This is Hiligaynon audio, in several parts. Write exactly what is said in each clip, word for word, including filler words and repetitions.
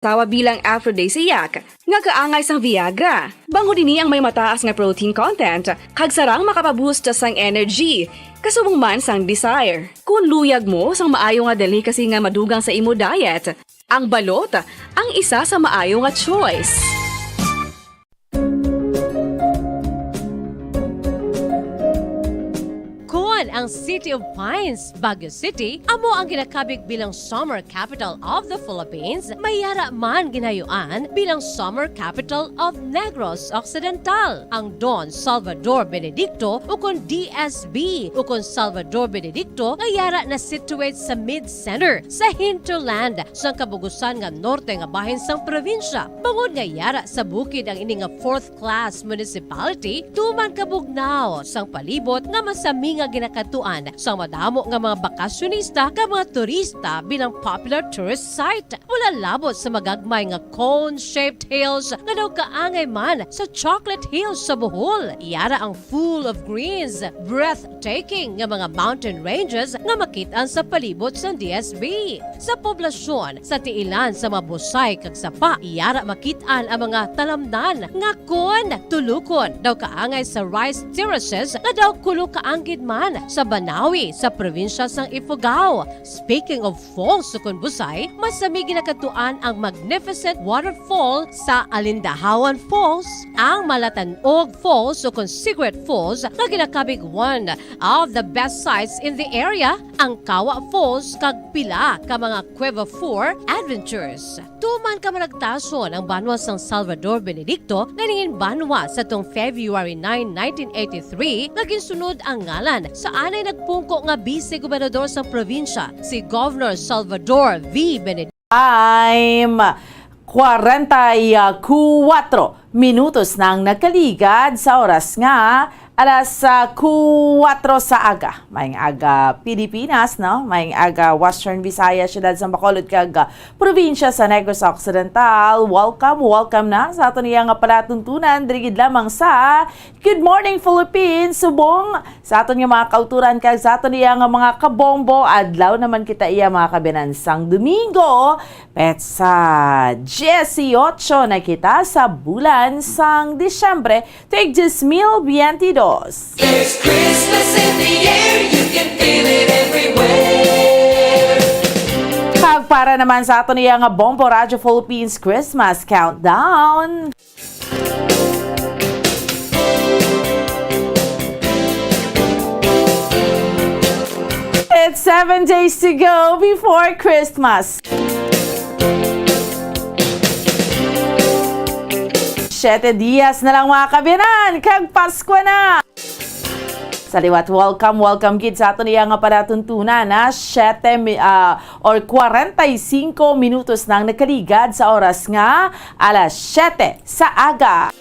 tawa bilang aphrodisiac, nga kaangay sang Viagra. Bangod ini ang may mataas nga protein content, kag sarang makapaboost sang energy, kasubong man sang desire. Kung luyag mo sang maayo nga delicacy nga madugang sa imo diet, ang balot ang isa sa maayo nga choice. Kon ang City of Pines, Baguio City, amo ang ginakabig bilang summer capital of the Philippines, may yara man ginayuan bilang summer capital of Negros Occidental. Ang Don Salvador Benedicto, ukon D S B, ukon Salvador Benedicto, nga yara na situate sa mid-center, sa hinterland, sang kabugusan nga norte nga bahin sang probinsya. Bangod nga yara sa bukid ang ini nga fourth class municipality, tuman kabugnaw sang palibot nga masami nga ginakadtuan sang madamo nga mga bakasyonista kag mga turista bilang popular tourist site. Wala labot sa magagmay nga cone-shaped hills nga daw kaangay man sa Chocolate Hills sa Bohol. Yara ang full of greens, breathtaking nga mga mountain ranges nga makit-an sa palibot sang D S B. Sa poblasyon, sa tiilan sa mga busay kag sapa, yara makit-an ang mga talamnan nga kon tulukon daw kaangay sa rice terraces nga daw kulo kaanggid man sa Banawi sa probinsya sang Ifugao. Speaking of falls, ukon busay, masami ginakadtuan ang magnificent waterfall sa Alindahawan Falls, ang Malatanog Falls ukon Cigarette Falls nga ginakabig one of the best sights in the area, ang Kawa Falls kag pila ka mga Cueva Four adventures. Tuman kamaragtason ang banwa sang Salvador Benedicto nga nangin banwa sa tong February nine, nineteen eighty-three, nga ginsunod ang ngalan sa anay nagpungko nga bise-gobernador sang probinsya, si Governor Salvador V. Benedicto. Time, kwarenta y kuwatro minutos na ang nagkaligad sa oras nga alas, ah, kuwatro sa aga. Maayong aga, Pilipinas, no? Maayong aga, Western Visayas, siyudad sa Bacolod, kag, ah, probinsya sa Negros Occidental. Welcome, welcome na sa aton iya nga palatuntunan, diri gid lamang sa Good Morning Philippines, subong sa aton nga mga kauturan kag sa aton iya nga mga kabombo. Adlaw naman kita iya, mga kabyanan, sang Domingo, petsa dieciocho na kita sa bulan sang Disyembre, tuig dos mil biyente dos. There's Christmas in the air, you can feel it everywhere. Kag para naman sa aton iya nga Bombo Radyo Philippines Christmas Countdown. It's seven days to go before Christmas. Siete dias na lang, mga kabyanan, kag Pasko na! Sa liwat, welcome, welcome gid sa aton iya nga palatuntunan, ha? Siete mi-, ah, or kwarenta y singko minutos na ang nakaligad sa oras nga alas siete sa aga.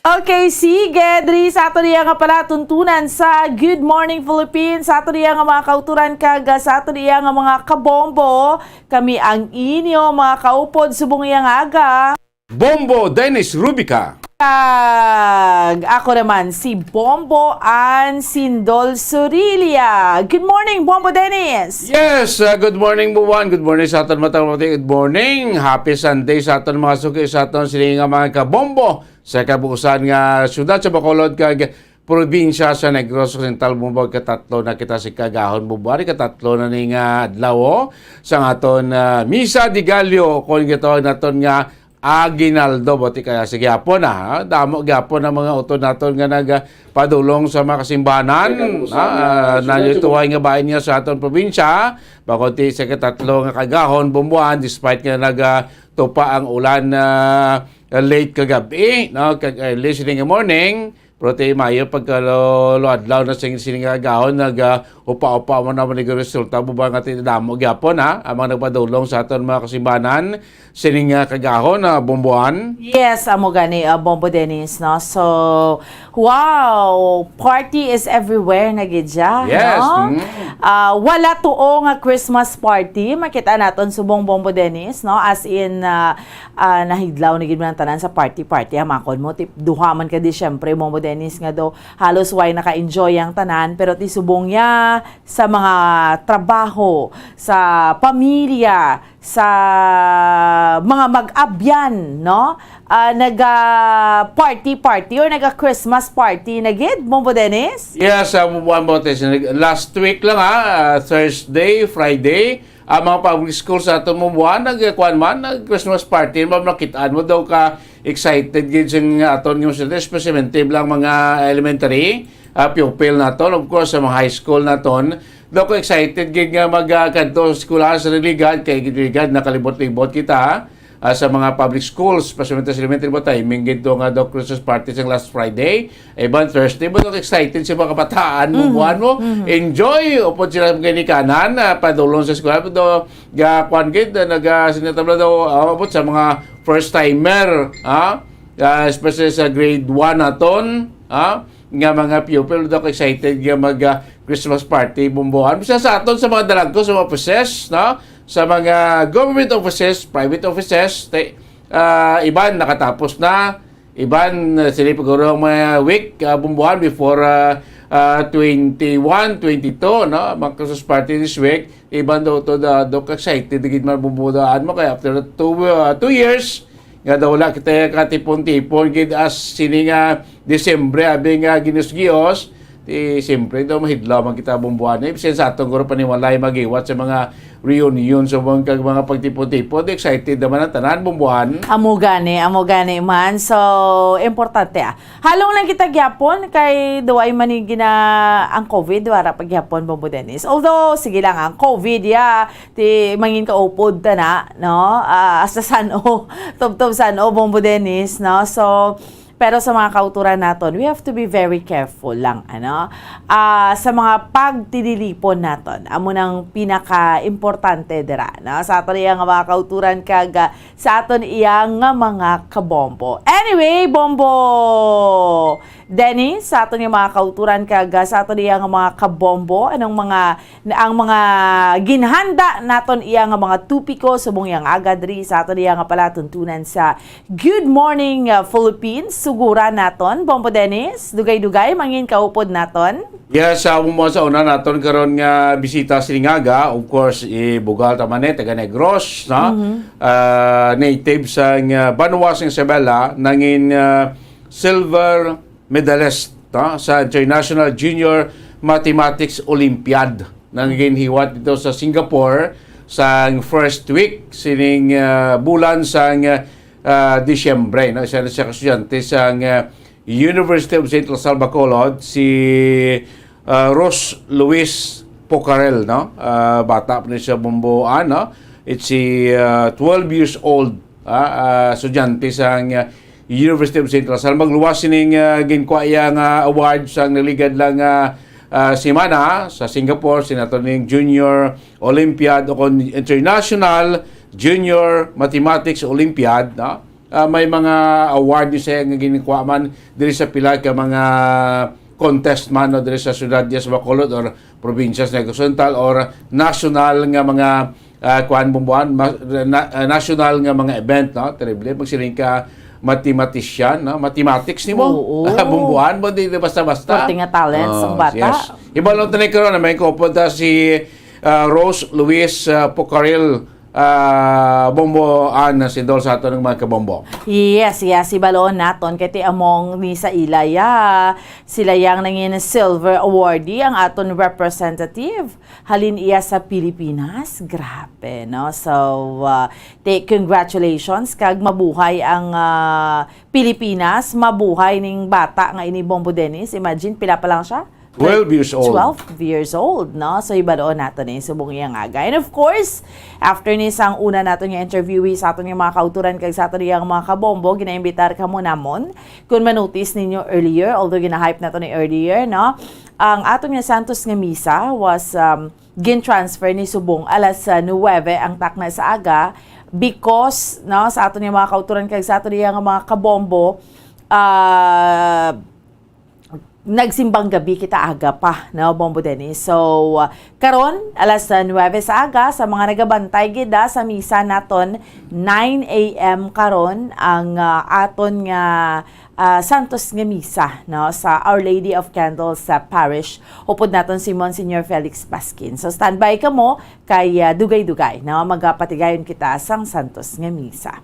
Okay, sige, diri sa aton iya nga palatuntunan sa Good Morning Philippines, sa aton iya nga mga kauturan kag, ah, sa aton iya nga mga kabombo, kami ang inyo mga kaupod subong iya nga aga. Bombo Dennis Rubica. Kag ako naman si Bombo Ann Sindol Surilia. Good morning, Bombo Dennis. Yes, uh, good morning, Buwan. Good morning sa aton mga taga-, good morning. Happy Sunday sa aton mga suki, sa aton sini nga mga kabombo sa kabuusan nga syudad sa Bacolod kag probinsya sa Negros Occidental. Bombo, katatlo na kita sa kagahon, Bombo. Ari, katatlo na ni nga adlaw, oh, sa aton, ah, Misa de Gallo, kung gitawag naton nga Aguinaldo, buti kaya sa gihapon, ah, ha? Damo gihapon ang mga utod naton nga nagapadulong sa mga kasimbahanan. Ay, nag-usap na, ah, nangyutuhay nga bahin nga sa aton probinsya, bako ti sa katatlo nga kagahon, Bomboan, despite nga nagatupa ang ulan, ah, late kagabi, no? Kag early sining morning, pero ti mayo pagka lo-, lo adlaw na sing-, sini nga gahon, nag, ah, upa-upa mo naman ni resulta, Bomboan, nga ti damo gyapon, ha, ang mga nagpadulong sa aton mga kasimbahanan sining, ah, kagahon, ah, Bomboan. Yes, amo gani, ah, Bombo Dennis, no? So, wow, party is everywhere na gid siya, yes, no? Mm. Ah, wala tuo nga Christmas party makita naton subong, Bombo Dennis, no? As in, ah, ah, nahidlaw na gid man ang tanan sa party-party, ha, makon mo, tip, duha man ka di, syempre, Bombo Dennis, nga daw halos way naka-enjoy ang tanan, pero ti subong niya sa mga trabaho, sa pamilya, sa mga mag-abyan, no? Ah, naga-party-party or naga-Christmas party na gid, Bombo Dennis? Yes, ah, Bombo Ann Bautista. Nag-, last week lang, ha, ah, Thursday, Friday, ang mga public schools sa aton Bombo Ann, nag-, kuwan man, nag-Christmas party, ma'am, nakit-an mo daw ka excited gid sing aton nga mga estudyante, especially lang mga elementary, ah, pupil naton, of course, sa mga high school naton. Daw ko excited gid nga mag, ah, kadto sa eskwelahan sa Diligan, kay Diligan nakalibot-libot kita, ah, sa mga public schools, especially sa elementary mo, timing gid to nga daw Christmas party sang last Friday, iban Thursday mo, daw excited sa mga kabataan mo, Mhm. buwan mo, Mhm. enjoy, upod sila mga ginikanan, ah, padulong sa eskwela, pero ga, kuwan gid, ah, naga, sinatabla daw, ah, upod sa mga first timer, ah, ah, especially sa grade one naton, ah, nga mga pupil, daw excited nga mag, ah, Christmas party, Bombo Ann. Basta sa aton, sa mga dalagko, sa mga offices, no? Sa mga government offices, private offices, te-, ah, iban nakatapos na, iban, ah, sila paguro ang mga week, ah, Bombo Ann, before, ah, ah, twenty-one, twenty-two, no? Mga Christmas party this week, iban daw to, da-, daw excited gid man, Bombo Ann, mo, kay after two, ah, two years, nga daw wala kita katipon-tipon gid as sini nga Disyembre, abi nga ginus-gios, ti siyempre daw mahidlaw man kita, Bombo Ann. Bisan sa aton guro panimalay magiwat sa mga reunion sa mga, kag mga pagtipon-tipon, di excited naman ang tanan, Bombo Ann. Amo gani, amo gani man. So, importante, ah. Halong lang kita gyapon kay daw ay man ni gina-, ang COVID, wala pa gyapon, Bombo Dennis. Although, sige lang, ang COVID, ya, ti mangin kaupod ta na, no? Ah, hasta san-o, tubtob san-o, Bombo Dennis, no? So, pero sa mga kauturan naton, we have to be very careful lang, ano? Ah, sa mga pagtililipon naton, amo nang pinaka-importante dira, no? Sa aton iya nga mga kauturan kag, ah, sa aton iya nga mga kabombo. Anyway, Bombo Dennis, sa aton iya mga kauturan kag, ah, sa aton iya nga mga kabombo, anong mga na ang mga ginhanda naton iya nga mga topiko subong yang aga diri sa aton iya nga palatuntunan sa Good Morning, uh, Philippines. Suguran naton, Bombo Dennis, dugay-dugay mangin kaupod naton. Yes, sa mo sa una naton karon nga bisita sining aga, of course, i Bugal Tamane, taga Negros, no? Mhm. Ah, native sang, ah, banwa sang Isabela, nangin, ah, silver medalist, no, sa International Junior Mathematics Olympiad nga ginhiwat dito sa Singapore sa first week sining, ah, bulan sang, ah, Disyembre, no? Isa na siya ka estudyante sang, ah, University of Saint La Salle Bacolod, si, ah, Rose Luis Pocarel, no? Ah, bata pa ni siya, Bombo Ann, no? It's si, ah, twelve years old, ah, ah, estudyante sang, ah, University of Saint La Salle. Magluwas sining, ah, ginkuha iya nga award sang naligad lang nga, ah, semana sa Singapore, sina to ning Junior Olympiad o kon International Junior Mathematics Olympiad, no? Ah, may mga award ni siya nga ginkuha man diri sa pila ka mga contest man, no, diri sa syudad diya sa Bacolod or probinsya sa Negros Oriental or national nga mga, ah, kuan, Bombo Ann, ma-, na-, ah, national nga mga event, no? Terrible, magsiling ka mathematician, no? Mathematics nimo. Oo. Bombo Ann, mo di, di basta-basta. Swerte nga talents ang Oh, bata. Yes. Ibalon tani karon na may kaupod ta si, ah, Rose Luis, ah, Pocaril, ah, Bombo Ann, si Dol sa aton ng mga kabombo. Yes, yes, si Baloon naton kay ti among ni sa ila, ya. Sila yang nangin silver awardee ang aton representative. Halin iya sa Pilipinas. Grabe, no? So, uh, te-, congratulations kag mabuhay ang, uh, Pilipinas, mabuhay ning bata nga ini, Bombo Dennis. Imagine, pila pa lang siya? Twelve years old. Twelve years old, no? So, ibadoon nato ni subong iya nga aga. And of course, after ni sang una nato nga interviewee sa aton nga mga kauturan kag sa aton nga mga kabombo, ginaimbitar kamo namon. Kung manotice ninyo earlier, although gina-hype nato ni earlier, no? Ang aton nga Santos nga Misa was, um, gin-transfer ni subong alas, ah, nuwebe ang takna sa aga because, no, sa aton nga mga kauturan kag sa aton nga mga kabombo, ah, nagsimbang gabi kita aga pa, no, Bombo Dennis? So, uh, karon, alas nuwebe sa aga, sa mga nagabantay gid, ah, sa misa naton, nine a m karon ang, ah, aton nga, ah, Santos nga Misa, no, sa Our Lady of Candles sa Parish, upod naton si Monsignor Felix Baskin. So, standby kamo, kay, ah, dugay-dugay, no, magapatigayon kita sang Santos nga Misa.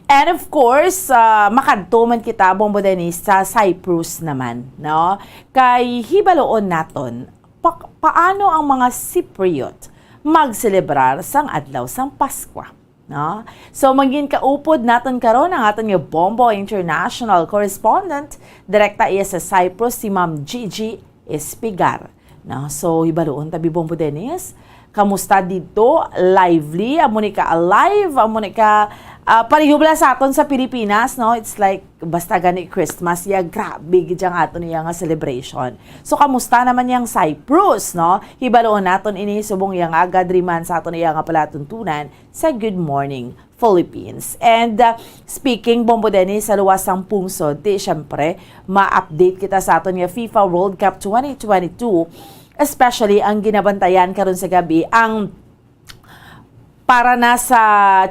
And of course, ah, makadto man kita, Bombo Dennis, sa Cyprus naman, no? Kay hibaluon naton, pa-, paano ang mga Cypriot magselebrar sang adlaw sang Paskwa, no? So, mangin kaupod naton karon ang aton nga Bombo International Correspondent, direkta iya sa Cyprus, si Ma'am Gigi Espigar. No? So, hibaluon ta, Bombo Dennis. Kamusta dito? Lively? Amo ni ka alive? Amo ni ka, ah, pareho bala sa aton sa Pilipinas, no? It's like, basta gani Christmas, ya, grabe gid ang aton iya nga celebration. So, kamusta naman yang Cyprus, no? Hibaluon naton ini subong yang aga diri man sa aton iya nga palatuntunan sa Good Morning Philippines. And, uh, speaking, Bombo Dennis, sa luwas sang pungsod, ti, syempre, ma-update kita sa aton nga FIFA World Cup twenty twenty-two, especially ang ginabantayan karon sa gabi, ang para na sa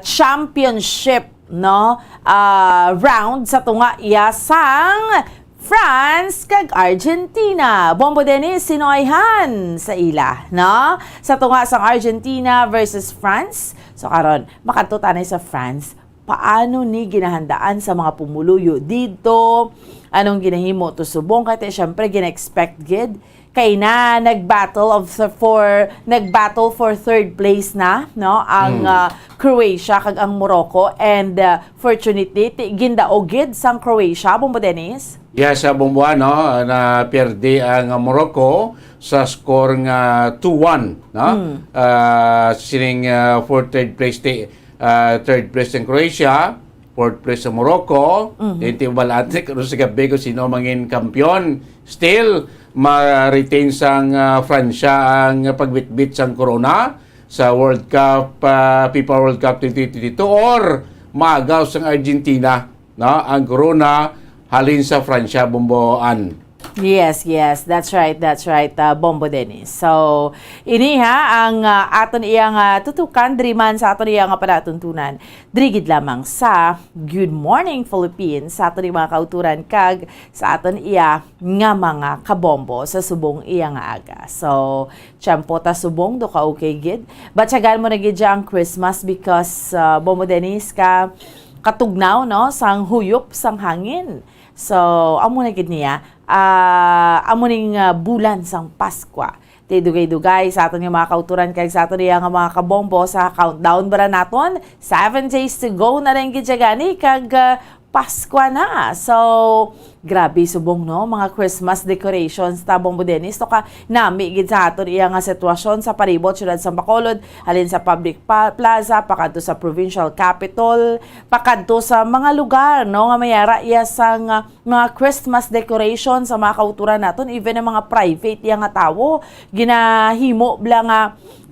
championship, no? Ah, round sa tunga iya sang France kag Argentina. Bombo Dennis, sino ay han sa ila, no? Sa tunga sang Argentina versus France. So, karon, makadto tanay sa France. Paano ni ginahandaan sa mga pumuluyo dito? Anong ginahimo to subong? Kay, syempre, gina-expect gid. Kay na, nag-battle of, for, nag-battle for third place na, no? Ang, Mm. ah, Croatia kag ang Morocco. And, ah, fortunately, ti-, gindaog gid sang Croatia, Bombo Dennis. Yes, sa Bombo, no, na pierde ang Morocco sa score nga two one, no? Mm. Ah, sining, ah, for third place, ti-, ah, third place ang Croatia, fourth place sa Morocco. Mhm. Then, ti-, wala, ti-, karon sa gabi kung sino mangin kampiyon. Still, ma-retain sang, ah, Francia ang pagbitbit sang corona sa World Cup, ah, FIFA World Cup twenty twenty-two, or maagaw sang Argentina, no, ang corona halin sa Francia, Bombo Ann. Yes, yes. That's right, that's right, uh, Bombo Dennis. So, ini ha, ang, uh, aton iyang, uh, tutukan, diri man sa aton iyang, uh, palatuntunan. Diri gid lamang sa Good Morning Philippines, sa aton iyang mga kauturan, kag sa aton iya nga mga kabombo sa subong iya nga aga. So, tiyempo ta subong, do ka okay gid. Batyagan mo na gid siya ang Christmas because, uh, Bombo Dennis, ka katugnaw, no, sang huyop, sang hangin. So, amo na gid niya, ah, amo ning, ah, bulan sang Paskwa. Ti dugay-dugay sa aton nga mga kauturan kag sa aton iya nga mga kabombo sa countdown bara naton. Seven days to go na lang gid siya gani kag, ah, Paskwa na. So, grabe subong, no? Mga Christmas decorations ta, Bombo Dennis, to ka nami gid sa aton iya nga sitwasyon sa palibot siyudad sa Bacolod, halin sa public pa-, plaza, pakadto sa provincial capitol, pakadto sa mga lugar, no, nga may ara iya sang, ah, mga Christmas decoration sa mga kauturan naton, even ang mga private iya nga tawo, ginahimo bala nga,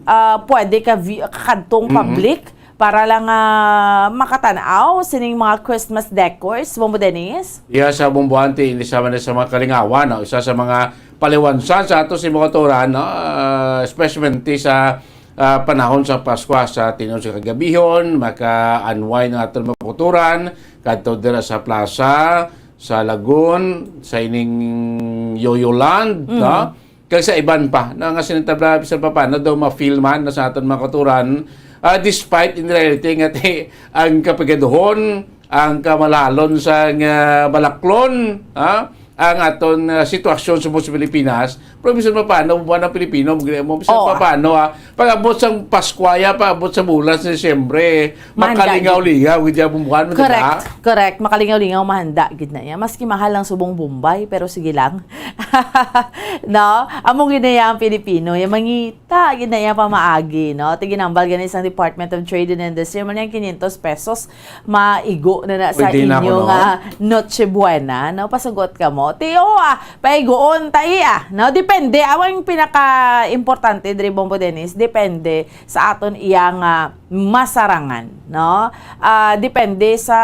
ah, pwede ka vi-, kakadtong Mm-mm. public para lang, ah, makatan-aw sining mga Christmas decors, Bombo Dennis? Yes, sa Bombo Ann, ti, ini sama na sa mga kalingawan, no? Isa sa mga paliwansan sa ato sa mga kauturan, no? Ah, especially sa, ah, panahon sa Paskwa, sa tinuod sa kagabihon, maka-unwind ang aton mga kauturan, kadto dira sa plaza, sa lagoon, sa ining Yoyo Land, Mm. no? Kag sa iban pa, no, nga sinitabla, bisan pa paano daw ma-feel man na sa aton mga kauturan, ah, despite in reality nga ti-, ang kapigaduhon, ang kamalalon sa nga balaklon, ha? Ang aton, ah, sitwasyon sa, sa Pilipinas, pero bisan pa paano, buwan ng Pilipino, mo, bisan Oo. pa paano, ha? Pag-abot sa Paskwa, ya, pag-abot sa bulan sa Disyembre, Mahanda, makalingaw-lingaw, gid ya, bumuhan mo, di ba? Correct, correct. Makalingaw-lingaw, mahanda, gid na ya. Maski mahal ang subong Bombay, pero sige lang. No? Amo gid na ya ang Pilipino. Yung mangita, gid na ya pamaagi, no? Ti ginambal gani sang Department of Trade and Industry, man yang quinientos pesos, maigo na na sa Pwede na inyo ako, no? nga Noche Buena, no? Pasugot ka mo. Tiyo, ah, paiguon ta iya, no? Depende. Ang pinaka-importante diri, Bombo Dennis, depende sa aton iya nga masarangan, no? Ah, depende sa,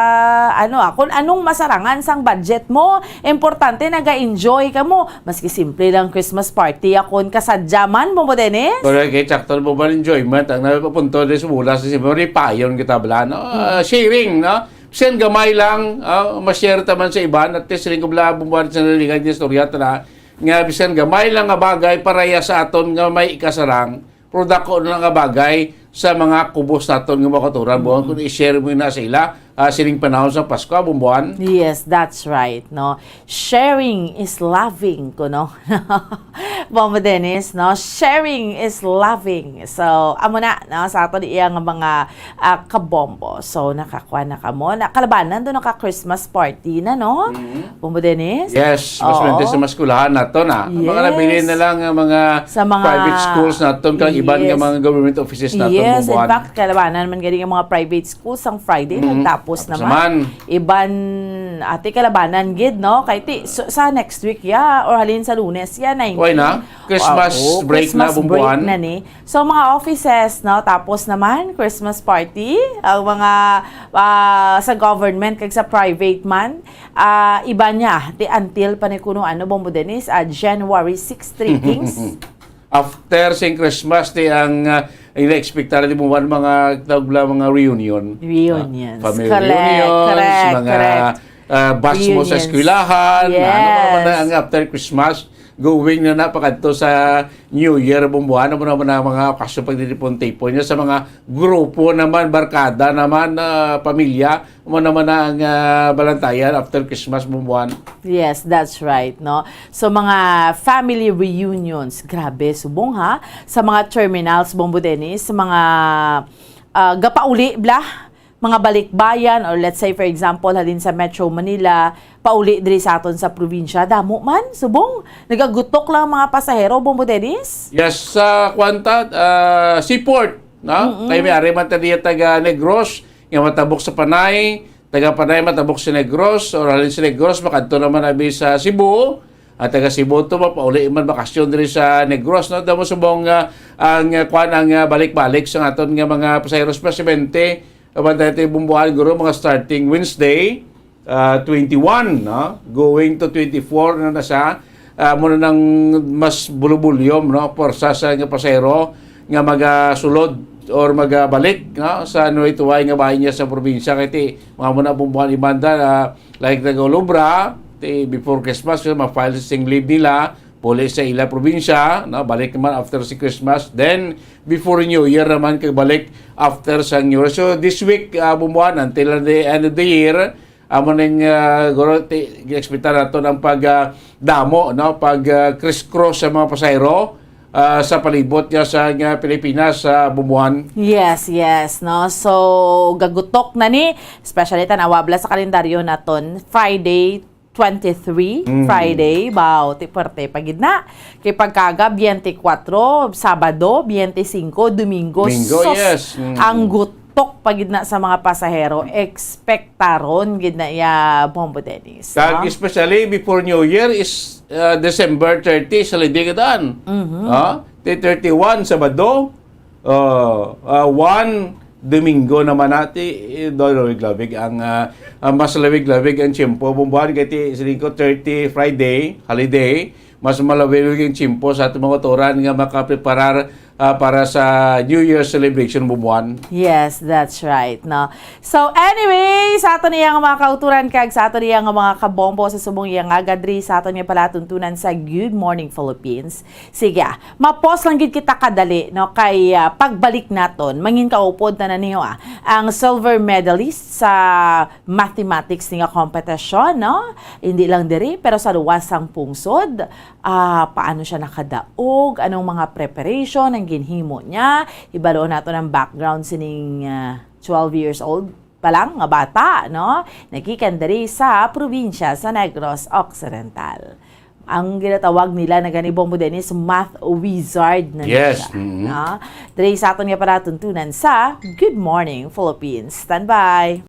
ano, ah, kung anong masarangan sang budget mo. Importante, naga-enjoy ka mo. Maski simple lang Christmas party, ah, kung kasadya man, Bombo Dennis. Correct, eh, sakto na po ba enjoyment? Ang napapunto din sa mula sa simple, payon kita bala, no? Ah, sharing, no? Bisan gamay lang, ah, ma-share ta man sa iban, at least rin ko bala, bumalik sa nalingad nga istorya, tala, nga bisan gamay lang nga bagay para ya sa aton nga may ikasarang, pero dako na nga bagay sa mga kubos naton nga mga kauturan. Buang kung i-share mo na sa ila, ah, sining panahon sa Pasko, Bumbuan. Yes, that's right, no? Sharing is loving, kuno. Bombo Dennis, no? Sharing is loving. So, amo na, no? Sa aton iya nga mga, ah, kabombo. So, nakakuha na kamo. Na, kalabanan do naka Christmas party na, no? Mhm. Bombo Dennis? Yes, mas Oo. Sa mas kulahan nato na. Ang mga Yes. Nabilin na lang ang mga Sa mga private schools naton, kag iban nga Yes. Mga government offices naton, Yes, in Bombuan. Fact, kalabanan man gani ang mga private schools ang Friday, Mm. nagtapos Tapos naman. Naman. Iban, ati kalabanan gid, no? Kay ti, so, sa next week, ya, or halin sa Lunes, ya, nineteen. Why na? Christmas Wow, oh, break na, Christmas break Bombuan. Na ni. So, mga offices, no? Tapos naman, Christmas party, ang mga, ah, sa government, kag sa private man, ah, iba niya, ti until pa ni kuno, ano, Bombo Dennis, ah, January six, Three Kings. After sing Christmas, ti ang, ah, ina-expectar di mo man mga tawag lang mga reunion. Reunions. Ah, family Correct, reunions, correct, mga, correct. Ah, bash mo sa Reunions. Eskwelahan, ano Yes. Naman na ang after Christmas, going na na pakadto sa New Year, Bumbuan, ano naman ang mga okasyon pagtitipon-tipon niya sa mga grupo naman, barkada naman, ah, pamilya, Amo naman na ang, ah, balantayan after Christmas, Bumbuan. Yes, that's right, no? So, mga family reunions, grabe, subong ha, sa mga terminals, Bombo Dennis, sa mga, ah, gapauli, bla, mga balikbayan, or let's say, for example, halin sa Metro Manila, pauli diri sa aton sa probinsya, damo man, subong, nagagutok lang ang mga pasahero, Bombo Dennis? Yes, sa kwanta, ah, seaport, no? Mm-mm. Kay may ari man ta diya taga Negros, nga matabok sa Panay, taga Panay matabok sa Negros, or halin sa Negros, makadto naman abi sa Cebu, at taga Cebu to, mapauli man bakasyon diri sa Negros, no? Damo subong, ah, ang, ah, kwan, ang, ah, balik-balik sa aton nga mga pasahero, especially, ah, bantay tayo Bumbuan, guro, mga starting Wednesday, ah, twenty-one, no? Going to twenty-four na na siya. Ah, muna nang mas bulubulyom, no? Porsa sa nga pasahero nga magasulod or magabalik, no? Sa nuway-tuway nga bahin niya sa probinsya. Kay ti, mga muna Bumbuan, ibanda, ah, like nag-ulubra, ti before Christmas, ma-file sing leave nila, puli sa ila probinsya, no? Balik naman after si Christmas. Then, before New Year naman, kag balik after sa New Year. So, this week, ah, Bumbuan, until the end of the year, amo ning, ah, guro, ti-, gi-expectar nato ang pag, ah, damo, no? Pag, ah, crisscross sa mga pasahero, ah, sa palibot niya sa, nga Pilipinas, sa Bumbuan. Yes, yes, no? So, gagutok na ni, especially tan-awa bala sa kalendaryo naton, Friday, twenty-three, Mm. Friday, baw, ti puwerte pa gid na. Kay pagkaga, twenty-four, Sabado, twenty-five, Domingo, Domingo, sus, yes. Mm. Ang gutok pa gid na sa mga pasahero, ekspektaron gid na iya, Bombo Dennis, Kag no? Especially before New Year is, uh, December thirty, sa Lidi Kadaan. Mhm. Ah, ti thirty-one, Sabado, Oh, ah, one Domingo naman nati, eh, do lawig-lawig ang, ah, ah, mas lawig-lawig ang tiyempo. Bumbuan kay ti siling ko thirty Friday, holiday, mas malawig ang tiyempo sa aton mga kauturan nga makapreparar, ah, para sa New Year celebration, Bumbuan. Yes, that's right, no. So anyway, sa aton iya nga mga kauturan kag sa aton iya nga mga kabombo sa subong iya nga gadri sa aton nga palatuntunan sa Good Morning Philippines. Sige, ah, mapos lang gid kita kadali, no, kay, ah, pagbalik naton, mangin kaupod na na niyo, ah, ang silver medalist sa mathematics nga kompetisyon, no? Hindi lang diri, pero sa luwas sang pungsod, ah, paano siya nakadaog, anong mga preparation ang ginhimo niya, hibaluon naton ang background sining, ah, twelve years old pa lang nga bata, no? Nagikan diri sa probinsya sa Negros Occidental. Ang ginatawag nila na gani, Bombo Dennis, math wizard na Yes, siya, mm. No? Diri sa aton nga palatuntunan sa Good Morning Philippines. Standby!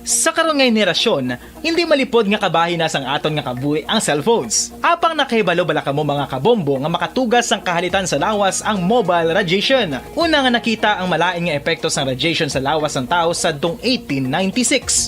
Sa karon nga henerasyon, hindi malipod nga kabahin na sang aton nga kabuhi ang cellphones. Apang nakahibalo bala kamo, mga kabombo, nga makatugas sang kahalitan sa lawas ang mobile radiation? Una nga nakita ang malain nga epekto sang radiation sa lawas sang tawo sadtong eighteen ninety-six.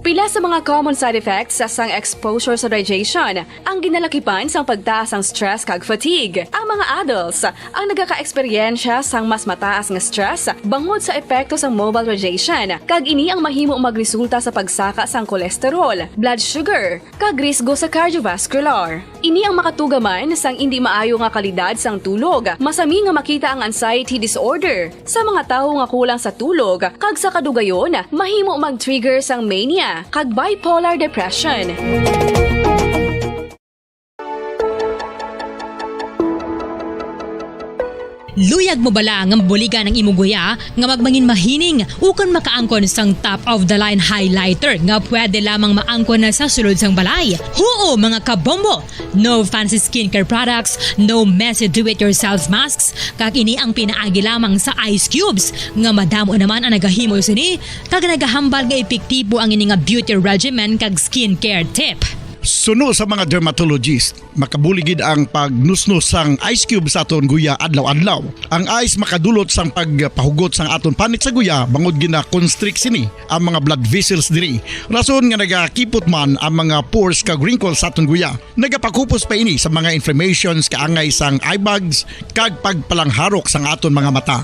Pila sa mga common side effects sang exposure sa radiation? Ang ginalakipan sang pagtaas sang stress kag fatigue. Ang mga adults ang nagaka-eksperyensya sang mas mataas nga stress bangod sa epekto sang mobile radiation, kag ini ang mahimo magresulta sa pagsaka sang cholesterol, blood sugar, kag risgo sa cardiovascular. Ini ang makatuga man sang indi maayo nga kalidad sang tulog. Masami nga makita ang anxiety disorder sa mga tawo nga kulang sa tulog, kag sa kadugayon, mahimo mag-trigger sang mania kag bipolar depression. Luyag mo bala nga mabuligan ang imo guya nga magmangin mahining ukon makaangkon sang top of the line highlighter nga pwede lamang maangkon na sa sulod sang balay? Huo, mga kabombo! No fancy skincare products, no messy do-it-yourself masks, kag ini ang pinaagi lamang sa ice cubes, nga madamo naman ang nagahimo sini, kag nagahambal nga epektibo ang ini nga beauty regimen kag skincare tip. Suno sa mga dermatologist, makabulig gid ang pagnusnos sang ice cube sa aton guya adlaw-adlaw. Ang ice makadulot sang pagpahugot sang aton panit sa guya bangod gina-constrict sini ang mga blood vessels diri, rason nga nagakipot man ang mga pores kag wrinkles sa aton guya. Nagapakupos pa ini sa mga inflammations kaangay sang eye bags kag pagpalangharok sang aton mga mata.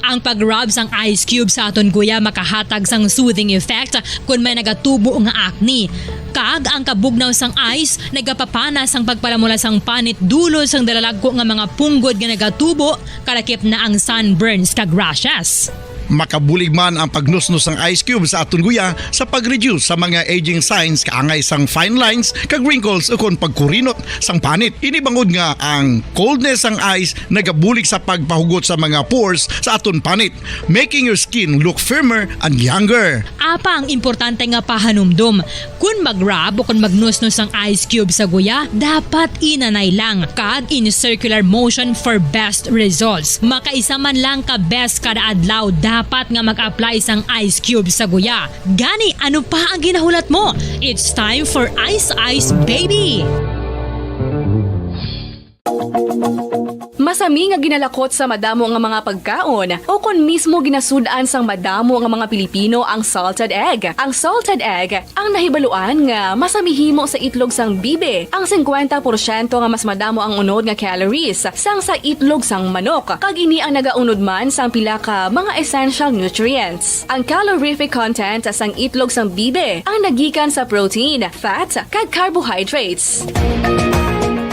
Ang pag-rub sang ice cube sa aton guya makahatag sang soothing effect kon may nagatubo nga acne. Kag ang kabugnaw sang ice nagapapana sang pagpalamula sang panit dulot sang dalalagko nga mga punggod nga nagatubo, kalakip na ang sunburns kag rashes. Makabulig man ang pagnusnos sang ice cube sa aton guya sa pag-reduce sa mga aging signs kaangay sang fine lines kag wrinkles ukon pagkurinot sang panit. Ini bangod nga ang coldness sang ice nagabulig sa pagpahugot sa mga pores sa aton panit, making your skin look firmer and younger. Apang importante nga pahanumdom, kon mag-rub o kon magnusnos ang ice cube sa guya, dapat inanay lang kag in circular motion for best results. Makaisa man lang ka beses kada adlaw dapat nga mag-apply sang ice cube sa guya. Gani, ano pa ang ginahulat mo? It's time for Ice Ice Baby! Masami nga ginalakot sa madamo nga mga pagkaon, o kon mismo ginasud-an sang madamo nga mga Pilipino ang salted egg. Ang salted egg ang nahibaluan nga masami himo sa itlog sang bibi, ang singkwenta porsyento nga mas madamo ang unod nga calories sang sa itlog sang manok, kag ini ang nagaunod man sang pila ka mga essential nutrients. Ang calorific content sang itlog sang bibi ang nagikan sa protein, fat, kag carbohydrates.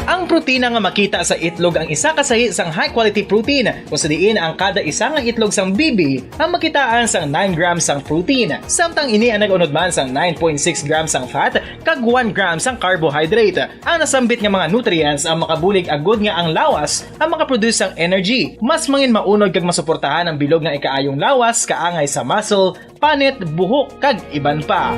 Ang protina nga makita sa itlog ang isa ka sahi sang high-quality protein, kung sa diin ang kada isa nga itlog sang bibi ang makitaan sang nine grams sang protein, samtang ini ang nag-unod man sang nine point six grams sang fat kag one gram sang carbohydrate. Ang nasambit nga mga nutrients ang makabulig agud nga ang lawas ang makaproduce sang energy. Mas mangin maunod kag masuportahan ang bilog nga ikaayong lawas kaangay sa muscle, panit, buhok, kag iban pa.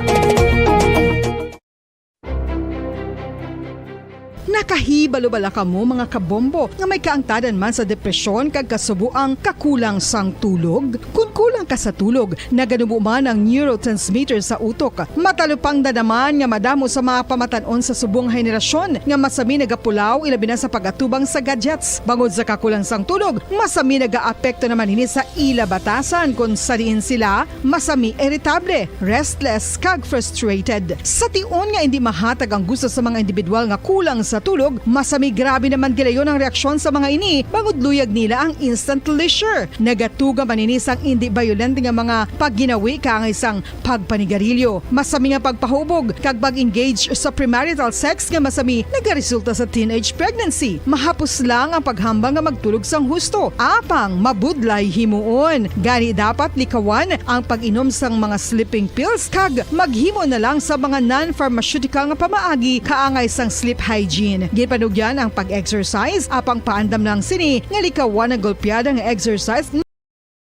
Nakahibalo bala kamo, mga kabombo, nga may kaangtadan man sa depresyon kag kasubo ang kakulang sang tulog? Kon kulang ka sa tulog, naganubo man ang neurotransmitter sa utok. Matalupangdan naman nga madamo sa mga pamatan-on sa subong nga henerasyon nga masami nagapulaw, ilabi na sa pag-atubang sa gadgets. Bangod sa kakulang sang tulog, masami nagaapekto naman ini sa ila batasan, kon sa diin sila masami iritable, restless, kag frustrated. Sa tion nga indi mahatag ang gusto sa mga individual nga kulang sa tulog, masami grabe naman gilayon ang reaksyon sa mga ini, bangod luyag nila ang instant pleasure. Nagatuga man ini sang indi bayolente nga mga pagginawi kaangay sang pagpanigarilyo, masami nga pagpahubog, kag pag-engage sa premarital sex nga masami nagaresulta sa teenage pregnancy. Mahapos lang ang paghambal nga magtulog sang husto, apang mabudlay himuon. Gani dapat likawan ang pag-inom sang mga sleeping pills kag maghimo na lang sa mga non-pharmaceutical nga pamaagi kaangay sang sleep hygiene. Ginpanugyan ang pag-exercise, apang paandam lang sini nga likawan ang golpeada nga exercise.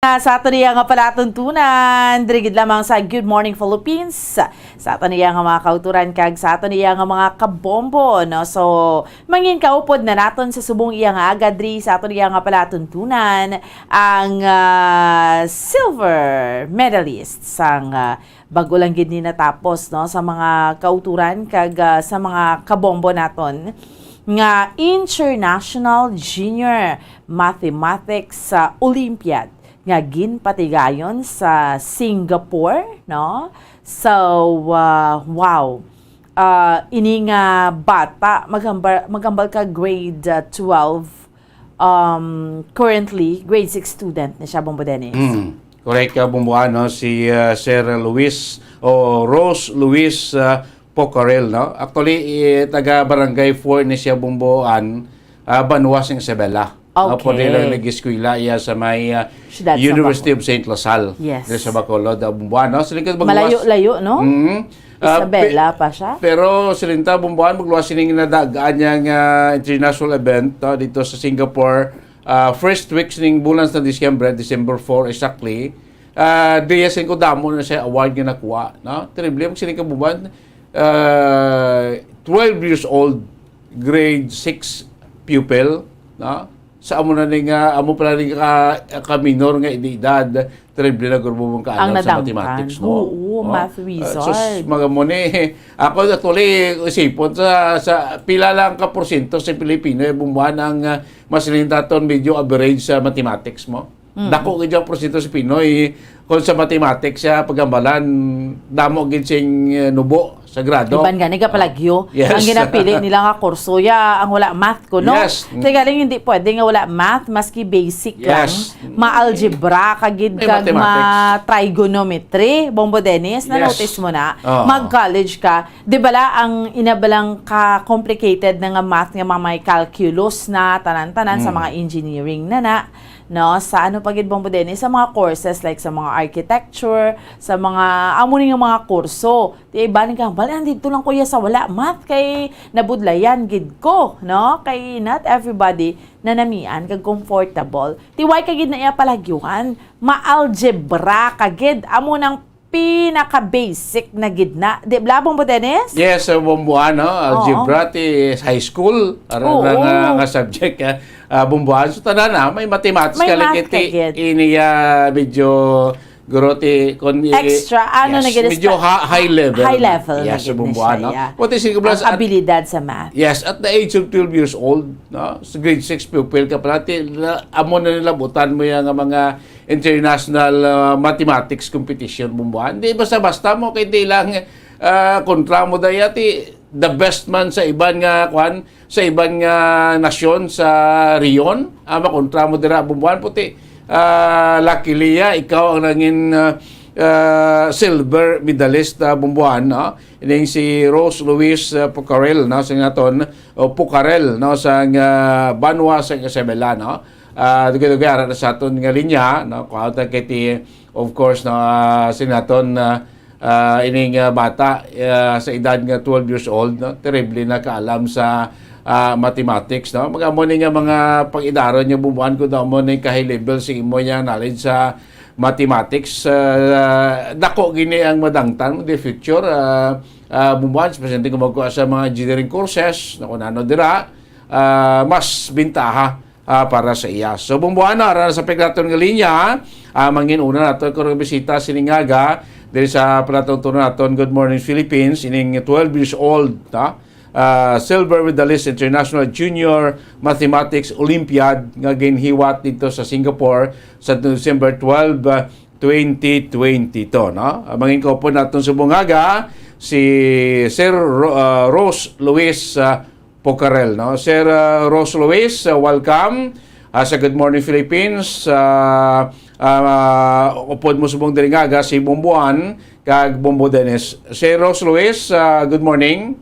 Ah, sa aton iya nga palatuntunan, diri gid lamang sa Good Morning Philippines, sa aton iya nga mga kauturan kag sa aton iya nga mga kabombo, no? So, mangin kaupod na naton sa subong iya nga aga diri sa aton iya nga palatuntunan ang, ah, silver medalist sang, ah, bago lang gid ni natapos, no, sa mga kauturan kag, ah, sa mga kabombo naton nga International Junior Mathematics, ah, Olympiad nga ginpatigayon sa Singapore, no? So, ah, wow. Ah, ini nga bata, maghambal, maghambal ka grade, ah, twelve, um, currently, grade six student na siya, Bombo Dennis. Mm. Correct ka, Bomboan, no? Si, ah, Sir Luis o Rose Luis, ah, Pocarel, no? Actually, eh, taga Barangay four ni siya, Bomboan, ah, banwa sang Isabela. No? Okay. Pwede lang nag-eskwela iya sa may, ah, Siyudad sa University Bacolod. Of Saint La Salle. Yes. Diri sa Bacolod, ah, Bomboan, no? Sila ka magluwas. Malayo-layo, no? Mm. Ah, Isabela pe-, pa siya? Pero silinta, Bomboan, magluwas sining nadagaan niya nga international event, no, dito sa Singapore. Ah, first week sining bulan sa Disyembre, December four exactly. Ah, diya sing ko damo na siya award nga nakuha, no? Terrible, ang sining ka, Bomboan, ah, twelve years old, grade six pupil, no? Sa amo na ni nga, amo pala ni ka, ka minor nga edad, terrible na guro mo ang kaalam sa mathematics mo. Oo, no? Math wizard. Ah, sus, mga mo ni, ako actually, isipon sa, sa pila lang ka porsyento sa Pilipino, eh, Bomboan ang, ah, mas lintaton medyo average sa mathematics mo. Mm. Dako gid ang porsyento sa Pinoy. Kung sa mathematics siya, paghambalan, damo gid sing, eh, nubo sa grado. Iban gani ka palagyo. Yes. Ang ginapili nila nga kurso, ya, ang wala math ko, no? Yes. Kaya galing hindi pwede nga wala math, maski basic lang. Yes. Ma-algebra, kagid kag ma-trigonometry. Bombo Dennis, na-notice mo na? Oo. Mag-college ka, di ba la, ang inabalang ka-complicated na nga math nga mga may calculus na, tanan-tanan sa mga engineering na na, no? Sa ano pa gid, Bombo Dennis? Sa mga courses like sa mga architecture, sa mga, amo ni nga mga kurso. Ti iban ka, "Bali, andito lang ko ya sa wala math kay nabudlayan gid ko," no? Kay not everybody nanamian kag comfortable. Ti wala ka gid na iya palagyuhan, ma-algebra ka gid. Amo nang pinaka-basic na gid na. Di ba, Bombo Dennis? Yes, sa Bomboan, no? Oo. Algebra, ti high school. Aron lang, ah, nga subject, ah, ah, Bomboan. So, tanan na, may mathematics ka gid. May math ka gid. Ini, ah, medyo guro ti, kon i-, extra, ano na gid, medyo ha-, high level. High level na gid na siya, no? Yes, sa Bomboan, no? What is it, ang abilidad sa math. Yes, at the age of twelve years old, no? Sa grade six pupil ka pala, ti, na, amo na nila butan mo yang mga international, ah, mathematics competition, Bomboan. Di basta-basta mo, kay di lang, ah, kontra mo daya, ti, the best man sa iban nga, kwan, sa iban nga nasyon sa rehiyon, ah, makontra mo dira, Bomboan, puti. Ah, luckily, ah, ikaw ang nangin, ah, ah, silver medalist, ah, Bomboan, no? Ining si Rose Louise, ah, Pucarel, no? Sa naton, o Pucarel, no? Sa, ah, banwa sa Isabela, no? Ah, dugay-dugay, ara na sa aton nga linya, no? Kuha ta kay ti, of course, no, ah, sa naton, ah, ah, ining, ah, bata, ah, sa edad nga twelve years old, no? Terrible na kaalam sa, ah, mathematics, no? Mag-amo ni nga mga pag-idaron niya, Bomboan, kung amo ni ka-high level sa imo niya knowledge sa mathematics, ah, dako gini ang madangtan mo the future, ah, ah, Bomboan, especially kung magkuha sa mga engineering courses, na kung ano dira, ah, mas bintaha ah, para sa iya. So, Bomboan, ara na sa pagdaton nga linya, ah, mangin-una nato karon bisita sining aga diri sa palatuntunan naton Good Morning Philippines, ining twelve years old, ha? Ah, silver medalist International Junior Mathematics Olympiad nga ginhiwat dito sa Singapore sa December twelve, ah, twenty twenty-two, no? Ah, mangin kaupod naton subong aga si Sir Ro-, ah, Rose Luis, ah, Pocarel, no? Sir, uh, Rose Luis, uh, welcome, uh, sa Good Morning Philippines. Uh, uh, upod mo subong diri nga aga si Bomboan kag Bombo Dennis. Sir Rose Luis, uh, good morning.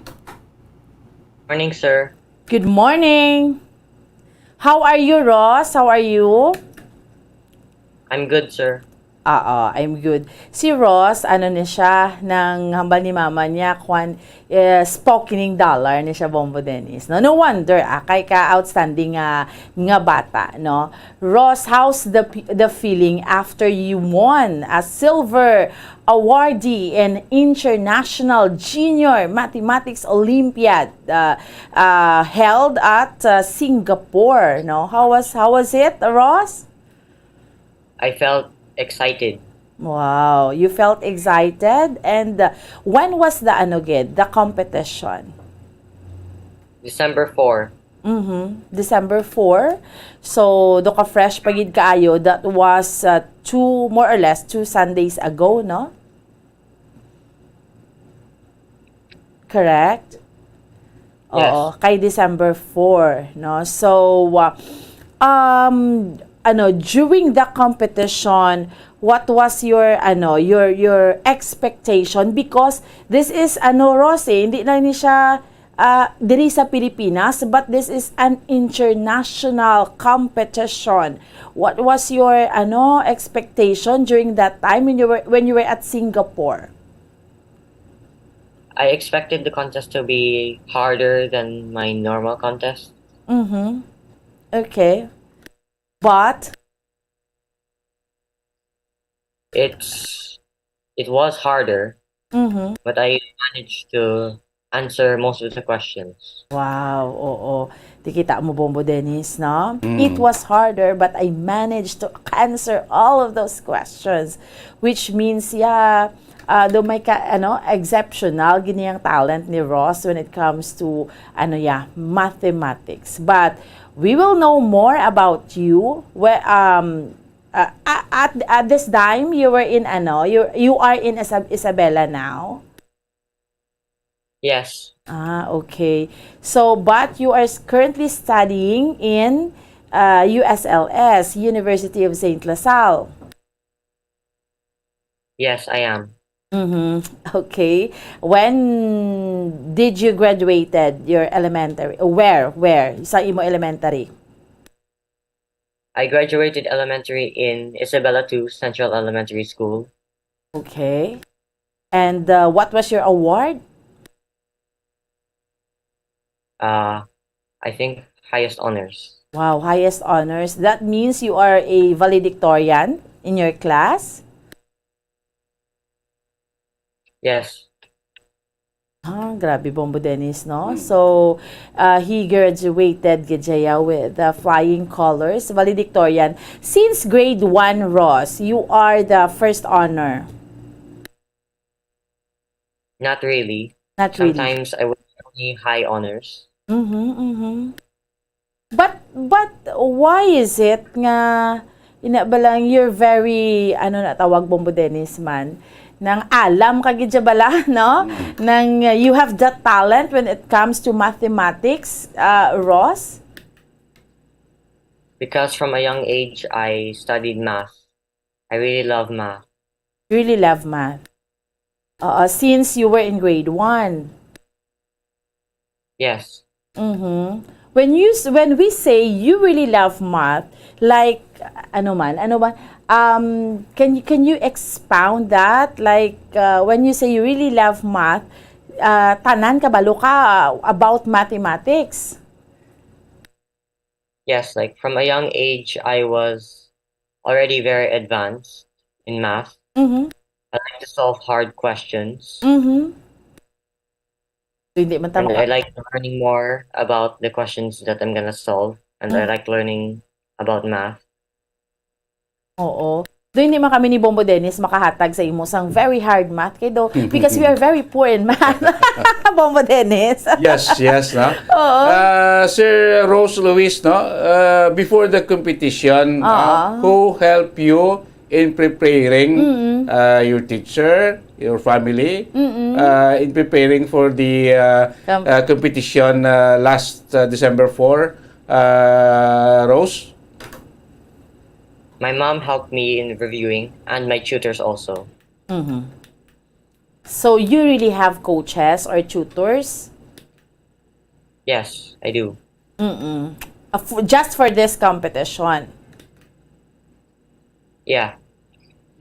Morning, sir. Good morning. How are you, Ross? How are you? I'm good, sir. Oo, I'm good. Si Ross, ano ni siya, nang hambal ni mama niya, kwan, eh, spoken in dollar ni siya, Bombo Dennis. No, no wonder, ah, kay ka outstanding nga, nga bata, no? Ross, how's the p- the feeling after you won a silver awardee in International Junior Mathematics Olympiad, uh, uh, held at, uh, Singapore, no? How was how was it, Ross? I felt excited. Wow, you felt excited. And, uh, when was the, ano gid, the competition? December four. Mm-hmm. December four. So, do ka fresh pa gid kaayo. That was, uh, two, more or less, two Sundays ago, no? Correct? Yes. Oo, kay December four, no? So, uh, um, ano, during the competition, what was your, ano, your your expectation? Because this is, ano, Ross, eh, hindi lang ni siya, ah, diri sa Pilipinas, but this is an international competition. What was your, ano, expectation during that time when you were when you were at Singapore? I expected the contest to be harder than my normal contest. Mm-hmm. Okay. But It's it was harder, mm-hmm. But I managed to answer most of the questions. Wow, oo. Di kita mo, Bombo Dennis, no? Mm. It was harder, but I managed to answer all of those questions, which means, yeah, uh, do may ka, ano, exceptional gini ang talent ni Ross when it comes to, ano, yeah, mathematics. But we will know more about you whe- um, uh, a- at, at this time, you were in, ano, you you are in Isab- Isabela now. Yes, Ah, okay. So, but you are s- currently studying in, uh, U S L S, University of Saint La Salle. Yes, I am. Mm-hmm. Okay. When did you graduated your elementary? Where? Where? Sa imo elementary? I graduated elementary in Isabela two Central Elementary School. Okay. And, uh, what was your award? Uh, I think highest honors. Wow, highest honors. That means you are a valedictorian in your class? Yes. Ah, grabe, Bombo Dennis, no? So, uh, he graduated, gid siya, with the flying colors, valedictorian. Since grade one, Ross, you are the first honor. Not really. Not really. Sometimes I would get only high honors. Mm-hmm, mm-hmm. But, but why is it nga, ina ba lang, you're very, ano na tawag, Bombo Dennis man, nang alam ka gid siya bala, no? Nang, uh, you have that talent when it comes to mathematics, uh, Ross? Because from a young age, I studied math. I really love math. Really love math. Uh, since you were in grade one. Yes. Mm-hmm. When you s- when we say you really love math, like, ano man, ano ba? Um, can you can you expound that? Like, uh, when you say you really love math, uh, tanan kabalo ka, uh, about mathematics. Yes, like from a young age, I was already very advanced in math. Mm-hmm. I like to solve hard questions. Mm-hmm. So, hindi man And tama I ka. Like learning more about the questions that I'm gonna solve. And I Mm. Like learning about math. Oo. Do hindi man kami ni Bombo Dennis makahatag sa imo sang very hard math kay do, because we are very poor in math. Bombo Dennis. Yes, yes, no? Oo. Uh, Sir Rose Luis, no? Uh, before the competition, uh, Oo. Who helped you in preparing, uh, your teacher, your family, uh, in preparing for the, uh, Com- uh, competition, uh, last, uh, December four, uh, Rose? My mom helped me in reviewing and my tutors also. So you really have coaches or tutors? Yes, I do. Mm-mm. Uh, f- just for this competition? Yeah.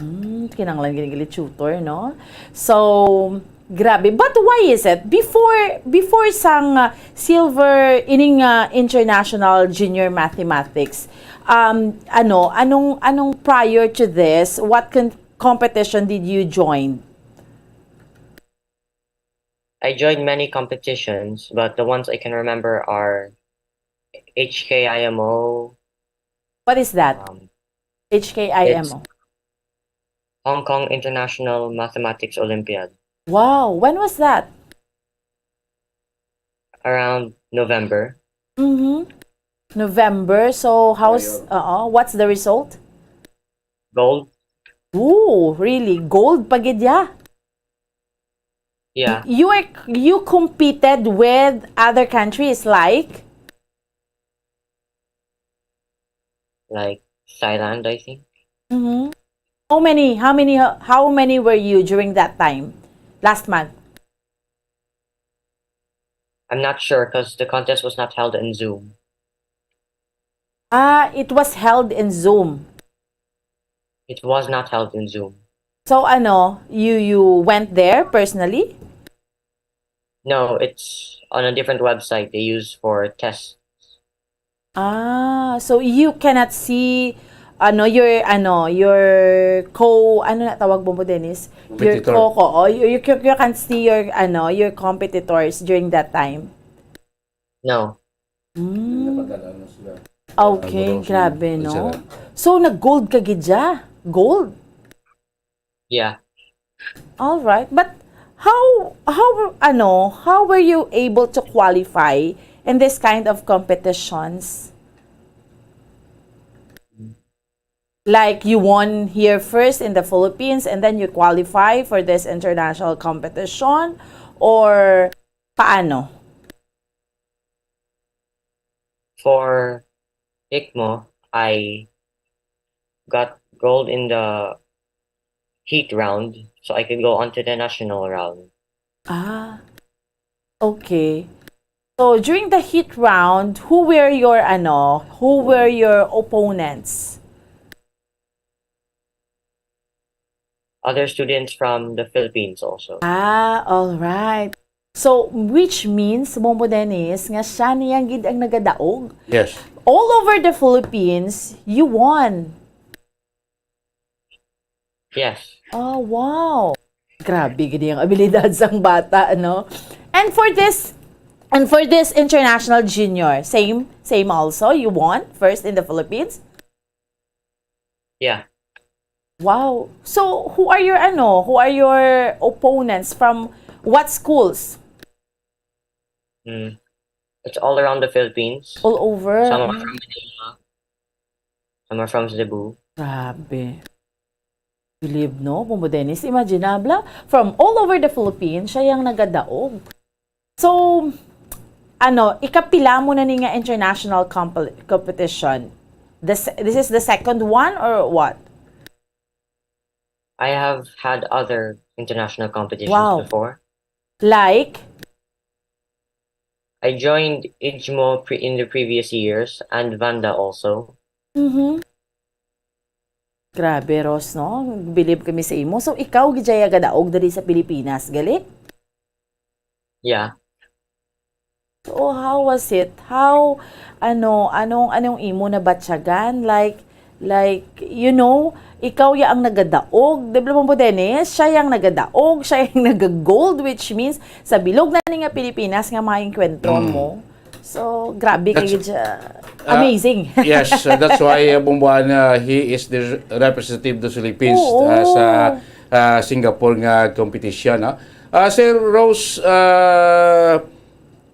Hmm, kinahanglan gid gali tutor, no? So, grabe. But why is it? Before, before sang, ah, silver, ining, ah, International Junior Mathematics, um, ano, anong, anong prior to this, what con-, competition did you join? I joined many competitions, but the ones I can remember are H K I M O. What is that? Um, H K I M O. It's Hong Kong International Mathematics Olympiad. Wow, when was that? Around November. Mm-hmm. November. So, how's, uh, what's the result? Gold. Ooh, really? Gold pa gid ya? Yeah. You are, you competed with other countries like? Like Thailand, I think. Mm-hmm. How many? How many? How many were you during that time? Last month? I'm not sure because the contest was not held in Zoom. Ah, it was held in Zoom. It was not held in Zoom. So ano, you you went there personally? No, it's on a different website they use for tests. Ah, so you cannot see ano your ano your co ano na tawag mo, Dennis? Your Competitor. co ko, oh, you, you, you can't see your ano your competitors during that time. No. Mm. Okay, Ano, grabe, ano no? sila? So, nag-gold ka gid ya? Gold? Yeah. All right. But how how ano, how were you able to qualify in this kind of competitions? Like you won here first in the Philippines and then you qualify for this international competition, or paano? For ICMO, I got gold in the heat round, so I could go on to the national round. Ah. Okay. So during the heat round, who were your ano, who were your opponents? Other students from the Philippines also. Ah, all right. So, which means, Bombo Dennis, nga siya niya gid ang nagadaog. Yes. All over the Philippines, you won. Yes. Oh, wow. Grabe gid ang abilidad sang bata, no? And for this, and for this international junior, same, same also, you won first in the Philippines? Yeah. Wow. So, who are your ano, who are your opponents, from what schools? Mm. It's all around the Philippines. All over? Some are from Manila. Some are from Cebu. Grabe. Bilib, no, Bombo Dennis. Imagine, bla, from all over the Philippines, siya yang nagadaog. So, ano, ikapila mo na ni nga international compil-, competition? This, this is the second one or what? I have had other international competitions Wow. Before. Like? I joined IJMO pre- in the previous years and Vanda also. Mhm. Grabe, Ros, no? Bilib kami sa imo. So, ikaw, gid ya gadaog diri sa Pilipinas, gali? Yeah. So, how was it? How, ano, anong, anong imo nabatyagan? Like, like, you know, ikaw ya ang nagadaog, di ba, Bombo Dennis? Siya yang nagadaog, siya yang nagagold, which means, sa bilog na ni nga Pilipinas nga mga enkwentro Mm. mo. So, grabe That's- kayo siya. Ah, Amazing. Yes, uh, that's why uh, Bomboan, uh, he is the representative of the Philippines Oo. uh, sa uh, Singapore nga competition. No? Uh, Sir Rose, uh,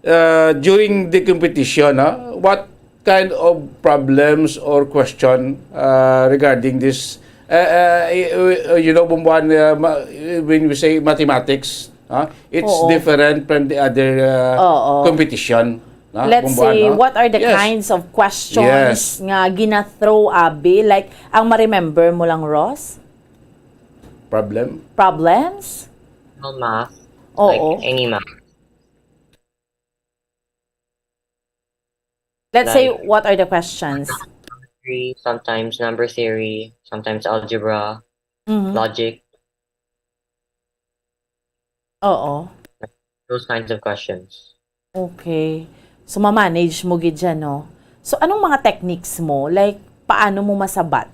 uh, during the competition, no, what kind of problems or question uh, regarding this? Uh, uh, y- y- you know, Bomboan, uh, ma- when we say mathematics, uh, it's Oo. Different from the other uh, Oo. Competition. No? Let's Bomboan, see, no? what are the Yes. kinds of questions Yes. nga gina-throw, abi? Like, ang ma-remember mo lang, Ross? Problem? Problems? No math. Oo. Like any math. Let's say, Like- what are the questions? Theory, sometimes number theory, sometimes algebra. Mhm. logic, Oo. those kinds of questions. Okay. So, ma-manage mo gid siya, no? So, anong mga techniques mo? Like, paano mo masabat?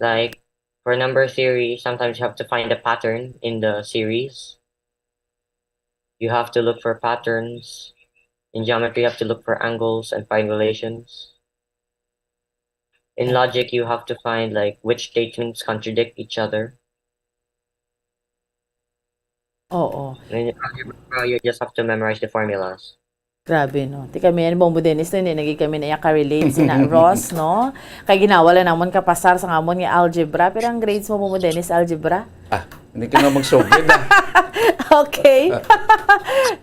Like, for number theory, sometimes you have to find a pattern in the series. You have to look for patterns. In geometry, you have to look for angles and find relations. In logic, you have to find, like, which statements contradict each other. Oo. In algebra, you just have to memorize the formulas. Grabe, no? Ti kami yan, Bombo Dennis, no? Hindi naging kami na ka-relate sina Ross, no? Kay ginawa lang namon kapasar sa ngamon nga algebra. Pero ang grades mo, Bombo Dennis, algebra? Ah, hindi ka nga magsugid, ah. Okay.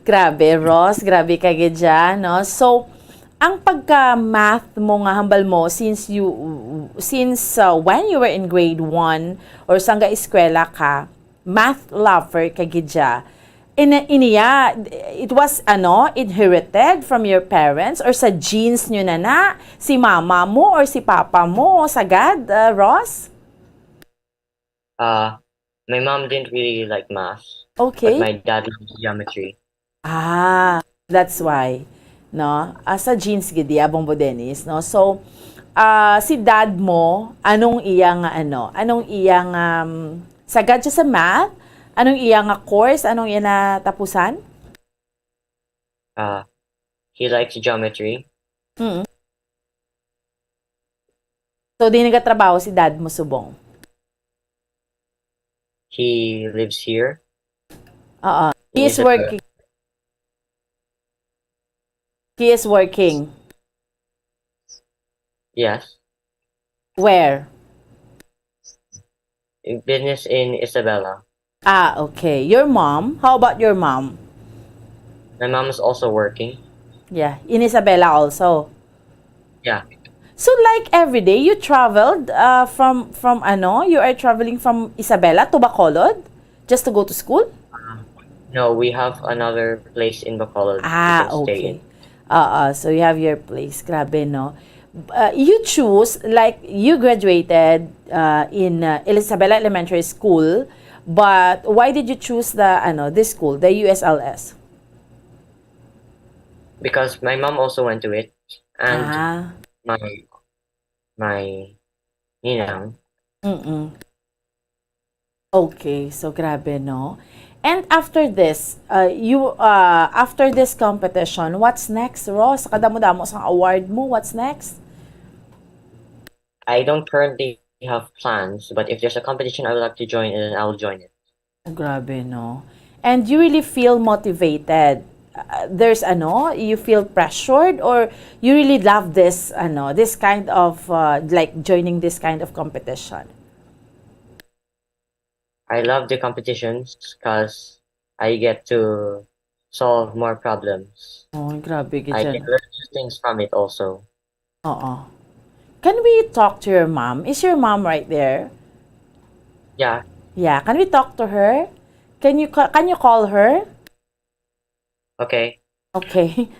Grabe, Ross. Grabe ka gid dyan, no? So, ang pagka-math mo nga hambal mo since you since uh, when you were in grade one or sangga eskwela ka, math lover ka gid siya. In, iniya, it was, ano, inherited from your parents or sa genes nyo na na? Si mama mo or si papa mo? Sagad, uh, Ross? Uh, my mom didn't really like math, Okay. but my dad loves geometry. Ah, that's why. No? Ah, sa genes gid iya, Bombo Dennis, no? So, ah, si dad mo, anong iya nga ano? Anong iya nga, um, sagad siya sa math? Anong iya nga course? Anong iya natapusan? Uh, he likes geometry. Mm. So, di nagatrabaho si dad mo subong? He lives here. Oo. He is Yes, sir. working. He is working. Yes. Where? In business in Isabela. Ah, okay. Your mom? How about your mom? My mom is also working. Yeah, in Isabela also. Yeah. So, like, every day you traveled uh, from from ano? You are traveling from Isabela to Bacolod just to go to school? No, we have another place in Bacolod. Ah, we can stay okay. in. Uh, so you have your place. Grabe, no? Uh, you choose, like, you graduated uh, in uh, Isabela Elementary School, but why did you choose the, ano, this school, the U S L S? Because my mom also went to it, and Ah, my my ninang. mm-mm. Okay, so grabe, no? And after this, uh, you uh, after this competition, what's next, Ross? Kadamo-damo sang award mo, what's next? I don't currently have plans, but if there's a competition I would like to join, then I'll join it. Oh, grabe, no? And you really feel motivated. Uh, there's ano, you feel pressured or you really love this ano, this kind of uh, like joining this kind of competition? I love the competitions because I get to solve more problems. Oh, grabe gid I siya. Can learn new things from it also. Oo. Can we talk to your mom? Is your mom right there? Yeah. Yeah, can we talk to her? Can you ca- can you call her? Okay. Okay.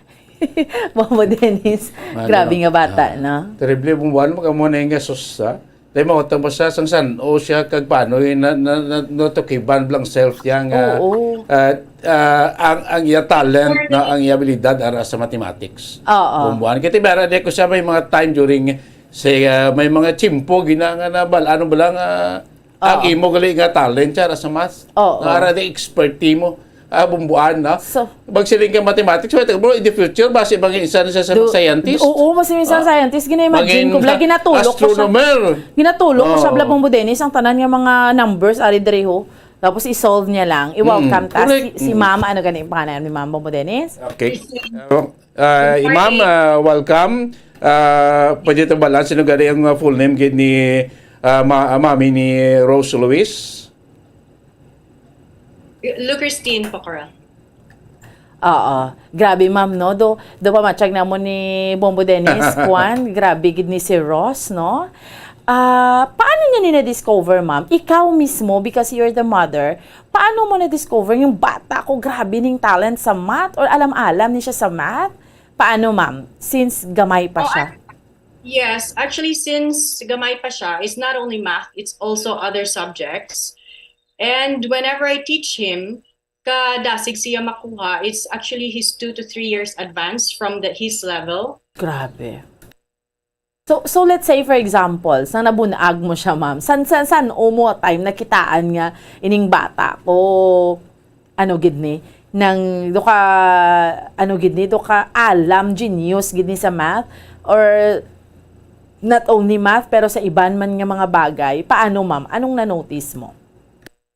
Bobo Dennis, Ano? Grabe nga bata, Ah. No? Terrible, bumbuan mo kamo na nga sus, ha? Dahil mautang pa siya sang san o siya kag paano eh, na, na, na, natukiban lang self niya nga Oo. ah, ah, ang ang iya talent na ang iya abilidad ara sa mathematics. Oo. Bumbuan. Kita bara di ko siya may mga time during say ah, may mga tiyempo gina nga nabal ano ba lang ah, ang Oo. Imo gali nga talent siya ara sa math. Oo. Nga ara di expert mo. Ah, bumbuan na. So, Magsiling ka mathematics, wait, bro, in the future, basi bang isa na siya sa do- scientist? Oo, mas minsan Ah, scientist, gina-imagine ko, maging bla, ginatulok ko siya. astronomer. Ginatulok ko siya, Oo. Bla, Bombo Dennis, ang tanan nga mga numbers, ari diri ho. Tapos i-solve niya lang, i-welcome Mm, ta. correct. Si, si Mm. Ma'am, ano gani ang pangalan ni Ma'am Bombo Dennis? Okay. Uh, uh, Ma'am, uh, welcome. Uh, pwede ito balaan, sino gani ang uh, full name gid ni uh, ma- uh, Mami ni Rose Luis? Lucrestine Pokora. Oo. Grabe, ma'am, no? Do, do pamatyag namon ni Bombo Dennis, kwan, grabe gid ni si Ross, no? Ah, paano niya ni na-discover, ma'am? Ikaw mismo, because you're the mother, paano mo na-discover yung bata ko, grabe ning talent sa math? Or alam-alam ni siya sa math? Paano, ma'am? Since gamay pa Oh, siya. I- Yes, actually, since gamay pa siya, it's not only math, it's also other subjects. And whenever I teach him, kadasig siya makuha, it's actually he's two to three years advanced from the, his level. Grabe. So, so let's say, for example, sa nabunag mo siya, ma'am, san, san, san o mo time nakitaan nga ining bata ko, ano gid ni, nang do ka, ano gid ni, do ka alam, genius gid ni sa math, or not only math, pero sa iban man nga mga bagay? Paano, ma'am? Anong na-notice mo?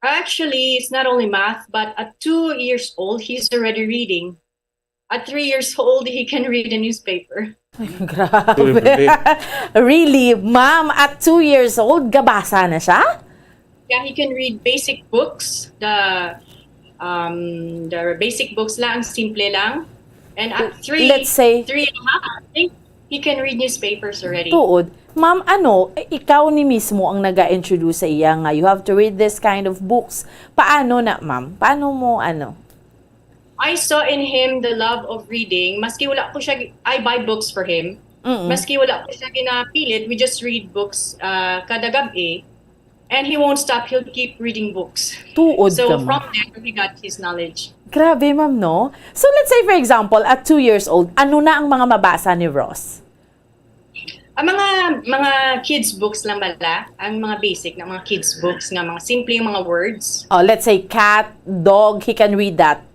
Actually, it's not only math, but at two years old, he's already reading. At three years old, he can read a newspaper. Grabe. Really? Ma'am, at two years old, gabasa na siya? Yeah, he can read basic books, the um, the basic books lang, simple lang. And at three, Let's say- three and a half, I think he can read newspapers already. Tuod. Ma'am, ano, ikaw ni mismo ang naga-introduce sa iya nga you have to read this kind of books. Paano na, ma'am? Paano mo, ano? I saw in him the love of reading. Maski wala ko siya, I buy books for him. Mm-mm. Maski wala ko siya ginapilit, we just read books uh, kada gabi. And he won't stop. He'll keep reading books. Tuod So ka, ma'am. From there, he got his knowledge. Grabe, ma'am, no? So, let's say, for example, at two years old, ano na ang mga mabasa ni Ross? Ang mga mga kids books lang bala, ang mga basic na mga kids books nga mga simple mga words. Oh, let's say, cat, dog, he can read that.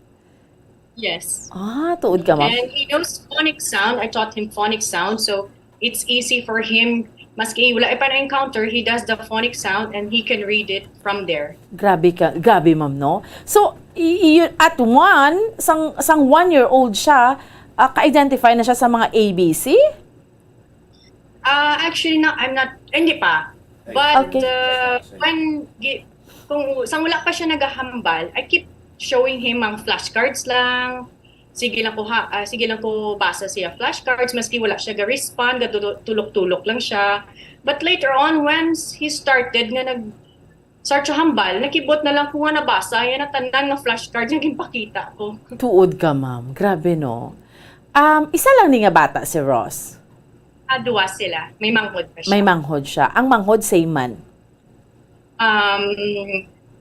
Yes. Ah, tuod ka, ma'am. And he knows phonic sound. I taught him phonic sound, so it's easy for him. Maski wala pa na-encounter, he does the phonic sound and he can read it from there. Grabe ka, grabe, ma'am, no? So, y- y- at one, sang, sang one-year-old siya, ah, ka-identify na siya sa mga A B C? Uh, actually, no, I'm not, hindi pa. But Okay. Uh, when, gi- kung sang wala pa siya nagahambal, I keep showing him ang flashcards lang. Sige lang ko ha, ah, sige lang ko basa siya flashcards, maski wala siya ga-respond, gatulok-tulok lang siya. But later on, once he started nga nag start siya hambal, nakibot na lang ko nga nabasa yan ang tanan nga flashcard nga ginpakita ko. Tuod ka, ma'am. Grabe, no? Um, isa lang ni nga bata si Ross. Ah, duwa sila. May manghod pa siya. May manghod siya. Ang manghod, same man. Um,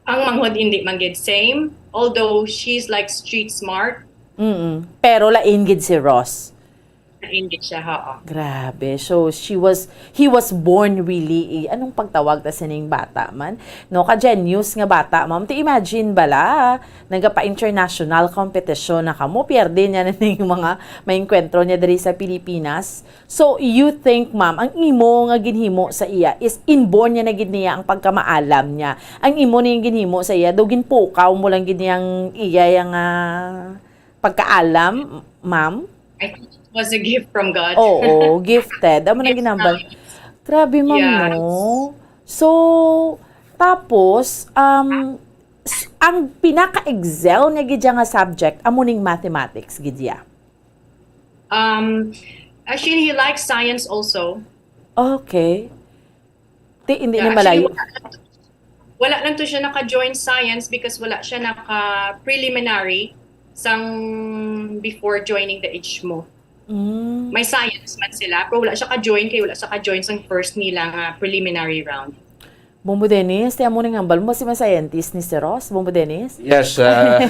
ang manghod hindi man gid same. Although she's like street smart. Mm. Pero lain gid si Ross. Lain gid siya, oo. Grabe. So, she was, he was born really, eh, anong pagtawag ta sining bata man? No, ka-genius nga bata, ma'am. Ti imagine bala, nagapa-international competition na kamo, pierde niya na ning mga maengkwentro niya diri sa Pilipinas. So, you think, ma'am, ang imo nga ginhimo sa iya is inborn niya na gid niya ang pagkamaalam niya. Ang imo ning ginhimo sa iya, daw ginpukaw mo lang gid niyang iya yang ah, pagkaalam, ma'am? I think it was a gift from God. Oo, gifted. Amo nang Yes, ginambal. nice. Grabe, ma'am, Yeah. No? So, tapos, um, s- ang pinaka-excel niya gid siya nga subject, amo ning mathematics gid ya. Um, actually, he likes science also. Okay. Ti, hindi Yeah, ni malayo. actually, wala, wala lang to siya naka-join science because wala siya naka-preliminary sang before joining the H M O. Mm. May science man sila, pero wala siya ka-join kay wala siya ka-join sang first nila nga preliminary round. Bombo Dennis, ti amo ning hambal mo, si mga scientist ni si Ross, Bombo Dennis? Yes, uh,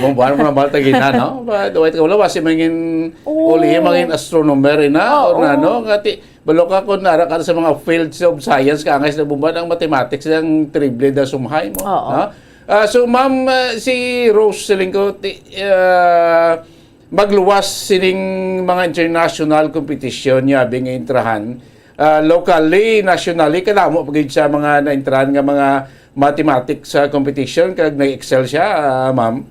mo ba mo na balta gina, no? But wait ko wala si mangin Oo. uli mangin astronomer ina Oo. Or na, no? Ngati balo ka kung nara ka sa mga fields of science, ka angay sa bumba ng mathematics ang triple da sumhay mo. Oo. No? Ah, so ma'am, ah, si Rose Selingco, ti, ah, magluwas sining mga international competition niya bing intrahan, ah, locally, nationally, kadamo pa gid sa mga naintrahan nga mga mathematics sa competition, kag nag-excel siya, ah, ma'am?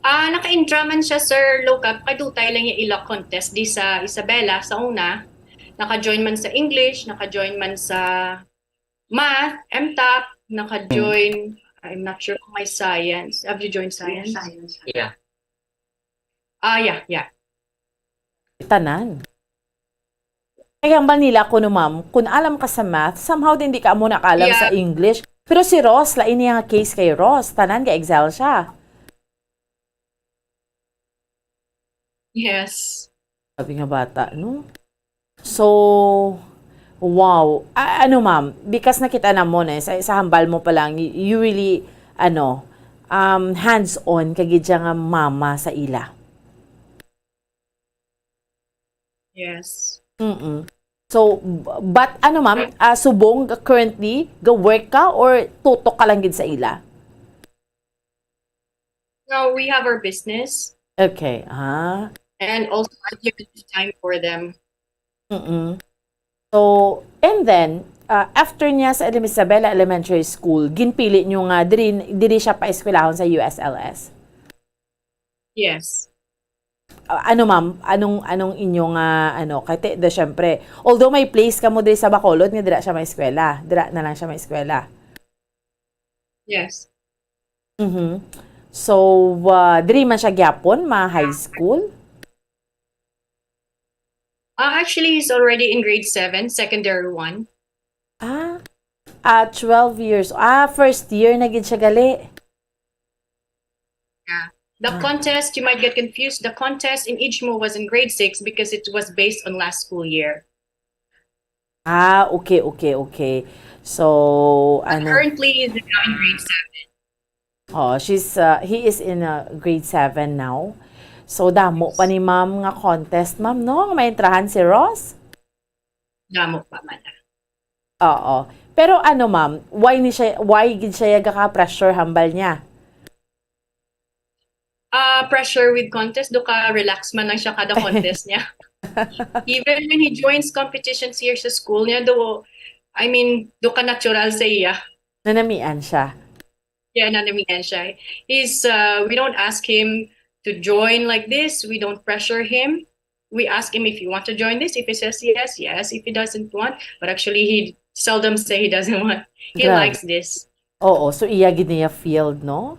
Ah, naka-intra man siya, sir, local. Kadutay lang yung ila contest di sa Isabela sa una. Naka-join man sa English, naka-join man sa math, M top, naka-join, I'm not sure kung may science. Have you joined science? Yeah. Ah, yeah, yeah. Tanan. Kaya ang nila ko no, ma'am, kung alam ka sa math, somehow din di ka mo nakaalam Yeah. sa English. Pero si Ross, lain niya nga case kay Ross. Tanan ga-excel siya. Yes. Sabi nga bata, no? So, wow. A-, ano, ma'am, because nakita na mo na, sa, sa hambal mo pa lang, y-, you really, ano, um, hands-on ka gid siya nga mama sa ila. Yes. Mm-mm. So, b-, but ano, ma'am, ah, subong ga-, currently, ga-work ka or tutok ka lang gid sa ila? No, we have our business. Okay, ah. And also, I give it time for them. Mm-mm. So, and then, ah, after niya sa Ele-, Isabela Elementary School, ginpili niyo nga diri, diri siya paeskwelahon sa U S L S? Yes. Ah, ano, ma'am? Anong, anong inyo nga, ano, kay te-, de, syempre, although may place kamo diri sa Bacolod, nga dira siya maeskwela. Dira na lang siya maeskwela. Yes. Mhm. So, ah, diri man siya gyapon, ma-high school? Ah, actually, he's already in grade seven, secondary one. Ah, ah, twelve years. Ah, first year na gid siya gali. Yeah. The Ah. contest, you might get confused. The contest in Ijmo was in grade six because it was based on last school year. Ah, okay, okay, okay. So, But ano? currently, he's now in grade seven. Oh, she's, uh, he is in, uh, grade seven now. So, damo pa Yes. ni ma'am nga contest, ma'am, no? Nga maentrahan si Ross? Damo pa man. Oo. Pero ano, ma'am, why ni siya, why gid siya gaka-pressure hambal niya? Ah, pressure with contest, do ka relax man lang siya kada contest niya. Even when he joins competitions here sa school niya, do, I mean, do ka natural sa iya. Nanamian siya. Yeah, nanamian siya. He's, uh, we don't ask him to join like this. We don't pressure him. We ask him if he want to join this. If he says yes, yes. If he doesn't want, but actually he seldom say he doesn't want. He Grabe. likes this. Oo, so iya gid niya field, no?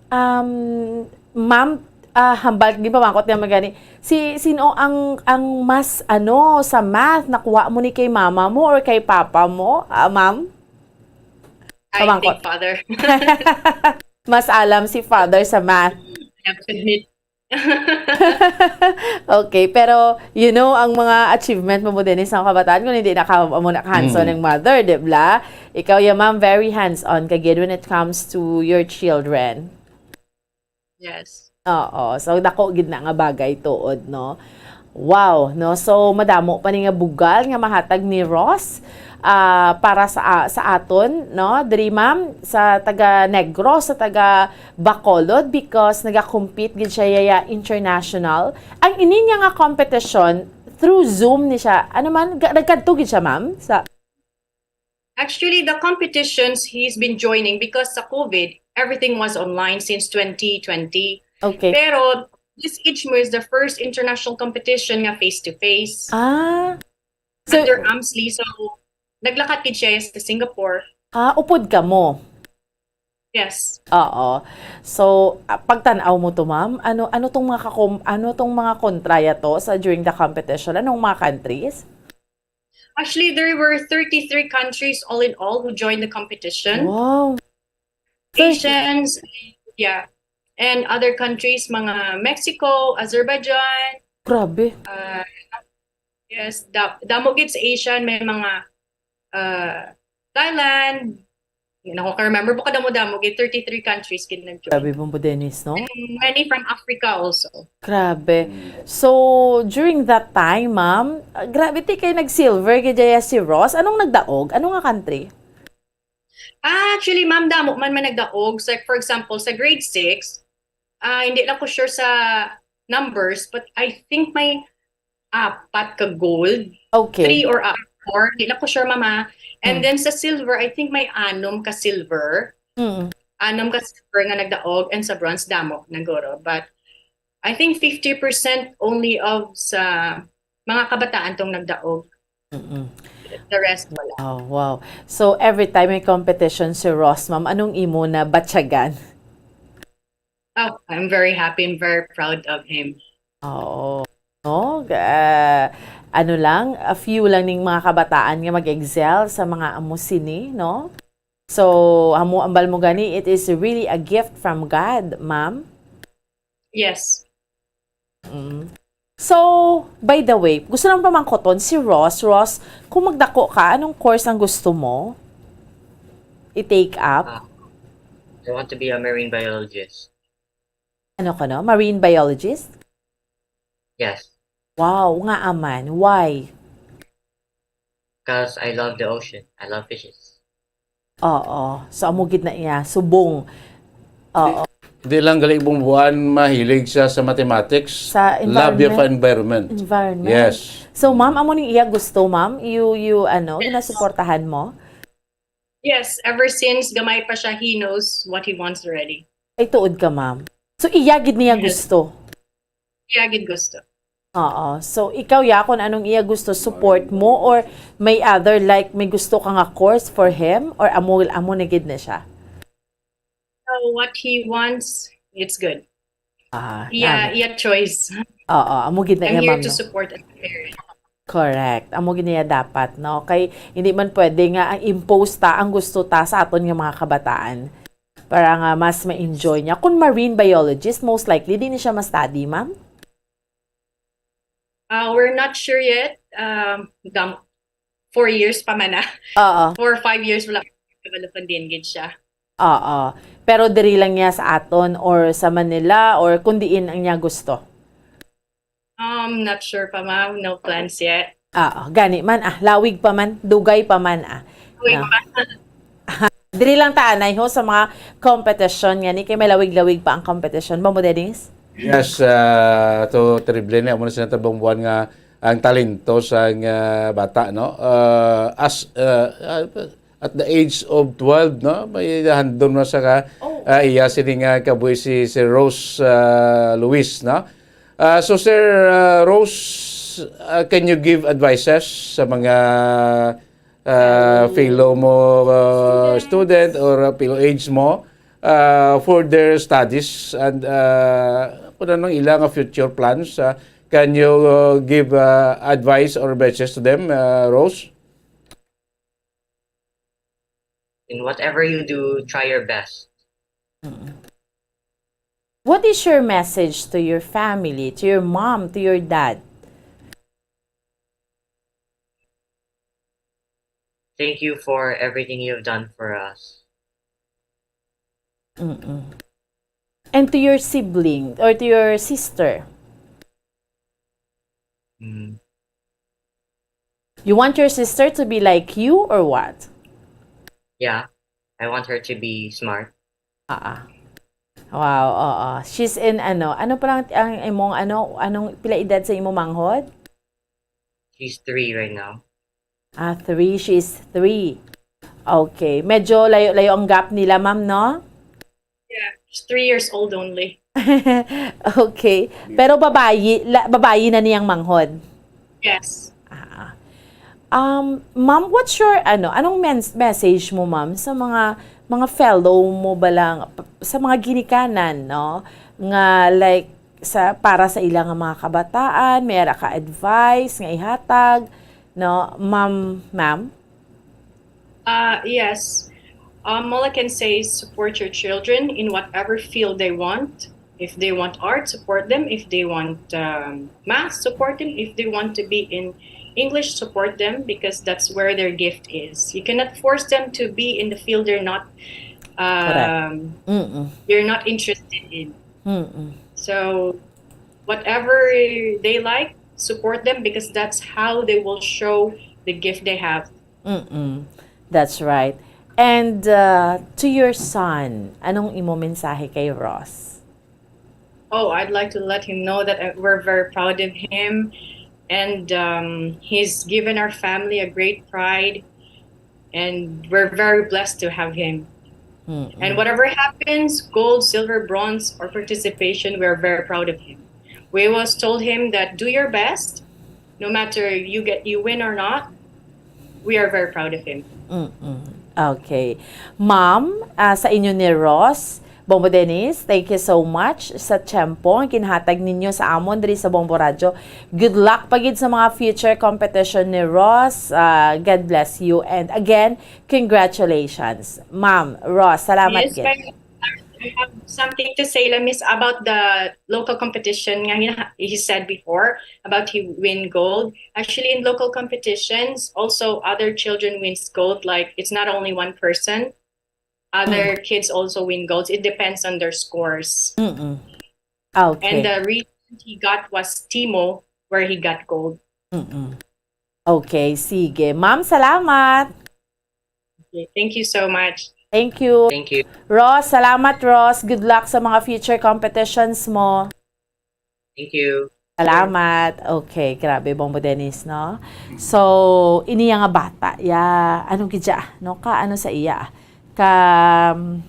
Um, ma'am, ah, hambal, di ba, mangkot nga magani, si, sino ang, ang mas, ano, sa math, nakuha mo ni kay mama mo or kay papa mo, ah, ma'am? I Pamangkot. think father. Mas alam si father sa math. I have to admit. Okay, pero, you know, ang mga achievement mo, mo din sa mga kabataan, kung hindi naka-, mo naka-hands-on Mm. ang mother, di ba? Ikaw, ya ma'am, very hands-on ka gid when it comes to your children. Yes. Oo. So, dako gid na nga bagay tuod, no? Wow, no? So, madamo pa ni nga bugal nga mahatag ni Ross, ah, para sa, ah, sa aton, no? Diri, ma'am, sa taga Negros, sa taga Bacolod, because nagakompete gid siya, ya, international. Ang ini niya nga competition, through Zoom ni siya. Ano man, ga-, nagkadto gid siya, ma'am? Sa Actually, the competitions he's been joining, because sa COVID, everything was online since twenty twenty. Okay. Pero this Ijmo is the first international competition nga face-to-face. Ah. So Under AMSLI, so naglakat gid siya sa Singapore. Ah, upod kamo? Yes. Oo. So, ah, pagtan-aw mo to, ma'am, ano, ano tong mga kakom-, ano tong mga kontraya to sa, during the competition? Anong mga countries? Actually, there were thirty-three countries all in all who joined the competition. Wow. Thirty. Asians, yeah, and other countries, mga Mexico, Azerbaijan. Grabe. Uh, yes, da-, damo gid sa Asian, may mga, uh, Thailand. Hindi na ako ka-remember, baka damo-damo, gid thirty-three countries gid nag-join. Grabe, Bombo Dennis, no? And many from Africa also. Grabe. Mm. So, during that time, ma'am, ah, grabe, ti kay nag-silver gid daya si Ross. Anong nagdaog? Ano nga country? Ah, actually, ma'am, damo man man nagdaog. So, for example, sa grade six, ah, hindi lang ko sure sa numbers, but I think may apat ka gold. Okay. Three or, ah, four. Hindi lang ko sure, ma'am, ha. And Hmm. then sa silver, I think may anom ka silver. Mm. Anom ka silver nga nagdaog, and sa bronze, damo, naguro. But I think fifty percent only of sa mga kabataan tong nagdaog. Mm-mm. The rest, wala. Oh, wow. So, every time may competition si Ross, ma'am, anong imo na batyagan? Oh, I'm very happy and very proud of him. Oo. No? Ga-, ano lang, a few lang ning mga kabataan nga mag-excel sa mga amo sini, no? So, amo, ambal mo gani, it is really a gift from God, ma'am. Yes. Mm. So, by the way, gusto lang pamangkoton si Ross. Ross, kung magdako ka, anong course ang gusto mo i-take up? Ah, I want to be a marine biologist. Ano ka, no? Marine biologist? Yes, Wow, nga aman. Why? Because I love the ocean. I love fishes. Oo. So, amo gid na iya. Subong. Oo. Di lang gali Bong Buan mahilig siya sa mathematics. Sa Love niya environment. pa environment. Environment. Yes. So, ma'am, amo ning iya gusto, ma'am? You, you, ano, ginasuportahan mo? Yes, ever since gamay pa siya, he knows what he wants already. Ay, tuod ka, ma'am. So, iya gid niya Yes. gusto. Iya gid gusto. Oo. So, ikaw, ya, kung anong iya gusto, support mo, or may other, like, may gusto ka nga course for him, or amo, amo na gid na siya? So what he wants, it's good. Ah, Iya, nami. iya choice. Oo, amo gid na I'm iya, here ma'am, to no? Support as a parent. Correct. Amo gid niya dapat, no? Kay hindi man pwede nga ang impose ta ang gusto ta sa aton nga mga kabataan. Para nga mas ma-enjoy niya. Kung marine biologist, most likely, di ni siya ma-study, ma'am? Uh, we're not sure yet. Um, gam- four years pa man na. Oo. Four or five years, wala pa, wala pa din gid siya. Oo. Pero diri lang niya sa aton or sa Manila or kung diin ang niya gusto? Um, not sure pa, ma'am. No plans yet. Oo. Gani man, ah. Lawig pa man. Dugay pa man, ah. Wait, No. pa. Diri lang ta anay ho sa mga competition nga ni kay may lawig-lawig pa ang competition. Bambo Dennis? Yes, ah, to terrible ni amo na sinatabang buwan nga ang talento sa nga bata, no? Ah, as ah, ah, at the age of twelve, no? May handom na sa ka Oh. ah, iya sini nga kabuhi si si Rose ah, Luis, no? Ah, so Sir ah, Rose, ah, can you give advices sa mga ah, fellow mo ah, student or ah, fellow age mo ah, for their studies and ah, kung anong ila nga future plans? Ah, can you ah, give ah, advice or message to them, ah, Rose? In whatever you do, try your best. What is your message to your family, to your mom, to your dad? Thank you for everything you've done for us. Mm-mm. And to your sibling or to your sister? Mm. You want your sister to be like you or what? Yeah, I want her to be smart. Ah. Wow, oo. She's in ano, ano pa lang ang imong ano, anong pila edad sa imong manghod? She's three right now. Ah, three. She's three. Okay. Medyo layo-layo ang gap nila, ma'am, no? Yeah, she's three years old only. Okay. Pero babayi, la, babayi na niyang manghod. Yes. Ah. Um, ma'am, what's your ano, anong mens- message mo, ma'am, sa mga mga fellow mo ba lang p- sa mga ginikanan, no? Nga like sa para sa ilang mga kabataan, may ara ka advice nga ihatag, no? Ma'am, ma'am? Uh, yes. Um, all I can say is support your children in whatever field they want. If they want art, support them. If they want um, math, support them. If they want to be in English, support them because that's where their gift is. You cannot force them to be in the field they're not um, Mm-mm. they're not interested in. Mm-mm. So whatever they like, support them because that's how they will show the gift they have. Mm-mm. That's right. And uh, to your son, anong imo mensahe kay Ross? Oh, I'd like to let him know that uh, we're very proud of him, and um, he's given our family a great pride, and we're very blessed to have him. Mm-mm. And whatever happens, gold, silver, bronze, or participation, we're very proud of him. We always told him that do your best, no matter you get you win or not. We are very proud of him. Mm-mm. Okay. Ma'am, ah, sa inyo ni Ross, Bombo Dennis, thank you so much sa tiyempo nga ginhatag ninyo sa amon diri sa Bombo Radyo. Good luck pa gid sa mga future competition ni Ross. Ah, God bless you. And again, congratulations. Ma'am, Ross, salamat Yes, gid. kay I have something to say, Lamis, about the local competition nga he, he said before about he win gold. Actually, in local competitions, also other children wins gold. Like, it's not only one person. Other kids also win golds. It depends on their scores. Mm-mm. Ah, And okay. The reason he got was Timo, where he got gold. Mm-mm. Okay, sige. Ma'am, salamat. Okay, thank you so much. Thank you. Thank you. Ross, salamat, Ross. Good luck sa mga future competitions mo. Thank you. Salamat. Okay, grabe, Bombo Dennis, no? So, ini nga bata, ya, ano gid siya, no? Ka, ano sa iya? Ka,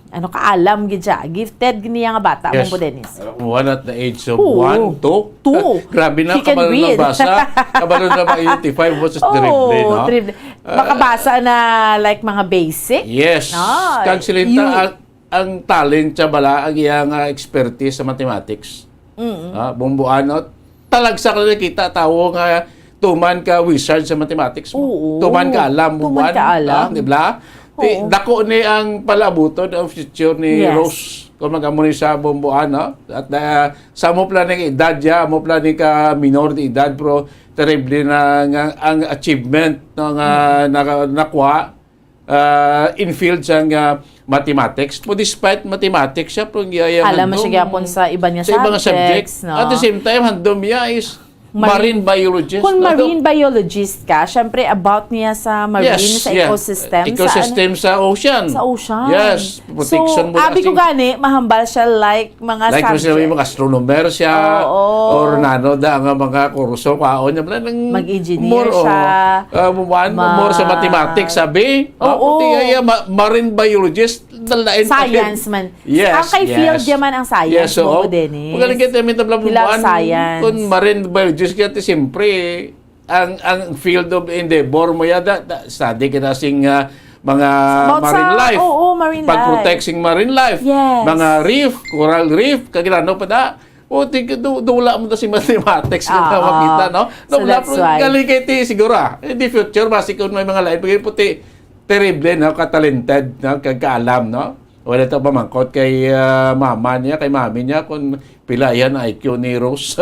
ano, kaalam gid siya. Gifted gid niya nga bata, Yes. Bombo Dennis. One at the age of Oo. one, two. Two. Grabe na, He can kabalo na read. Basa, kabalo na mag-identify, which is terrible, no? Terrible. Makabasa na, like, mga basic. Yes. Ah, Kag silinta, you- ang, ang talent siya bala, ang iyang ah, expertise sa mathematics. Ah, bumbuan, no? Talagsa ka na kita, tawo nga tuman ka wizard sa mathematics mo. Oo. Tuman ka alam, Tuman bumbuan, ka alam. ah, di ba? Ti, Oo. Dako ni ang palabuton of future ni Yes. Rose. Kung mag-amo ni sa bumbuan, no? At ah, sa mo plan ng edad niya, mo plan ni ka minor de edad, pero terrible na nga ang achievement no, nga naka- nakuha ah, in field sang ah, mathematics. But despite mathematics, siya pong iya Alam mo siya gyapon sa iban nga sa ibang subjects, subject. No? At the same time, handom niya is Marine- marine biologist. Kung No? Marine biologist ka, syempre about niya sa marine, Yes, sa yeah. Ecosystem, Ecosystem sa, ocean. Sa ocean. Yes, protection So, mo na abi ko sing- gani, mahambal siya like mga Like, subject. Kung sila yung mga astronomer siya, Oo. or nano da nga mga kurso, kaon niya, pala nang Mag-engineer more, oh, siya. ah, more, Ma- more sa mathematics, sabi. Ah, Oo. Puti, ay, ah, ma- marine biologist, dalain pa Science yun. man. Yes, Ang kay field yes. Yan man ang science, Yes, so, Bobo Dennis. Magaling kita, may tabla He loves buwan, science. Kung marine biologist ka, ti, siyempre, ang ang field of endeavor mo yada, da- study ka na sing ah, mga About marine sa- life. oo, marine Pag-protect life. sing marine life. Yes. Mga reef, coral reef, kagilano pa da. O, tig, du, dula mo na si mathematics Ah, na makita, ah. No? So, Wala that's po, why. Galing kay ti, siguro, ah. In the future, basi kung may mga lain, pagiging puti, terrible, no? Katalented, no? Kagkaalam, no? Wala ito pamangkot kay ah, mama niya, kay mami niya, kung pila yan ang I Q ni Rose.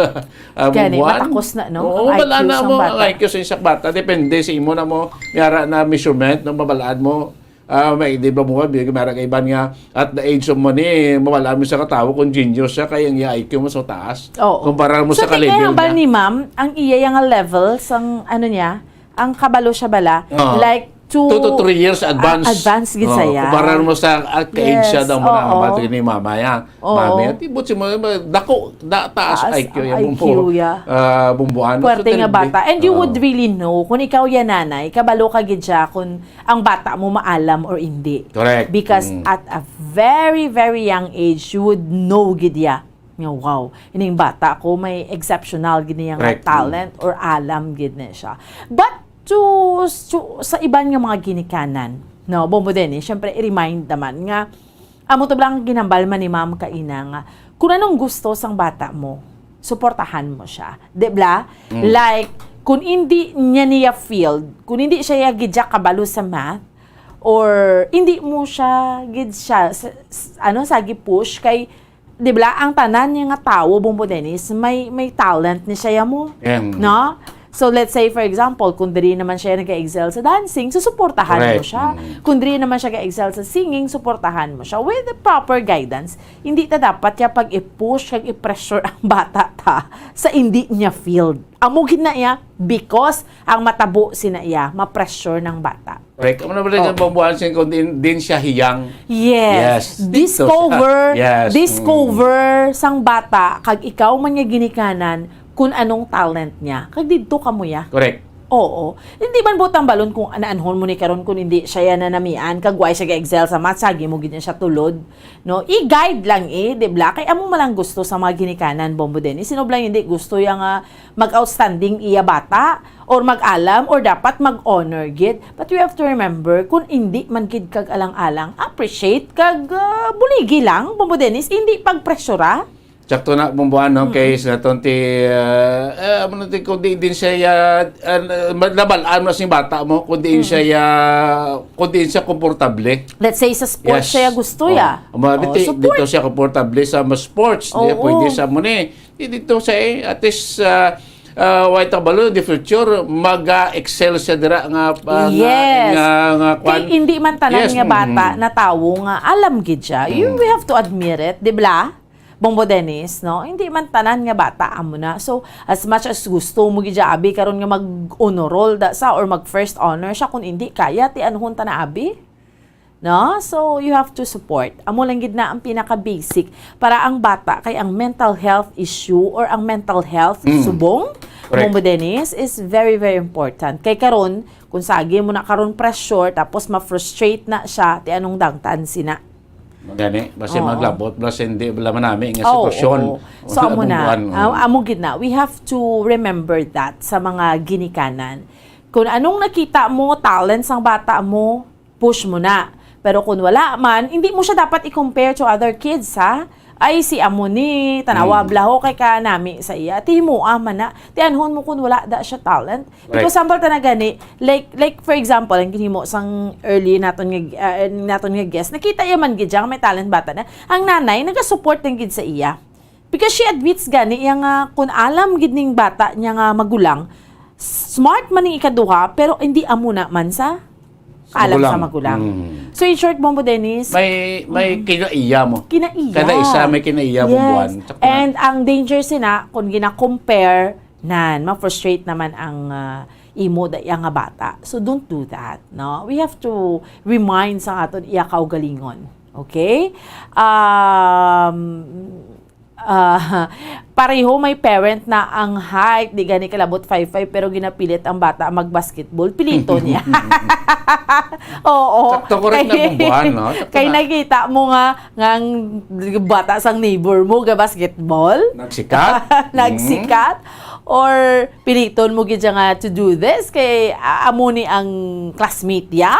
Ah, Gani, buwan. matakos na, no? Oo, Ang wala I Q na sang mo, bata. ang I Q sa isang bata. Depende sa imo na mo, may ara na measurement, no? Mabalaan mo. Ah, may, di ba mo, may ara kay iban nga, at the age of mo ni, mabalaan mo sa katawo kung genius siya, kay ang I Q mo sa taas. Oo. Kumpara mo So, sa tingnan ka-level ang bal niya. Ni ma'am, ang iya nga level sang ano niya, ang kabalo siya bala, Oo. Like, two, Two to three years advance. Ah, advance gid Oo, saya. Kumpara mo sa ah, ka-age Yes, siya daw mo na oo. Mati ni mama ya. Oo. Mami, at ibot si mo, dako, da, taas, Taas I Q ang ya, I Q ya. Ah, bumbuan. Puwerte So, nga terrible. Bata. And you Oo. Would really know kung ikaw yan, nanay, kabalo ka gid siya kung ang bata mo maalam or hindi. Correct. Because Mm. At a very, very young age, you would know gid ya. Nga, wow, ining bata ko may exceptional gid niya nga Correct. Talent or alam gid na siya. But to, to sa iban nga mga ginikanan, no, Bombo Dennis, syempre, i-remind naman nga amo to lang ginambal man ni ma'am kaina nga kung anong gusto sang bata mo, suportahan mo siya. Di ba? Like, kung hindi niya niya field, kung hindi siya ya gid siya kabalo sa math, or hindi mo siya gid siya, sa, s- ano, sagi push kay, di ba, ang tanan niya nga tawo, Bombo Dennis, may, may talent ni siya ya mo. Yan. No? So, let's say, for example, kung diri naman siya nag-excel sa dancing, so suportahan mo Correct. siya. Mm. Kung diri naman siya nag-excel sa singing, suportahan mo siya. With the proper guidance, hindi ta dapat ya pag i-push kag i-pressure ang bata ta sa hindi niya field. Amo gid na iya, because ang matabo sina iya, ma-pressure ng bata. Correct. Ano ba rin Oh. ang bumbuan siya kung din, din siya hiyang? Yes. Yes. Dito Discover, siya. Yes. Discover sang bata kag ikaw man nga ginikanan kung anong talent niya. Kag didto ka mo ya. Correct. Oo. Hindi man butang balon kung anaanhon mo ni karon kung hindi siya yan nanamian, kag why siya ga-excel sa math, sagi mo gid niya siya tulod. No? I-guide lang eh, di ba? Kay amo man lang gusto sa mga ginikanan, Bombo Dennis. Sino ba lang hindi gusto yung ah, mag-outstanding iya bata, or mag-alam, or dapat mag-honor gid. But we have to remember, kung hindi man gid kag alang-alang, appreciate kag ah, buligi lang, Bombo Dennis, hindi pagpresyura. Sakto na, Bumbuan, no? Mm. Kay sa naton ti, ah, ah, amo na ti, kung di din siya, ah, ah, nabal-an mo sing bata mo, kung di Mm. siya, ah, kung di siya komportable. Let's say sa sports Yes. siya gusto Oh. ya. Amo na Oh, ti, support. dito siya komportable sa mga sports, di Oo. pwede sa mo ni. Di dito siya, eh, at least, ah, ah, way ta kabalo, the future, mag-excel siya dira nga, ah, nga, Yes. nga, nga Kay kwan. hindi man tanan Yes, nga bata mm. na tawo nga alam gid siya. You, Mm. we have to admit it, di ba? Bumbo Dennis, no? Hindi man tanan nga bata amo na. So, as much as gusto mo gid siya, abi, karon nga mag-honor roll da sa or mag first honor siya, kung hindi kaya, ti anuhon ta na, abi? No? So, you have to support. Amo lang gid na ang pinaka-basic para ang bata kay ang mental health issue or ang mental health Mm. subong, Correct. Bumbo Dennis, is very, very important. Kay karon, kung sagi mo na karon pressure, tapos ma-frustrate na siya, ti anong dangtan sina? Gani, basi Oo. maglabot, basi hindi bala manami nga Oo, sitwasyon. oo. So, amo na. Bumbuan, oo. Am-, amo gid na. We have to remember that sa mga ginikanan. Kung anong nakita mo, talent sang bata mo, push mo na. Pero kung wala man, hindi mo siya dapat i-compare to other kids, ha? Ay, si amo ni, tanawa, Mm. blaho kay ka nami sa iya. Ti himoa man na. Ti anhon mo kung wala da siya talent. Right. Because sample ta na gani, like, like, for example, ang ginhimo sang early naton nga, ah, naton nga guest, nakita iya man gid siya nga may talent bata na. Ang nanay, nagasupport din gid sa iya. Because she admits gani iya nga kung alam gid ning bata niya nga magulang, smart man ning ikaduha, pero hindi amo na man sa Sa alam sa magulang. magulang. Mm. So, in short, Bumbo Dennis, May, may Mm. kinaiya mo. kinaiya. Kada isa may kinaiya mo Yes. buwan. Sakto na. And ang danger sina, kung gina-compare, nan, ma-frustrate naman ang, ah, imo da iya nga bata. So, don't do that, no? We have to remind sa aton iya kaugalingon. Okay? Um, ah, pareho may parent na ang height, di gani kalabot five five, pero ginapilit ang bata mag-basketball. Pilito niya. Oo. Sakto, correct na Kay, Bumbuan, no? Sakto kay na. nakita mo nga, nga ang bata sang neighbor mo ga-basketball? Nagsikat? Nagsikat? Mm. Or piliton mo gid siya nga to do this? Kay, ah, amo ni ang classmate ya?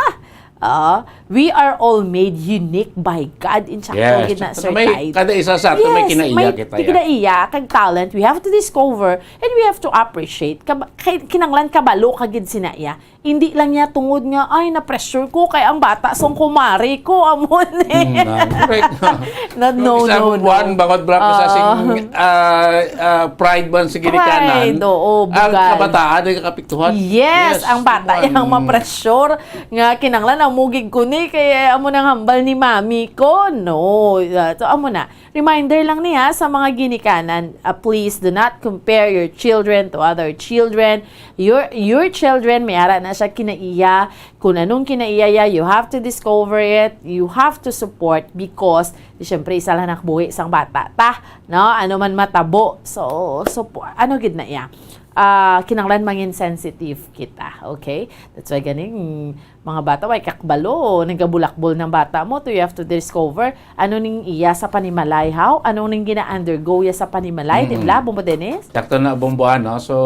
Ah, we are all made unique by God. In sakto Yes, gid na, sakto na. Sir May, Tide. kada isa sa ato may Yes, kinaiya may kita, ya. kinaiya kag talent. We have to discover and we have to appreciate. Kab-, kay, kinanglan kabalo ka gid sina iya. Hindi lang niya tungod nga, "Ay, na-pressure ko kay ang bata sang kumari ko." Amo ni. Mm, na, correct. Na, Yung no, isa no, mo buwan, no. bangod bra ka sa Ah. sing, ah, ah, pride man sa ginikanan. Pride, oo, Ang bugal. kabataan ay kakapiktuhan. Yes, Yes, ang bata buwan. yang ma-pressure nga kinanglan ang mugig ko ni kay amo nang hambal ni mami ko. No, ah, so amo na. Reminder lang niya sa mga ginikanan, ah, please do not compare your children to other children. Your, your children, may ara na siya kinaiya. Kung anong kinaiya ya, you have to discover it. You have to support because, di, syempre, isa lang nakabuhi sang bata ta, no? Ano man matabo. So, so, ano gid na iya? Ah, kinanglan mangin sensitive kita, okay? That's why ganing mga bata, way kakbalo, nagabulakbol ng bata mo, to you have to discover ano ning iya sa panimalay, how? Ano ning gina-undergo ya sa panimalay, di Mm-mm. ba, Bumbo Dennis? Sakto na, Bumbuan, no? So,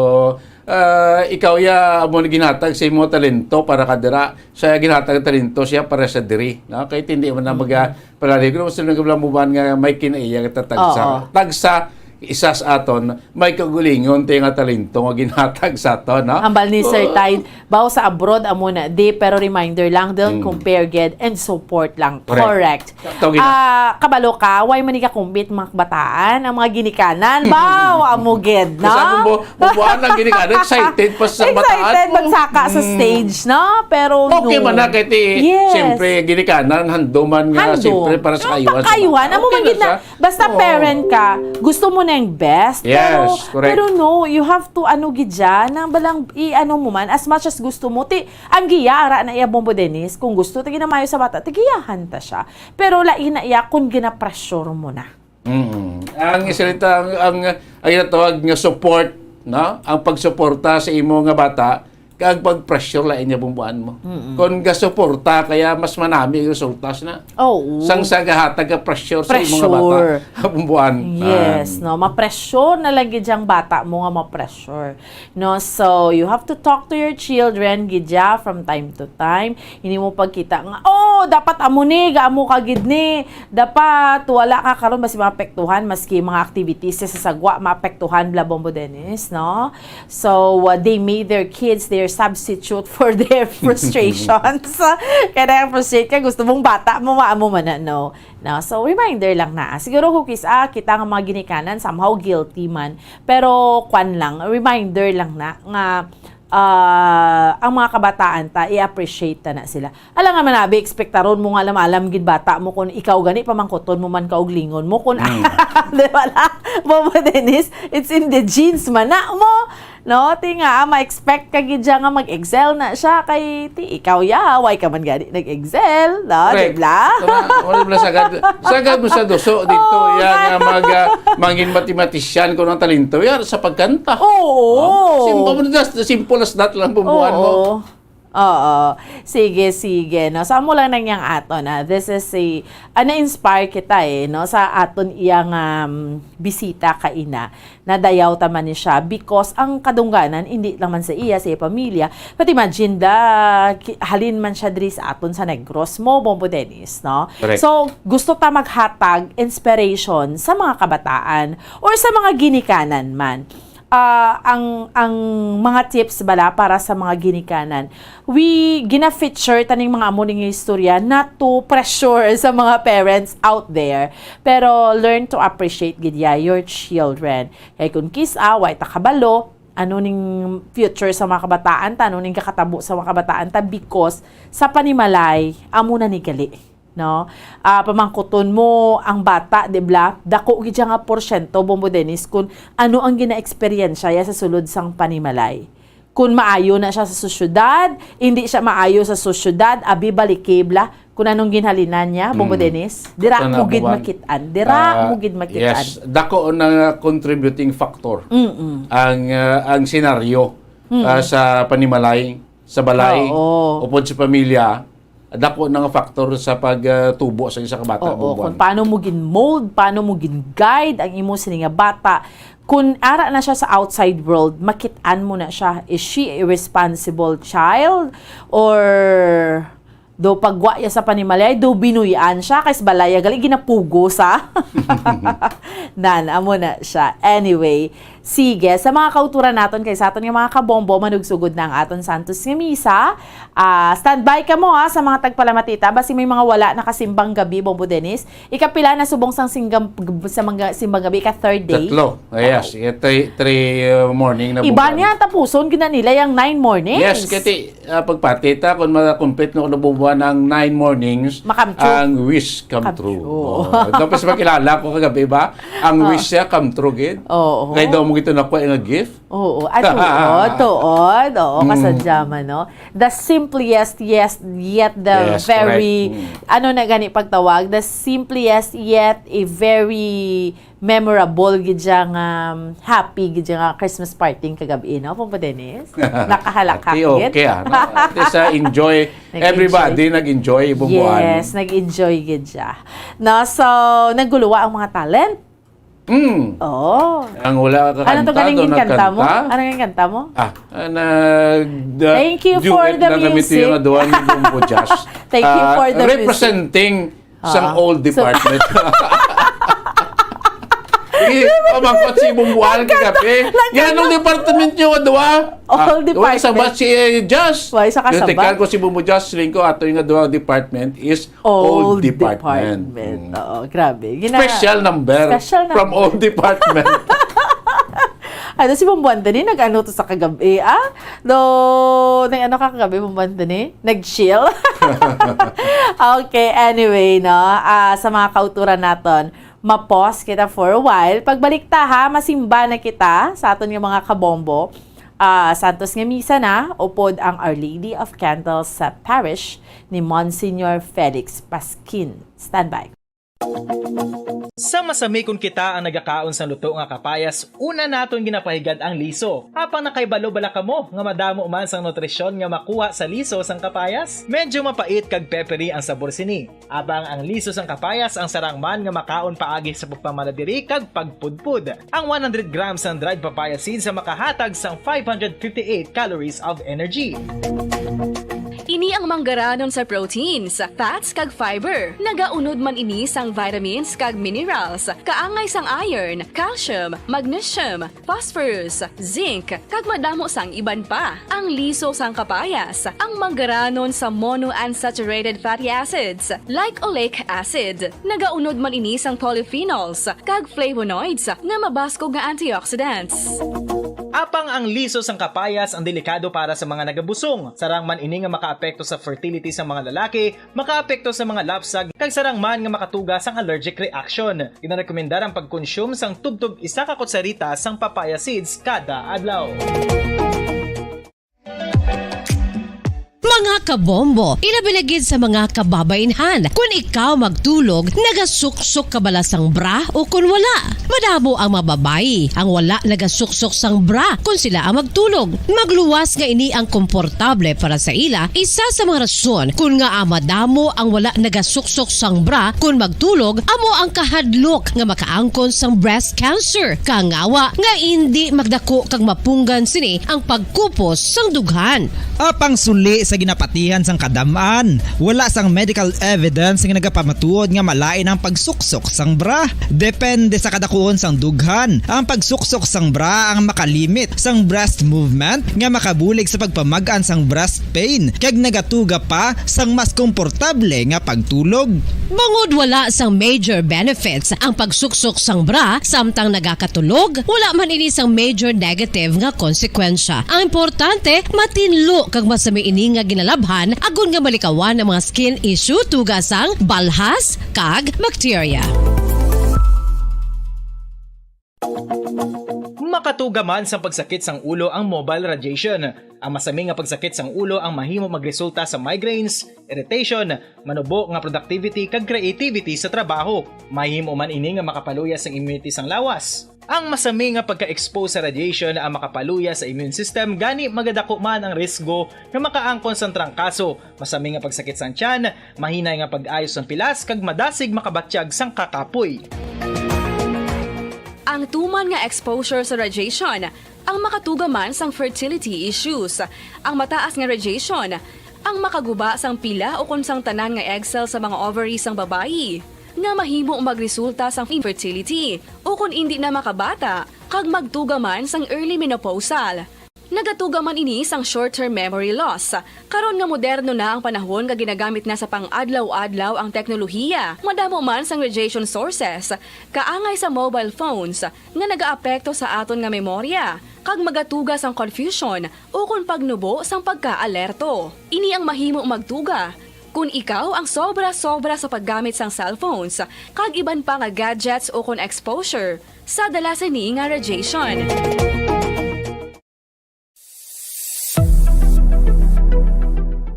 ah, ikaw ya, amo ni ginhatag sa imo talento para ka dira. Siya ginhatag ang talento siya para sa diri, no? Kay hindi man na Mm. maga-, palaligo naman sila ng Bumbuan nga may kinaiya nga tagsa. Oo. Tagsa, isa sa aton, may kagulingon tayo nga talento nga ginhatag sa aton, no? Hambal ni Sir Oh. Tide, baw sa abroad, amo na, di, pero reminder lang, don't Mm. compare gid and support lang. Correct. Correct. Tawag na. Ah, kabalo ka, way man ikakumbit mga kabataan, ang mga ginikanan, baw, amo gid, no? Kasi ang bumbu-, bumbuan ang ginikanan, excited pa sa kabataan. Excited, magsaka sa Mm. stage, no? Pero Okay no. man na, kay ti, Yes. siyempre, ginikanan, handuman nga, Handom. siyempre, para sa Yung kayuhan sa kakayuhan, bata. amo Okay man na gid na, siya. Basta Oo. parent ka, gusto mo na yung best. Yes, Pero, correct. pero no, you have to, ano, gid dyan, nang balang, i-ano mo man, as much as gusto mo, ti, ang giya, ara na iya, Bumbo Dennis, kung gusto, ti ginamayo sa bata, ti giyahan ta siya. Pero lain na iya, kung gina-pressure mo na. Mm. Ang isalita, ang, ang, ang ginatawag nga support, no? Ang pagsuporta sa imo nga bata, kag pag-pressure lain niya bumbuan mo. Mm-mm. Kung gasuporta, kaya mas manami ang resultas na. Oo. Sang sa gahatag ka pressure sa imo nga bata, Pressure. bumbuan. Yes, Ah. no, ma-pressure na lang gid yang bata mo nga ma-pressure. No, so you have to talk to your children gid ya from time to time. Hindi mo pagkita nga, "Oh, Dapat amo ni, gaamo ka gid ni. Dapat wala ka karon basi maapektuhan, maski mga activities sa sagwa maapektuhan, bla, Bombo Dennis, no? So, uh, they made their kids their substitute for their frustrations. Kaya na frustrate ka, gusto mong bata mo, maamo man na, no? No? So, reminder lang na. Siguro, kung kis-, ah, kita nga mga ginikanan, somehow guilty man. Pero, kwan lang, reminder lang na, nga, ah, ang mga kabataan ta, i-appreciate ta na sila. Alangan man abi, ekspektaron mo nga alam-alam gid bata mo kung ikaw gani pamangkuton mo man kauglingon mo kung Mm. di ba la? Mama Dennis, it's in the genes man na mo. No, ti nga, ah, ma-expect ka gid siya nga mag-excel na siya kay ti ikaw ya, why ka man gani nag-excel, no, di Correct. ba? Ito na, wala bala sagad, sagad mo sa duso dito, Oo, yan nga sagad. mag, ah, mangin mathematician kung ang talento, yan sa pagkanta. Oo. Oh, simple, just simple as that lang bubuan mo. Oo. Oo. Sige, sige, no? So, amo lang nang yang aton, ah. This is a, ah, na-inspire kita, eh, no? Sa aton iyang, um, bisita kaina. Nadayaw ta man ni siya because ang kadungganan, hindi lang man sa iya, sa iya pamilya. But imagine, da, ki-, halin man siya diri sa aton sa Negros mo, Bombo Dennis, no? Correct. So, gusto ta maghatag inspiration sa mga kabataan or sa mga ginikanan man. Ah, ang, ang mga tips bala para sa mga ginikanan. We gina-feature taning mga amo ning istorya not to pressure sa mga parents out there, pero learn to appreciate gid ya your children. Kay kung kis-a, way ta kabalo, ano ning future sa mga kabataan ta, ano ning kakatabo sa mga kabataan ta, because sa panimalay, amo na ni gali. No? Ah, pamangkuton mo ang bata, di ba? Dako gid siya nga porsyento, Bombo Dennis, kung ano ang gina-eksperyensya ya sa sulod sang panimalay. Kung maayo na siya sa sosyedad, hindi siya maayo sa sosyedad, abi, baliki, bla. Kung anong ginhalinan niya, Bombo Mm. Dennis, dira Ito na, mo gid Buwan. makit-an. Dira Ah, mo gid makit-an. yes, dako na contributing factor Mm-mm. ang, ah, ang senaryo, Mm. ah, sa panimalay, sa balay, Oo. upod sa pamilya. Dako na nga factor sa pag, ah, tubo sa isa ka bata, Oo, Buwan. kung paano mo gin-mold, paano mo gin-guide ang imo sini nga bata. Kung ara na siya sa outside world, makit-an mo na siya. Is she a responsible child? Or do pagwa ya sa panimalay, do binuy-an siya, kay sa balay ya gali ginapugo sa. Nan, amo na siya. Anyway, sige, sa mga kauturan naton kay sa aton nga mga kabombo, manugsugod na ang aton Santos nga Misa. Ah, standby ka mo, ha, sa mga tagpalamatita. Basi may mga wala nakasimbang gabi, Bombo Dennis. Ikapila na subong sang singgam-, sa mga simbang gabi, ka third day? Tatlo. Yes, Wow. eh, three, three, uh, morning na Iba buwan. niya, tapuson gina nila yung nine mornings. Yes, kati, ah, pagpati ta, kung ma-complete na ko na buwan ang nine mornings, Makamtro. ang wish come Come true. true. Oh. Tapos makilala ko kagabi ba? Ang Oh. wish siya come true, gid. Oo. Kaya daw mo gito nakuha nga gift. Oo. Ay, tuod, tuod. Oo, Mm. kasadya man, no? The simplest, yes, yet the Yes, very, correct. Mm. ano na gani pagtawag? The simplest, yet a very memorable gid siya nga, um, happy gid siya nga Christmas party kagabi, no, Papa Dennis? Nakahalak Ate, gid. okay, ah. Na, ate, sa enjoy. Nag-enjoy. Everybody nag-enjoy, bubuan. Yes, nag-enjoy gid siya. No, so, nagguluwa ang mga talent. Mm. Oo. Ang wala ka Ano to kanta, galing doon yung kanta mo? nagkanta. Ano yung kanta mo? Ah, ah, nag, ah, Thank you for duet the lang kami music. tuyo nga duha ni Bombo Jazz. Thank you Ah, for the music. representing sang Oo. old So department. Eh, pamangkot si Bumbuan Nagkanta-, kagabi. nagkanta- Yan ang department nyo, duha. Old Ah, wala sa department. ba si, eh, Jazz? Wala sa Yung kasabot. tekan ko si Bumbu Jazz, siling ko, ato yung duha department is Old old department. department. Mm. Oo, grabe. Gina- Special number Special from number. old department. Ano si Bumbuan din, nag-ano to sa kagabi, ah? Do, nag-ano ka kagabi, Bumbuan din? Nag-chill? Okay, anyway, no? Ah, sa mga kauturan naton, ma-pause kita for a while. Pagbalik ta, ha, masimba na kita sa aton nga mga kabombo. Ah, Santos nga Misa na, upod ang Our Lady of Candles sa parish ni Monsignor Felix Pasquin. Standby. Sa masami kon kita ang nagakaon sang luto nga kapayas, una naton ginapahigad ang liso. Apang nakaibalo bala kamo nga madamo man sang nutrisyon nga makuha sa liso sang kapayas? Medyo mapait kag peppery ang sabor sini. Apang ang liso sang kapayas ang sarang man nga makaon paagi sa pagpamanadiri kag pagpudpud. Ang one hundred grams sang dried papaya seeds ang makahatag sang five hundred fifty-eight calories of energy. Ini ang manggaranon sa proteins, fats, kag fiber. Nagaunod man ini sang vitamins kag minerals, kaangay sang iron, calcium, magnesium, phosphorus, zinc, kag madamo sang iban pa. Ang liso sang kapayas, ang manggaranon sa monounsaturated fatty acids, like oleic acid. Nagaunod man ini sang polyphenols kag flavonoids nga mabaskog nga antioxidants. Apang ang liso sang kapayas ang delikado para sa mga nagabusong. Sarang man ini nga makaapekto sa fertility sa mga lalaki, makaapekto sa mga lapsag, kag sarang man nga makatuga sang allergic reaction. Ginarekomendar ang pagkonsume sang tubtob isa ka kutsarita sang papaya seeds kada adlaw. Mga kabombo, ilabi na gid sa mga kababainhan, kun ikaw magtulog, nagasuksok ka bala sang bra o kun wala? Madamo ang mga babayi ang wala nagasuksok sang bra kun sila ang magtulog. Magluwas nga ini ang komportable para sa ila, isa sa mga rason kun ngaa madamo ang wala nagasuksok sang bra kun magtulog amo ang kahadlok nga makaangkon sang breast cancer, kangawa nga indi magdako kag mapunggan sini ang pagkupos sang dughan. Apang suli sa ginapatihan sang kadam-an, wala sang medical evidence nga nagapamatuod nga malain ang pagsuksok sang bra. Depende sa kadakuon sang dughan, ang pagsuksok sang bra ang makalimit sang breast movement nga makabulig sa pagpamag-an sang breast pain kag nagatuga pa sang mas komportable nga pagtulog. Bangod wala sang major benefits ang pagsuksok sang bra samtang nagakatulog, wala man ini sang major negative nga konsekwensya. Ang importante, matinlo kag masami ini nga ginalabhan agod nga malikawan ang mga skin issue tuga sang balhas kag bacteria. Makatuga man sang pagsakit sang ulo ang mobile radiation. Ang masami nga pagsakit sang ulo ang mahimo magresulta sa migraines, irritation, manubo nga productivity kag creativity sa trabaho. Mahimo man ini nga makapaluya sang immunity sang lawas. Ang masami nga pagka-expose sa radiation ang makapaluya sa immune system, gani magadako man ang risgo nga makaangkon sang trangkaso, masami nga pagsakit sang tiyan, mahinay nga pag-ayo sang pilas, kag madasig makabatyag sang kakapoy. Ang tuman nga exposure sa radiation ang makatuga man sang fertility issues. Ang mataas nga radiation ang makaguba sang pila ukon sang tanan nga egg cell sa mga ovary sang babayi, nga mahimo magresulta sang infertility ukon indi na makabata, kag magtuga man sang early menopausal. Nagatuga man ini sang short-term memory loss. Karon nga moderno na ang panahon nga ginagamit na sa pang-adlaw-adlaw ang teknolohiya, madamo man sang radiation sources, kaangay sa mobile phones, nga nagaapekto sa aton nga memorya, kag magatuga sang confusion ukon pagnubo sang pagkaalerto. Ini ang mahimo magtuga kon ikaw ang sobra-sobra sa paggamit sang cellphones kag iban pa nga gadgets ukon exposure sa dala sini nga radiation.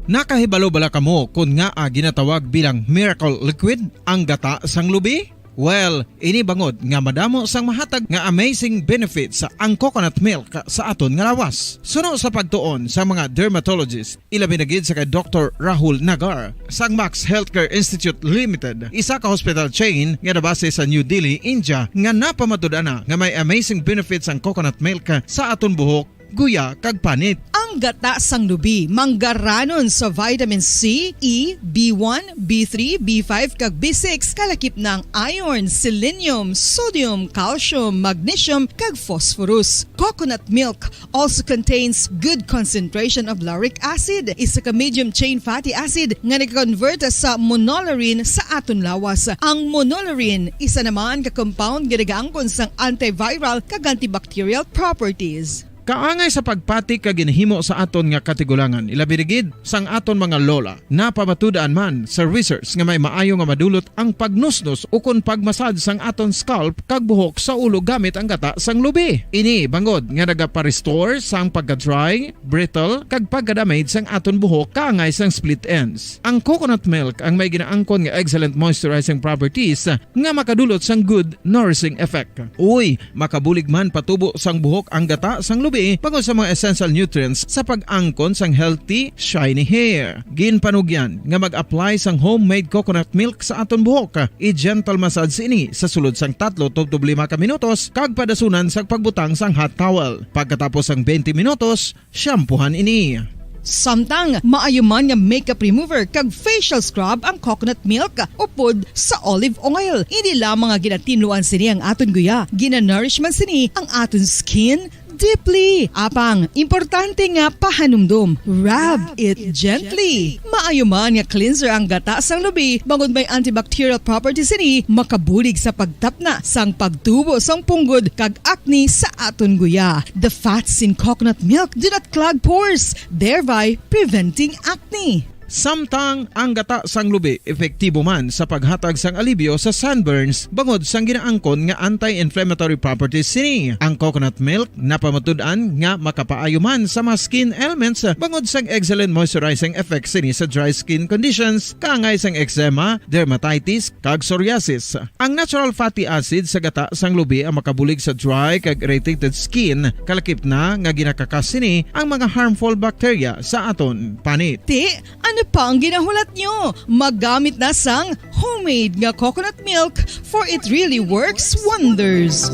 Nakahibalo bala kamo kon ngaa ginatawag bilang miracle liquid ang gata sang lubi? Well, ini bangod nga madamo sang mahatag nga amazing benefits ang coconut milk sa aton nga lawas. Suno sa pagtuon sa mga dermatologist, ilabi na gid sa kay Doktor Rahul Nagar sang Max Healthcare Institute Limited, isa ka hospital chain nga nabase sa New Delhi, India, nga napamatud-an na nga may amazing benefits ang coconut milk sa aton buhok, guya, kag panit. Ang gata sang lubi manggaranon sa vitamin C, E, B one, B three, B five, kag B six, kalakip na ang iron, selenium, sodium, calcium, magnesium, kag phosphorus. Coconut milk also contains good concentration of lauric acid, isa ka medium chain fatty acid nga nagakonvert sa monolaurin sa aton lawas. Ang monolaurin isa naman ka compound nga nagaangkon sang antiviral kag antibacterial properties. Kaangay sa pagpati kag ginhimo sa aton nga katigulangan, ilabi na gid sang aton mga lola. Napamatud-an man sa research nga may maayo nga madulot ang pagnusnos ukon pag-massage sang aton scalp kag buhok sa ulo gamit ang gata sang lubi. Ini bangod nga nagapa-restore sang pagka-dry, brittle, kag pagka-damage sang aton buhok kaangay sang split ends. Ang coconut milk ang may ginaangkon nga excellent moisturizing properties nga makadulot sang good nourishing effect. Uy, makabulig man patubo sang buhok ang gata sang lubi bangod sa mga essential nutrients sa pag-angkon sang healthy, shiny hair. Ginpanugyan nga mag-apply sang homemade coconut milk sa aton buhok. I-gentle massage ini sa sulod sang tatlo tubtob lima ka minutos kag padasunan sa pagbutang sang hot towel. Pagkatapos sang twenty minutos, shampoohan ini. Samtang maayo man nga makeup remover kag facial scrub ang coconut milk upod sa olive oil. Hindi lamang nga ginatinluan sini ang aton guya, ginanourish man sini ang aton skin deeply. Apang, importante nga pahanumdom, rub it gently. Maayo man nga cleanser ang gata sang lubi, bangod may antibacterial properties sini, makabulig sa pagtapna sang pagtubo sang punggod kag acne sa aton guya. The fats in coconut milk do not clog pores, thereby preventing acne. Samtang ang gata sang lubi epektibo man sa paghatag sang alibyo sa sunburns bangod sang ginaangkon nga anti-inflammatory properties sini. Ang coconut milk napamatud-an nga makapaayo man sa mga skin ailments bangod sang excellent moisturizing effects sini sa dry skin conditions, kaangay sang eczema, dermatitis, kag psoriasis. Ang natural fatty acid sa gata sang lubi ang makabulig sa dry kag irritated skin, kalakip na nga ginakakas sini ang mga harmful bacteria sa aton panit. Ti, ano pa ang ginahulat nyo? Magamit na sang homemade nga coconut milk, for it really works wonders.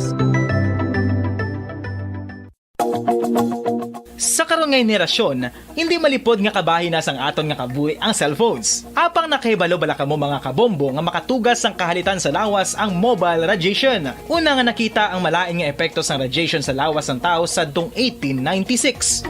Sa karon nga henerasyon, hindi malipod nga kabahin na sang aton nga kabuhi ang cellphones. Apang nakahibalo bala kamo, mga kabombo, nga makatugas sang kahalitan sa lawas ang mobile radiation? Una nga nakita ang malain nga epekto sang radiation sa lawas sang tawo sadtong eighteen ninety-six.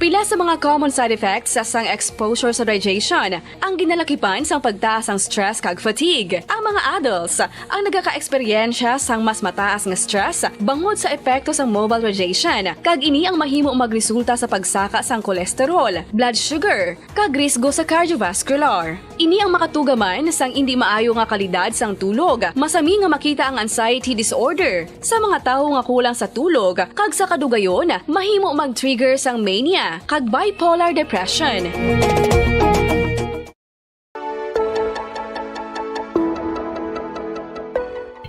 Pila sa mga common side effects sang exposure sa radiation ang ginalakipan sang pagtaas sang stress kag fatigue. Ang mga adults ang nagakaeksperyensya sang mas mataas nga stress bangod sa epekto sang mobile radiation, kag ini ang mahimo magresulta sa pagsaka sang cholesterol, blood sugar, kag risgo sa cardiovascular. Ini ang makatuga man sang indi maayo nga kalidad sang tulog. Masami nga makita ang anxiety disorder sa mga tawo nga kulang sa tulog, kag sa kadugayon, mahimo mag-trigger sang mania kag bipolar depression.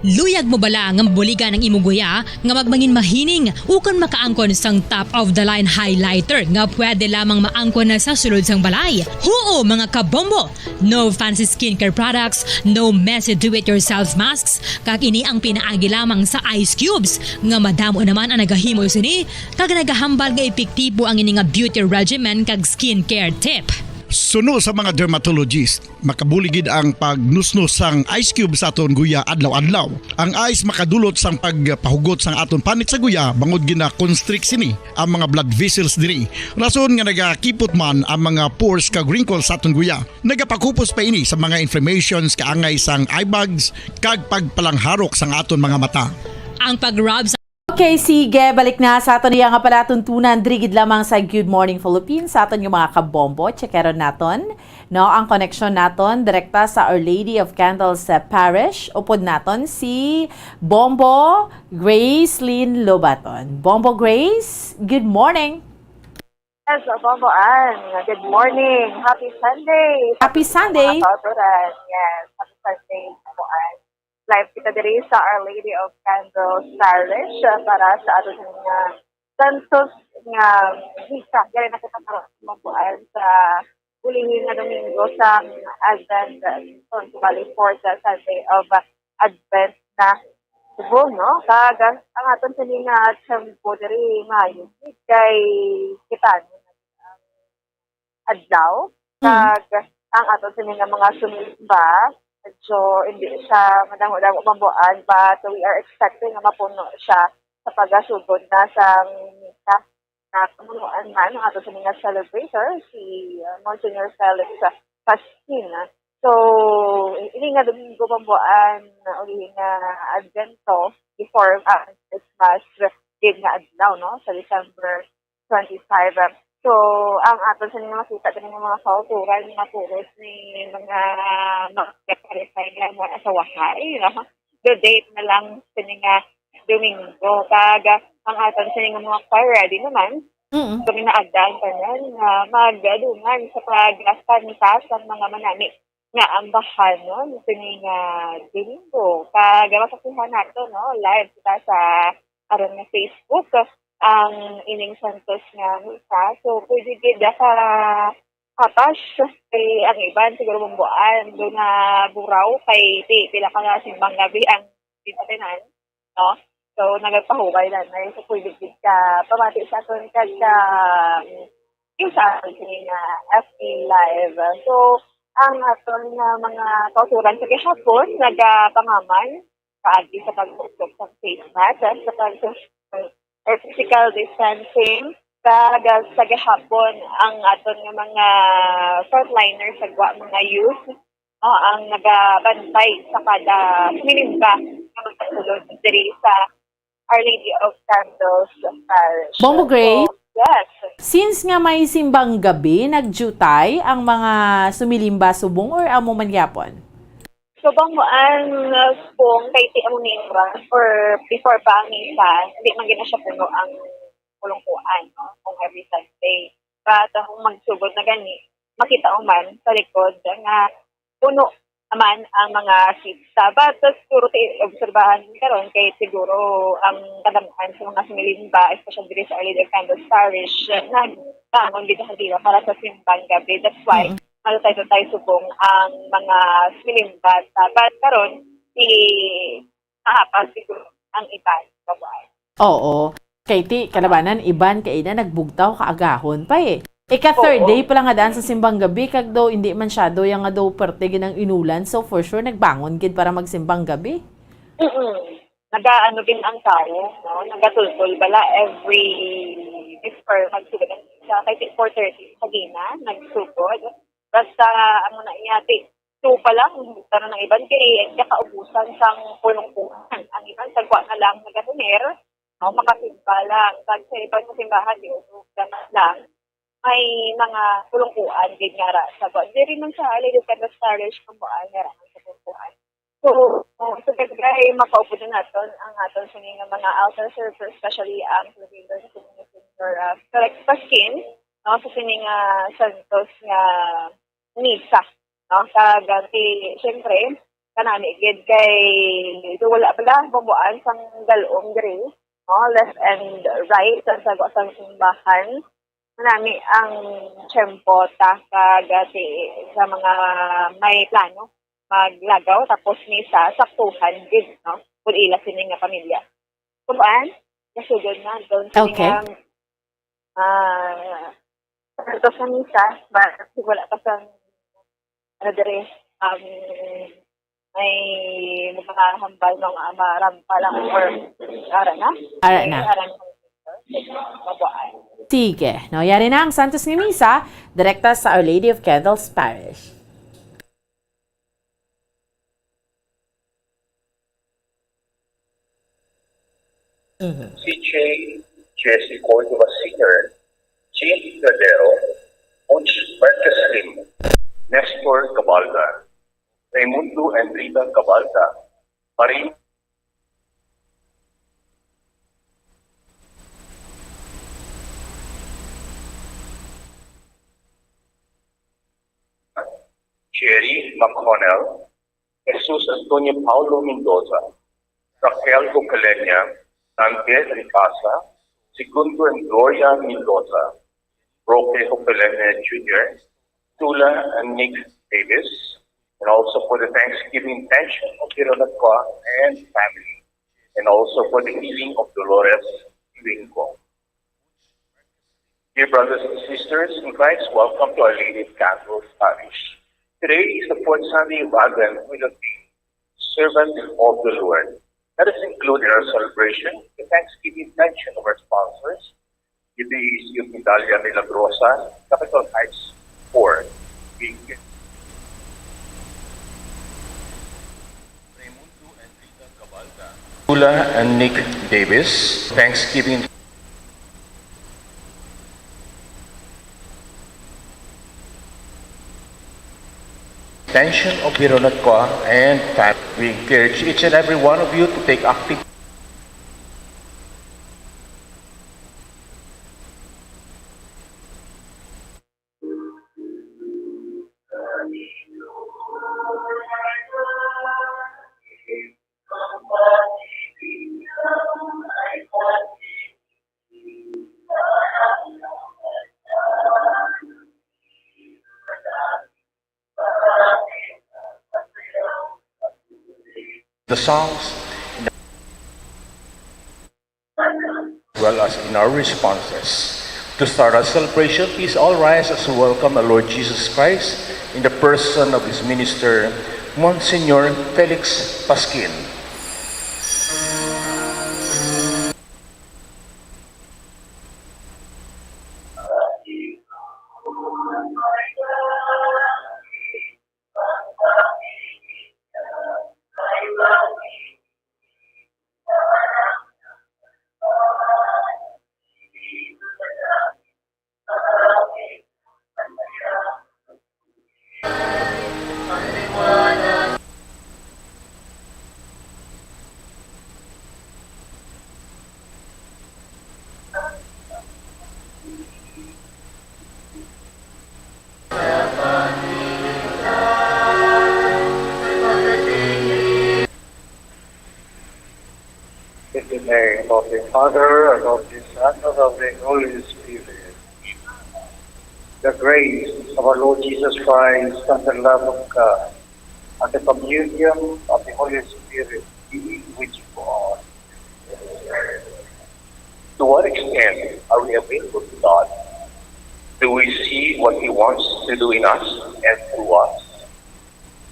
Luyag mo bala nga mabuligan ang imo guya nga magmangin mahining ukon makaangkon sang top of the line highlighter nga pwede lamang maangkon na sa sulod sang balay? Huo, mga kabombo! No fancy skincare products, no messy do-it-yourself masks, kag ini ang pinaagi lamang sa ice cubes nga madamo naman ang nagahimo sini kag nagahambal nga epektibo ang ini nga beauty regimen kag skincare tip. Suno sa mga dermatologist, makabulig gid ang pagnusnos sang ice cube sa aton guya adlaw-adlaw. Ang ice makadulot sang pagpahugot sang aton panit sa guya bangod gina-constrict sini ang mga blood vessels diri. Rason nga nagakipot man ang mga pores kag wrinkles sa aton guya. Nagapakupos pa ini sa mga inflammations kaangay sang eye bags kag pagpalangharok sang aton mga mata. Ang pag-rub sa Okay, sige, balik na sa aton iya nga palatuntunan diri gid lamang sa Good Morning Philippines sa aton nga mga kabombo. Checkeron naton, no, ang koneksyon naton direkta sa Our Lady of Candles, uh, Parish. Upod naton si Bombo Grace Lynn Lobaton. Bombo Grace, good morning. Yes, Bombo Ann, good morning. Happy Sunday. Happy Sunday. Mga kautoran. Yes, happy Sunday, Bombo Ann. Live kita diri sa Our Lady of Candles Parish, uh, para sa ato sa mga santos nga misa. Diri na kita karon, Bombo Ann, sa ulihi nga Domingo sa Advent, uh, season, bali, fourth, uh, Sunday of, uh, Advent na subong, no? Kag ang aton sini nga tiyempo diri maayo kay kita ang adlaw, mm, kag ang aton sini nga mga sumimba, medyo hindi siya madamo-damo, Bombo Ann, but we are expecting nga mapuno siya sa pagasugod na sang misa. Napamunuan man ang ato sini nga celebrator, si, uh, Monsignor Felix, uh, Pasquin. So, ini nga Domingo, Bombo Ann, uh, uli nga Advento, before, uh, Christmas, gid nga adlaw, no, sa December twenty-five. So, ang aton sini nga makita diri nga mga kautoran, mga puros ni mga mag-clarify nga mga asawahay, no? The date na lang sini nga Domingo. Kag ang aton sini nga mga choir ready naman. Mm. Kami naagdan pa nun nga magdungan sa pagkanta sa mga manami nga ambahanon sini nga Domingo. Kag masaksihan nato, no, live kita sa aron nga Facebook ang ining santos nga misa. So, pwede gid ka kapas kay ang iban siguro, Bombo Ann, do na buraw kay pi-, pila ka nga simbang gabi ang ginatinan, no? So, nagapahubay na na. So, pwede gid ka pamati sa aton kag sa, yung sa aton sini nga F B Live. So, ang aton nga mga kauturan sa gihapon, nagapangaman, paagi sa pagtuktok sa face mask, sa pag-, eh, physical distancing, kag sa gihapon ang aton nga mga frontliners sa gwa, mga youth, no, ang nagabantay sa kada sumilingba nga magpasulod diri sa Our Lady of Candles Parish. Bombo Gray? So, yes. Since nga may simbang gabi, nagdiutay ang mga sumilimba subong or amo man gyapon? So, bang mo ang, uh, kung kay ti amo ni oras or before pa ang misa, hindi man gina siya puno ang pulungkuan, no? Kung every Sunday. But, uh, kung magsugod na gani, makita mo man sa likod nga puno naman ang mga seats. Sa, but, uh, siguro ti obserbahan karon kay siguro ang kadam-an sa mga sumilimba, especially diri sa Our Lady of Candles Parish, uh, nagbangon gid sa dila para sa simbang gabi. That's why Mm. malutay-lutay subong ang mga silimbat. But karon, si Mahapas siguro ang iban, babae. Oo. Kay ti, kalabanan, iban kay ina nagbugtaw kaagahon pa eh. Ika third Oo. day pa lang nga daan sa simbang gabi, kag daw hindi man siya daw yung nga daw parte gid ang inulan. So for sure, nagbangon gid para magsimbang gabi. Mm-mm. Nagaano din ang tao, no? Nagatultol bala every before magsugod ang isa. Kay four thirty sa gina, nagsugod. Basta, amo na iya, ti, two pa lang, tanan ang iban kay nakaubusan sang pulungkuan. Ang iban, sagwa na lang nagatuner, no? Makasimba lang. Kag sa iban sa simbahan, di usog na lang. May mga pulungkuan, gid nga ra. Sagwa, diri man sa Lady of Candles Parish, kung buan, nga ra ang sa pulungkuan. So, so, kay makaupod na naton ang aton sini nga mga altar server, especially ang Salvador, uh, correct paskin, no, sa sini nga santos nga misa, no? Kag, ah, ti, siyempre, kanami gid kay do wala bala bambuan sang dal-om diri, no? Left and right, sa sagwa sang simbahan. Nami ang tiyempo ta kag, ah, ti, sa mga may plano maglagaw tapos misa, saktuhan gid, no? Kun ila sini nga pamilya. Kuan, nasugod na, doon sini Okay. nga, ah, santos nga misa, ba, wala pa sa, ano, diri, um, may mga hambal nga marampa lang or ara na. Ara na. Ara na. Mabuhay. Sige. No, yari na ang Santos nga Misa, direkta sa Our Lady of Candles Parish. Mhm. C J Jesse Cordova Senior, Jean Cladero, Butch Marquez Lim, Nestor Cabalda, Raimundo and Rita Cabalda, Marie Jerry McConnell, Jesus Antonio Paulo Mendoza, Raquel Hocalenia, Dante Ricasa, Segundo and Gloria Mendoza, Roque Hocalenia Junior, Tula and Nick Davis, and also for the Thanksgiving intention of Tirolacqua and family, and also for the healing of Dolores Lingo. Dear brothers and sisters in Christ, welcome to Our Lady of Candles Parish. Today is the fourth Sunday of Advent with the theme, Servant of the Lord. Let us include in our celebration the Thanksgiving intention of our sponsors, G B E C of Mindalia Milagrosa, Capital Heights four, Big Raimundo and Rita Cabalda. Tula and Nick Davis, Thanksgiving. Intention of Tirolacqua and family. We encourage each and every one of you to take active The songs. well as in our responses. To start our celebration, please all rise as we welcome our Lord Jesus Christ in the person of his minister, Monsignor Felix Pasquin. In the name of the Father, and of the Son, and of the Holy Spirit. The grace of our Lord Jesus Christ, and the love of God, and the communion of the Holy Spirit be with you all. To what extent are we available to God? Do we see what He wants to do in us and through us?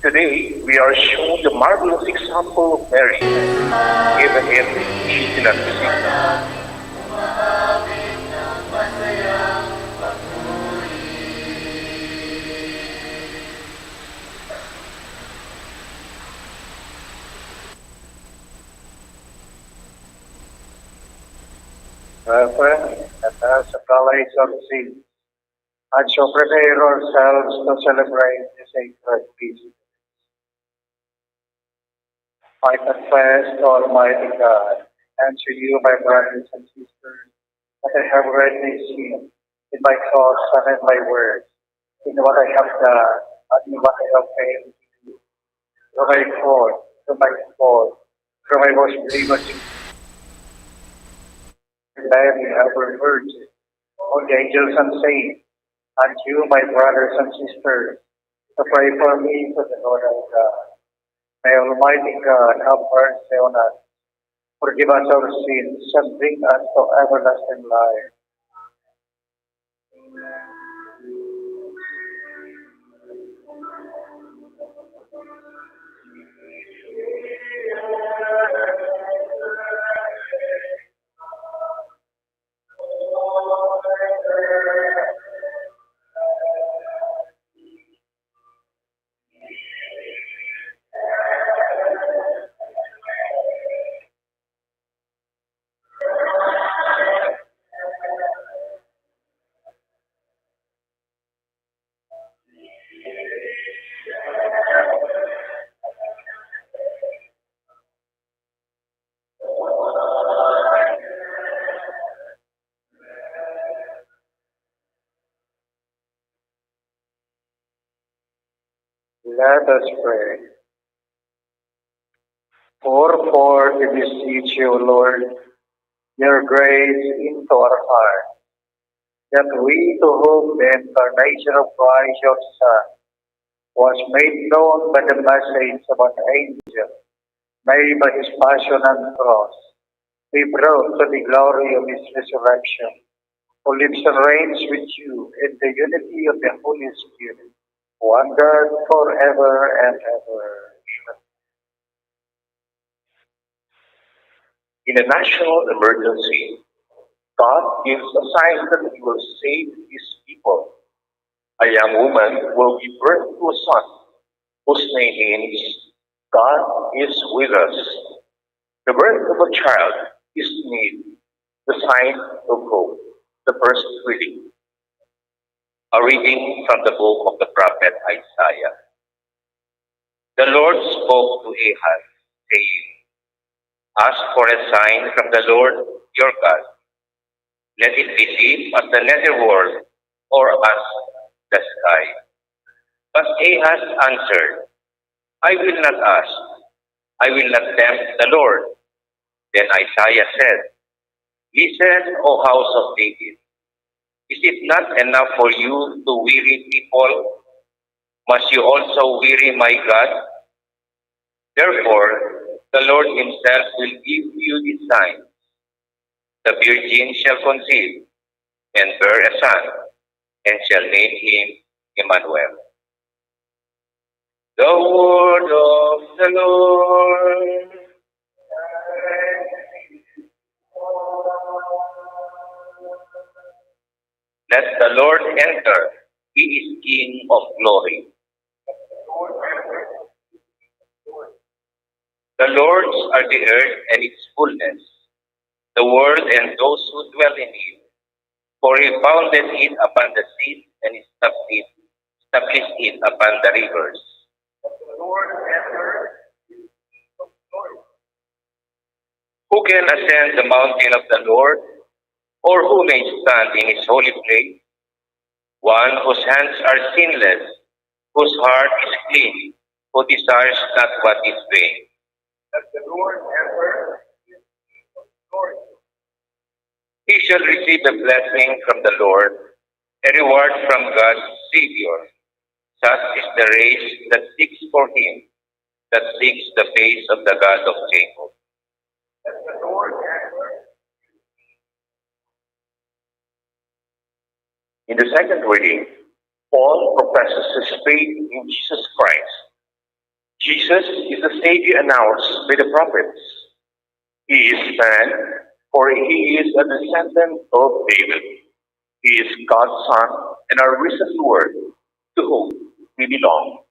Today, we are shown the marvelous example of Mary, even if she did not receive. Brethren, let us acknowledge our sins and so prepare ourselves to celebrate the sacred feast. I confess to Almighty God and to you, my brothers and sisters, that I have greatly sinned in my thoughts and in my words, in what I have done and in what I have failed to do. Through my fault, through my fault, through my most grievous sin. Mary, Ever Virgin, all the angels and saints, and you, my brothers and sisters, to pray for me to the Lord our God. May Almighty God have mercy on us, forgive us our sins, and bring us to everlasting life. Let us pray. Pour forth, we beseech you, Lord, your grace into our hearts, that we, to whom the incarnation of Christ, your Son, was made known by the message of an angel, may by his passion and cross be brought to the glory of his resurrection, who lives and reigns with you in the unity of the Holy Spirit, one God, forever and ever. Amen. In a national emergency, God gives a sign that He will save His people. A young woman will give birth to a son, whose name means God is with us. The birth of a child is indeed the sign of hope, the first reading. A reading from the book of the prophet Isaiah. The Lord spoke to Ahaz, saying, "Ask for a sign from the Lord your God. Let it be deep as the nether world or as the sky." But Ahaz answered, "I will not ask. I will not tempt the Lord." Then Isaiah said, "Listen, O house of David. Is it not enough for you to weary people? Must you also weary my God? Therefore, the Lord himself will give you these signs. The virgin shall conceive and bear a son, and shall name him Emmanuel. The word of the Lord. Let the Lord enter. He is King of glory. The Lord's are the earth and its fullness, the world and those who dwell in it. For he founded it upon the seas and established, established it upon the rivers. Who can ascend the mountain of the Lord? Or who may stand in his holy place? One whose hands are sinless, whose heart is clean, who desires not what is vain. That the Lord ever He shall receive a blessing from the Lord, a reward from God's Savior. Such is the race that seeks for him, that seeks the face of the God of Jacob. In the second reading, Paul professes his faith in Jesus Christ. Jesus is the Savior announced by the prophets. He is man, for he is a descendant of David. He is God's Son and our risen Lord, to whom we belong.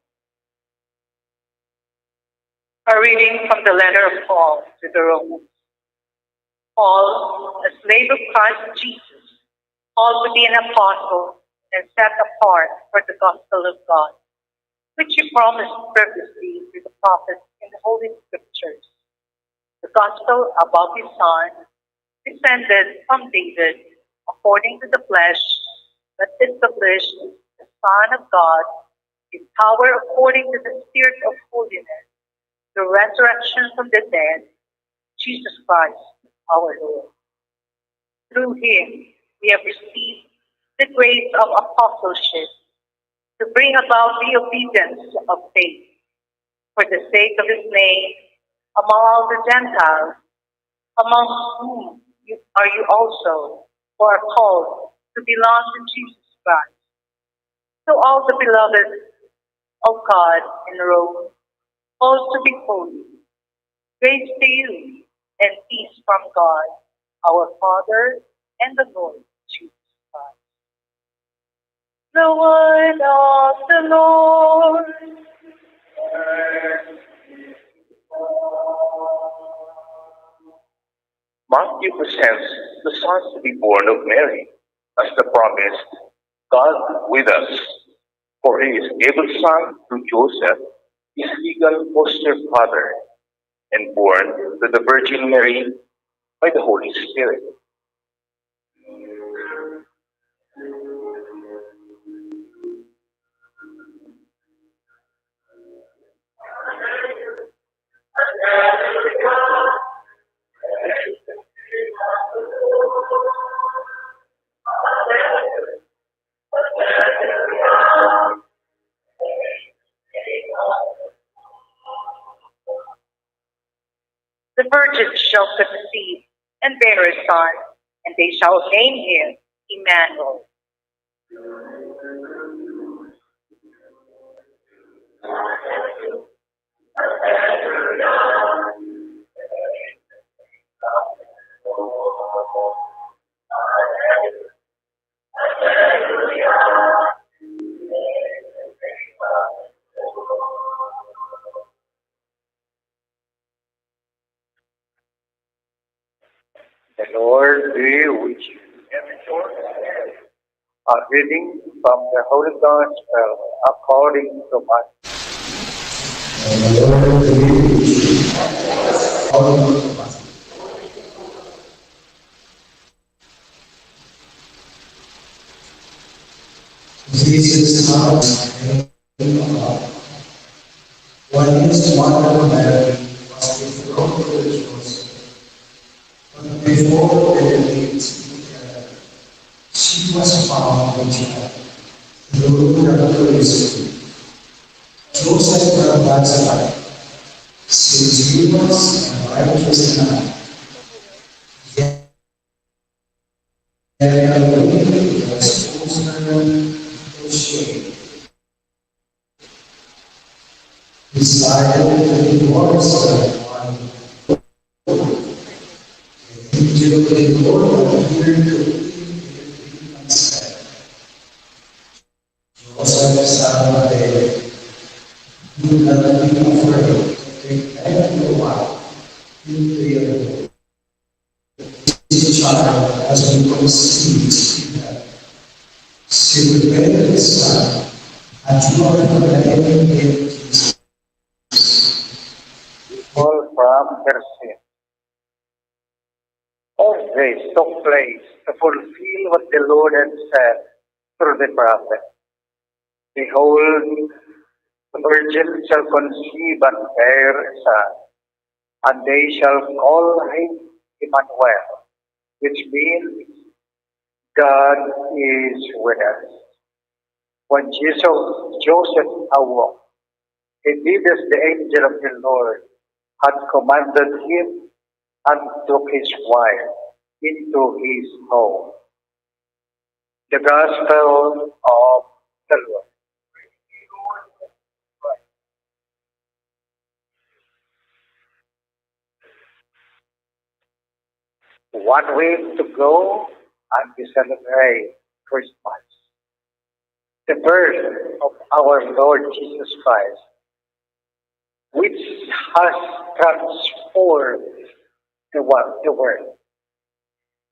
A reading from the letter of Paul to the Romans. Paul, a slave of Christ Jesus, called to be an apostle and set apart for the gospel of God, which he promised previously to the prophets in the Holy Scriptures, the gospel about his Son, descended from David according to the flesh, but established the Son of God in power according to the Spirit of holiness, the resurrection from the dead, Jesus Christ our Lord. Through him we have received the grace of apostleship to bring about the obedience of faith for the sake of his name among all the Gentiles, among whom you, are you also, who are called to belong to Jesus Christ. To all the beloved of God in Rome, called to be holy, grace to you and peace from God, our Father, and the Lord Jesus Christ. The word of the Lord. Matthew presents the Son to be born of Mary as the promised God with us, for he is able Son to Joseph, his legal foster father, and born to the Virgin Mary by the Holy Spirit. The virgin shall conceive and bear a son, and they shall name him Emmanuel. The Lord be with you. A reading from the Holy Gospel according to Matthew. Jesus' house. When his mother Mary was betrothed to Joseph, but before they lived together, she was found with child through the Holy Spirit. Joseph, her husband, since he was a righteous man, Decided to divorce the one. The angel of the Lord appeared to him in a dream and said, "Joseph, son of David, do not be afraid to take back your wife into your home. This child has been conceived in her. She will bear a son, and you are to name him Jesus." All from their sin. All this took place to fulfill what the Lord had said through the prophet. "Behold, the virgin shall conceive and bear a son, and they shall call him Emmanuel," which means, "God is with us." When Jesus, Joseph awoke, he did as the angel of the Lord had commanded him and took his wife into his home. The Gospel of the Lord. One week to go and we celebrate Christmas, the birth of our Lord Jesus Christ, which has transformed the world. The world.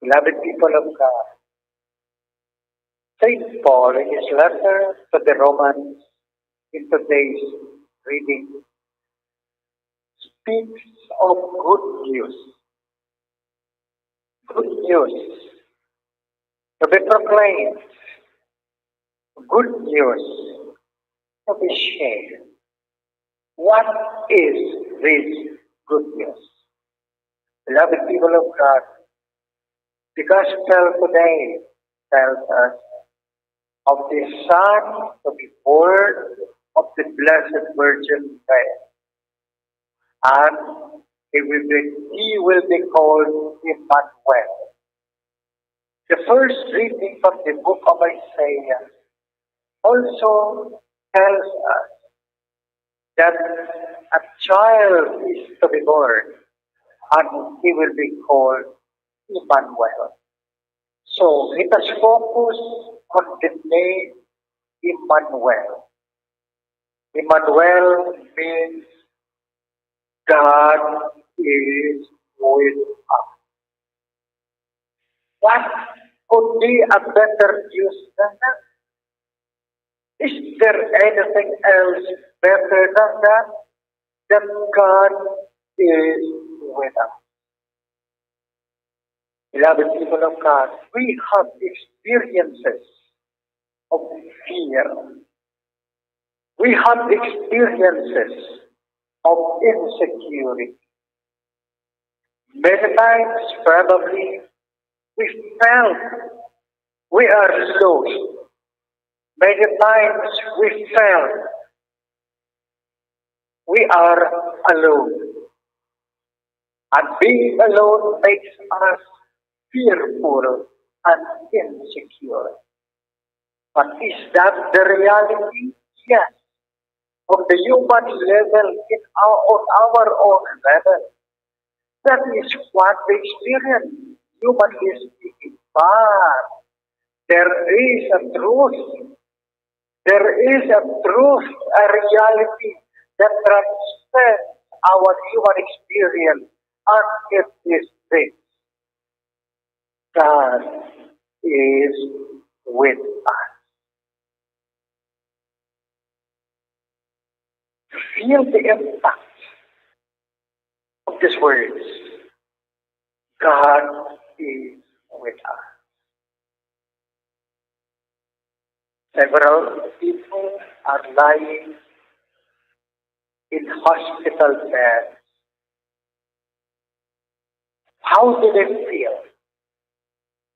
Beloved people of God, Saint Paul, in his letter to the Romans, in today's reading, speaks of good news. Good news to be proclaimed. Good news to be shared. What is this good news? Beloved people of God, the gospel today tells us of the Son to be born of the Blessed Virgin Mary. And he will be, he will be called Emmanuel. The first reading from the book of Isaiah also tells us that a child is to be born and he will be called Emmanuel. So, let us focus on the name Emmanuel. Emmanuel means God is with us. What could be a better news than that? Is there anything else better than that? That God is with us. Beloved people of God, we have experiences of fear. We have experiences of insecurity. Many times, probably, we felt we are lost. Many times, we felt we are alone. And being alone makes us fearful and insecure. But is that the reality? Yes. On the human level, in our, on our own level, that is what we experience, humanly speaking. But there is a truth. There is a truth, a reality that transcends our human experience, and it is this: God is with us. Feel the impact of these words. God is with us. Several people are lying in hospital beds. How do they feel?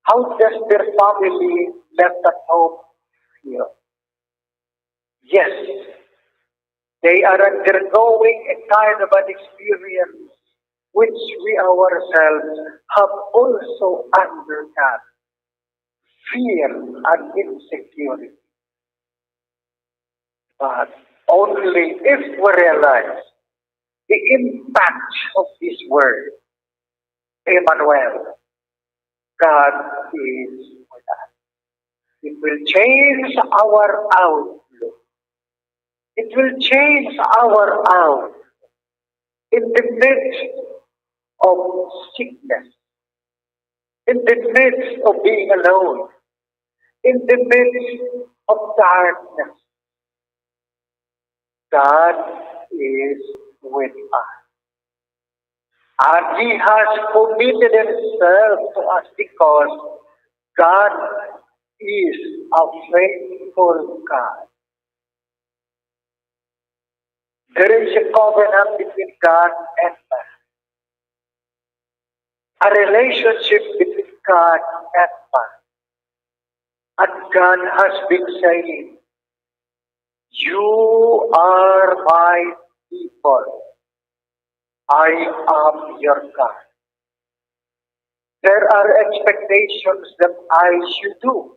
How does their family left at home feel? Yes, they are undergoing a kind of an experience which we ourselves have also undergone, fear and insecurity. But Only if we realize the impact of this word, Emmanuel, God is with us. It will change our outlook. It will change our outlook in the midst of sickness, in the midst of being alone, in the midst of darkness. God is with us. And He has committed Himself to us because God is a faithful God. There is a covenant between God and man, a relationship between God and man. And God has been saying, "You are my people. I am your God." There are expectations that I should do.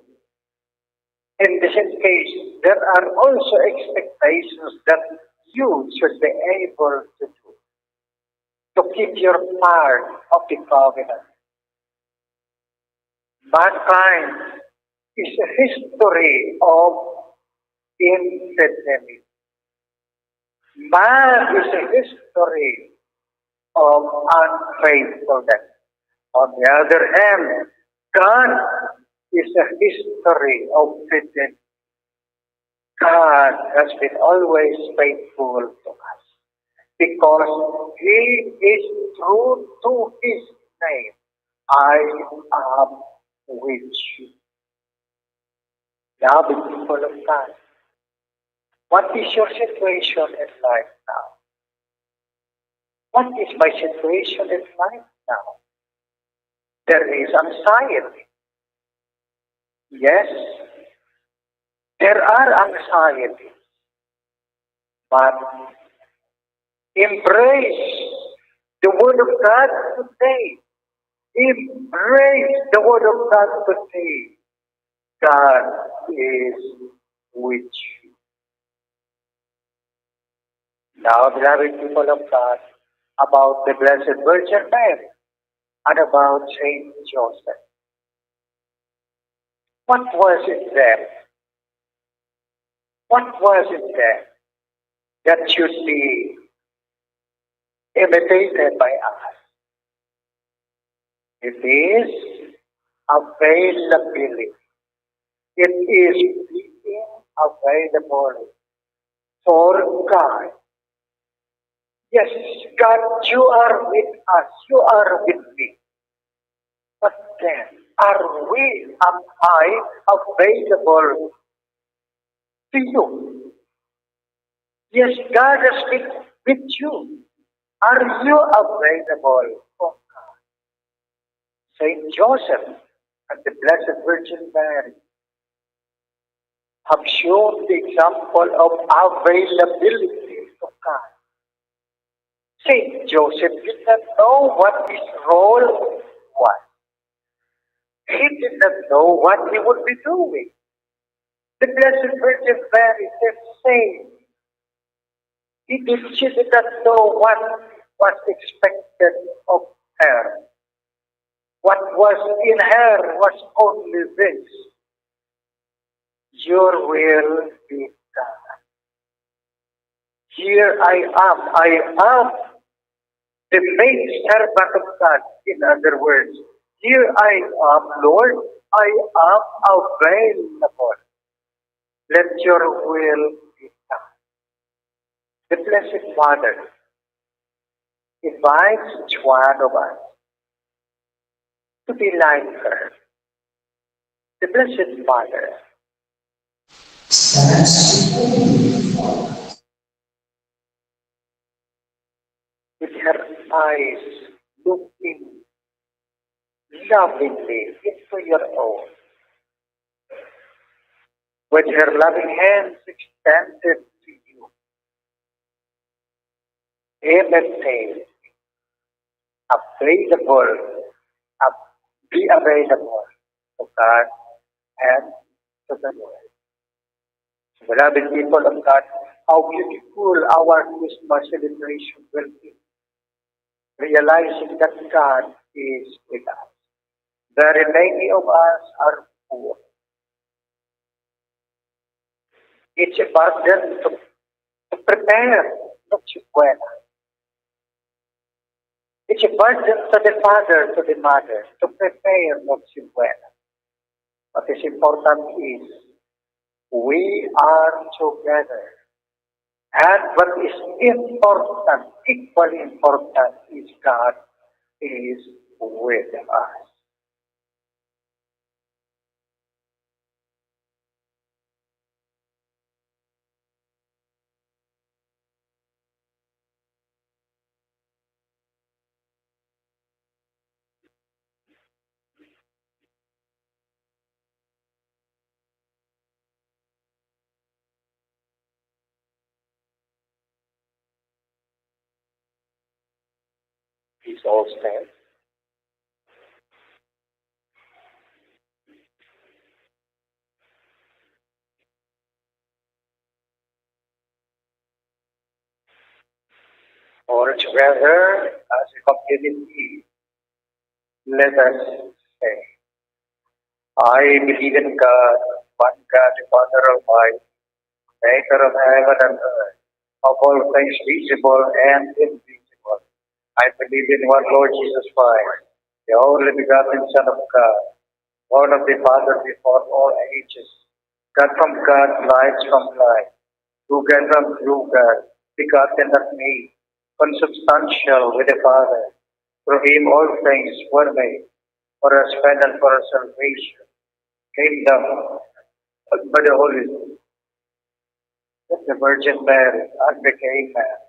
In this case, there are also expectations that you should be able to do to keep your part of the covenant. Mankind is a history of infidelity. Man is a history of unfaithfulness. On the other hand, God is a history of fidelity. God has been always faithful to us because He is true to His name. "I am with you." Beloved people of God, what is your situation in life now? What is my situation in life now? There is anxiety. Yes, there are anxieties. But embrace the word of God today. Embrace the word of God today. God is with you. Now, beloved people of God, about the Blessed Virgin Mary and about Saint Joseph. What was in them? What was in them that should be imitated by us? It is availability. It is being available for God. Yes, God, you are with us. You are with me. But then, are we, am I available to you? Yes, God has been with you. Are you available for God? Saint Joseph and the Blessed Virgin Mary have shown the example of availability to God. Saint Joseph did not know what his role was. He did not know what he would be doing. The Blessed Virgin Mary, the same. He did, she did not know what was expected of her. What was in her was only this: "Your will be done." "Here I am. I am the maid servant of God." In other words, "Here I am, Lord. I am available. Let your will be done." The Blessed Mother invites each one of us to be like her. The Blessed Mother stands with her eyes looking lovingly into your own, with her loving hands extended to you. Imitate, available, av-, be available to God and to the world. Beloved people of God, how beautiful our Christmas celebration will be, realizing that God is with us. Very many of us are poor. It's a burden to, to prepare Noche Buena. It's a burden to the father, to the mother, to prepare Noche Buena. What is important is we are together. And what is important, equally important, is God is with us. Please all stand. All together as a community, let us say, I believe in God, one God, the Father Almighty, maker of heaven and earth, of all things visible and invisible. I believe in one Lord Jesus Christ, the only begotten Son of God, born of the Father before all ages, God from God, light from light, begotten of God, begotten, not made, consubstantial with the Father. Through him all things were made. For us, and for our salvation, came down by the Holy Spirit, with the Virgin Mary, and became man.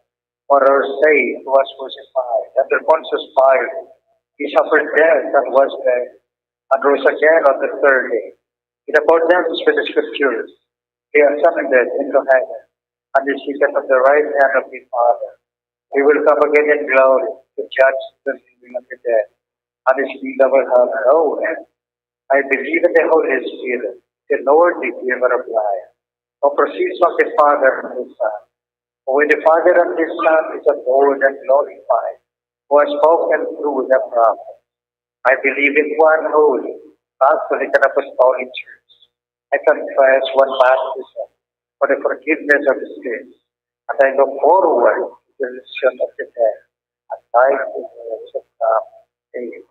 For our sake was crucified under Pontius Pilate. He suffered death and was buried, and rose again on the third day. In accordance with the Scriptures, he ascended into heaven, and is seated at the right hand of the Father. He will come again in glory to judge the living and the dead, and his kingdom will have no end. I believe in the Holy Spirit, the Lord, the giver of life, who proceeds from the Father and the Son, who with the Father and the Son is adored and glorified, who has spoken through the prophets. I believe in one holy, Catholic, and Apostolic Church. I confess one baptism for the forgiveness of sins, and I look forward to the resurrection of the dead and life in the age to come. Amen.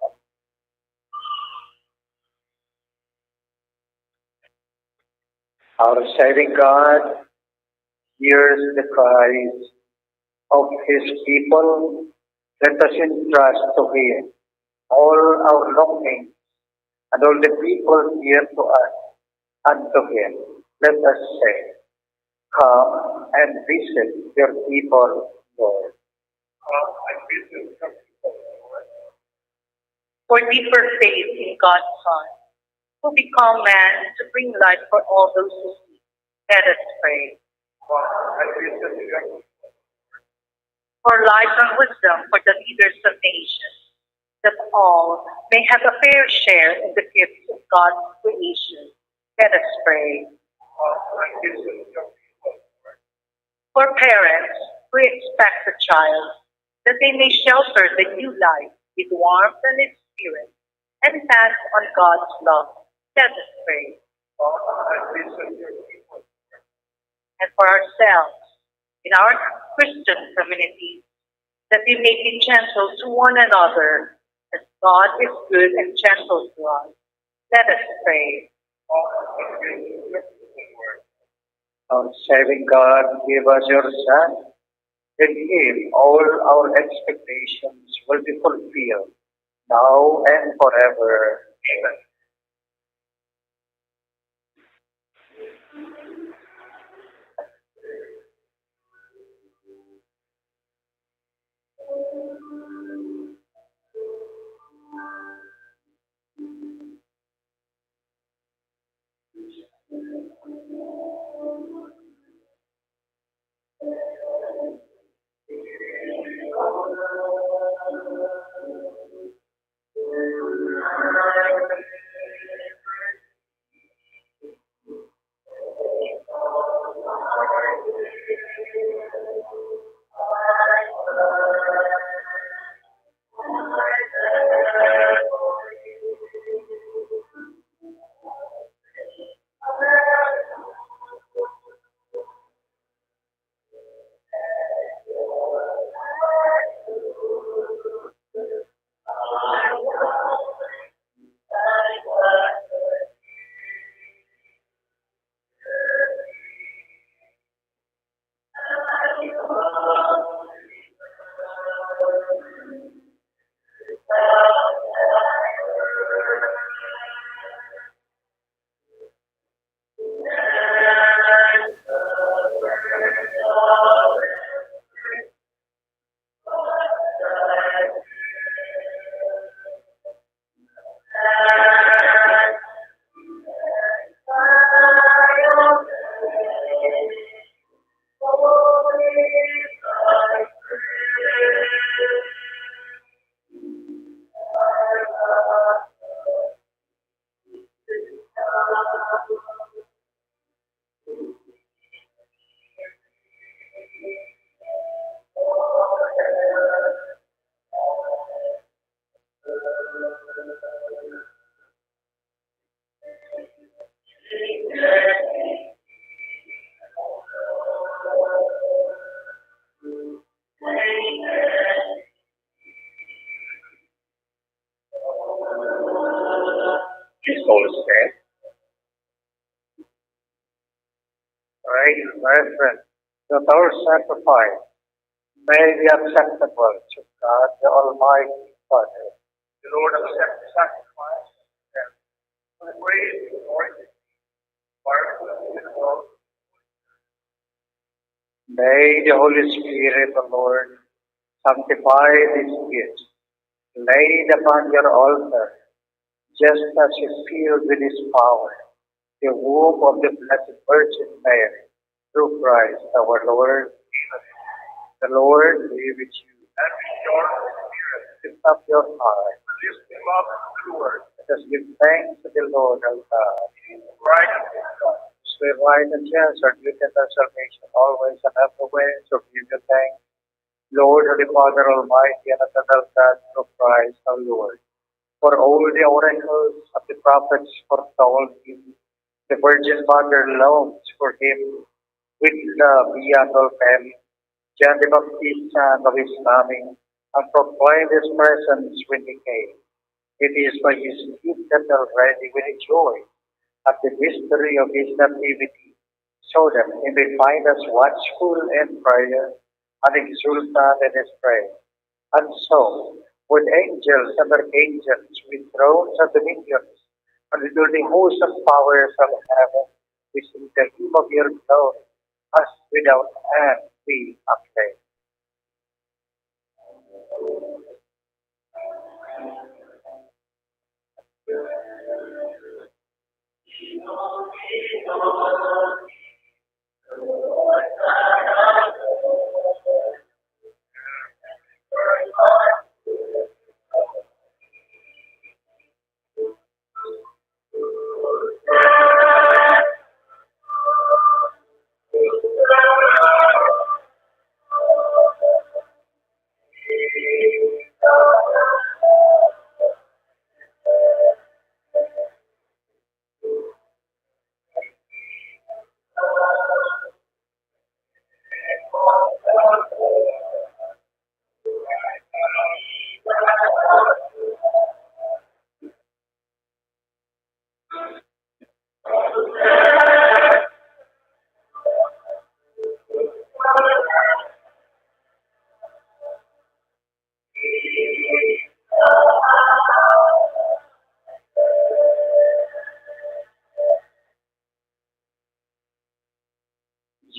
Our saving God hears the cries of his people. Let us entrust to him all our longings and all the people dear to us, and to him let us say, "Come and visit your people, Lord." Come and visit your people, Lord. For deeper faith in God's Son, who became man to bring life for all those who seek. Let us pray. For light and wisdom for the leaders of nations, that all may have a fair share in the gifts of God's creation. Let us pray. For parents who expect a child, that they may shelter the new life with warmth and spirit, and pass on God's love. Let us pray. And for ourselves, in our Christian community, that we may be gentle to one another, as God is good and gentle to us. Let us pray. Our saving God, give us your Son. In him all our expectations will be fulfilled, now and forever. Amen. Brethren, that our sacrifice may be acceptable to God, the Almighty Father. The Lord accept the sacrifice for the praise and glory of His name, for our good and for our May the Holy Spirit, the Lord, sanctify this gift laid upon your altar, just as you sealed with His power the womb of the Blessed Virgin Mary, through Christ our Lord. The Lord be with you. And with your spirit. Lift up your heart. Lift them up to the Lord. Let us give thanks to the Lord our God. It is right and just. It is right and just, our duty and our salvation, always and everywhere, to give you thanks. Lord, Holy Father, Almighty and eternal God, through Christ our Lord. For all the oracles of the prophets foretold him, the Virgin Mother longed for him with love beyond all men. John the Baptist sang of his coming and proclaimed his presence when he came. It is by his gift that already we rejoice at the mystery of his nativity, so that he may find us watchful in prayer and exultant in his praise. And so, with angels and archangels, with thrones and dominions, and with all the hosts and powers of heaven, we sing the hymn of your glory, as without end we acclaim.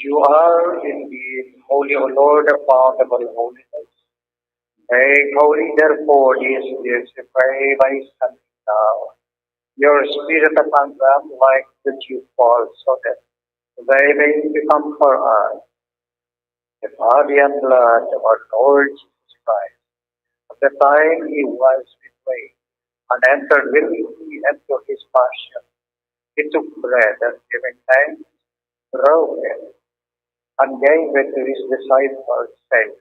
You are indeed holy, O Lord, aboundable holiness. Make holy, therefore, these gifts, we pray, by sending down your Spirit upon them like the dew fall, so that they may become for us the body and blood of our Lord Jesus Christ. At the time he was betrayed and entered willingly into his passion, he took bread and, giving thanks, broke it and gave it to his disciples, saying,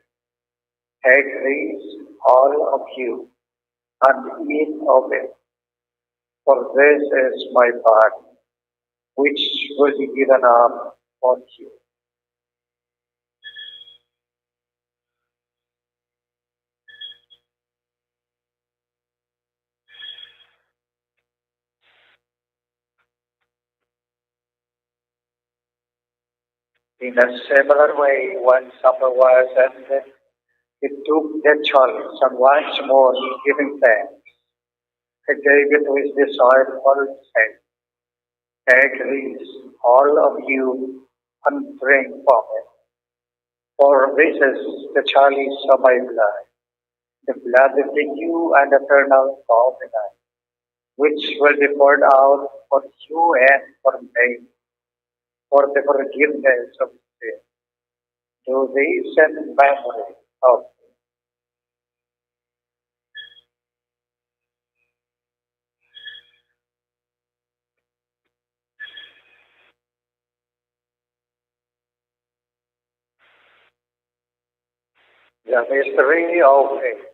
"Take this, all of you, and eat of it, for this is my body, which will be given up for you." In a similar way, when supper was ended, he took the chalice, and once more giving thanks, he gave it to his disciples, saying, "Take this, all of you, and drink from it. For this is the chalice of my blood, the blood of the new and eternal covenant, which will be poured out for you and for many for the forgiveness of sin. Do this in memory of me." The mystery of faith.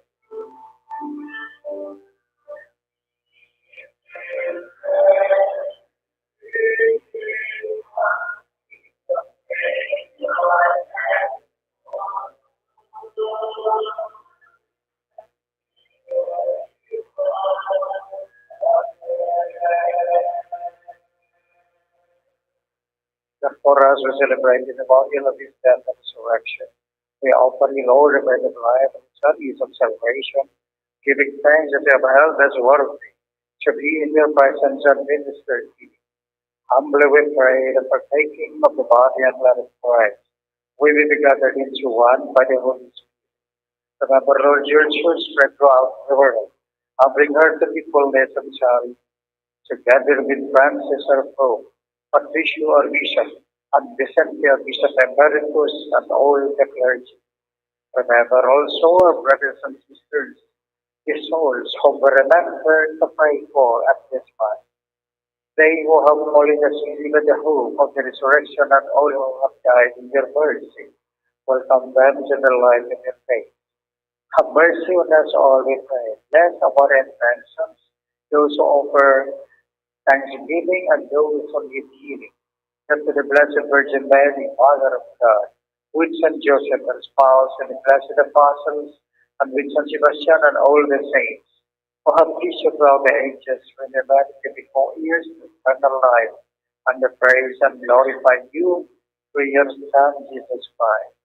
The For us who celebrate the memorial of his death and resurrection, we offer you, Lord, the bread of life and the chalice of salvation, giving thanks that you have held us worthy to be in your presence and minister to you. Humbly we pray that, partaking of the body and blood of Christ, we may be gathered into one by the Holy Spirit. Remember, Lord, your church spread throughout the world, and bring her to the fullness of charity, together with Francis, our Pope, Patricio, our Bishop, and Vicente, our Bishop Emeritus, and all the clergy. Remember also our brothers and sisters, the souls whom we remember to pray for at this Mass. They who have fallen asleep in the hope of the resurrection and all who have died in your mercy, welcome them to the life in your face. Have mercy on us all, we pray. Bless our intentions, those who offer thanksgiving and those who need healing. That to the Blessed Virgin Mary, Mother of God, with Saint Joseph, her spouse, and the blessed apostles, and with Saint Sebastian and all the saints, who have pleased you throughout the ages, when their merits may be co-heirs to eternal life, and the praise and glorify you through your Son, Jesus Christ.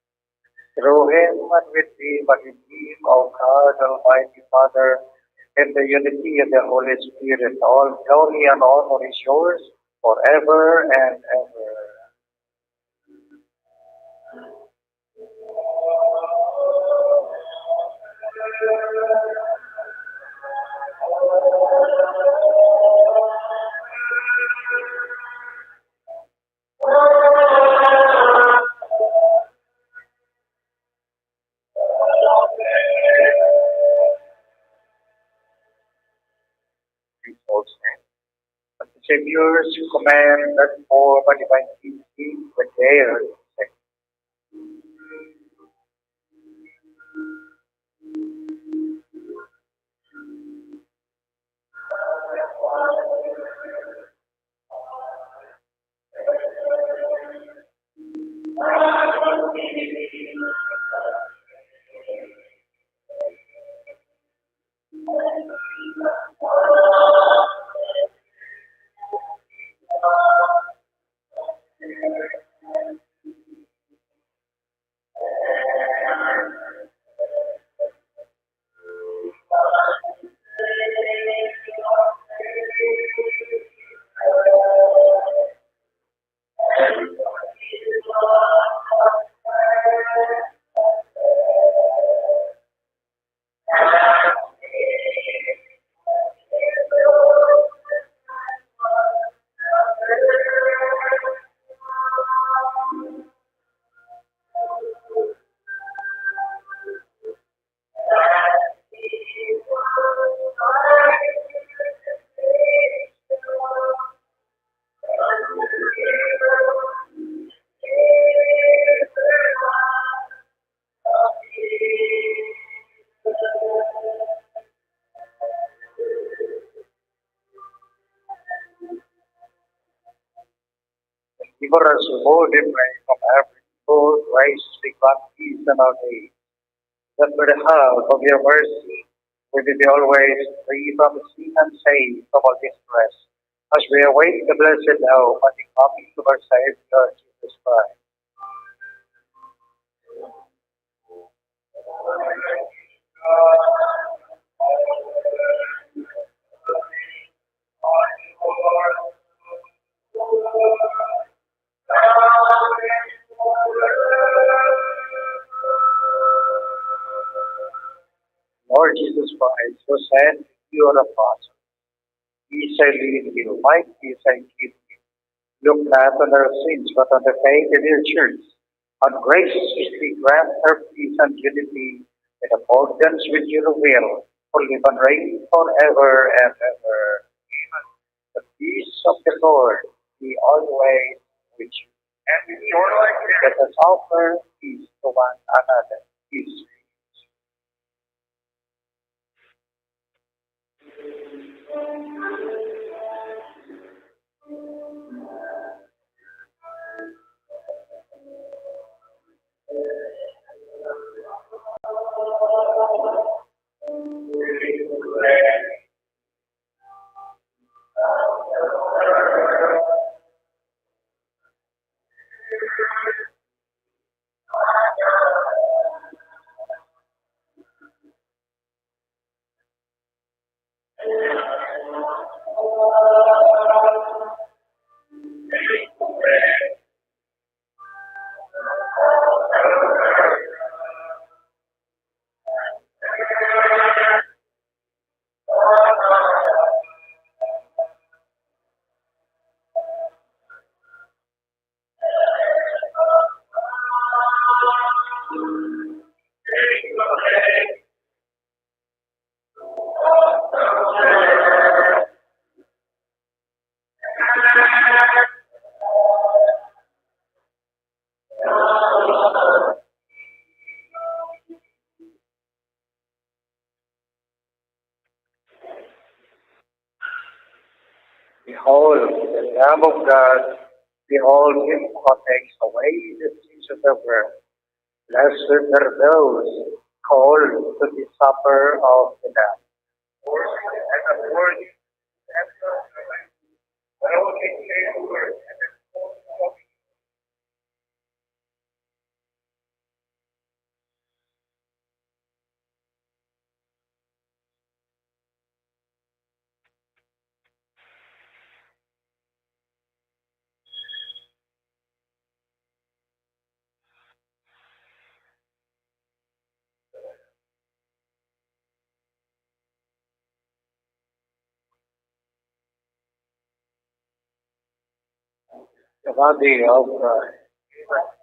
Through him, and with him, and in him, O God, Almighty Father, in the unity of the Holy Spirit, all glory and honor is yours forever and ever. Please all stand. As the Savior's command that form a divine teaching with their Deliver us, O Lord, we pray, from every evil, grace, and grant peace in our days, that by the help of your mercy we may be always free from sin and safe from all distress, as we await the blessed hope and the coming of our Savior, Jesus Christ. Lord Jesus Christ, who said to your apostles, "Peace I leave you, my peace I give you." Look not on our sins, but on the faith of your church, and graciously grant her peace and unity in accordance with your will, who live and reign forever and ever. Amen. The peace of the Lord be always with you. And with your spirit. Let us offer peace to one another. Peace. Behold the Lamb of God, behold him who takes away the sins of the world. Blessed are those called to the supper of the Lamb. Worthy and unworthy, enter the light. But only say the word, and the The body of Christ.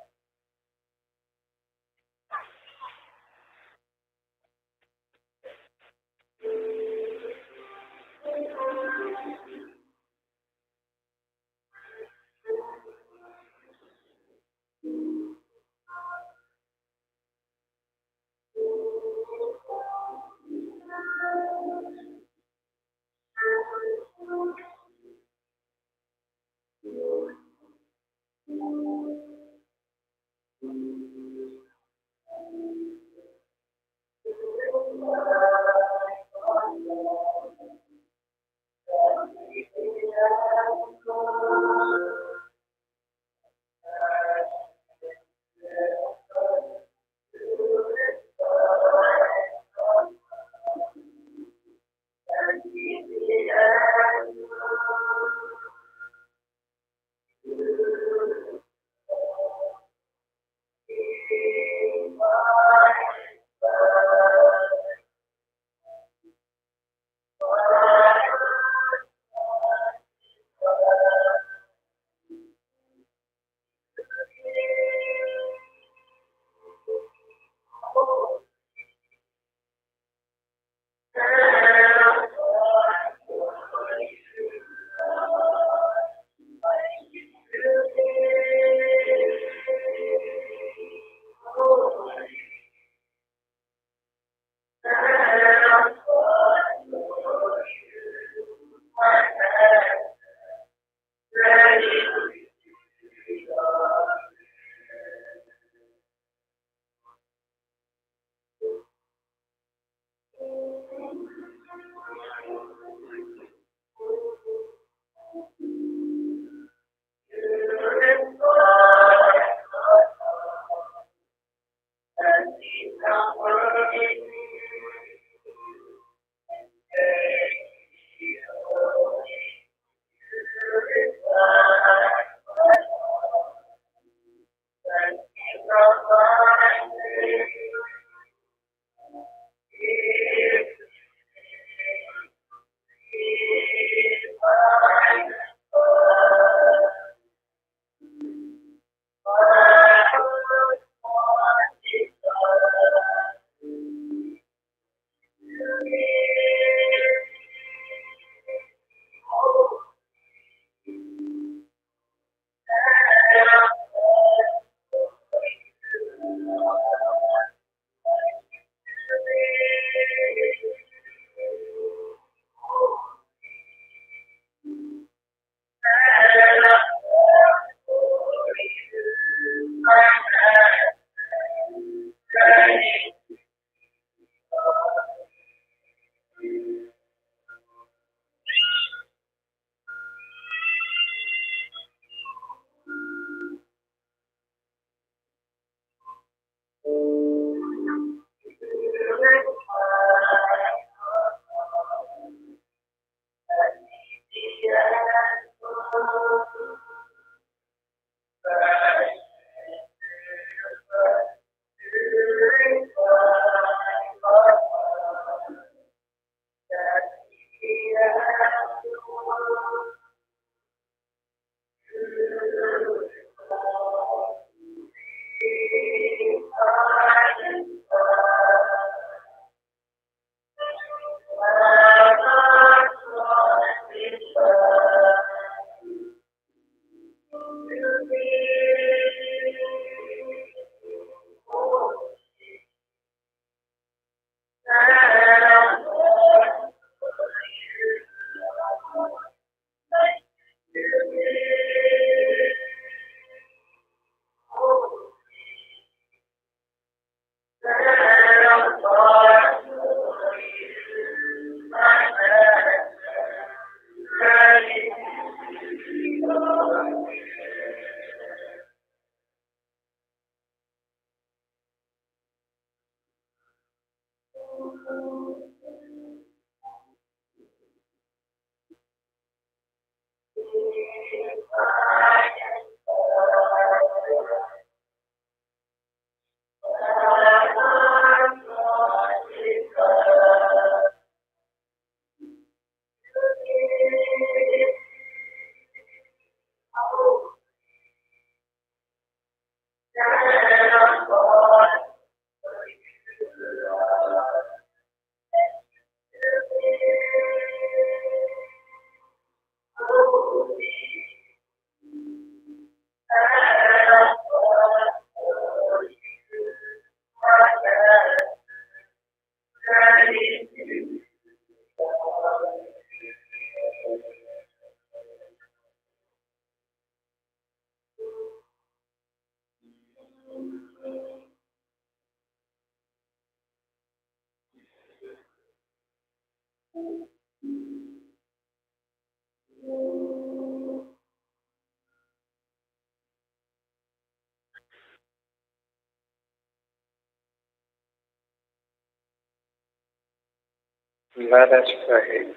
Let us pray.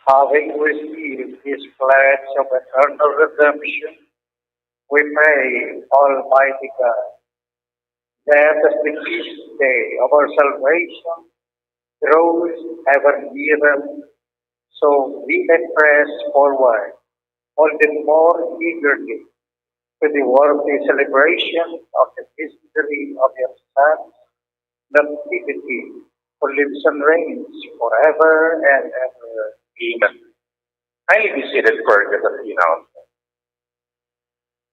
Having received this pledge of eternal redemption, we pray, Almighty God, that as the feast day of our salvation grows ever nearer, so we may press forward all the more eagerly to the worthy celebration of the mystery of your Son, Nativity, who lives and reigns forever and ever. Amen. Kindly be seated for the announcement.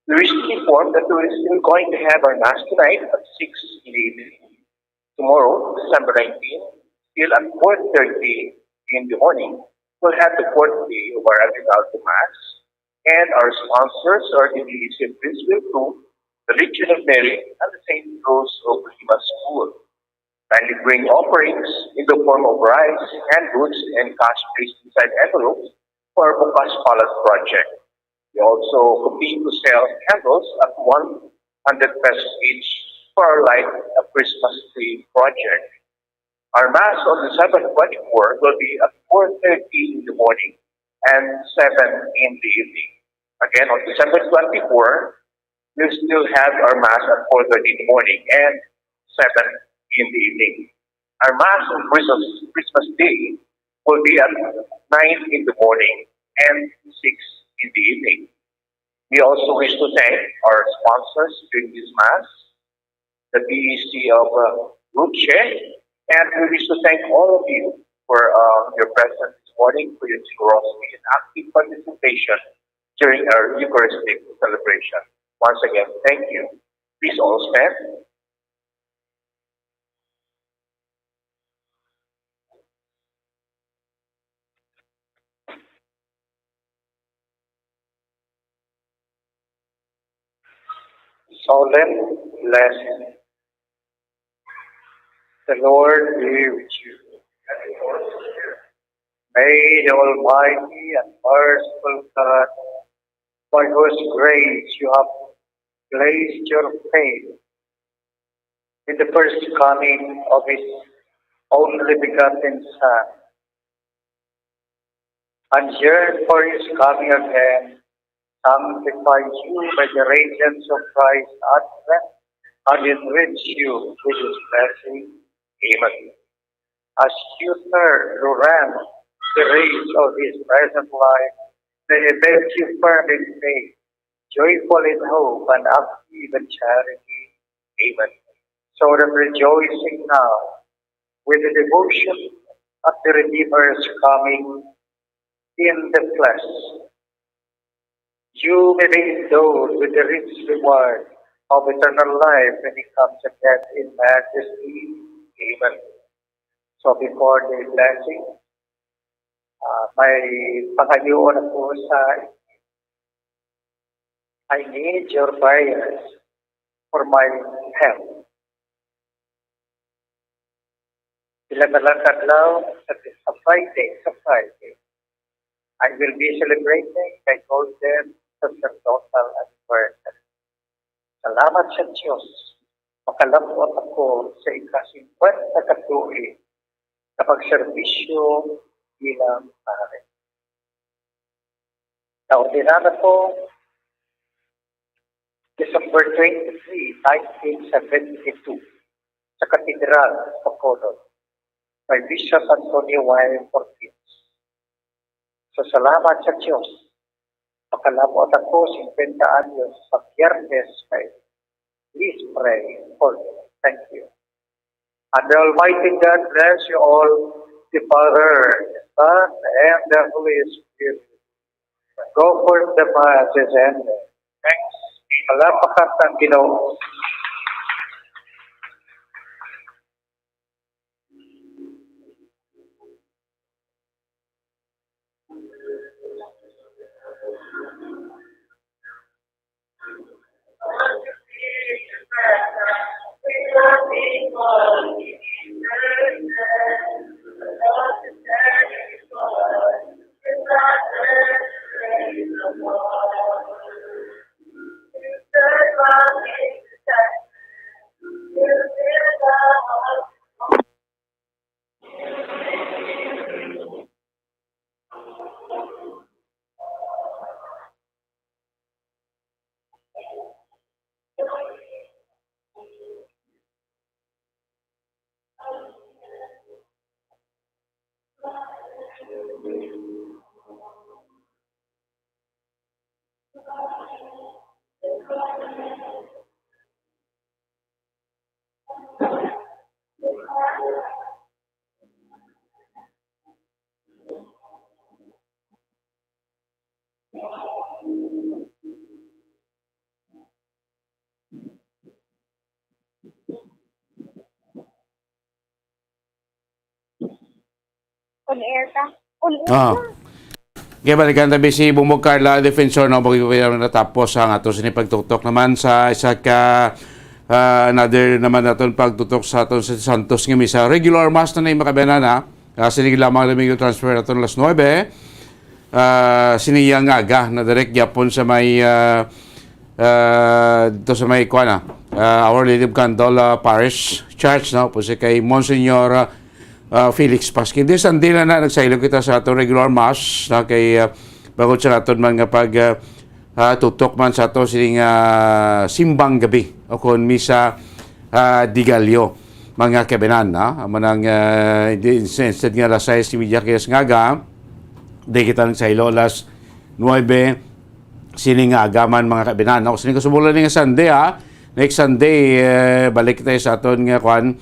We recently informed that we're still going to have our Mass tonight at six in the evening. Tomorrow, December nineteen, still at four thirty in the morning, we'll have the fourth day of our Aguinaldo Mass, and our sponsors are the Division Principal two, the Legion of Mary, and the Saint Rose of Lima School. Kindly bring offerings in the form of rice, canned goods, and cash placed inside envelopes for our Bukas Palace project. We also continue to sell candles at one hundred pesos each for our Light a Christmas Tree project. Our Mass on December twenty-four will be at four thirty in the morning and seven in the evening. Again, on December twenty-four, we'll still have our Mass at four thirty in the morning and seven in the evening. Our Mass on Christmas, Christmas Day will be at nine in the morning and six in the evening. We also wish to thank our sponsors during this Mass, the B E C of, uh, Luce, and we wish to thank all of you for, uh, your presence this morning, for your generosity and active participation during our Eucharistic celebration. Once again, thank you. Please all stand. Solemn blessing. The Lord be with you. May the Almighty and merciful God, by whose grace you have placed your faith in the first coming of His only begotten Son, and yearn for His coming again, sanctify you by the radiance of Christ's advent, and enrich you with His blessing. Amen. As you turn to run the race of this present life, may it make you firm in faith, joyful in hope, and active in charity. Amen. So that rejoicing now with the devotion at the Redeemer's coming in the flesh, you may be endowed with the rich reward of eternal life when He comes again in majesty. Amen. So before the blessing, uh, may pangayoon ako sa I need your prayers for my health. Pila na lang adlaw sa, sa Friday, sa Friday, I will be celebrating my golden sacerdotal anniversary. Salamat sa Dios, makalab-ot ako sa ika-singkwenta ka tuig sa pagserbisyo bilang pari. Naordinar ako December twenty-three, nineteen seventy-two, sa Katedral sa Bacolod, kay Bishop Antonio Y. Ortiz. Sa salamat sa Dios, makalab-ot ako singkwenta anyos sa Biyernes na ini. Please pray for me. Thank you. And the Almighty God bless you all, the Father, the Son, and the Holy Spirit. Go forth, the Mass is ended. Thanks. Palapakan ang Ginoo. On air ta. On air Ah. ta. Okay, balikan tabi si Bumbog Carla Defensor, no? Bago ko natapos ang ato sini pagtuktok naman sa isa ka, ah, another naman naton pagtuktok sa aton sa Santos nga Misa. Regular Mass na na yung makabanan, ha? Ah, sini lamang Domingo transfer naton alas nuebe. Ah, sini yang aga na direct gyapon sa may, ah, ah, dito sa may, kuwan na, ah, Our Lady of Candle, ah, Parish Church, no? Po si kay Monsignor, ah, ah, Felix Pasquin. Di, Sunday na na, nagsaylo kita sa ato regular mass, na kay, ah, bangod sa aton man nga pag, ah, ah, tutok man sa ato sining, ah, simbang gabi o kon misa, ah, di Gallo, mga kabinan, ha? Amo nang, ah, di, instead nga alas sais y media kaya sa ngaga, di kita nagsaylo alas nuebe, sini nga agaman, mga kabinan, no? Sini kasumula ni nga Sunday, ha? Next Sunday, eh, balik tayo sa aton nga, kwan,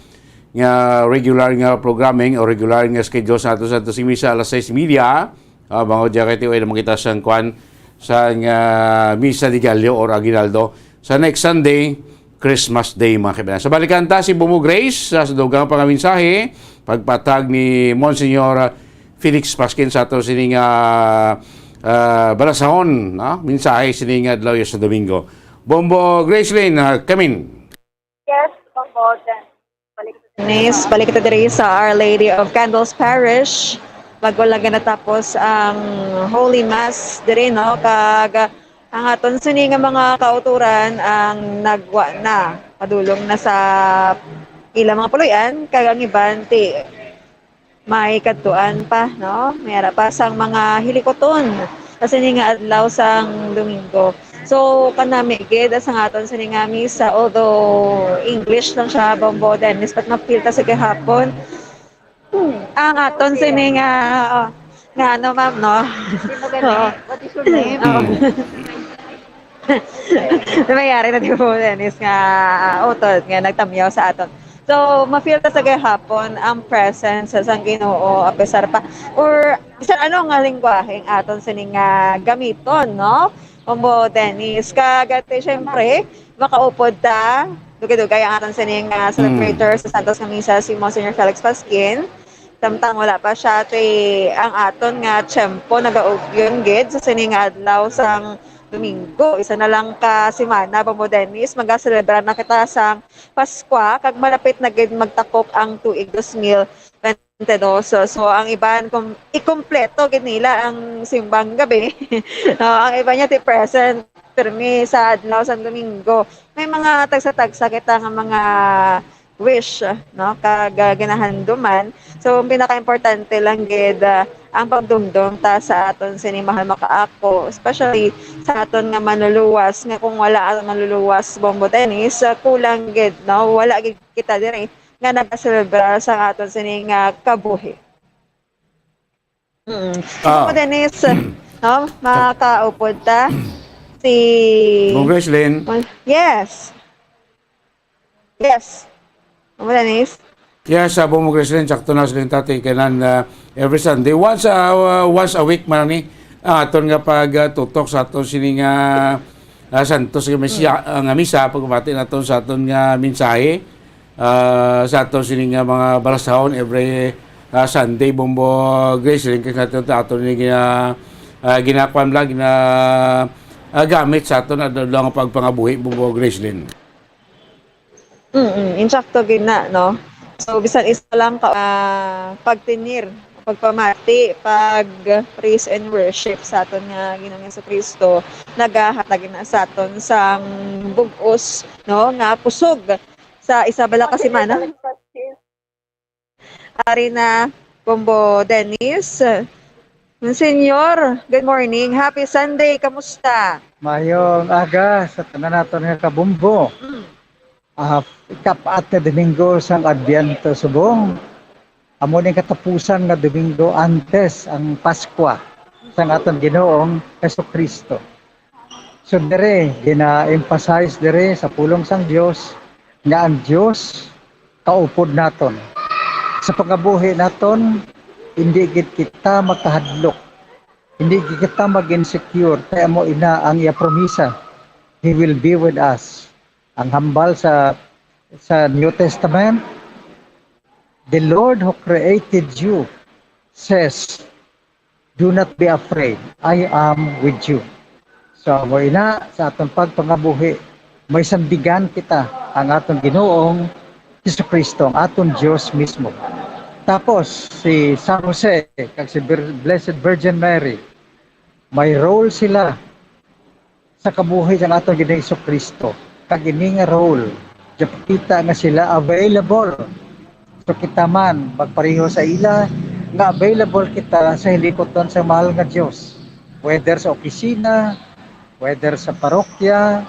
nga regular nga programming o regular nga schedule sa ato sa ato sing misa alas sais y media. Ah, bangod dyan kay tiway naman kita sang, kwan, sa nga misa di Gallo or Aguinaldo. Sa next Sunday, Christmas Day, mga kabinan. Sa balikan ta, si Bumbog Grace, sa, sa dugang pa nga mensahe, pagpatag ni Monsignor Felix Pasquin sa ato sining, ah, ah, balasahon, no? Mensahe sining adlaw sa Domingo. Bumbog Gracelyn, ah, come in. Yes, Bumbog. Nis, balik kita diri sa Our Lady of Candles Parish. Bago lang natapos ang Holy Mass diri, no? Kag ang aton sini nga mga kauturan ang nagwa na, padulong na sa ilang mga puloy-an, kag ang iban ti may kadtuan pa, no? May ara pa sang mga hilikoton sa sini nga adlaw sang Domingo. So, kanami gid sa aton sini nga misa, although English lang siya, Bumbog Dennis, but ma-feel ta sa gihapon. Hmm, ang aton sini nga, oh, nga ano, ma'am, no? Oo. What is your name? Oo. Mayari na di po, Dennis, nga, ah, utod nga nagtamyaw sa aton. So, ma-feel ta sa gihapon ang presence sa Ginoo, a pesar pa, or bisan ano nga lingwahe ang aton sini nga gamiton, no? Bumbog Dennis, kag ati, syempre, makaupod ta, dugay-dugay ang aton sini nga Mm. celebrator sa Santos nga Misa, si Monsignor Felix Pasquin. Samtang wala pa siya, ti ang aton nga tiyempo nagaugyon gid sa sini nga adlaw sang Domingo. Isa na lang ka semana, Bumbog Dennis, magaselebra na kita sang Paskwa, kag malapit na gid magtakop ang tuig dos mil twenty-two. So, so, ang iban, kum-, ikumpleto gid nila ang simbang gabi. No, ang iban niya ti present pirmi sa adlaw sang Domingo. May mga tagsa-tagsa kita nga mga wish, no, kag, ah, ginahanduman. So, ang pinakaimportante lang gid, ah, ang pagdumdom ta sa aton sini mahal makaako, especially sa aton nga manluluwas, nga kung wala ang manluluwas, Bombo Dennis, ah, kulang gid, no? Wala gid kita diri nga nagaselebrar sa aton sini nga kabuhi. Mm. Ah. Ako, Dennis, no? Makaupod ta. Si Bong Gracelyn. Yes. Yes. Ako, Dennis. Yes, sa Bong Gracelyn, sakto na sila tati kanan, ah, every Sunday. Once, ah, once a week man ni, ah, aton nga pagtutok sa aton sini nga, ah, Santos nga misa, ah, nga misa, pagpamati naton sa aton nga mensahe. Ah, sa aton sini nga mga barasahon every, ah, Sunday, Bombo Gracelyn, kay sa aton, aton ni gina-, ah, ginakuan lang, gina-, ah, gamit sa aton adlaw nga pagpangabuhi, Bombo Gracelyn. Mm, insakto gid na, no? So, bisan isa lang ka, ah, pagtinir, pagpamati, pag praise and worship sa aton nga Ginoong Jesu-Cristo, nagahatag na sa aton sang bug-os, no, nga kusog sa isa bala ka semana. Ari na, Bombo Dennis. Monsignor, good morning. Happy Sunday. Kamusta? Mayong aga sa tanan naton nga kabombo. Mm. Ah, ikapat nga Domingo sang Adbyento subong. Amo ning katapusan nga Domingo antes ang Paskwa sang aton Ginoong Jesu-Cristo. So, diri, gina-emphasize diri sa pulong sang Dios nga ang Dios kaupod naton. Sa pangabuhi naton, hindi gid kita makahadlok. Hindi gid kita mag-insecure. Kay amo ina ang iya promisa. He will be with us. Ang hambal sa, sa New Testament, "The Lord who created you says, 'Do not be afraid. I am with you.'" So, amo ina, sa aton pagpangabuhi, may sandigan kita ang aton Ginoong Jesu-Cristo, ang aton Dios mismo. Tapos, si San Jose kag si Vir-, Blessed Virgin Mary, may role sila sa kabuhi sang aton Ginoong Jesu-Cristo. Kag ini nga role, gipakita nga sila available. So, kita man, magpareho sa ila, nga available kita sa hilikuton sa mahal nga Dios. Whether sa opisina, whether sa parokya,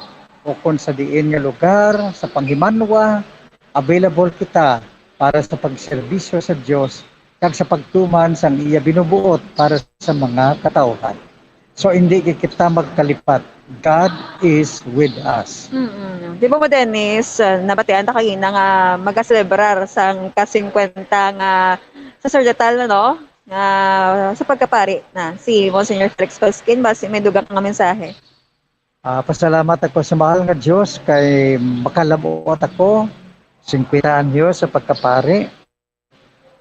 o kon sa diin nga lugar, sa panghimanwa, available kita para sa pagserbisyo sa Dios kag sa pagtuman sang iya binubuot para sa mga katawhan. So, hindi gid kita magkalipat. God is with us. Mm-mm. Di ba mo, Dennis, uh, nabatian ta kagina nga magaselebrar sang ka-singkwenta nga saserdotal, no? Nga sa pagkapari na si Monsignor Felix Pasquin, basi may dugang nga mensahe. Ah, pasalamat ako sa mahal nga Dios kay makalabot ako, singkwenta anyos sa pagkapari.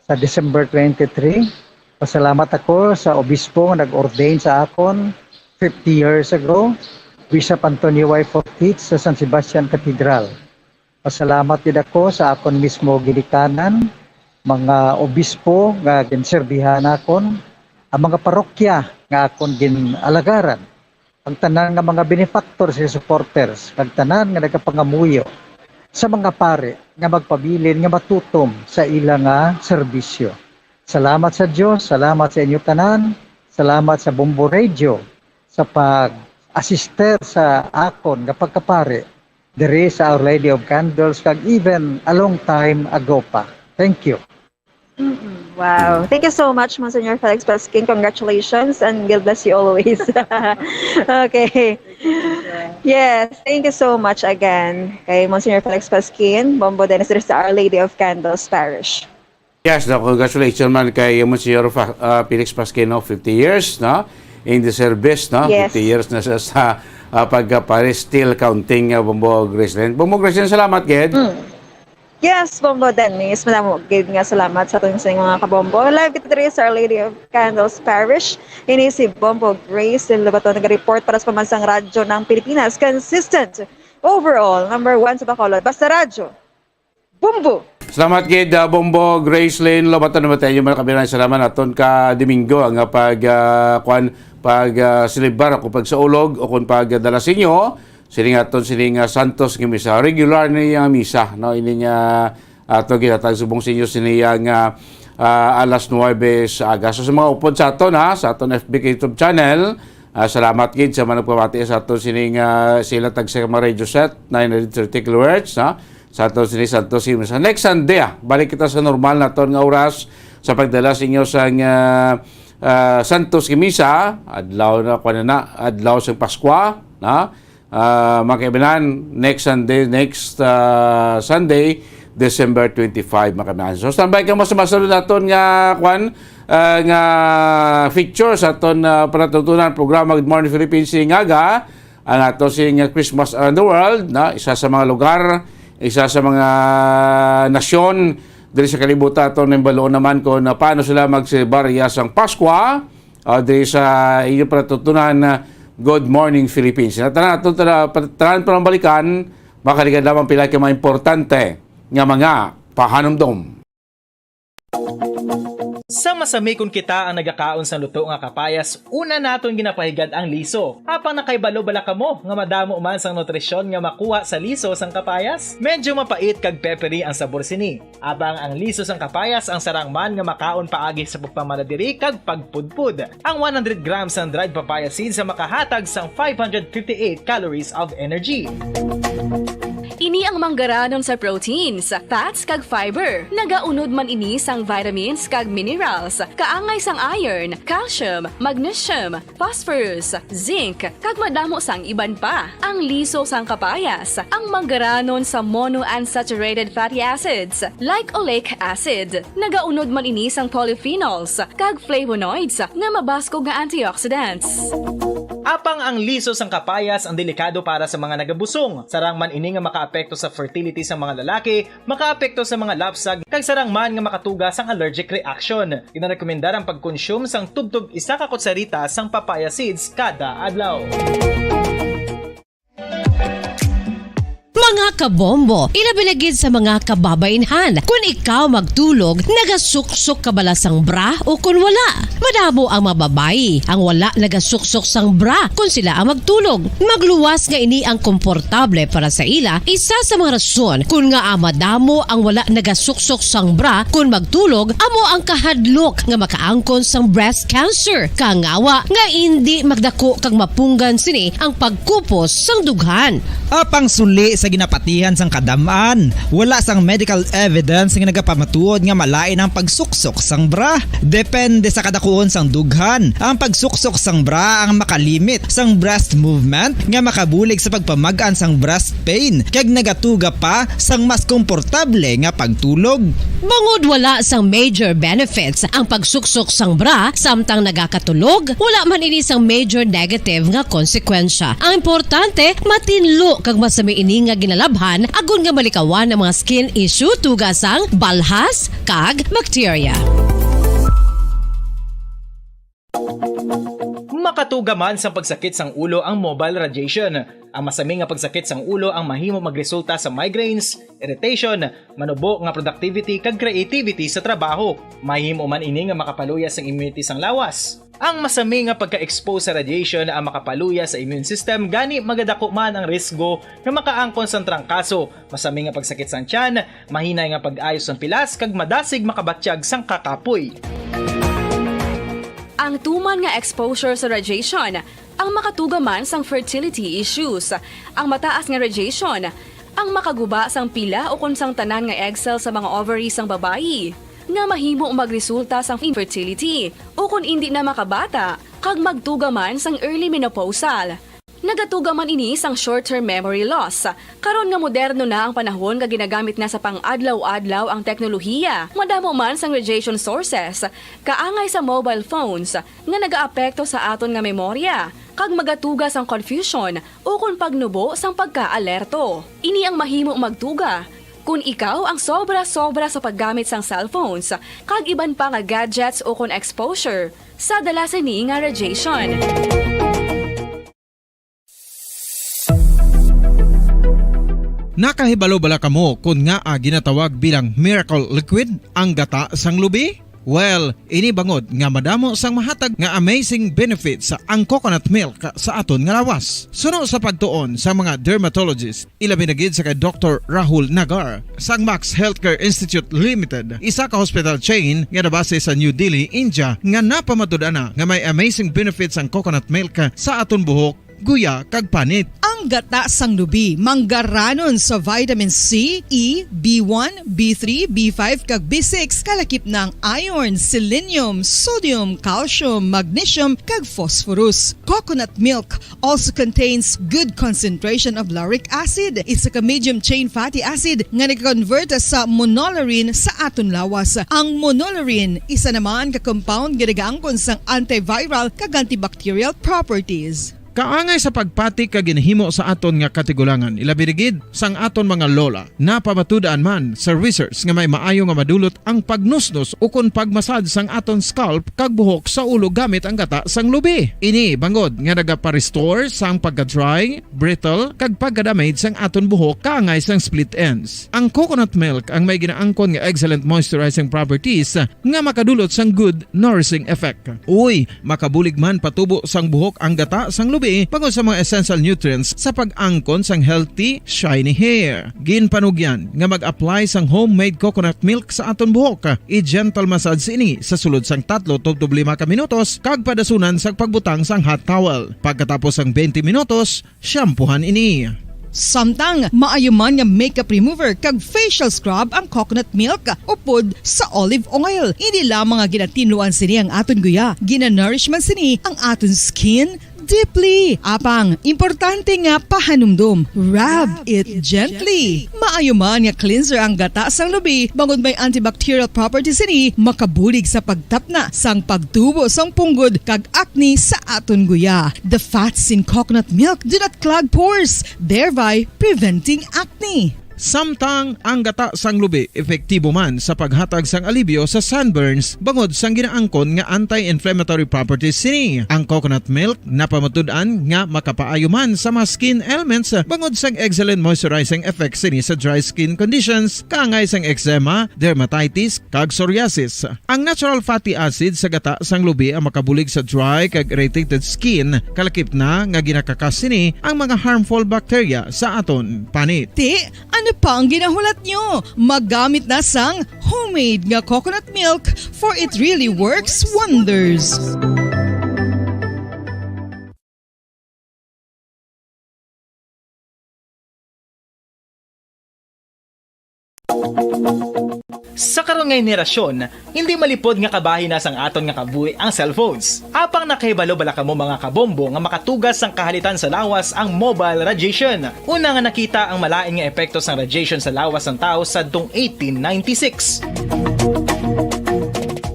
Sa December twenty-three, pasalamat ako sa obispo nga nag-ordain sa akon fifty years ago, Bishop Antonio Y. Fortich sa San Sebastian Cathedral. Pasalamat gid ako sa akon mismo ginikanan, mga obispo nga ginserbihan nakon, ang mga parokya nga akon ginalagaran, ang tanan nga mga benefactors nga supporters, kag tanan nga nagapangamuyo sa mga pari nga magpabilin nga matutom sa ila nga serbisyo. Salamat sa Dios, salamat sa inyo tanan, salamat sa Bombo Radio sa pag-asister sa akon nga pagkapari diri sa Our Lady of Candles, kag even a long time ago pa. Thank you. Mm-mm. Wow. Thank you so much, Monsignor Felix Pasquin. Congratulations and God bless you always. Okay. Yes, thank you so much again kay Monsignor Felix Pasquin, Bombo Dennis, diri sa Our Lady of Candles Parish. Yes, no, congratulations man kay Monsignor Fa-, ah, Felix Pasquin, no, fifty years, no, in the service, no? Yes. Fifty years na sa, sa, ah, pagkapari, still counting, ah, Bombo Gracelyn. Bombo Gracelyn, salamat gid. Mm. Yes, Bombo Dennis, madamo gid nga salamat sa aton sa mga kabombo. Live kita diri sa Our Lady of Candles Parish. Ini si Bombo Gracelyn Lobato nag-report para sa Pambansang Radyo ng Pilipinas. Consistent, overall, number one sa Bacolod. Basta Radyo, Bombo! Salamat gid, ah, Bombo Gracelyn Lobato. Namatay yung mga kabilang salamat naton ka Domingo ang, ah, pag, ah, kwan, pag, ah, selebrar o pag saulog o kon pagdala sa inyo sini nga aton sini nga santos nga misa, regular ni nga misa, no? Ini nga ato ginatag subong sa inyo sini nga, ah, alas nuwebe sa aga. So, sa mga upod sa aton, ha, sa aton F B YouTube channel, ah, salamat gid sa mga nagpamati sa aton sini nga sila tag sa mga radio set, nine hundred thirty kilohertz, ha? Sa aton sini santos nga misa. Next Sunday, ah, balik kita sa normal naton nga oras sa pagdala sa inyo sang, ah, ah, santos nga misa, adlaw na, kuwan na, adlaw sang Paskwa, na, ah, mga kaibanan, next Sunday, next, ah, Sunday, December twenty-five, mga kaibanan. So, standby kamo sa masunod naton nga, kuwan, ah, nga feature sa aton, ah, panatutunan programa, Good Morning Philippines, nga aga, ang ato sing Christmas Around the World, na isa sa mga lugar, isa sa mga nasyon diri sa kalibutan, ato nang baluon naman kung, ah, paano sila magselebrar sang Paskwa, ah, diri sa inyong panatutunan, ah, Good Morning Philippines. Na tanan ato tara, tanan pa lang balikan, makaligad lamang pila ka mga importante nga mga pahanumdom. Sa masami kon kita ang nagakaon sang luto nga kapayas, una naton ginapahigad ang liso. Apang nakahibalo bala kamo nga madamo man sang nutrisyon nga makuha sa liso sang kapayas? Medyo mapait kag peppery ang sabor sini. Apang ang liso sang kapayas ang sarang man nga makaon paagi sa pagpamaladiri kag pagpudpod. Ang one hundred grams sang dried papaya seeds ang makahatag sang five hundred fifty-eight calories of energy. Ini ang manggaranon sa proteins, fats, kag fiber. Nagaunod man ini sang vitamins kag minerals, kaangay sang iron, calcium, magnesium, phosphorus, zinc, kag madamo sang iban pa. Ang liso sang kapayas, ang manggaranon sa monounsaturated fatty acids, like oleic acid. Nagaunod man ini sang polyphenols kag flavonoids nga mabaskog nga antioxidants. Apang ang liso sang kapayas ang delikado para sa mga nagabusong. Sarang man ini nga makaapekto sa fertility sa mga lalaki, makaapekto sa mga lapsag, kag sarang man nga makatuga sang allergic reaction. Ginarekomendar ang pagkonsume sang tubtob isa ka kutsarita sang papaya seeds kada adlaw. Mga kabombo, ilabi na gid sa mga kababainhan, kun ikaw magtulog, nagasuksok ka bala sang bra o kun wala? Madamo ang mga babayi ang wala nagasuksok sang bra kun sila ang magtulog. Magluwas nga ini ang komportable para sa ila, isa sa mga rason kun ngaa madamo ang wala nagasuksok sang bra kun magtulog amo ang kahadlok nga makaangkon sang breast cancer, kangawa nga indi magdako kag mapunggan sini ang pagkupos sang dughan. Apang suli sa ginapatihan sang kadam-an, wala sang medical evidence nga nagapamatuod nga malain ang pagsuksok sang bra. Depende sa kadakuon sang dughan, ang pagsuksok sang bra ang makalimit sang breast movement nga makabulig sa pagpamag-an sang breast pain kag nagatuga pa sang mas komportable nga pagtulog. Bangod wala sang major benefits ang pagsuksok sang bra samtang nagakatulog, wala man ini sang major negative nga konsekwensya. Ang importante, matinlo kag masami ini nga ginalabhan agod nga malikawan ang mga skin issue tuga sang balhas kag bakterya. Makatuga man sang pagsakit sang ulo ang mobile radiation. Ang masami nga pagsakit sang ulo ang mahimo magresulta sa migraines, irritation, manubo nga productivity kag creativity sa trabaho. Mahimo man ini nga makapaluya sang immunity sang lawas. Ang masami nga pagka-expose sa radiation ang makapaluya sa immune system, gani magadako man ang risgo nga makaangkon sang trangkaso, masami nga pagsakit sang tiyan, mahinay nga pag-ayo sang pilas, kag madasig makabatyag sang kakapoy. Ang tuman nga exposure sa radiation ang makatuga man sang fertility issues. Ang mataas nga radiation ang makaguba sang pila ukon sang tanan nga egg cell sa mga ovary sang babayi, nga mahimo magresulta sang infertility ukon indi na makabata kag magtuga man sang early menopausal. Nagatuga man ini sang short-term memory loss. Karon nga moderno na ang panahon nga ginagamit na sa pang-adlaw-adlaw ang teknolohiya, madamo man sang radiation sources, kaangay sa mobile phones, nga nagaapekto sa aton nga memorya, kag magatuga sang confusion ukon pagnubo sang pagka-alerto. Ini ang mahimo magtuga kon ikaw ang sobra-sobra sa paggamit sang cellphones kag iban pa nga gadgets ukon exposure sa dala sini nga radiation. Nakahibalo bala kamo kon ngaa ginatawag bilang miracle liquid ang gata sang lubi? Well, ini bangod nga madamo sang mahatag nga amazing benefits ang coconut milk sa aton nga lawas. Suno sa pagtuon sa mga dermatologist, ilabi na gid sa kay Doktor Rahul Nagar sang Max Healthcare Institute Limited, isa ka hospital chain nga nabase sa New Delhi, India, nga napamatud-an na nga may amazing benefits ang coconut milk sa aton buhok, guya, kag panit. Ang gata sang lubi manggaranon sa vitamin C, E, B one, B three, B five, kag B six, kalakip na ang iron, selenium, sodium, calcium, magnesium, kag phosphorus. Coconut milk also contains good concentration of lauric acid, isa ka medium chain fatty acid nga nag-convert sa monolaurin sa aton lawas. Ang monolaurin isa naman ka compound nga nagaangkon sang antiviral kag antibacterial properties. Kaangay sa pagpati kag ginhimo sa aton nga katigulangan, ilabi na gid sang aton mga lola. Napamatud-an man sa research nga may maayo nga madulot ang pagnusnos ukon pag-massage sang aton scalp kag buhok sa ulo gamit ang gata sang lubi. Ini bangod nga nagapa-restore sang pagka-dry, brittle, kag pagka-damage sang aton buhok kaangay sang split ends. Ang coconut milk ang may ginaangkon nga excellent moisturizing properties nga makadulot sang good nourishing effect. Uy, makabulig man patubo sang buhok ang gata sang lubi bangod sa mga essential nutrients sa pag-angkon sang healthy, shiny hair. Ginpanugyan nga mag-apply sang homemade coconut milk sa aton buhok. I-gentle massage ini sa sulod sang tatlo tubtob lima ka minutos kag padasunan sang pagbutang sang hot towel. Pagkatapos sang twenty minutos, shampoohan ini. Samtang maayo man nga makeup remover kag facial scrub ang coconut milk upod sa olive oil. Hindi lamang nga ginatinluan sini ang aton guya, ginanourish man sini ang aton skin deeply. Apang, importante nga pahanumdom, rub it gently. Maayo man nga cleanser ang gata sang lubi, bangod may antibacterial properties sini, makabulig sa pagtapna sang pagtubo sang punggod kag acne sa aton guya. The fats in coconut milk do not clog pores, thereby preventing acne. Samtang ang gata sang lubi epektibo man sa paghatag sang alibyo sa sunburns bangod sang ginaangkon nga anti-inflammatory properties sini. Ang coconut milk napamatud-an nga makapaayo man sa mga skin ailments bangod sang excellent moisturizing effects sini sa dry skin conditions, kaangay sang eczema, dermatitis, kag psoriasis. Ang natural fatty acid sa gata sang lubi ang makabulig sa dry kag irritated skin, kalakip na nga ginakakas sini ang mga harmful bacteria sa aton panit. Ti, ano pa ang ginahulat nyo? Maggamit na sang homemade nga coconut milk, for it really works wonders. Sa karon nga henerasyon, hindi malipod nga kabahin na sang aton nga kabuhi ang cellphones. Apang nakahibalo bala kamo, mga kabombo, nga makatugas sang kahalitan sa lawas ang mobile radiation? Una nga nakita ang malain nga epekto sang radiation sa lawas sang tawo sadtong eighteen ninety-six.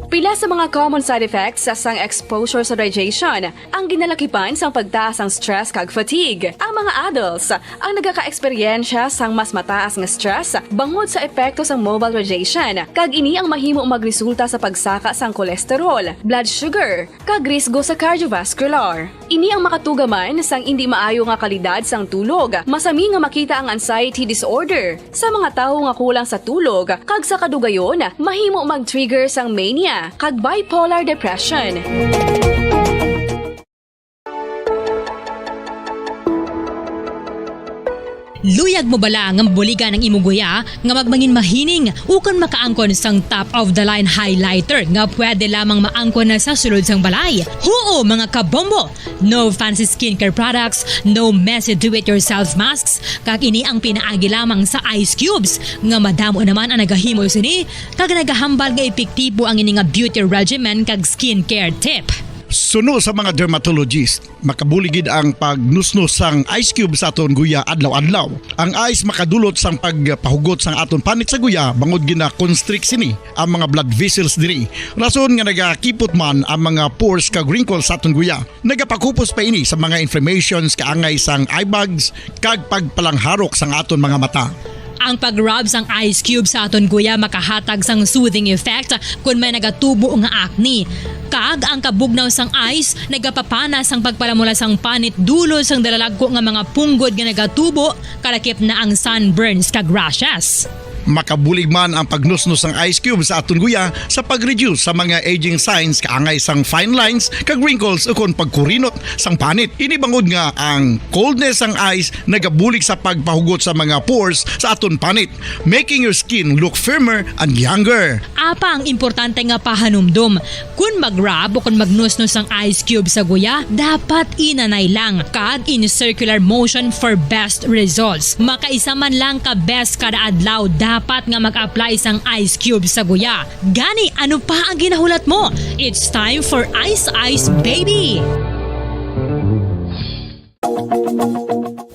Pila sa mga common side effects sang exposure sa radiation ang ginalakipan sang pagtaas sang stress kag fatigue. Ang mga adults ang nagaka-eksperyensya sang mas mataas nga stress bangod sa epekto sang mobile radiation, kag ini ang mahimo magresulta sa pagsaka sang cholesterol, blood sugar, kag risgo sa cardiovascular. Ini ang makatuga man sang indi maayo nga kalidad sang tulog, masami nga makita ang anxiety disorder, sa mga tawo nga kulang sa tulog, kag sa kadugayon, mahimo mag-trigger sang mania kag bipolar depression. Luyag mo bala nga mabuligan ang imo guya nga magmangin mahining ukon makaangkon sang top of the line highlighter nga pwede lamang maangkon na sa sulod sang balay? Huo, mga kabombo! No fancy skincare products, no messy do-it-yourself masks, kag ini ang pinaagi lamang sa ice cubes, nga madamo naman ang nagahimo sini, kag nagahambal nga epektibo ang ini nga beauty regimen kag skincare tip. Suno sa mga dermatologist, makabulig gid ang pagnusnos sang ice cube sa aton guya adlaw-adlaw. Ang ice makadulot sang pagpahugot sang aton panit sa guya, bangod gina-constrict sini ang mga blood vessels diri. Rason nga nagakipot man ang mga pores kag wrinkles sa aton guya. Nagapakupos pa ini sa mga inflammations kaangay sang eye bags kag pagpalangharok sang aton mga mata. Ang pag-rub sang ice cube sa aton guya makahatag sang soothing effect kon may nagatubo nga acne. Kag ang kabugnaw sang ice nagapapana sang pagpalamula sang panit dulod sang dalalagko nga mga punggod nga nagatubo, kalakip na ang sunburns kag rashes. Makabulig man ang pagnusnos sang ice cube sa aton guya sa pag-reduce sa mga aging signs kaangay sang fine lines kag wrinkles ukon pagkurinot sang panit. Ini bangod nga ang coldness sang ice nagabulig sa pagpahugot sa mga pores sa aton panit, making your skin look firmer and younger. Apang importante nga pahanumdom, kon mag-rub o kon magnusnos ang ice cube sa guya, dapat inanay lang kag in circular motion for best results. Makaisa man lang ka beses kada adlaw dapat nga mag-apply sang ice cube sa guya. Gani, ano pa ang ginahulat mo? It's time for Ice Ice Baby!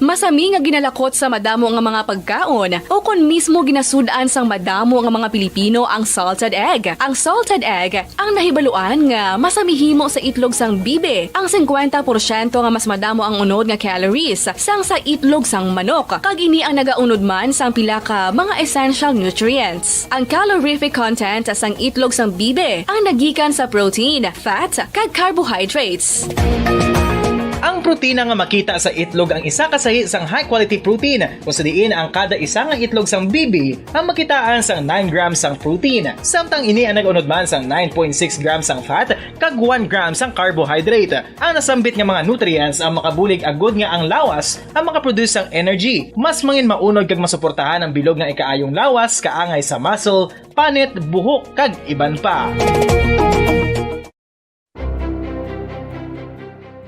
Masami nga ginalakot sa madamo nga mga pagkaon o kon mismo ginasud-an sang madamo nga mga Pilipino ang salted egg. Ang salted egg ang nahibaluan nga masami himo sa itlog sang bibi, ang singkwenta porsyento nga mas madamo ang unod nga calories sang sa itlog sang manok, kag ini ang nagaunod man sang pila ka mga essential nutrients. Ang calorific content sang itlog sang bibi ang nagikan sa protein, fat, kag carbohydrates. Ang protina nga makita sa itlog ang isa ka sahi sang high-quality protein, kung sa diin ang kada isa nga itlog sang bibi ang makitaan sang nine grams sang protein, samtang ini ang nag-unod man sang nine point six grams sang fat kag one gram sang carbohydrate. Ang nasambit nga mga nutrients ang makabulig agud nga ang lawas ang makaproduce sang energy. Mas mangin maunod kag masuportahan ang bilog nga ikaayong lawas kaangay sa muscle, panit, buhok, kag iban pa.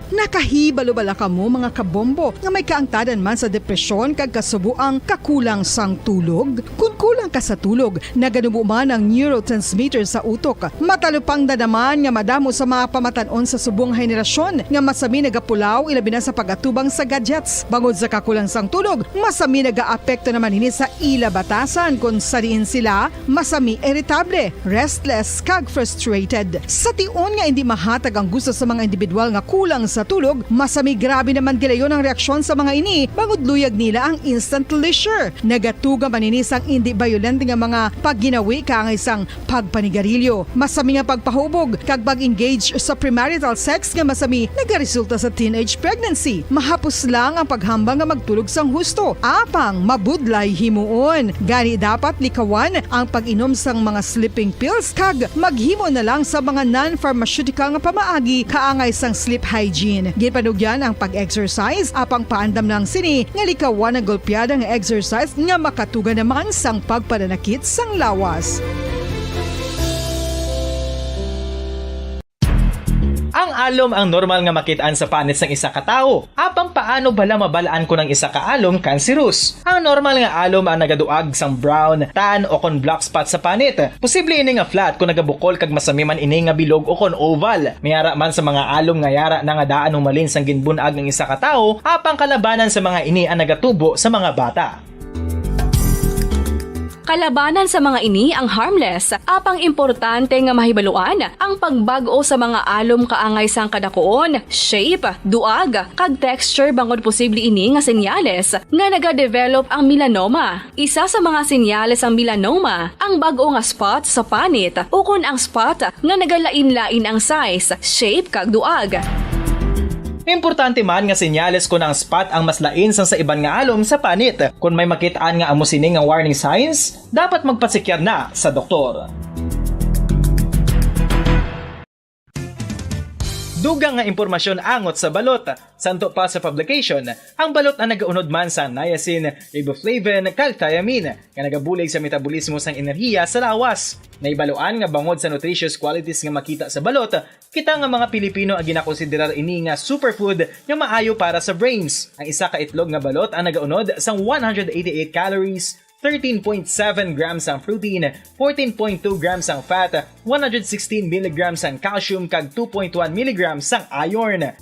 Nakahibalo bala kamo, mga kabombo, nga may kaangtadan man sa depresyon kag kasubo ang kakulang sang tulog? Kon kulang ka sa tulog, naganubo man ang neurotransmitter sa utok. Matalupangdan naman nga madamo sa mga pamatan-on sa subong henerasyon nga masami nagapulaw, ilabi na sa pag-atubang sa gadgets. Bangod sa kakulang sang tulog, masami nagaapekto naman ini sa ila batasan, kon sa diin sila masami iritable, restless, kag frustrated. Sa tion nga indi mahatag ang gusto sa mga individual nga kulang sa tulog, masami grabe naman gilayon ang reaksyon sa mga ini, bangod luyag nila ang instant leisure. Nagatuga man ini sang indi bayolente nga mga pagginawi kaangay sang pagpanigarilyo, masami nga pagpahubog, kag pag-engage sa premarital sex nga masami nagaresulta sa teenage pregnancy. Mahapos lang ang paghambal nga magtulog sang husto, apang mabudlay himuon. Gani dapat likawan ang pag-inom sang mga sleeping pills kag maghimo na lang sa mga non-pharmaceutical nga pamaagi kaangay sang sleep hygiene. Ginpanugyan ang pag-exercise, apang paandam lang sini nga likawan ang golpeada nga exercise nga makatuga naman sang pagpananakit sang lawas. Ang alom ang normal nga makit-an sa panit sang isa ka tawo. Apang paano bala mabal-an kon ang isa ka alom cancerous? Ang normal nga alom ang nagaduag sang brown, tan, o kon black spot sa panit. Posible ini nga flat kon nagabukol kag masami man ini nga bilog o kon oval. May ara man sa mga alom nga yara na nga daan humalin sang ginbun-ag ang isa ka tawo, apang kalabanan sa mga ini ang nagatubo sa mga bata. Kalabanan sa mga ini ang harmless, apang importante nga mahibaluan ang pagbag-o sa mga alom kaangay sang kadakuon, shape, duag, kag texture, bangod posible ini nga senyales nga nagadevelop ang melanoma. Isa sa mga senyales sang melanoma ang bag-o nga spot sa panit, ukon ang spot nga nagalain-lain ang size, shape, kag duag. Importante man nga senyales kon ang spot ang mas lain sang sa iban nga alom sa panit. Kon may makit-an nga amo sini nga warning signs, dapat magpasikyar na sa doktor. Dugang nga impormasyon angot sa balot. Santo pa sa publication, ang balot ang nagaunod man sa niacin, riboflavin, kag thiamine, nga nagabulig sa metabolismo sang enerhiya sa lawas. Nahibaluan nga bangod sa nutritious qualities nga makita sa balot, kita nga mga Pilipino ang ginakonsiderar ini nga superfood nga maayo para sa brains. Ang isa ka itlog nga balot ang nagaunod sang one hundred eighty-eight calories, thirteen point seven grams ang protein, fourteen point two grams ang fat, one hundred sixteen milligrams ang calcium, kag two point one milligrams ang iron.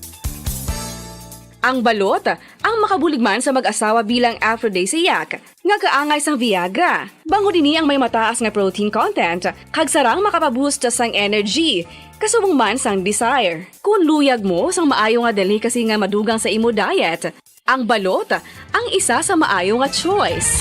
Ang balot ang makabulig man sa mag-asawa bilang aphrodisiac nga kaangay sang Viagra. Bangod ini ang may mataas nga protein content, kag sarang makapaboost sang energy, kasubong man sang desire. Kon luyag mo sang maayo nga delicacy nga madugang sa imo diet, ang balot ang isa sa maayo nga choice.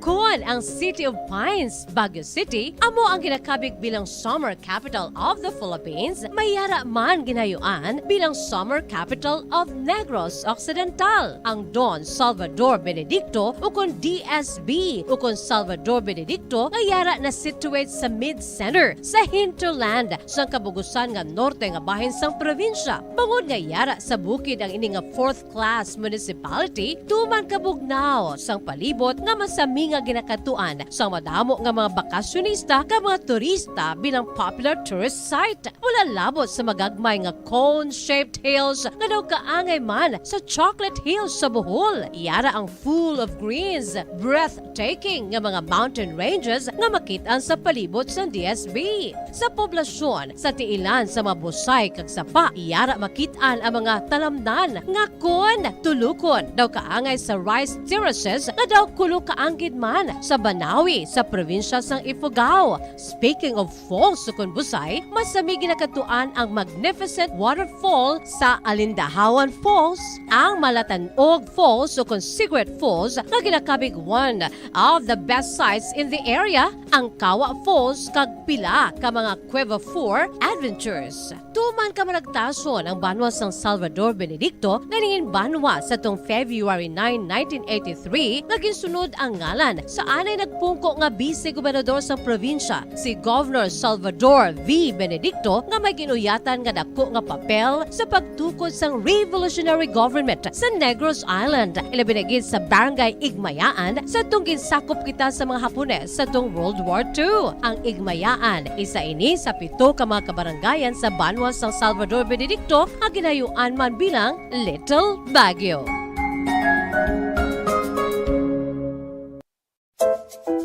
Kon Ang City of Pines, Baguio City, amo ang ginakabig bilang Summer Capital of the Philippines, may yara man ginayuan bilang Summer Capital of Negros Occidental. Ang Don Salvador Benedicto, ukon D S B, ukon Salvador Benedicto, nga yara na situate sa mid-center sa hinterland sang kabugusan nga norte nga bahin sang probinsya. Bangod nga yara sa bukid ang ini nga fourth class municipality, tuman kabugnaw sang palibot nga masami nga ginakadtuan sang madamo nga mga bakasyonista kag mga turista bilang popular tourist site. Wala labot sa magagmay nga cone-shaped hills nga daw kaangay man sa Chocolate Hills sa Bohol. Yara ang full of greens, breathtaking nga mga mountain ranges nga makit-an sa palibot sang D S B. Sa poblasyon, sa tiilan sa mga busay kag sapa, yara makit-an ang mga talamnan nga kon tulukon daw kaangay sa rice terraces nga daw kulo ka anggid man sa Banawi sa probinsya sang Ifugao. Speaking of falls ukon busay, masami ginakadtuan ang magnificent waterfall sa Alindahawan Falls, ang Malatanog Falls ukon Cigarette Falls nga ginakabig one of the best sights in the area, ang Kawa Falls kag pila ka mga Cueva four adventures. Tuman kamaragtason ang banwa sang Salvador Benedicto nga nangin banwa sa tong February nine, nineteen eighty-three, nga ginsunod ang ngalan sa anay nagpungko nga bise gobernador sang probinsya, si Governor Salvador V. Benedicto, nga may ginuyatan nga dako nga papel sa pagtukod sang revolutionary government sa Negros Island, ilabi na gid sa Barangay Igmayaan, sa tong ginsakop kita sa mga Hapones sa tong World War Two. Ang Igmayaan, isa ini sa pito ka mga kabarangayan sa banwa sang Salvador Benedicto nga ginayuan man bilang Little Baguio.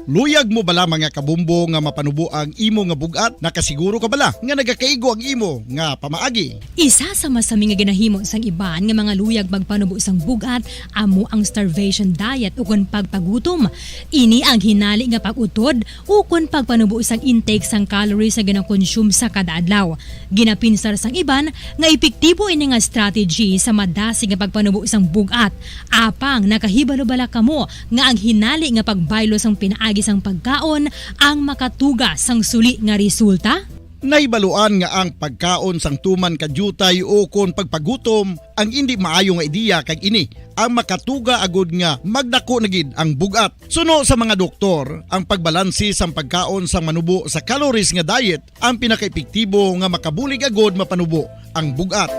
Luyag mo bala, mga kabumbo, nga mapanubo ang imo nga bug-at? Nakasiguro ka bala nga nagakaigo ang imo nga pamaagi? Isa sa masami nga ginahimo sang iban nga mga luyag magpanubo sang bug-at amo ang starvation diet ukon pagpagutom. Ini ang hinali nga pag-utod ukon pagpanubo sang intake sang calories nga ginakonsume sa kada adlaw. Ginapinsar sang iban nga epektibo ini nga strategy sa madasig nga pagpanubo sang bug-at. Apang nakahibalo bala kamo nga ang hinali nga pagbaylo sang pinaagi sang pagkaon ang makatuga sang suli nga resulta? Nahibaluan nga ang pagkaon sang tuman ka diutay ukon pagpagutom ang indi maayo nga ideya, kag ini ang makatuga agud nga magdako na gid ang bug-at. Suno sa mga doktor, ang pagbalanse sang pagkaon sang manubo sa calories nga diet ang pinakaepektibo nga makabulig agud mapanubo ang bug-at.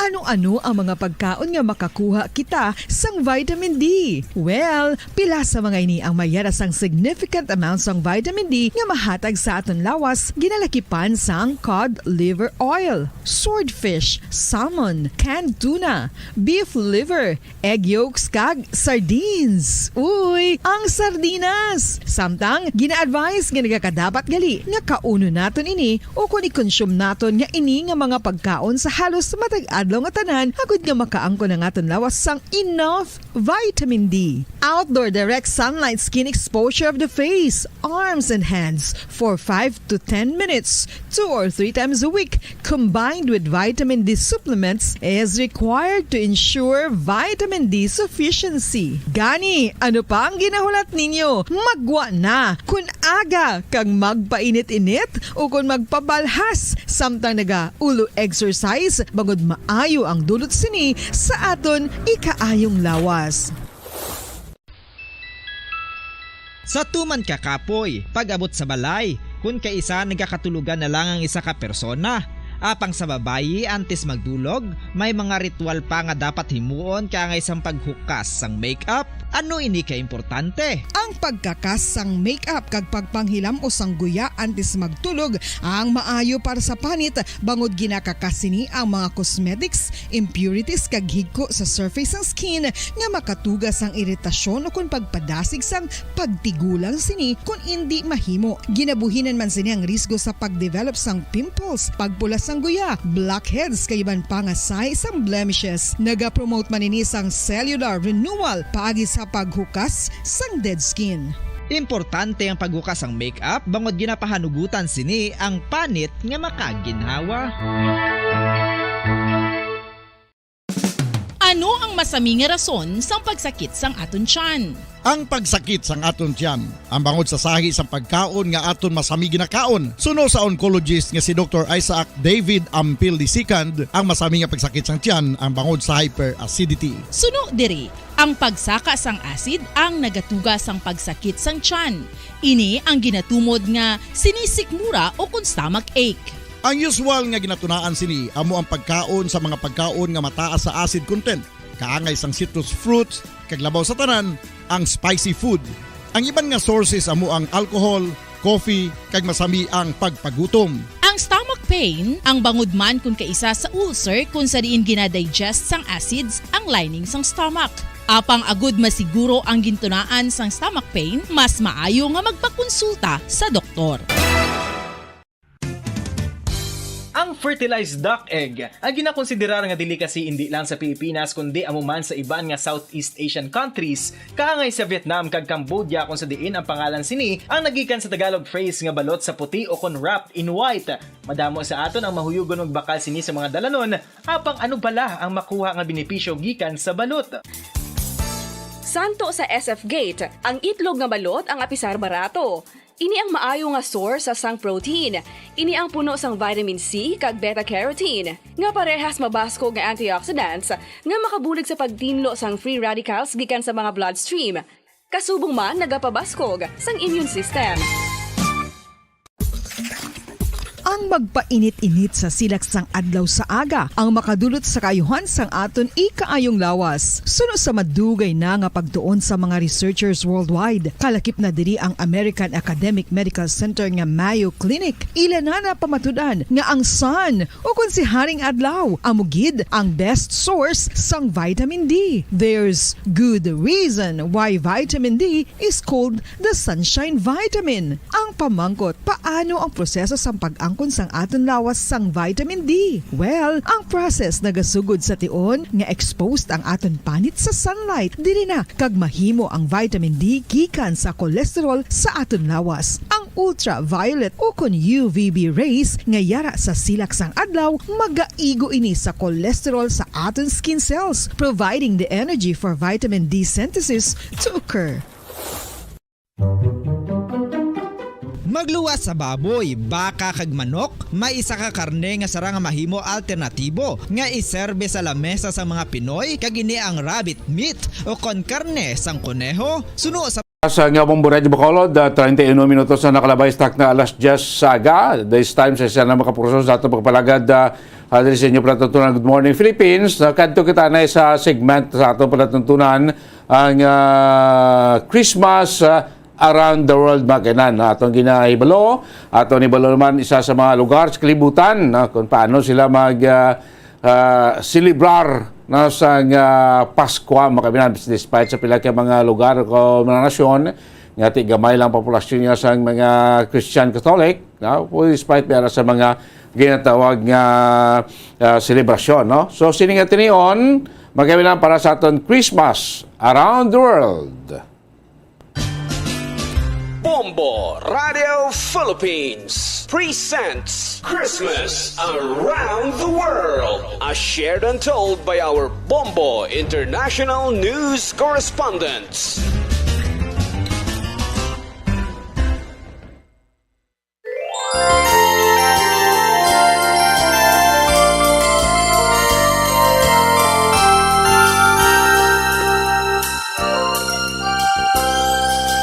Ano-ano ang mga pagkaon nga makakuha kita sang vitamin D? Well, pila sa mga ini ang may yara sang significant amount sang vitamin D nga mahatag sa aton lawas, ginalakipan sang cod liver oil, swordfish, salmon, canned tuna, beef liver, egg yolks, kag sardines. Uy, ang sardinas! Samtang gina-advise nga nagakadapat gali nga kaunon naton ini ukon i-consume naton nga ini nga mga pagkaon sa halos matag adlaw nga tanan, agud nga makaangkon ang aton lawas sang enough vitamin D. Outdoor direct sunlight skin exposure of the face, arms, and hands for five to ten minutes, two or three times a week, combined with vitamin D supplements, is required to ensure vitamin D sufficiency. Gani, ano pa ang ginahulat ninyo? Maggwa na! Kun aga kag magpainit-init ukon magpabalhas samtang naga-ulo exercise, bangod maayo ang dulot sini sa aton ikaayong lawas. Sa tuman ka kapoy, pag-abot sa balay, kun kaisa nagakatulogan na lang ang isa ka persona. Apang sa babayi, antes magdulog, may mga ritual pa nga dapat himuon kaangay sang paghukas sang makeup. Ano ini ka importante? Ang pagkakas sang makeup kag pagpanghilam-os sang guya antes magtulog ang maayo para sa panit, bangod ginakakas sini ang mga cosmetics, impurities, kag higko sa surface sang skin nga makatuga sang iritasyon ukon pagpadasig sang pagtigulang sini kon indi mahimo. Ginabuhinan man sini ang risgo sa pagdevelop sang pimples, pagpula sang guya, blackheads, kag iban pa nga sahi sang blemishes. Nagapromote man ini sang cellular renewal paagi sa paghukas sang dead skin. Importante ang paghukas sang makeup bangod ginapahanugutan sini ang panit nga makaginhawa. Ano ang masami nga rason sang pagsakit sang aton tiyan? Ang pagsakit sang aton tiyan, ang bangod sa sahi sang pagkaon nga aton masami ginakaon. Suno sa oncologist nga si Doktor Isaac David Ampil the second, ang masami nga pagsakit sang tiyan ang bangod sa hyperacidity. Suno diri, ang pagsaka sang acid ang nagatuga sang pagsakit sang tiyan. Ini ang ginatumod nga sinisikmura o kon stomach ache. Ang usual nga ginatunaan sini amo ang pagkaon sa mga pagkaon nga mataas sa acid content, kaangay sang citrus fruits, kag labaw sa tanan, ang spicy food. Ang iban nga sources amo ang alcohol, coffee, kag masami ang pagpagutom. Ang stomach pain, ang bangod man kon kaisa sa ulcer kon sa diin ginadigest sang acids ang lining sang stomach. Apang agud masiguro ang gintunaan sang stomach pain, mas maayo nga magpakonsulta sa doktor. Ang fertilized duck egg ang ginakonsiderar nga delicacy indi lang sa Pilipinas, kundi amo man sa iban nga Southeast Asian countries, kaangay sa Vietnam kag Cambodia, kung sa diin ang pangalan sini ang nagikan sa Tagalog phrase nga balot sa puti o kon wrapped in white. Madamo sa aton ang mahuyugon magbakal sini sa mga dalanon, apang ano bala ang makuha nga benepisyo gikan sa balot? Santo sa S F Gate, ang itlog nga balot ang apisar barato. Ini ang maayo nga source sang protein. Ini ang puno sang vitamin C kag beta carotene, nga parehas mabaskog nga antioxidants nga makabulig sa pagtinlo sang free radicals gikan sa mga bloodstream. Kasubong man nagapabaskog sang immune system. Ang magpainit-init sa silak sang adlaw sa aga ang makadulot sa kaayuhan sang aton ikaayong lawas. Suno sa madugay na nga pagtuon sa mga researchers worldwide, kalakip na diri ang American Academic Medical Center nga Mayo Clinic. Ila na napamatud-an nga ang sun, o kon si Haring Adlaw, amo gid ang best source sang vitamin D. There's good reason why vitamin D is called the sunshine vitamin. Ang pamangkot, paano ang proseso sang pag-angkon sang aton lawas sang vitamin D? Well, ang process nagasugod sa tion nga exposed ang aton panit sa sunlight. Diri na kag mahimo ang vitamin D gikan sa cholesterol sa aton lawas. Ang ultraviolet o kon U V B rays nga yara sa silak sang adlaw magaigo ini sa cholesterol sa aton skin cells, providing the energy for vitamin D synthesis to occur. Magluwas sa baboy, baka, kag manok, may isa ka karne nga sarang nga mahimo alternatibo nga iserbe sa lamesa sang mga Pinoy, kag ini ang rabbit meat o kon karne sang koneho. Suno sa Sa nga Bombo Radio Bacolod, ah, treinta y uno minutos na nakalabay sa takna alas diyes sa aga. This time, sa siya na makapurso sa atong pagpalagad, ah, ah, diri sa inyo palatuntunan, Good Morning Philippines. Nakadto kita na sa segment sa atong palatuntunan, ang, ah, Christmas, ah, around the world, mga kainan. Atong ginahibalo, atong nibalo naman isa sa mga lugar sa kalibutan, no, kung paano sila mag, ah, ah, selebrar, no, sang, ah, Paskwa, mga kainan, despite sa pila ka mga lugar o mga nasyon nga ti gamay lang populasyon nga sang mga Christian Catholic, no, despite may ara sa mga ginatawag nga, ah, selebrasyon, no. So, sini nga tinion, mga kainan, para sa aton Christmas around the world. Bombo Radio Philippines presents Christmas Around the World, as shared and told by our Bombo International News correspondents.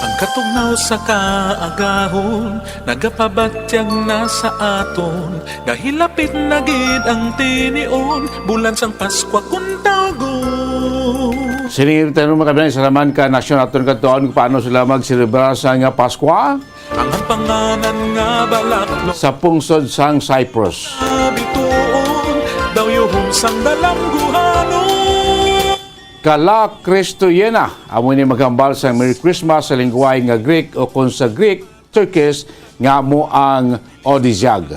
Ang katugnaw sa kaagahon nagapabatyag na sa aton nga hilapit na gid ang tinion, bulan sang Paskwa kun tawgon. Sining tanong, mga kabayan, sa laman ka nasyon aton kadtuon kung paano sila magselebrar sa nga Paskwa. Ang panganan nga balaklo sa pungsod sang Cyprus. Bituon, daw yuhom sang dalangguhanon. Kala Kristoyena, amo ni maghambal sang Merry Christmas sa lingwahe nga Greek o kon sa Greek, Turkish, nga amo ang Odizyag.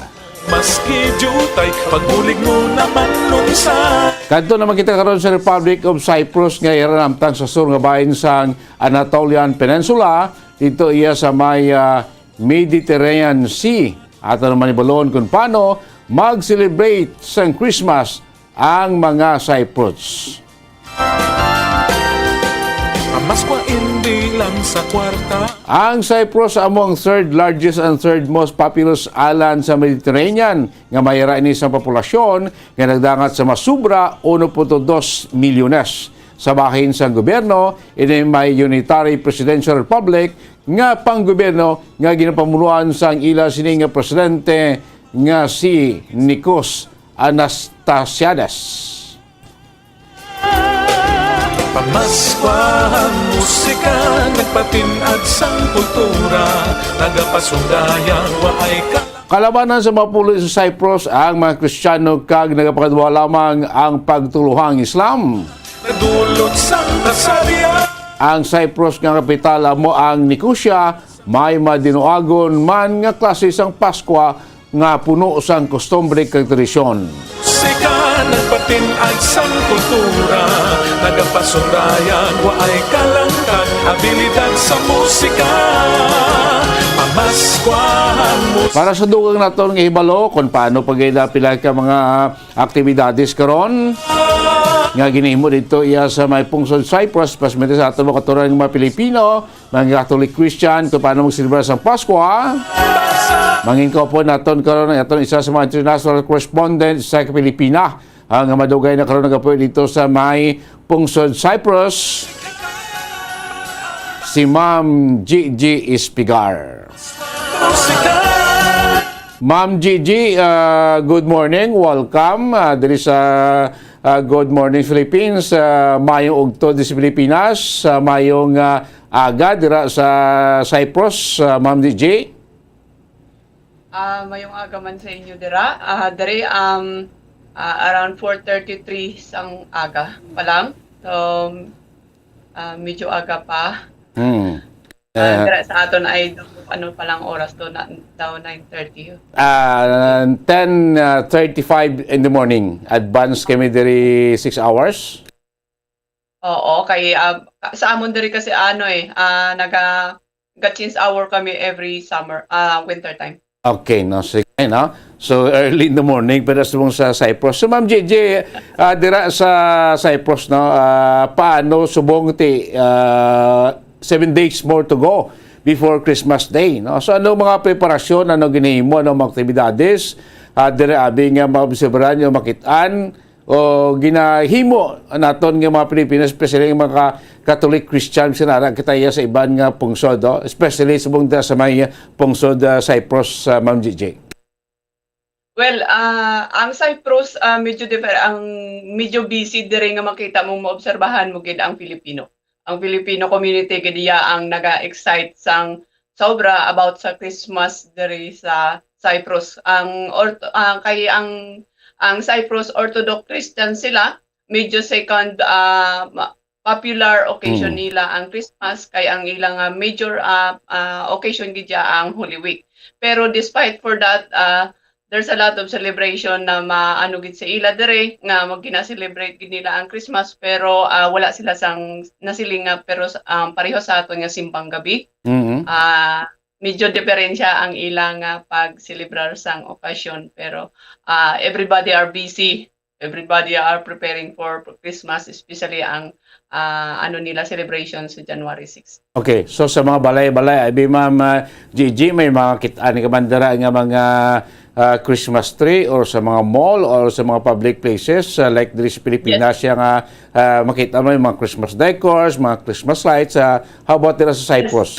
Maski diutay, pagbulig mo naman unsa. Kadto naman kita karon sa Republic of Cyprus nga ira namtang sa sur nga bahin sang Anatolian Peninsula. Dito iya sa may, ah, Mediterranean Sea. Ato naman ibalon kung paano mag-celebrate sang Christmas ang mga Cypriots. Pamaskwa indi lang sa kwarta. Ang Cyprus amo ang third largest and third most populous island sa Mediterranean, nga may ra ini sa populasyon nga nagdangat sa masubra uno punto dos milyones. Sa bahin sang gobyerno, ini may unitary presidential republic nga panggobyerno nga ginapamunuan sang ila sini nga presidente nga si Nikos Anastasiades. Pamaskwa ang musika, nagpatin-ad sang kultura, nagapasugayang waay ka. Kalabanan sa mga pulis sa Cyprus ang mga Kristiyano kag nagapakadwa lamang ang pagtuluhang Islam. Nagdulot sang kasabihan. Ang Cyprus nga kapital amo ang Nicosia, may madinuagon man nga klase sang Paskwa nga puno sang kustombre kag tradisyon. Musika, nagpatin-ag sang kultura, nagapasundayag, waay kalangkag, abilidad sa musika. Pamaskwahan mo. Para sa dugang naton nga hibalo kung paano pag pila ka mga aktibidades karon nga ginahimo dito iya sa may pungsod Cyprus, pasmete sa aton mga katuran nga mga Pilipino, mga Catholic Christian, kung paano magselebrar sa Pasko, ha? Mangin ko po naton karon ang aton isa sa mga international correspondent sa Pilipina, ang madugay na karon nagapuyo dito sa may pungsod Cyprus, si Ma'am Gigi Espigar. Ma'am Gigi, ah, good morning. Welcome, ah, diri sa, ah, Good Morning Philippines. Ah, mayong ugto di sa Pilipinas. Ah, mayong, ah, aga dira sa Cyprus, ah, Ma'am Gigi. Ah, mayong aga man sa inyo dira. Ah, diri, um, ah, around four thirty-three sang aga pa lang. So, ah, medyo aga pa. Hmm. Ah, Eh, dira sa aton ay, ano pa lang oras to, na, daw nine thirty. Ah, ten, ah, thirty-five in the morning. Advance kami diri six hours. Oo, kay, ah, sa amon diri kasi, ano, eh, ah, naga-, ga-change hour kami every summer, ah, winter time. Okay, no? Sige, no? So, early in the morning, pero sa, sa Cyprus. So, Ma'am Gigi, ah, dira sa Cyprus, no? Ah, paano subong ti, ah, seven days more to go before Christmas Day, no? So, ano mga preparasyon, ano ginahimo, ano mga aktibidades, ah, dira abi nga maobserbaran o makit-an, o ginahimo naton nga mga Pilipino, especially nga mga ka-, Catholic Christian, sinara kita iya sa iban nga pungsod, oh, especially subong da sa may pungsod, ah, Cyprus, ah, Ma'am Gigi? Well, ah, ang Cyprus, ah, medyo differ-, ang medyo busy diri nga makita mo, maobserbahan mo gid ang Filipino. Ang Filipino community gid iya ang naga-excite sang sobra about sa Christmas diri sa Cyprus. Ang orto-, ah, kay ang, ang Cyprus Orthodox Christian sila, medyo second, ah, ma-, popular occasion Mm. nila ang Christmas, kay ang ilang, ah, major, ah, ah, occasion gid siya ang Holy Week. Pero despite for that, ah, there's a lot of celebration na maano gid sa ila diri, nga mag-, gina-celebrate gid nila ang Christmas, pero, ah, wala sila sang nasiling nga, pero sa, um, pareho sa aton nga simbang gabi. Mhm. Ah, medyo diferensya ang ila nga pag-celebrar sang okasyon, pero, ah, everybody are busy. Everybody are preparing for Christmas, especially ang, ah, ano nila, celebration sa January six. Okay, so sa mga balay-balay, abi, Ma'am, ah, Gigi, may mga kit-an ka man dira nga mga, ah, Christmas tree or sa mga mall or sa mga public places, ah, like diri sa Pilipinas, Yes. siya nga, ah, makita mo yung mga Christmas decors, mga Christmas lights. Ah, how about dira sa Yes. Cyprus?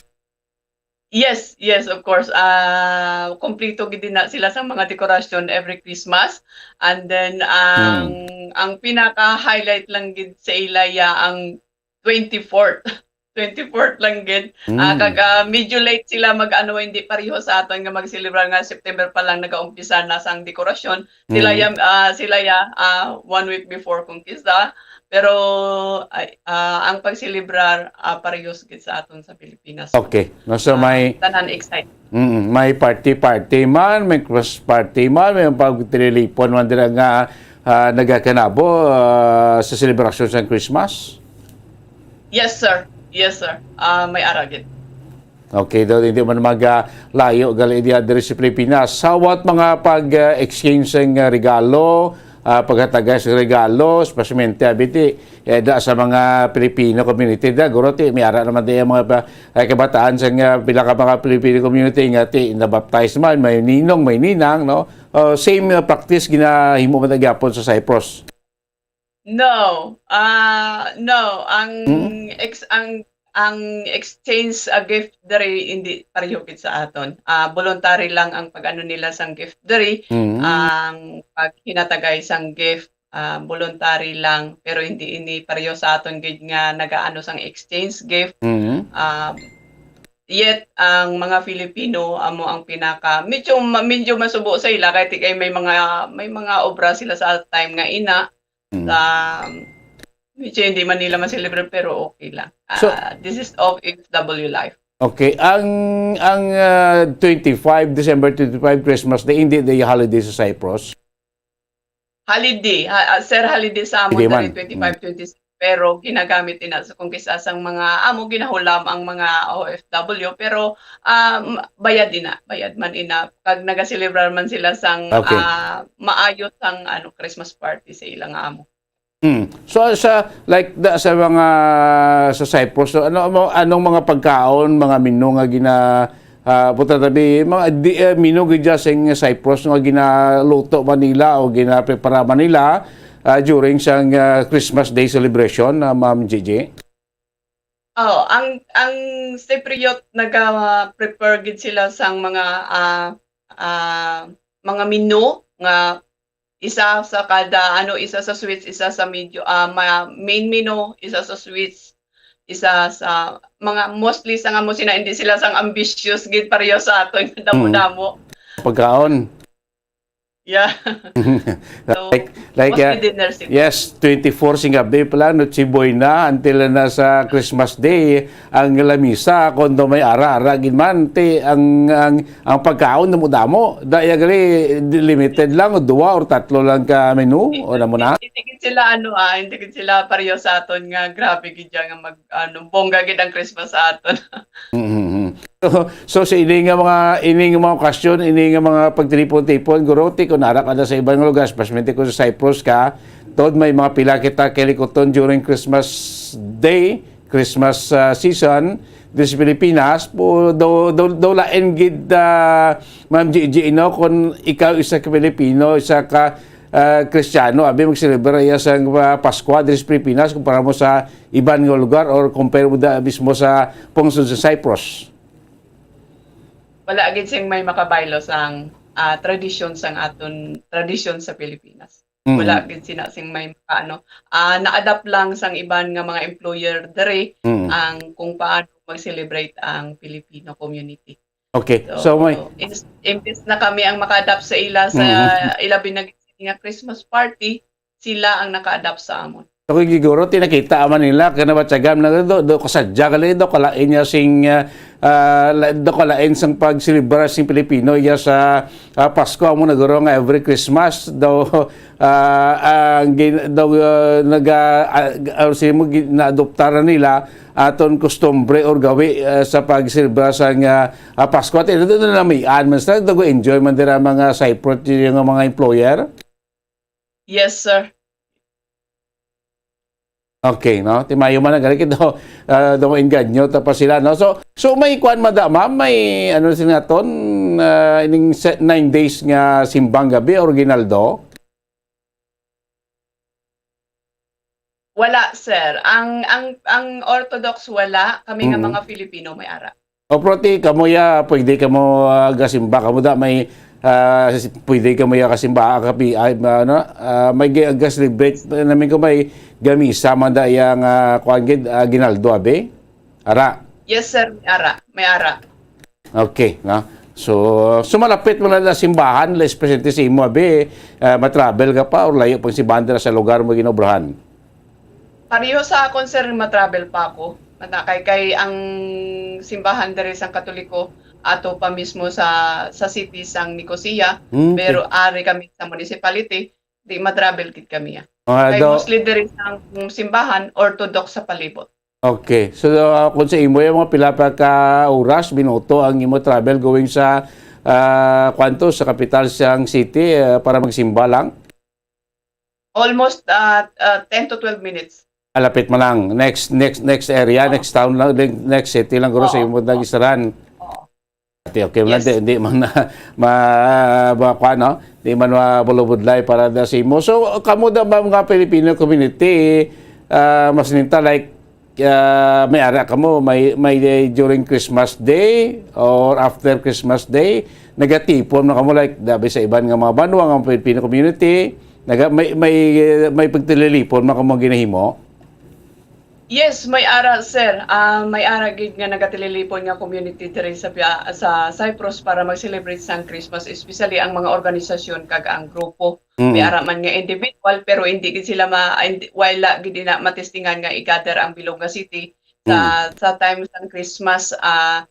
Yes, yes, of course. Ah, kompleto gid din na sila sa mga dekorasyon every Christmas. And then, ang, Hmm. ang pinaka-highlight lang gid sa ila, ya, ang twenty-fourth. Twenty-fourth lang gid. Ah, Hmm. kag, ah, medyo late sila mag-ano, hindi pareho sa aton nga mag-celebrar nga September pa lang nagaumpisa na sang dekorasyon. Sila Mm. ya, ah, sila ya, ah, one week before Conquista. Pero, ay, ah, ang pagselebrar, ah, parehos gid sa aton sa Pilipinas. Okay. No, so Ah, may, tanan excited. Mm, may party-party man, may Christmas party man, may pagtililipon man dira nga, ah, nagakanabo, ah, sa selebrasyon sa Christmas? Yes, sir. Yes, sir. Ah, may ara gid. Okay, daw hindi man mag, ah, layo gali diha diri sa Pilipinas. How about mga pag, ah, exchange ng, ah, regalo, ah, paghatagay sa regalo, especially abiti, eh, da sa mga Filipino community da, guro ti, may ara naman di ang mga ba-, ay, kabataan sa nga pila ka mga Filipino community nga ti, nabaptize man, may ninong, may ninang, no? Oh, same, uh, practice ginahimo man gyapon sa Cyprus. No. Ah, no. Ang Mm. ex-, ang, ang exchange, ah, gift diri hindi pareho gid sa aton. Ah, voluntary lang ang pag-ano nila sang gift diri, Mm. ang paghinatagay sang gift, ah, voluntary lang, pero hindi ini pareho sa aton gid nga nagaano sang exchange gift. Mm. Um, yet ang mga Filipino amo ang pinaka, medyo ma-, medyo masubo sa ila kay ti-, kay may mga, may mga obra sila sa time nga ina. Mm. Um, medyo hindi man nila ma-celebrate pero okay lang. So, Ah, this is O F W life. Okay, ang, ang, ah, twenty-five, December twenty-five, Christmas Day, hindi day holiday sa Cyprus? Holiday, ha-, ah, sir, holiday sa amon Hindi man. diri twenty-five, Mm. twenty-six, pero ginagamit ina sa kung kis-a sang mga amo ginahulam ang mga O F W, pero, um, bayad ina, bayad man ina kag nagaselebrar man sila sang, Okay. ah, maayo sang, ano, Christmas party sa ilang amo. Hmm. So, sa, like, da, sa mga, sa Cyprus, so, ano, ano, anong mga pagkaon, mga menu nga gina-, ah, puta tabi, mga di, eh, menu gid dyan sing Cyprus nga ginaluto man nila o ginaprepara man nila, ah, during sang, ah, Christmas Day celebration, ah, Ma'am Gigi? Oh, ang, ang Cypriot naga-prepare gid sila sang mga, ah, ah, mga menu nga isa sa kada, ano, isa sa sweets, isa sa medyo, ah, ma-, main menu, isa sa sweets, isa sa mga, mostly sa nga mo sina, hindi sila sang ambitious gid pareho sa aton nga Mm. damo-damo. Pagkaon. Yeah. So, Like, like, mostly uh, dinner siguro. Yes, twenty-four sing gabi pala, Noche Buena, until na sa Christmas Day, ang lamisa, kung daw may ara-ara gid man, ti, ang, ang, ang pagkaon damo-damo. Da, ya gali, limited lang, duwa or tatlo lang ka menu, o na mo na? Hindi, hindi gid sila, ano, ah, hindi gid sila pareho sa aton nga grabe gid ya nga mag, ano, bongga gid ang Christmas sa aton. Mm-hmm. So, so sa ini nga mga, ini nga mga okasyon, ini nga mga pagtipon-tipon, guro, ti, kung ara ka na sa ibang lugar, especially kung sa Cyprus ka, tod may mga pila kita kalikuton during Christmas Day, Christmas, ah, season, diri sa Pilipinas, po, daw, daw, daw lain gid, ah, Ma'am Gigi, no, kung ikaw isa ka Pilipino, isa ka, ah, Kristiyano, abi, magselebra iya sa, ah, Pasko diri sa Pilipinas, kumpara mo sa iban nga lugar, or compare mo da mismo sa pungsod sa Cyprus? Wala gid sing may makabaylo sang, ah, tradisyon sang aton, tradisyon sa Pilipinas. Mm. Wala gid sina sing may maka-, ano, ah, na-adapt lang sang iban nga mga employer diri Mm. ang kung paano mag-celebrate ang Filipino community. Okay. So, So, may ins-, imbes na kami ang maka-adapt sa ila sa Mm. ilabi na gid nga Christmas party, sila ang naka-adapt sa amon. So, kung siguro, tinakita man nila, kaya nabatyagan na do, do, kasadya ka lang, do, kalain niya sing, ah, ah, la-, do, kalain sang pagselebrar sing Pilipino, iya sa, ah, Pasko, amo na guro nga every Christmas, do, ah, ang gin-, do, ah, naga-, ah, ah, sino mo, gin-, naadoptar na nila, aton kustumbre or gawi, ah, sa pagselebrar sang, ah, ah, Pasko. At ito na namian, man sa, do, enjoy man dira mga Cyprus, yung mga employer. Yes, sir. Okay, no? Ti mayo man na gani kita, ah, daw maengganyo ta pa sila, no? So, so may kuwan, madam, ma'am, may ano sila naton, ah, ining se-, nine days nga simbang gabi, original do? Wala, sir. Ang, ang, ang Orthodox wala, kami nga Mm. mga Filipino may ara. O, pero ti, kamo ya, pwede kamo, ah, gasimba, kamo da, may, ah, s-, pwede kamo ya kasimba, ah, kapi-, ay, ma-, ano, ah, may ga-, ga-celebrate, namin ko may gamisa, man da, yang, ah, kuwan gid, ah, ginaldo, abi? Ara? Yes, sir, may ara, may ara. Okay, no? So, so malapit mo na na simbahan, less presente sa imo, abi, ah, matravel ka pa, or layo pang simbahan dira sa lugar mo ginobrahan? Pareho sa akon, sir, matravel pa ako. Matakay kay ang simbahan diri sang Katoliko ato pa mismo sa, sa city sang Nicosia, Mm, okay. pero ari kami sa municipality, di matravel gid kami, ah. Mga Kay do- mostly diri sang simbahan, Orthodox sa palibot. Okay. So, ah, kung sa imo, yung mga pila pa ka oras, minuto ang imo travel going sa, ah, kwanto, sa kapital sang city, ah, para magsimba lang? Almost, ah, ah, ten to twelve minutes. Ah, lapit mo lang. Next, next, next area, Oo. next town lang, ne-, next city lang, guro, sa Oo. imo nag-istaran. Oo. Ate, okay man, Yes. di, di man na, ma-, ma-, kuha, no? Di man mabulubudlay para da sa imo. So, kamo da ba mga Filipino community, ah, mas ninta, like, ah, may ara kamo, may, may, eh, during Christmas Day or after Christmas Day, nagatipon na kamo, like, dabi sa iban nga mga banwa nga Filipino community, naga-, may, may, may pagtililipon na kamo ginahimo? Yes, may ara, sir. Ah, may ara gid nga nagatililipon nga community diri sa Pia-, sa Cyprus para mag-celebrate sang Christmas, especially ang mga organisasyon kag ang grupo. May Mm. ara man nga individual, pero hindi gid sila ma-, hindi, wala gid na matistingan nga i-gather ang bilog nga city sa, Mm. sa time sang Christmas, ah,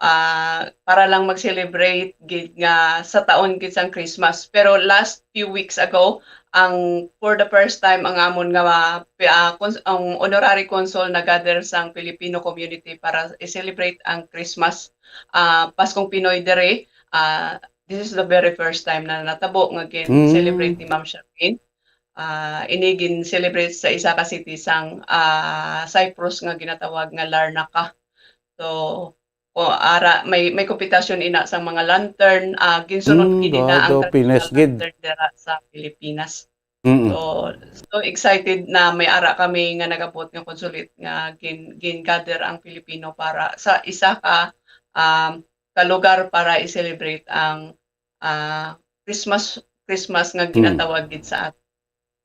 ah, para lang mag-celebrate gid nga sa taon gid sang Christmas. Pero last few weeks ago, ang, for the first time, ang amon nga, ah, cons-, ang honorary consul nag-gather sang Filipino community para i-celebrate ang Christmas, ah, Paskong Pinoy diri. Ah, this is the very first time na natabo nga gin-celebrate Mm. ni Ma'am Charmaine. Ah, ini gin-celebrate sa isa ka city sang, ah, Cyprus nga ginatawag nga Larnaca. So, o, ara, may, may kompetisyon ina sang mga lantern, ah, ginsunod Mm, gid ina ang do, traditional Pines gid. lantern dira sa Pilipinas. Mm. So, so excited na may ara kami nga nag-abot nga consulate nga gin-, gin-gather ang Filipino para sa isa ka, um, ka lugar para i-celebrate ang, ah, Christmas, Christmas nga Hmm. ginatawag gid sa atin.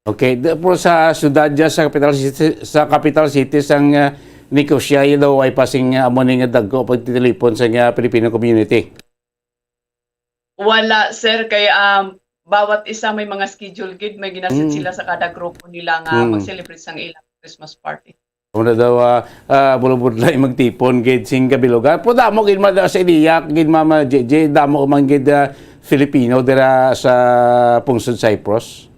Okay, da-, pero sa syudad dyan, sa capital city, sa capital city sang, ah, Nicosia, yun daw ay pasing, ah, amo ni nga dagko pagtitilipon sa nga Filipino community. Wala, sir, kay, um, bawat isa may mga schedule gid, may ginaset Hmm. sila sa kada grupo nila nga Hmm. mag-celebrate sang ilang Christmas party. Una daw, ah, ah, bulubudlay magtipon gid sing kabilugan. Pero damo gid man sa iliya, gid, Mama J J, damo man gid, ah, Filipino dira sa pungsod Cyprus.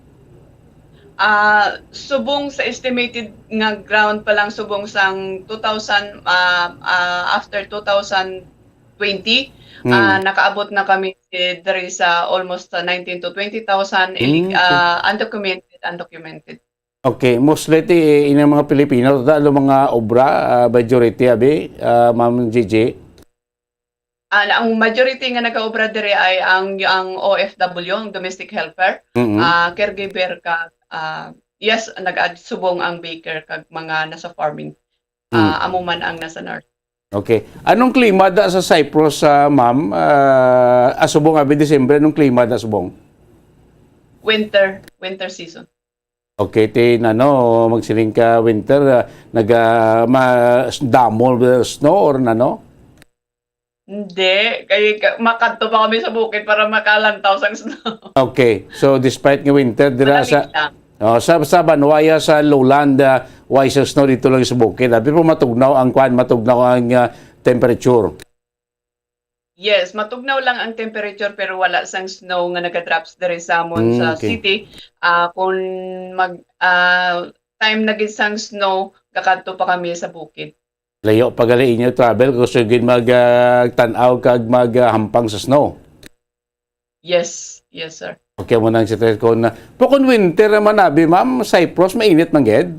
Ah, subong sa estimated nga ground pa lang, subong sang two thousand, ah, ah, after two thousand twenty, Hmm. ah, nakaabot na kami, eh, diri sa almost sa nineteen to twenty thousand, Hmm, okay. ah, undocumented, undocumented. Okay, mostly ti, eh, inang mga Pilipino, ta, ano, mga obra, ah, majority, abi, ah, Ma'am J J? Ah, na, ang majority nga nagaobra diri ay ang, ang O F W, ang domestic helper, Mm-mm. ah, caregiver ka, ah, yes, nag-add subong ang baker kag mga nasa farming. Ah, Mm. amo man ang nasa north. Okay. Anong klima da sa Cyprus, ah, ma'am? Ah, asubong abi Disyembre, anong klima da subong? Winter, winter season. Okay, ti, nano, magsiling ka winter, ah, naga-, ma-, damo ba snow or nano? Hindi, kay ka-, makadto pa kami sa bukid para makalantaw sang snow. Okay, so despite nga winter, dira Malamig sa, lang. Oh, sa, sa banwa ya sa lowland, ah, way sang snow dito lang sa bukid. Abi po matugnaw ang kwan, matugnaw ang, ah, temperature. Yes, matugnaw lang ang temperature pero wala sang snow nga nagadrops diri sa amon Mm, sa okay. city. Ah, kung mag, ah, time na gid sang snow, kakadto pa kami sa bukid. Layo pa gali inyo travel kung gusto gid mag, ah, tan-aw kag mag, ah, hampang sa snow. Yes, yes, sir. Okay mo nang situation na. Pero kung winter naman, abi, ma'am, Cyprus, mainit man gid?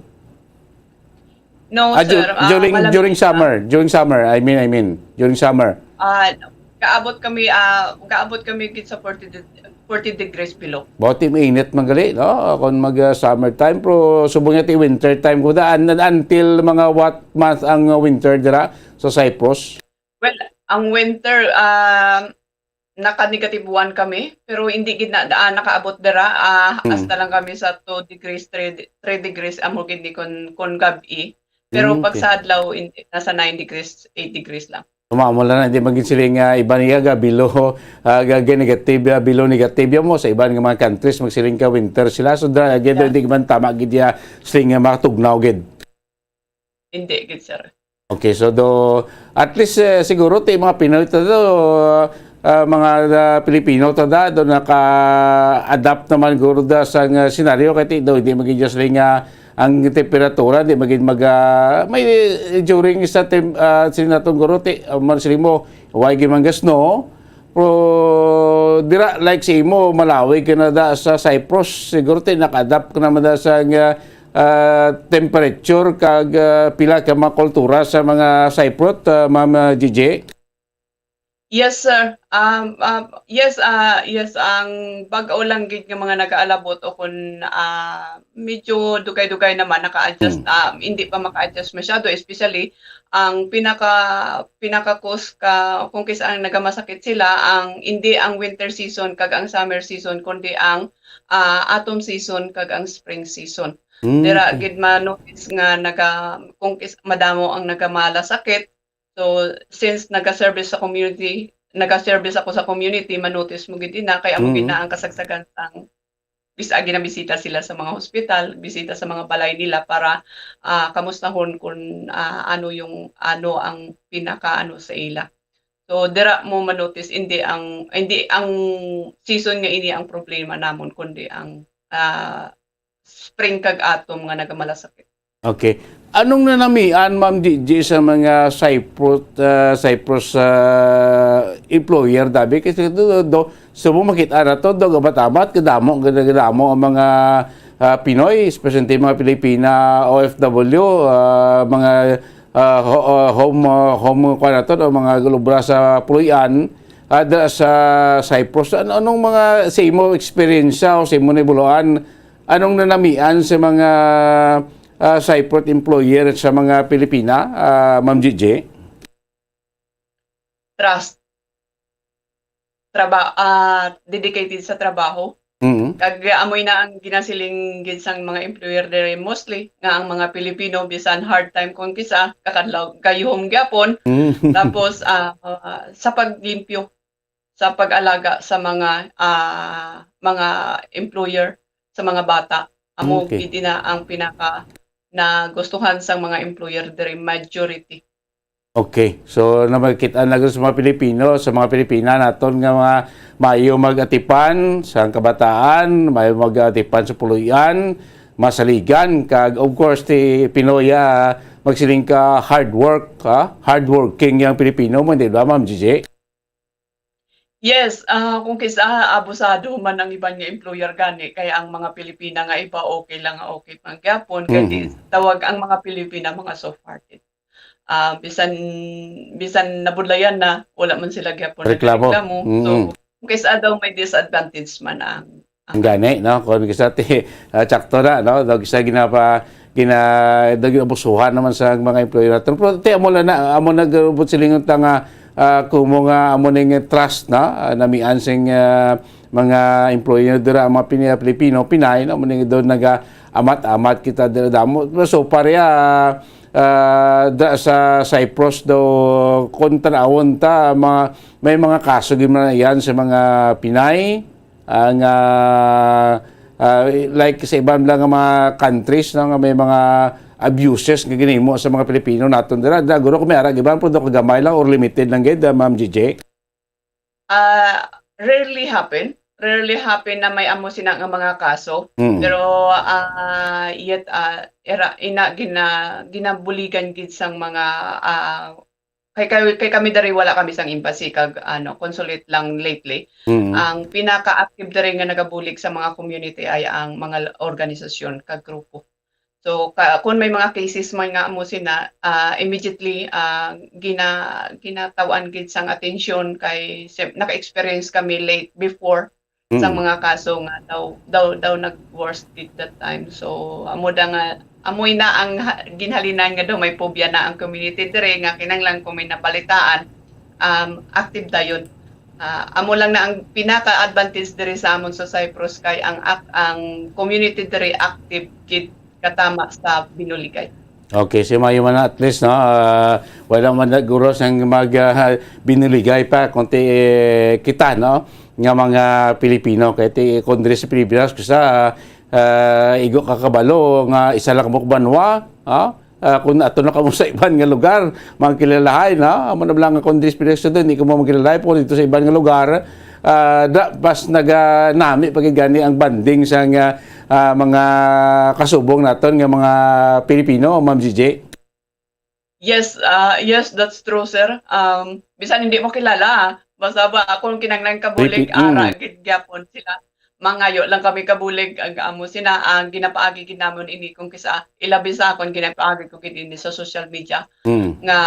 No, Ah, du-, sir. Ah, during, malamig during lang. summer, during summer, I mean, I mean, during summer. Ah, kaabot kami, ah, kaabot kami gid sa forty de-, forty degrees below. Buti mainit man gali, no? Kung mag, ah, summer time, pero subong nga ti winter time ko da, un-, until mga what month ang, ah, winter dira sa Cyprus? Well, ang winter, ah, naka-negative one kami, pero hindi gid na, ah, nakaabot dira, ah, Mm. hasta lang kami sa two degrees, three de-, three degrees, amo gid ni kun, kun gab-i. Pero Mm, pag okay. sa adlaw, hindi, nasa nine degrees, eight degrees lang. Amo lang na, hindi magin siling, ah, iba niya ga below, ah, ga, ga negative, ah, below negative yan mo. Sa iban nga mga countries, magsiling ka winter sila. So, dra-, gid, Yeah. hindi man tama gid ya siling nga makatugnaw gid. Hindi gid, sir. Okay, so do, at least, eh, siguro ti mga Pinoy ta do, ah, mga, ah, Pilipino ta da, do naka-adapt naman guro da sa nga senaryo kay ti do hindi magin just nga ang temperatura di magin mag, ah, may, eh, during sa tem-, ah, sinaton guro ti, ah, man sila mo, why gid man ga snow, Pero dira, like sa imo, Malawi ka na da sa Cyprus, siguro ti naka-adapt ka naman da sa nga, ah, temperature kag, ah, pila ka mga kultura sa mga Cypriot, ah, Ma'am, ah, Gigi? Yes, sir. Um, um, yes, ah, yes, ang bag-o lang gid nga mga nagaalabot o kun, ah, medyo dugay-dugay naman naka-adjust, Hmm. ah, hindi pa maka-adjust masyado, especially ang pinaka, pinaka-cause ka, kung kis-, ang nagamasakit sila, ang, hindi ang winter season kag ang summer season, kundi ang, ah, autumn season kag ang spring season. Hmm, Dira okay. gid ma-notice nga naga-, kung kis-, madamo ang nagamalasakit. So, since naga-service sa community, naga-service ako sa community, ma-notice mo gid ina, kay amo gid Mm. na ang kasagsagan sang bis-, ah, ginabisita sila sa mga hospital, bisita sa mga balay nila para, ah, kamustahon kung, ah, ano yung, ano ang pinaka-ano sa ila. So, dira mo ma-notice, hindi ang, hindi ang season nga ini ang problema namon, kundi ang, ah, spring kag autumn nga nagamalasakit. Okay. Anong nanamian, Ma'am Gigi, sa mga Cyprus, ah, Cyprus, ah, employer, dabi? Kasi do, do, do, so mo makita na to, do, gamat-amat, kadamo, kadamo ang mga, ah, Pinoy, especially mga Pilipina O F W, ah, mga, ah, ho-, ah, home, ah, home, kuwan na to, no, mga gulubra sa Puluyan, ah, da-, sa Cyprus. Ano, anong mga sa imo eksperyensya o sa imo nabuluan, anong nanamian sa mga, ah, Cypriot employer sa mga Pilipina, ah, Ma'am Gigi? Trust. Traba-, ah, dedicated sa trabaho. Mm. Kag amoy na ang ginasiling gid sang mga employer diri mostly, nga ang mga Pilipino, bisan hard time kung kisa, kakadlaw gayuhom gyapon. Mm. Tapos, ah, ah, sa paglimpyo, sa pag-alaga sa mga, ah, mga employer, sa mga bata. Amo Okay. gid ina ang pinaka nagustuhan sang mga employer diri, majority. Okay. So, na makita na gud sa mga Pilipino, sa mga Pilipina naton nga mga maayo mag-atipan sa kabataan, maayo mag-atipan sa puloy-an, masaligan, kag of course, ti Pinoy, ah, magsiling ka hard work, ha? Hardworking yang Pilipino mo, di ba, Ma'am Gigi? Yes, ah, kung kisa abusado man ang iban nga employer gani, kay ang mga Pilipina nga iba okay lang nga okay pa gyapon, kay di Mhm. tawag ang mga Pilipina mga soft-hearted. Ah, bisan, bisan nabudlayan na, wala man sila gyapon Reklamo. nagreklamo. So, Mm. kung kisa daw may disadvantage man ang, ang Gani, no? Kung kisa ti, ah, tsakto na, no? Daw kisa ginapa-, gina-, daw ginabusuhan naman sa mga employer naton. Pero ti, amo lang na, amo na gabot silingon ta nga, ah, kumo nga amo ning trust na, ah, namian sing, ah, mga employer dira, ang mga Pini-, Pilipino, Pinay, no? Amo ning doon naga-amat-amat kita dira damo. So, pareha, ah, da-, sa Cyprus daw, kung tanawon ta, mga, may mga kaso gid man yan sa mga Pinay, ah, nga, ah, like sa iban lang nga mga countries, no, nga may mga abuses nga ginhimo sa mga Pilipino naton dira. Da, guro, kung may ara, iban po do kagamay lang or limited lang gid, ah, Ma'am Gigi? Ah, rarely happen. Rarely happen na may amo sina nga mga kaso. Mm. Pero, ah, yet, ah, era, ina, gina-, ginabuligan gid sang mga, ah, kay, kay, kay kami diri wala kami sang embassy kag, ano, consulate lang lately. Mm. Ang pinaka-active diri nga nagabulig sa mga community ay ang mga l-, organisasyon kag grupo. So, ka-, kung may mga cases man nga amo sina, ah, immediately, ah, gina-, ginataw-an gid sang atensyon kay se-, naka-experience kami late before sang Mm. mga kaso nga daw, daw, daw nag-worst gid that time. So, amo da nga, amoy na ang ha-, ginhalinan nga daw may phobia na ang community diri nga kinahanglan kung may nabalitaan, um, active dayon. Ah, amo lang na ang pinaka-advantage diri sa amon sa Cyprus kay ang ak-, ang community diri active gid katama sa Binuligay. Okay, si maayo man na at least, no? Ah, wala man na guro sang mag, ah, Binuligay pa, kundi, eh, kita, no? Nga mga Pilipino, kay ti, kung diri sa Pilipinas, kusa, ah, igo ka kabalo nga isa lang mo banwa, ah? Ah, kung ato na kamo sa iban nga lugar, mga kilalahay, no? Amo na lang nga kung diri sa Pilipinas, di ko mo magkilalahay, pero dito sa iban nga lugar, ah, da, mas naganami pa gid gani ang banding sa nga, ah, mga kasubong naton nga mga Pilipino, Ma'am Gigi? Yes, ah, yes, that's true, sir. Um, bisan hindi mo kilala, Pasaba akon kinahanglan kabulig, Repeat, ara mm. gid gyapon sila. Mangayo lang kami kabulig, ang amo sina, ang ginapaagi gid namon ini kung kisa, ilabi sa akon, ginapaagi ko gid ini sa social media Mm. nga,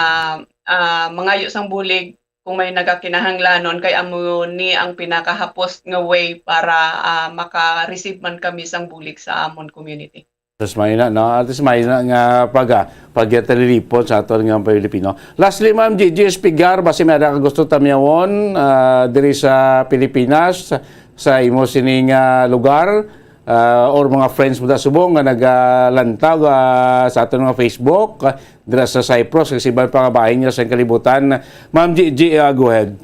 ah, mangayo sang bulig kung may nagakinahanglanon, kay amo ni ang pinakahapos nga way para, ah, maka-receive man kami sang bulig sa amon community. At least may na, no? At least may na nga pag, ah, pagtalilipon sa aton nga Pilipino. Lastly, Ma'am Gigi Espigar, basi may ada ka gusto tamyawon, ah, diri sa Pilipinas, sa imo sining, ah, lugar, ah, or mga friends mo da subong nga nagalantaw, ah, sa aton nga Facebook, ah, dira sa Cyprus, kag sa iban pa nga bahin nga sa kalibutan. Ma'am Gigi, ah, go ahead.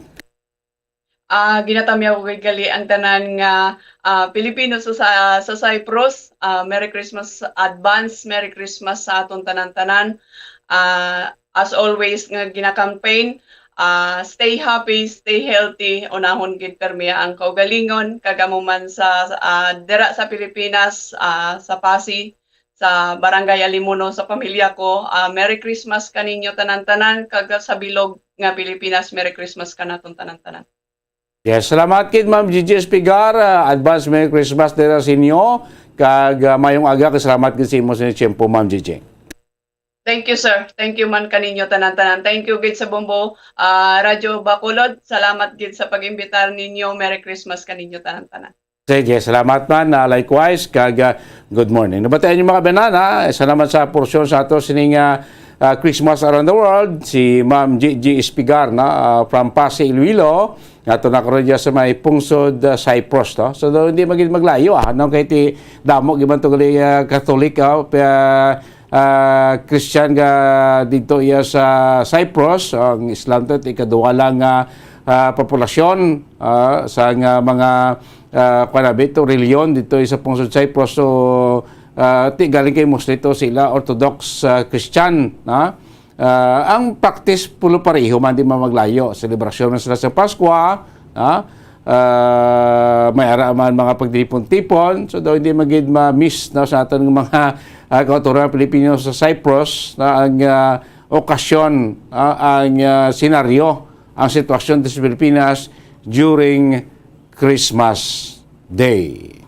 Ah, ginatamyaw ko kay gali ang tanan nga, ah, Pilipino sa, sa, sa Cyprus. Ah, Merry Christmas, advance Merry Christmas sa aton tanan-tanan. Ah, as always nga gina-campaign, ah, stay happy, stay healthy, unahon gid permi ang kaugalingon, kag amo man sa, ah, dira sa Pilipinas, ah, sa Passi, sa Barangay Alimuno, sa pamilya ko. Ah, Merry Christmas kaninyo tanan-tanan, kag sa bilog nga Pilipinas, Merry Christmas kanaton tanan-tanan. Yes, salamat kid Ma'am Gigi Espigar. Ah, advance Merry Christmas dira sa inyo. Kag, ah, mayong aga, kag salamat gid sa imo sa tiyempo, Ma'am Gigi. Thank you, sir. Thank you man kaninyo tanan-tanan. Thank you gid sa Bombo, ah, Radyo Bacolod. Salamat gid sa pag-imbitar ninyo. Merry Christmas kaninyo tanan-tanan. Sige, salamat man. Ah, likewise, kag, ah, good morning. Nabatian niyo, mga kaabyanan, ha? Isa naman sa porsyon sa ato sining, ah, ah, Christmas Around the World, si Ma'am Gigi Espigar, no? Ah, from Passi, Iloilo. Nga ato na karon dyan sa may pungsod, ah, Cyprus, no? So, daw hindi magid maglayo, ah, no? Kay ti damo giman to gali, ah, Catholic, ah, pa, ah, Christian nga dito iya sa Cyprus. Ang Islam to, ikaduha lang nga, ah, populasyon, ah, sa nga mga, ah, kuwan na, bito, reliyon dito sa pungsod Cyprus. So, ah, ti galing kay Muslim to sila, Orthodox, ah, Christian, ha? Ah, ang practice pulo pareho man, di man maglayo. Selebrasyon man sila sa Paskwa, ha? Ah, may ara man mga pagtipon-tipon. So, daw hindi magid ma-miss, no, sa aton mga, ah, kauturan Pilipino sa Cyprus, na ang, ah, okasyon, ah, ang, ah, senaryo, ang sitwasyon sa Pilipinas during Christmas Day.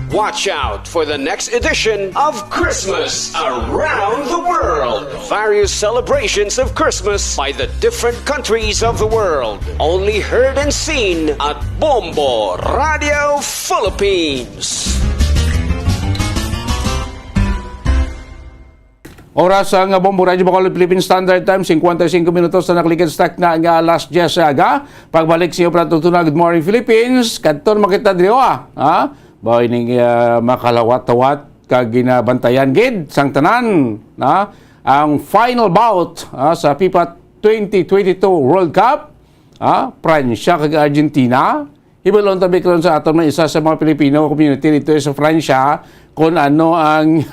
Watch out for the next edition of Christmas Around the World. Various celebrations of Christmas by the different countries of the world. Only heard and seen at Bombo Radio Philippines. Oras ang Bombo Radyo Bacolod Philippine Standard Time, singkwenta y singko minutos na nakaligid sa takna nga alas diyes sa aga. Pagbalik sa iyo, Brad Tuna, Good Morning Philippines. Kadto naman kita diri, ah. Ha? Bawi ning, ah, makalawat-tawat kag ginabantayan gid sang tanan, ha? Ang final bout, ah, sa FIFA twenty twenty-two World Cup, ah, Pransya kag Argentina. Hibalon tabi karon sa aton man isa sa mga Filipino community dito sa Francia kung ano ang,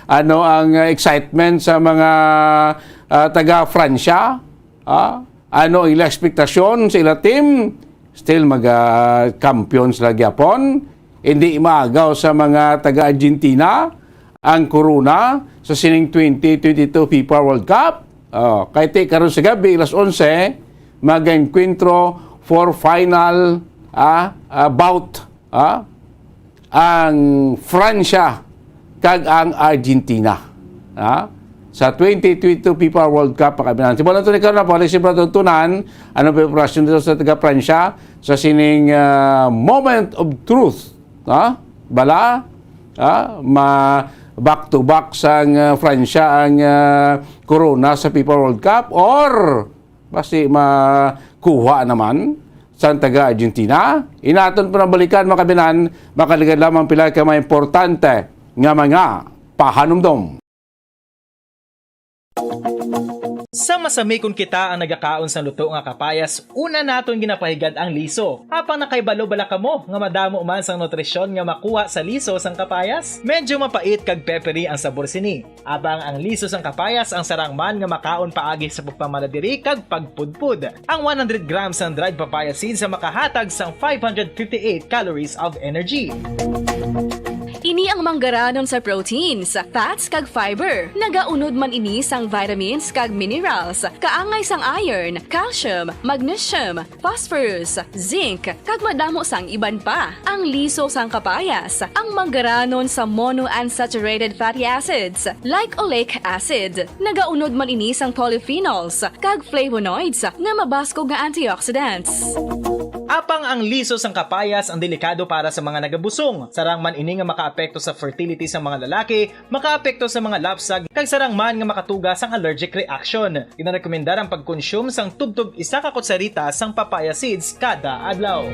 ano ang excitement sa mga, ah, taga Francia, ah, ano ang ila ekspektasyon sa ila team. Still mag, ah, champion sila gyapon. Hindi maagaw sa mga taga Argentina ang corona sa sining twenty twenty-two FIFA World Cup. Oh, kay ti karon sa gabi, alas onse, mag-enkwentro for final, ah, ah, bout, ah, ang Francia kag ang Argentina, ah, sa twenty twenty-two FIFA World Cup, mga kaabyanan. Simulan to ni karon na pwede sila tuntunan ano ang preparasyon dito sa taga Francia sa sining, ah, moment of truth, ah, bala, ah, ma back to back sang, ah, Francia ang, ah, corona sa FIFA World Cup, or basi makuha naman sang taga Argentina. Inaton pa nang balikan, mga kaabyanan, makaligad lamang pila ka mga importante nga mga pahanumdom. Sa masamikon kita ang nagakaon sang luto nga kapayas, una naton ginapahigad ang liso. Apang nakahibalo bala kamo nga madamo man sang nutrisyon nga makuha sa liso sang kapayas? Medyo mapait kag peppery ang sabor sini. Apang ang liso sang kapayas ang sarang man nga makaon paagi sa pagpamala diri kag pagpudpod. Ang one hundred grams sang dried papaya seeds ang makahatag sang five hundred fifty-eight calories of energy. Ini ang manggaranon sa proteins, fats, kag fiber. Nagaunod man ini sang vitamins kag minerals. Kaangay sang iron, calcium, magnesium, phosphorus, zinc, kag madamo sang iban pa. Ang liso sang kapayas, ang manggaranon sa monounsaturated fatty acids, like oleic acid. Nagaunod man ini sang polyphenols kag flavonoids nga mabaskog nga antioxidants. Apang ang liso sang kapayas ang delikado para sa mga nagabusong. Sarang man ini nga makaapekto sa fertility sa mga lalaki, makaapekto sa mga lapsag, kag sarang man nga makatuga sang allergic reaction. Ginarekomendar ang pagkonsume sang tubtob isa ka kutsarita sang papaya seeds kada adlaw.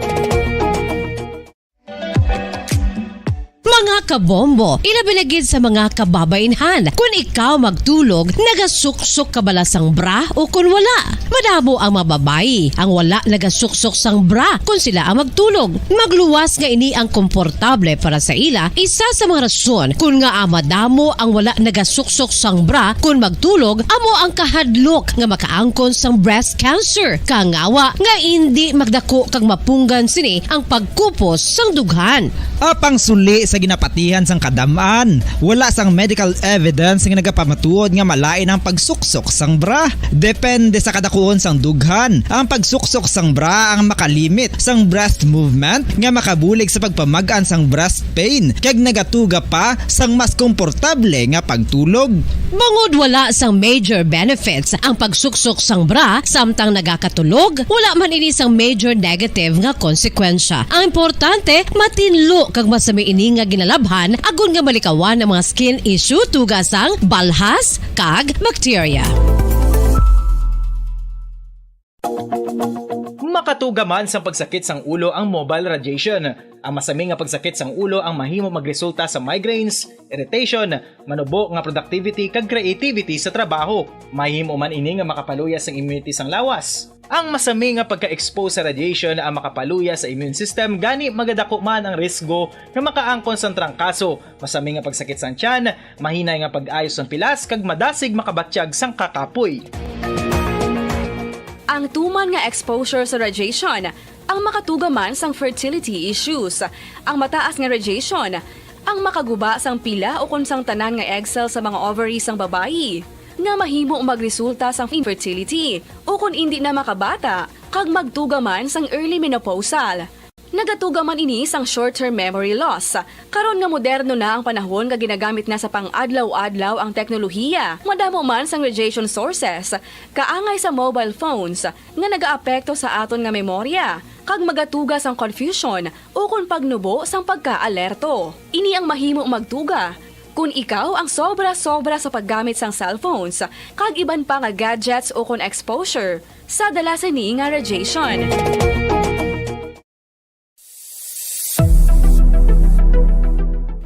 Mga kabombo, ilabi na gid sa mga kababainhan, kun ikaw magtulog, nagasuksok ka bala sang bra o kun wala? Madamo ang mga babayi ang wala nagasuksok sang bra kun sila ang magtulog. Magluwas nga ini ang komportable para sa ila, isa sa mga rason kun ngaa madamo ang wala nagasuksok sang bra kun magtulog amo ang kahadlok nga makaangkon sang breast cancer. Kangawa nga indi magdako kag mapunggan sini ang pagkupos sang dughan. Apang suli sa ginapatihan sang kadam-an, wala sang medical evidence nga nagapamatuod nga malain ang pagsuksok sang bra. Depende sa kadakuon sang dughan, ang pagsuksok sang bra ang makalimit sang breast movement nga makabulig sa pagpamag-an sang breast pain kag nagatuga pa sang mas komportable nga pagtulog. Bangod wala sang major benefits ang pagsuksok sang bra samtang nagakatulog, wala man ini sang major negative nga konsekwensya. Ang importante, matinlo kag masami ini nga ginalabhan agod nga malikawan ang mga skin issue tuga sang balhas kag bakterya. Makatuga man sang pagsakit sang ulo ang mobile radiation. Ang masami nga pagsakit sang ulo ang mahimo magresulta sa migraines, irritation, manubo nga productivity kag creativity sa trabaho. Mahimo man ini nga makapaluya sang immunity sang lawas. Ang masami nga pagka-expose sa radiation ang makapaluya sa immune system, gani magadako man ang risgo nga makaangkon sang trangkaso. Masami nga pagsakit sang tiyan, mahinay nga pag-ayo sang pilas, kag madasig makabatyag sang kakapoy. Ang tuman nga exposure sa radiation ang makatuga man sang fertility issues. Ang mataas nga radiation ang makaguba sang pila ukon sang tanan nga egg cell sa mga ovary sang babayi, nga mahimo magresulta sang infertility ukon indi na makabata kag magtuga man sang early menopausal. Nagatuga man ini sang short-term memory loss. Karon nga moderno na ang panahon nga ginagamit na sa pang-adlaw-adlaw ang teknolohiya, madamo man sang radiation sources, kaangay sa mobile phones, nga nagaapekto sa aton nga memorya, kag magatuga sang confusion ukon pagnubo sang pagkaalerto. Ini ang mahimo magtuga kon ikaw ang sobra-sobra sa paggamit sang cellphones kag iban pa nga gadgets ukon exposure sa dala sini nga radiation.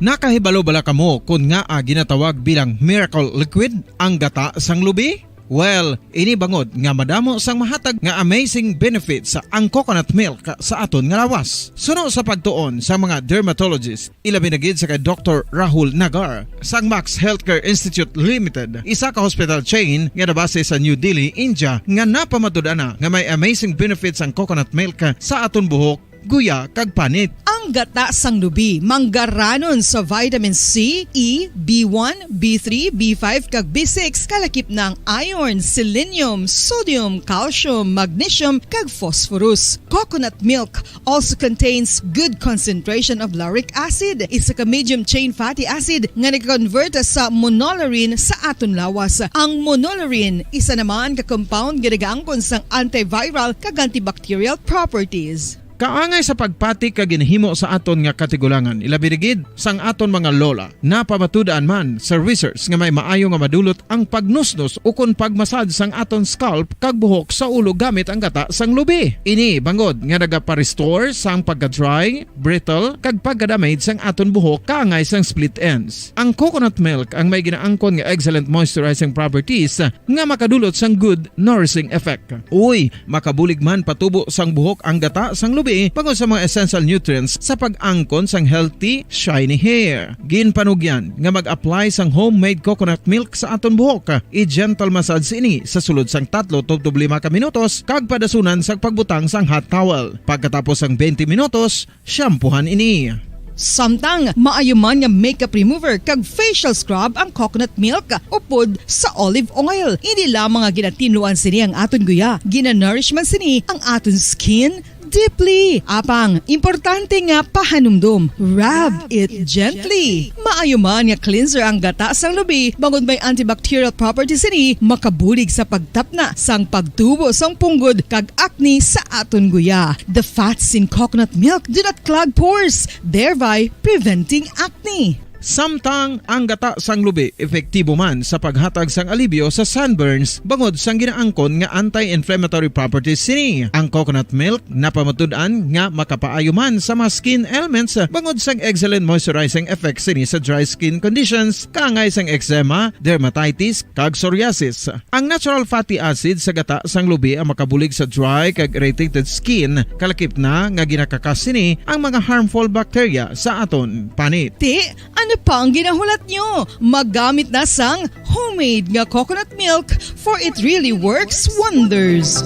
Nakahibalo bala kamo kon ngaa ginatawag bilang miracle liquid ang gata sang lubi? Well, ini bangod nga madamo sang mahatag nga amazing benefits ang coconut milk sa aton nga lawas. Suno sa pagtuon sa mga dermatologist, ilabi na gid sa kay Doktor Rahul Nagar sang Max Healthcare Institute Limited, isa ka hospital chain nga nabase sa New Delhi, India, nga napamatud-an na nga may amazing benefits ang coconut milk sa aton buhok, guya, kag panit. Ang gata sang lubi manggaranon sa vitamin C, E, B one, B three, B five, kag B six, kalakip na ang iron, selenium, sodium, calcium, magnesium, kag phosphorus. Coconut milk also contains good concentration of lauric acid, isa ka medium chain fatty acid nga nag-convert sa monolaurin sa aton lawas. Ang monolaurin, isa naman ka compound nga nagaangkon sang antiviral kag antibacterial properties. Kaangay sa pagpati kag ginhimo sa aton nga katigulangan, ilabi na gid sang aton mga lola, napamatud-an man sa research nga may maayo nga madulot ang pagnusnos ukon pag-massage sang aton scalp kag buhok sa ulo gamit ang gata sang lubi. Ini bangod nga nagapa-restore sang pagka-dry, brittle, kag pagka-damage sang aton buhok kaangay sang split ends. Ang coconut milk ang may ginaangkon nga excellent moisturizing properties nga makadulot sang good nourishing effect. Uy, makabulig man patubo sang buhok ang gata sang lubi bangod sa mga essential nutrients sa pag-angkon sang healthy, shiny hair. Ginpanugyan nga mag-apply sang homemade coconut milk sa aton buhok. I-gentle massage ini sa sulod sang tatlo tubtob lima ka minutos kag padasunan sa pagbutang sang hot towel. Pagkatapos sang twenty minutos, shampoohan ini. Samtang maayo man nga makeup remover kag facial scrub ang coconut milk upod sa olive oil. Hindi lamang nga ginatinluan sini ang aton guya, ginanourish man sini ang aton skin deeply. Apang, importante nga pahanumdom, rub it gently. Maayo man nga cleanser ang gata sang lubi bangod may antibacterial properties sini, makabulig sa pagtapna sang pagtubo sang punggod kag acne sa aton guya. The fats in coconut milk do not clog pores, thereby preventing acne. Samtang ang gata sang lubi epektibo man sa paghatag sang alibyo sa sunburns bangod sang ginaangkon nga anti-inflammatory properties sini. Ang coconut milk napamatud-an nga makapaayo man sa mga skin ailments bangod sang excellent moisturizing effects sini sa dry skin conditions, kaangay sang eczema, dermatitis, kag psoriasis. Ang natural fatty acid sa gata sang lubi ang makabulig sa dry kag irritated skin, kalakip na nga ginakakas sini ang mga harmful bacteria sa aton panit. Ti, ano pa ang ginahulat nyo? Maggamit na sang homemade nga coconut milk, for it really works wonders.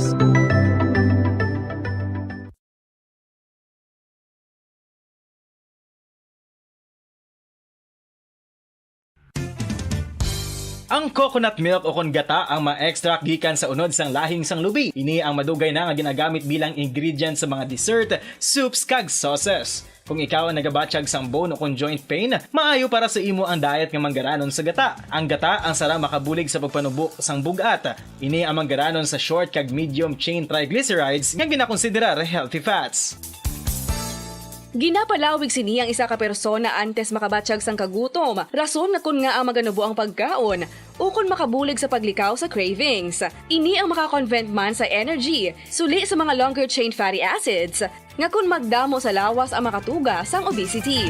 Ang coconut milk o kon gata ang ma-extract gikan sa unod sang lahing sang lubi. Ini ang madugay na nga ginagamit bilang ingredient sa mga dessert, soups, kag sauces. Kung ikaw ang nagabatyag sang bone o kon joint pain, maayo para sa imo ang diet nga manggaranon sa gata. Ang gata ang sarang makabulig sa pagpanubo sang bug-at. Ini ang manggaranon sa short kag medium chain triglycerides nga ginakonsiderar healthy fats. Ginapalawig sini ang isa ka persona antes makabatyag sang kagutom, rason nga kon ngaa maganubo ang pagkaon, ukon makabulig sa paglikaw sa cravings. Ini ang maka-convert man sa energy, suli sa mga longer chain fatty acids, nga kon magdamo sa lawas ang makatuga sang obesity.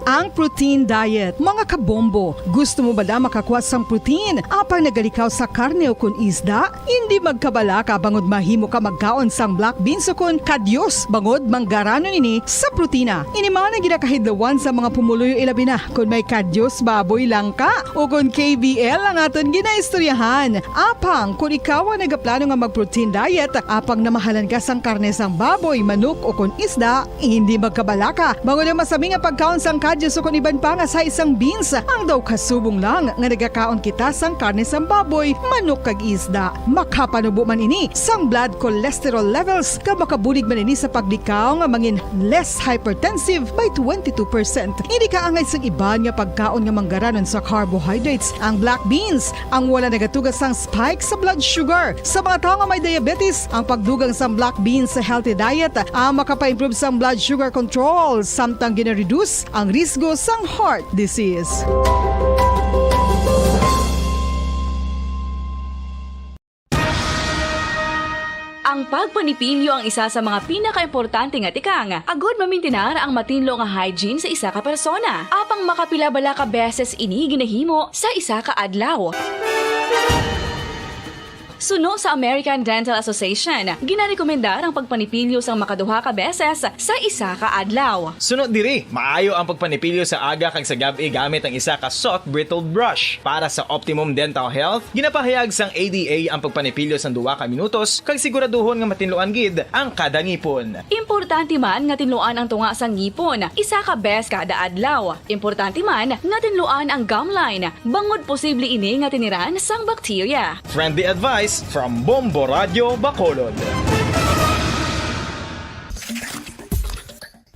Ang protein diet. Mga kabombo, gusto mo bala makakuha sang protein apang nagalikaw sa karne o kon isda? Hindi magkabalaka bangod mahimo ka magkaon sang black beans o kon kadyos bangod manggaranon ini sa protina. Ini man ang ginakahidlawan sa mga pumuluyo, ilabi na kon may kadyos baboy lang ka o kon K B L ang aton ginaistoryahan. Apang kon ikaw ang nagaplano nga mag-protein diet, apang namahalan ka sang karne sang baboy, manok o kon isda, hindi magkabalaka bangod ang masami nga pagkaon sang kadyos o kon iban pa nga sa isang beans. Ang daw kasubong lang nga nagakaon kita sang karne sang baboy, manok kag isda. Makapanubo man ini sang blood cholesterol levels, kag makabulig man ini sa paglikaw nga mangin less hypertensive by twenty-two percent. Hindi kaangay sang iban nga pagkaon nga manggaranon sa carbohydrates. Ang black beans, ang wala nagatuga sang spike sa blood sugar. Sa mga tawo nga may diabetes, ang pagdugang sang black beans sa healthy diet ang makapa-improve sang blood sugar control, samtang gina-reduce ang risgo sang heart disease. Ang pagpanipilyo ang isa sa mga pinakaimportante nga tikang agud mamintinar ang matinlo nga hygiene sa isa ka persona. Apang makapila bala ka beses ini ginahimo sa isa ka adlaw? Suno sa American Dental Association, ginarekomendar ang pagpanipilyo sang makaduha ka beses sa isa ka adlaw. Suno diri, maayo ang pagpanipilyo sa aga kag sa gab-i gamit ang isa ka soft bristled brush. Para sa optimum dental health, ginapahayag sang A D A ang pagpanipilyo sang duha ka minutos kag siguraduhon nga matinluan gid ang kada ngipon. Importante man nga tinluan ang tunga sang ngipon isa ka bes kada adlaw. Importante man nga tinluan ang gum line, bangod posible ini nga tiniran sang bakterya. Friendly advice from Bombo Radyo Bacolod.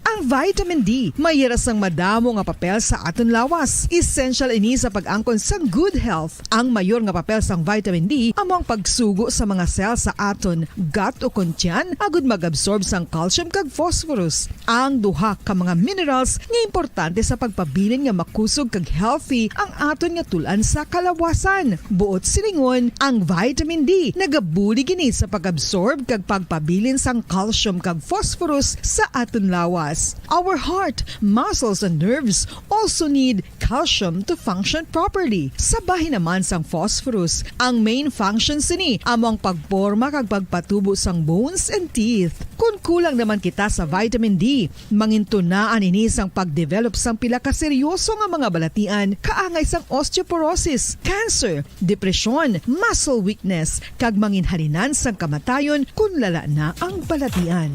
Ang vitamin D may yara sang madamo nga papel sa aton lawas. Essential ini sa pag-angkon sang good health. Ang mayor nga papel sang vitamin D amo ang pagsugo sa mga cell sa aton gut o kon tiyan agud mag-absorb sang calcium kag phosphorus, ang duha ka mga minerals nga importante sa pagpabilin nga makusog kag healthy ang aton nga tul-an sa kalawasan. Buot silingon, ang vitamin D nagabulig ini sa pag-absorb kag pagpabilin sang calcium kag phosphorus sa aton lawas. Our heart, muscles, and nerves also need calcium to function properly. Sa bahin naman sang phosphorus, ang main function sini amo ang pagporma kag pagpatubo sang bones and teeth. Kon kulang naman kita sa vitamin D, mangintunaan ini sang pagdevelop sang pila ka seryoso nga mga balatian kaangay sang osteoporosis, cancer, depresyon, muscle weakness, kag manginhalinan sang kamatayon kon lala na ang balatian.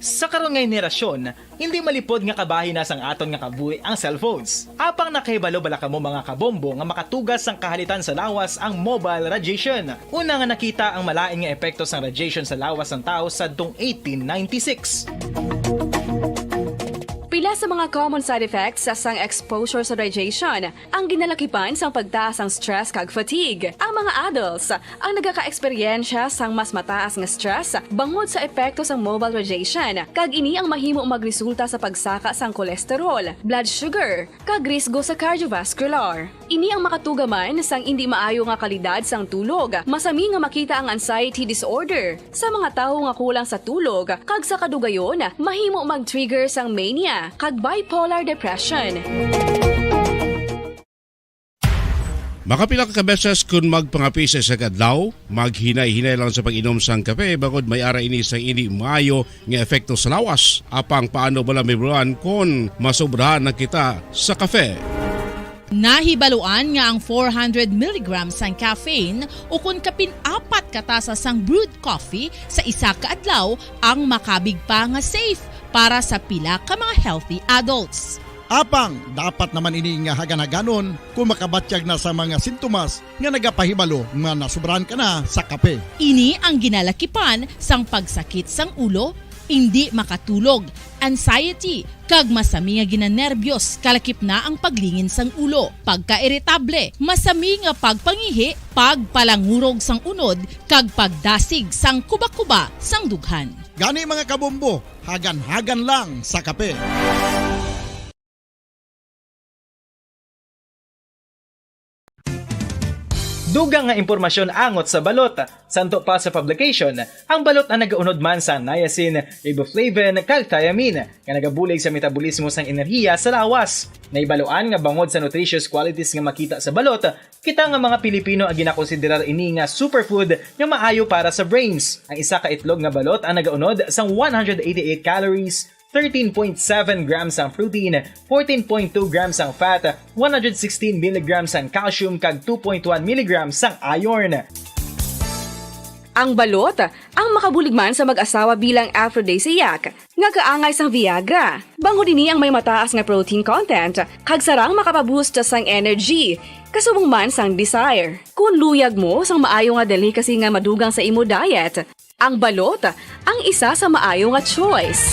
Sa karon nga henerasyon, hindi malipod nga kabahin na sang aton nga kabuhi ang cellphones. Apang nakahibalo bala kamo, mga kabombo, nga makatuga sang kahalitan sa lawas ang mobile radiation? Una nga nakita ang malain nga epekto sang radiation sa lawas sang tawo sadtong eighteen ninety-six. Pila sa mga common side effects sang exposure sa radiation? Ang ginalakipan sang pagtaas sang stress kag fatigue. Ang mga adults ang nagakaeksperyensya sang mas mataas nga stress bangod sa epekto sang mobile radiation, kag ini ang mahimo magresulta sa pagsaka sang cholesterol, blood sugar, kag risgo sa cardiovascular. Ini ang makatuga man sang indi maayo nga kalidad sang tulog. Masami nga makita ang anxiety disorder sa mga tawo nga kulang sa tulog, kag sa kadugayon, mahimo mag-trigger sang mania kag bipolar depression. Makapila ka beses kon magpangape sa isa ka adlaw, maghinay-hinay lang sa pag-inom sang kape, bangod may ara ini sang indi maayo nga epekto sa lawas. Apang paano bala mahibaluan kon masobrahan na kita sa kape? Nahibaluan nga ang four hundred milligrams sang caffeine, ukon kapin apat ka tasa sang brewed coffee sa isa ka adlaw, ang makabig pa nga safe para sa pila ka mga healthy adults. Apang dapat naman ini nga hagan-haganon kung makabatyag na sa mga sintomas nga nagapahibalo nga nasobrahan ka na sa kape. Ini ang ginalakipan sang pagsakit sang ulo, indi makatulog, anxiety, kag masami nga ginanerbyos, kalakip na ang paglingin sang ulo, pagkairitable, masami nga pagpangihi, pagpalangurog sang unod, kag pagdasig sang kuba-kuba sang dughan. Gani, mga kabombo, hagan-hagan lang sa kape. Dugang nga impormasyon angot sa balot. Santo pa sa publication, ang balot ang nagaunod man sang niacin, riboflavin, kag thiamine, nga nagabulig sa metabolismo sang enerhiya sa lawas. Nahibaluan nga bangod sa nutritious qualities nga makita sa balot, kita nga mga Pilipino ang ginakonsiderar ini nga superfood nga maayo para sa brains. Ang isa ka itlog nga balot ang nagaunod sang one hundred eighty-eight calories, thirteen point seven grams ang protein, fourteen point two grams ang fat, one hundred sixteen milligrams ang calcium, kag two point one milligrams ang iron. Ang balot ang makabulig man sa mag-asawa bilang aphrodisiac nga kaangay sang Viagra. Bangod ini ang may mataas nga protein content kag sarang makapaboost sang energy, kasubong man sang desire. Kon luyag mo sang maayo nga delicacy nga madugang sa imo diet, ang balot ang isa sa maayo nga choice.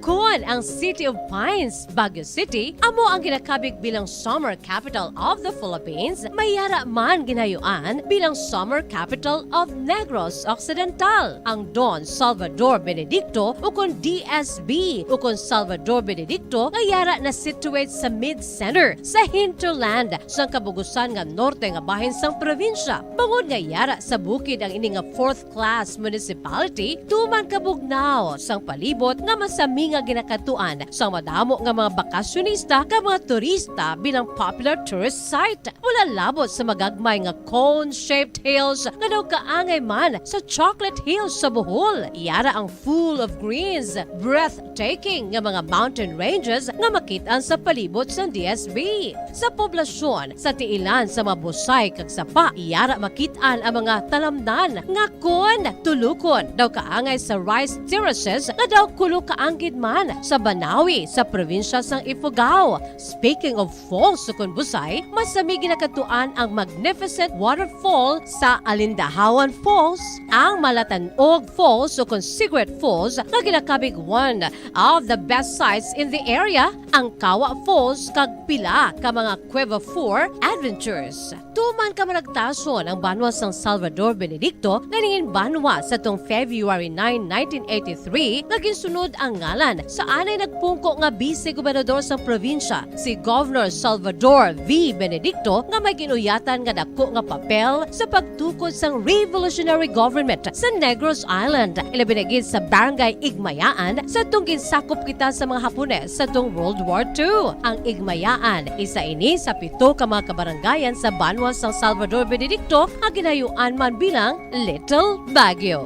Kon ang City of Pines, Baguio City, amo ang ginakabig bilang Summer Capital of the Philippines, may yara man ginayuan bilang Summer Capital of Negros Occidental. Ang Don Salvador Benedicto, ukon D S B, ukon Salvador Benedicto, nga yara na-situate sa mid-center, sa hinterland, sang kabugusan nga norte nga bahin sang probinsya. Bangod nga yara sa bukid ang ini nga fourth class municipality, tuman kabugnaw sang palibot nga masami nga ginakadtuan sang madamo nga mga bakasyonista kag mga turista bilang popular tourist site. Wala labot sa magagmay nga cone-shaped hills nga daw kaangay man sa Chocolate Hills sa Bohol. Yara ang full of greens, breathtaking nga mga mountain ranges nga makit-an sa palibot sang D S B. Sa poblasyon, sa tiilan sa mga busay kag sapa, yara makit-an ang mga talamnan nga kon tulukon daw kaangay sa rice terraces nga daw kulo kaanggid man sa Banawi sa probinsya sang Ifugao. Speaking of falls, ukon busay, masami ginakadtuan ang magnificent waterfall sa Alindahawan Falls, ang Malatanog Falls ukon Cigarette Falls nga ginakabig one of the best sights in the area, ang Kawa Falls, kag pila ka mga Cueva Four adventures. Tuman kamaragtason ang banwa sang Salvador Benedicto nga nangin banwa sa tong February nine, nineteen eighty-three, nga ginsunod ang ngalan sa Nay nagpungko nga bise gobernador sang probinsya, si Governor Salvador V. Benedicto, nga may ginuyatan nga dako nga papel sa pagtukod sang revolutionary government sa Negros Island, ilabi na gid sa Barangay Igmayaan, sa tong ginsakop kita sa mga Hapones sa tong World War Two. Ang Igmayaan, isa ini sa pito ka mga kabarangayan sa banwa sang Salvador Benedicto nga ginayuan man bilang Little Baguio.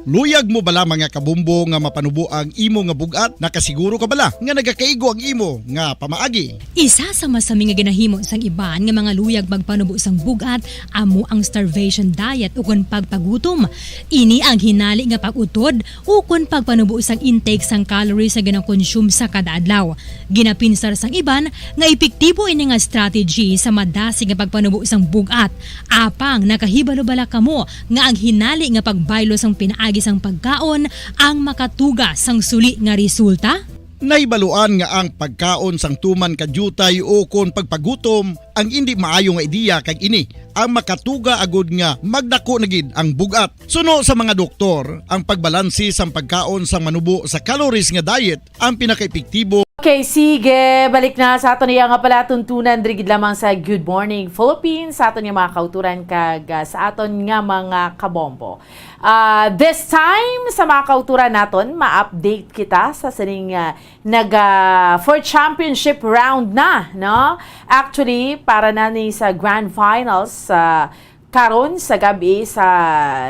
Luyag mo bala, mga kabombo, nga mapanubo ang imo nga bug-at? Nakasiguro ka bala nga nagakaigo ang imo nga pamaagi? Isa sa masami nga ginahimo sang iban nga mga luyag magpanubo sang bug-at amo ang starvation diet ukon pagpagutom. Ini ang hinali nga pag-utod ukon pagpanubo sang intake sang calories nga ginakonsume sa kada adlaw. Ginapinsar sang iban nga epektibo ini nga strategy sa madasig nga pagpanubo sang bug-at. Apang nakahibalo bala kamo nga ang hinali nga pagbaylo sang pinaagi sang pagkaon ang makatuga sang suli nga resulta? Nahibaluan nga ang pagkaon sang tuman ka diutay ukon pagpagutom ang indi maayo nga ideya, kag ini ang makatuga agud nga magdako na gid ang bug-at. Suno sa mga doktor, ang pagbalanse sang pagkaon sang manubo sa calories nga diet ang pinakaepektibo. Okay, sige. Balik na sa aton iya nga palatuntunan diri gid lamang sa Good Morning Philippines, sa aton nga mga kauturan kag, ah, sa aton nga mga kabombo. Ah, this time, sa mga kauturan naton, ma-update kita sa sining, ah, naga for championship round na, no? Actually, para na ni sa grand finals, ah, karon sa gab-i sa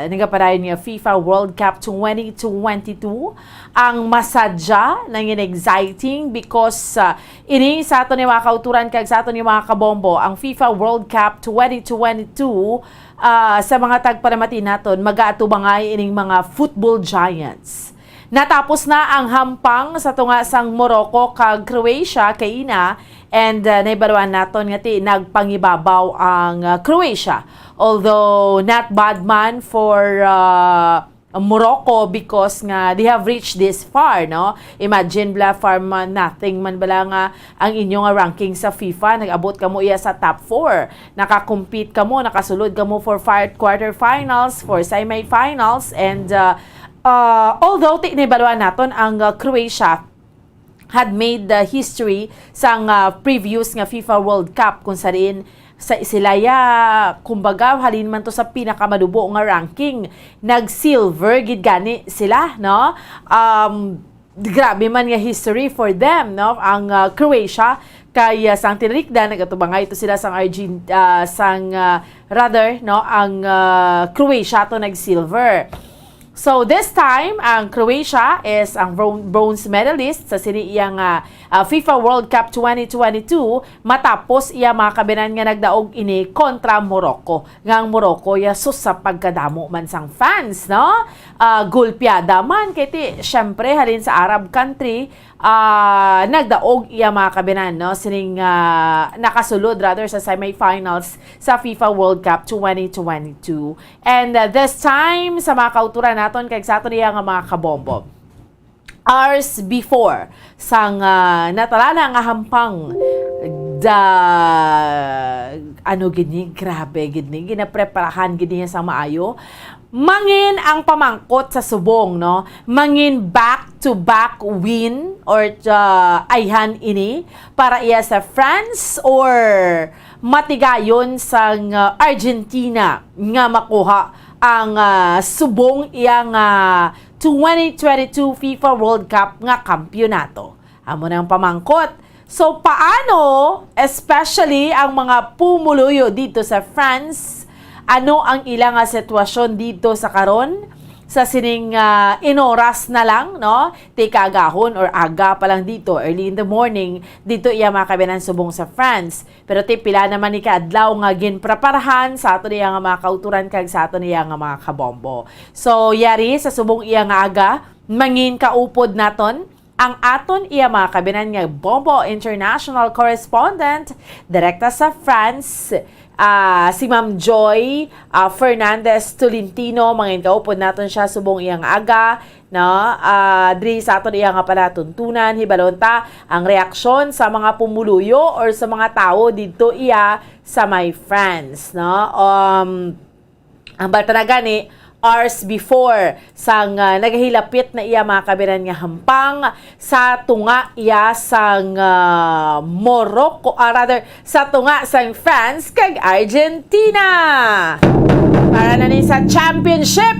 nagapadayon nga FIFA World Cup twenty twenty-two, ang masadya nangin exciting because, ah, ini sa aton ni mga kauturan kag sa aton ni mga kabombo, ang FIFA World Cup twenty twenty-two, ah, sa mga tagpalamati naton, mag-aatubangay ining mga football giants. Natapos na ang hampang sa tunga sang Morocco kag Croatia kaina, and, uh, nahibaluan naton nga ti nagpangibabaw ang, uh, Croatia. Although not bad man for, uh, Morocco because nga they have reached this far, no? Imagine bala, from, uh, nothing man bala nga ang inyo nga ranking sa FIFA, nag-abot kamo iya sa top four. Nakakompete kamo, nakasulod kamo for fi-, quarterfinals, for semifinals, and, uh, Uh, although ti-, nahibaluan naton ang, uh, Croatia had made the history sang, uh, previous nga FIFA World Cup, kung sa diin sa, sila ya, kumbaga, halin man to sa pinakamadubo nga ranking, nag-silver gid gani sila, no? Um, grabe man nga history for them, no? Ang, uh, Croatia, kay, uh, sang tinarikdan, nagatubangay ito sila sang Argent-, uh, sang, uh, rather, no, ang, uh, Croatia to nag-silver. So, this time, ang Croatia is ang bron-, bronze medalist sa sini iya nga, ah, FIFA World Cup twenty twenty-two, matapos iya, mga kabinan, nga nagdaog ini kontra Morocco. Nga ang Morocco, ya, sus, sa pagkadamo man sang fans, no? Ah, gulpiada man, kay ti, syempre, halin sa Arab country, ah, nagdaog iya, mga kabinan, no? Sining, ah, nakasulod, rather, sa semifinals sa FIFA World Cup twenty twenty-two. And, uh, this time, sa mga kauturan naton kag sa aton iya nga mga kabombo. Hours before sang, uh, natalana nga hampang, da, ano gid ni, grabe gid ni, ginapreparahan gid niya sa maayo. Mangin ang pamangkot sa subong, no? Mangin back-to-back win or, uh, ayhan ini para iya sa France, or matigayon sang, uh, Argentina nga makuha ang, ah, subong iya nga twenty twenty-two FIFA World Cup nga kampiyonato? Amo na ang pamangkot. So, paano, especially ang mga pumuluyo dito sa France, ano ang ila nga sitwasyon dito sa karon? Sa sining, ah, inoras na lang, no? Ti kaagahon or aga pa lang dito, early in the morning, dito iya, mga kabinan, subong sa France. Pero ti pila naman ni ka adlaw nga ginpreparahan sa aton iya nga mga kauturan kag sa aton iya nga mga kabombo. So, yari sa subong iya nga aga, mangin kaupod naton ang aton iya mga kabinan nga Bombo International Correspondent, direkta sa France, ah, si Ma'am Joy, ah, Fernandez Tolentino. Mangin kaupod naton siya subong iya nga aga, no? Ah, diri sa aton iya nga palatuntunan, hibalon ta ang reaksyon sa mga pumuluyo or sa mga tawo didto iya sa may France, no? Um, ang balta na gani, hours before sang, ah, nagahilapit na iya, mga kabiran, nga hampang sa tunga iya sang, ah, Morocco, ah, rather, sa tunga sang France kag Argentina. Para na ni sa championship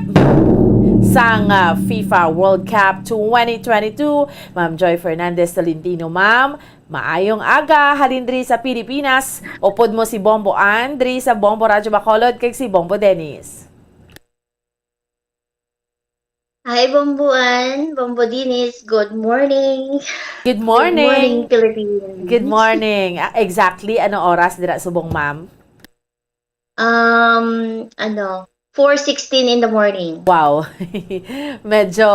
sang, ah, FIFA World Cup twenty twenty-two. Ma'am Joy Fernandez Tolentino, ma'am, maayong aga halin diri sa Pilipinas. Upod mo si Bombo Ann diri sa Bombo Radyo Bacolod kag si Bombo Dennis. Hi, Bombo Ann, Bombo Dennis. Good morning. Good Good morning, morning. Philippines. Good morning. Ah, exactly, ano oras dira subong, ma'am? Um, ano, four sixteen in the morning. Wow. Medyo,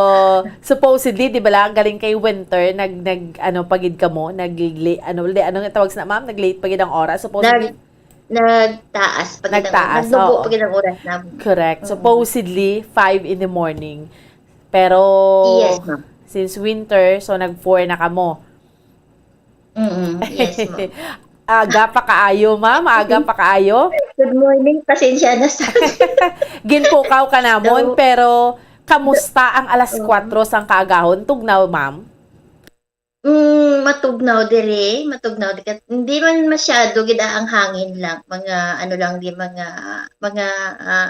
supposedly, di ba lang, galing kay winter, nag, nag, ano, pagid kamo, nag, ano, di, ano nga tawag sa, ma'am? Nag-late pagid ang oras, supposedly. Nag-, nagtaas pagid ang, Nagtaas, nagnubo oo. pagid ang oras namin. Correct. Mm. Supposedly, five in the morning. Pero, Yes, ma'am. since winter, so nag-four na kamo. Mm, yes, ma'am. Aga pa kaayo, ma'am. Aga pa kaayo. Good morning. Pasensya na sa Ginpukaw ka namon, So, pero kamusta ang alas Oo. kwatro sang kaagahon? Tugnaw, ma'am? Mm, matugnaw dire, matugnaw dire. Hindi man masyado, gid ang hangin lang. Mga, ano lang, di, mga, mga, ah,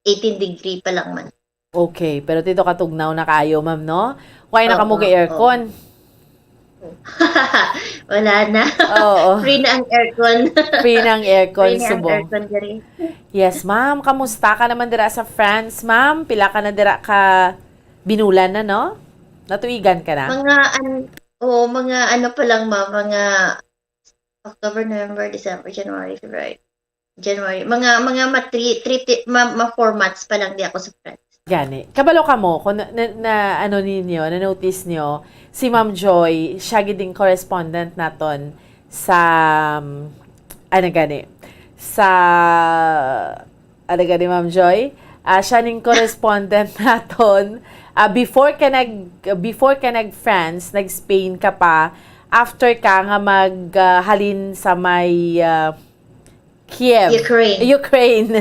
eighteen degree pa lang man. Okay, pero dito katugnaw na kayo, ma'am, no? Why na kamo Oo, kay aircon? oo. Wala na. Oo. Free na ang aircon. Free na ang aircon, Free na ang subong. aircon diri. Yes, ma'am. Kamusta ka naman dira sa France, ma'am? Pila ka na dira ka binulan na, no? Natuigan ka na? Mga an-, oo, mga ano pa lang, ma'am, mga October, November, December, January, February. January. Mga, mga ma-, three, three, ti-, ma-, ma-four months pa lang di ako sa France. Gani. Kabalo ka mo, kung na, na, na, ano ninyo, na-notice nyo, si Ma'am Joy, siya gid ang correspondent naton sa, um, ano gani, sa, ano gani, Ma'am Joy? Ah, siya ning correspondent naton. Ah, before ka nag, before ka nag-France, nag-Spain ka pa, after ka nga mag, ah, halin sa may, ah, Kiev. Ukraine. Ukraine.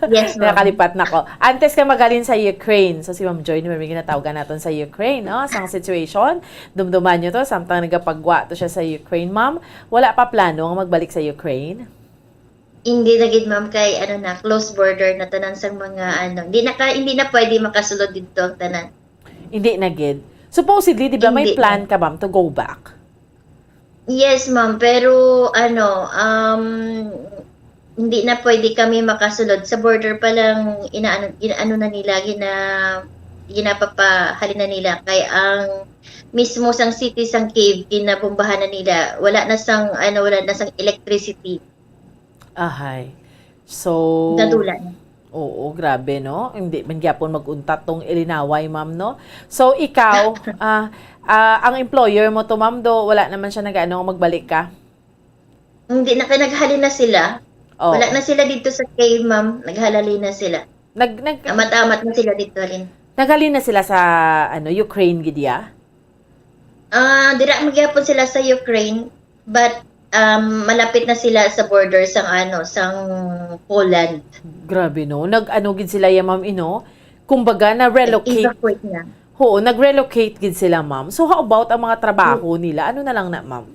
Yes, ma'am. Nakalipat na ko. Antes ka magalin sa Ukraine. So, si Ma'am Joy, ni may ginatawgan naton sa Ukraine, no? Sang situation, dumduman nyo to, samtang nagapagwa to siya sa Ukraine. Ma'am, wala pa plano ang magbalik sa Ukraine? Hindi na gid, ma'am, kay ano na, close border na tanan sang mga ano. Hindi na ka, hindi na pwede makasulod dito ang tanan. Hindi na gid. Supposedly, di ba, may Hindi plan na. ka, ma'am, to go back? Yes, ma'am. Pero, ano, um, hindi na pwede kami makasulod. Sa border pa lang, inaano, inaano na nila, gina-, ginapapahalin na nila. Kay ang mismo sang city, sang Kyiv, ginabombahan na nila. Wala na sang, ano, wala na sang electricity. Ahay. So, Natula na. Oo, grabe, no? Hindi man gyapon mag-untat tong ilinaway, ma'am, no? So, ikaw, ah, ah, ang employer mo to, ma'am, do, wala naman siya nag-ano, magbalik ka? Hindi na, kay naghalin na sila. Oo. Wala na sila dito sa Kyiv, ma'am. Naghalali na sila. Nag-, nag- Amat-amat na sila dito, halin. Naghalin na sila sa, ano, Ukraine, gid ya? Ah, dira man gyapon sila sa Ukraine, but, um, malapit na sila sa border sang, ano, sang Poland. Grabe, no? Nag-ano gid sila ya, ma'am, ino? Kumbaga, na-relocate. Evacuate na. Oo, nag-relocate gid sila, ma'am. So, how about ang mga trabaho nila? Ano na lang na, ma'am?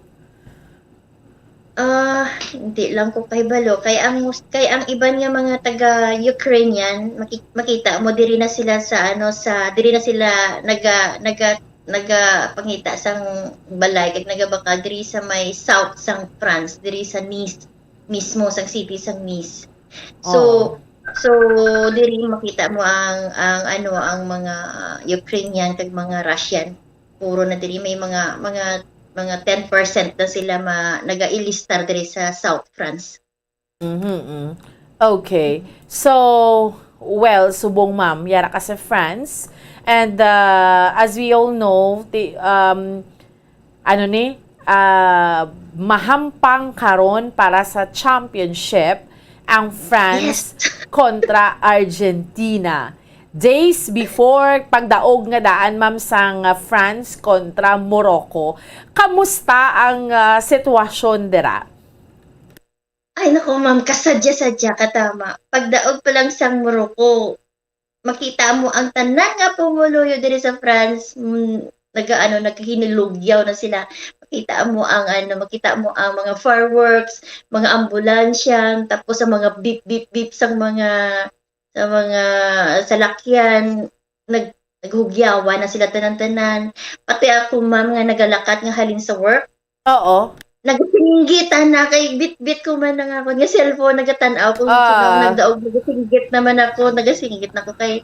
Ah, hindi lang ko kahibalo. Kay ang, kay ang iban nga mga taga-Ukrainian, maki-, makita mo, diri na sila sa, ano, sa, diri na sila naga-, naga-, nagapangita sang balay, kag nagabakal diri sa may south sang France, diri sa Nice mismo, sang city sang Nice. So, Oo. so, diri makita mo ang, ang, ano, ang mga Ukrainian kag mga Russian. Puro na diri may mga, mga, mga ten percent na sila ma-, nagailistar diri sa South France. Mhm, mm. Okay. So, well, subong, ma'am, yara ka sa France. And, uh, as we all know, ti-, um, ano ni, ah, mahampang karon para sa championship ang France Yes. kontra Argentina. Days before pagdaog nga daan, ma'am, sang, ah, France kontra Morocco, kamusta ang, ah, sitwasyon dira? Ay, naku, ma'am, kasadya-sadya ka, tama. Pagdaog pa lang sang Morocco, makita mo ang tanan nga pumuluyo diri sa France, mm, nagaano, naghinulugyaw na sila. Makita mo ang ano, makita mo ang mga fireworks, mga ambulansya, tapos ang mga beep, beep, beep sang mga, sa mga salakyan, nag-, naghugyawan na sila tanan-tanan. Pati ako, ma'am, nga nagalakat nga halin sa work, Oo. Nagasinggit na kay bitbit ko man ang akon nga cellphone, nagatan-aw kung sino ang Ah. nagdaog, nagasinggit naman ako, nagasinggit na ko kay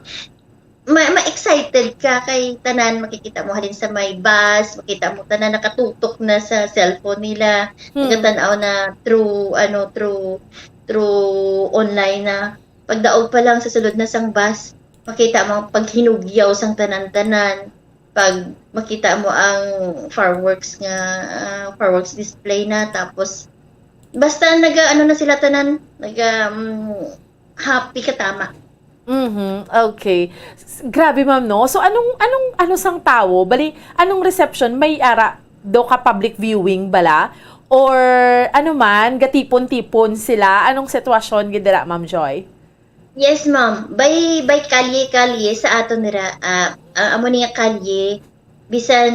ma-, ma-excited ka kay tanan makikita mo halin sa may bus, makita mo tanan nakatutok na sa cellphone nila, Hmm. nagatan-aw na through, ano, through, through online na. Pagdaog pa lang sa sulod na sang bus, makita mo ang paghinugyaw sang tanan-tanan. Pag makita mo ang fireworks nga, ah, fireworks display na, tapos basta naga-, ano na sila tanan, naga, mm, happy ka tama. Mhm, okay. S-, grabe, ma'am, no? So, anong, anong, ano sang tawo? Bali, anong reception? May ara do ka public viewing bala? Or, ano man, gatipon-tipon sila? Anong sitwasyon gid dira, Ma'am Joy? Yes, ma'am. By, by kalye-kalye sa aton dira, ah, ah, amo ni nga kalye, bisan,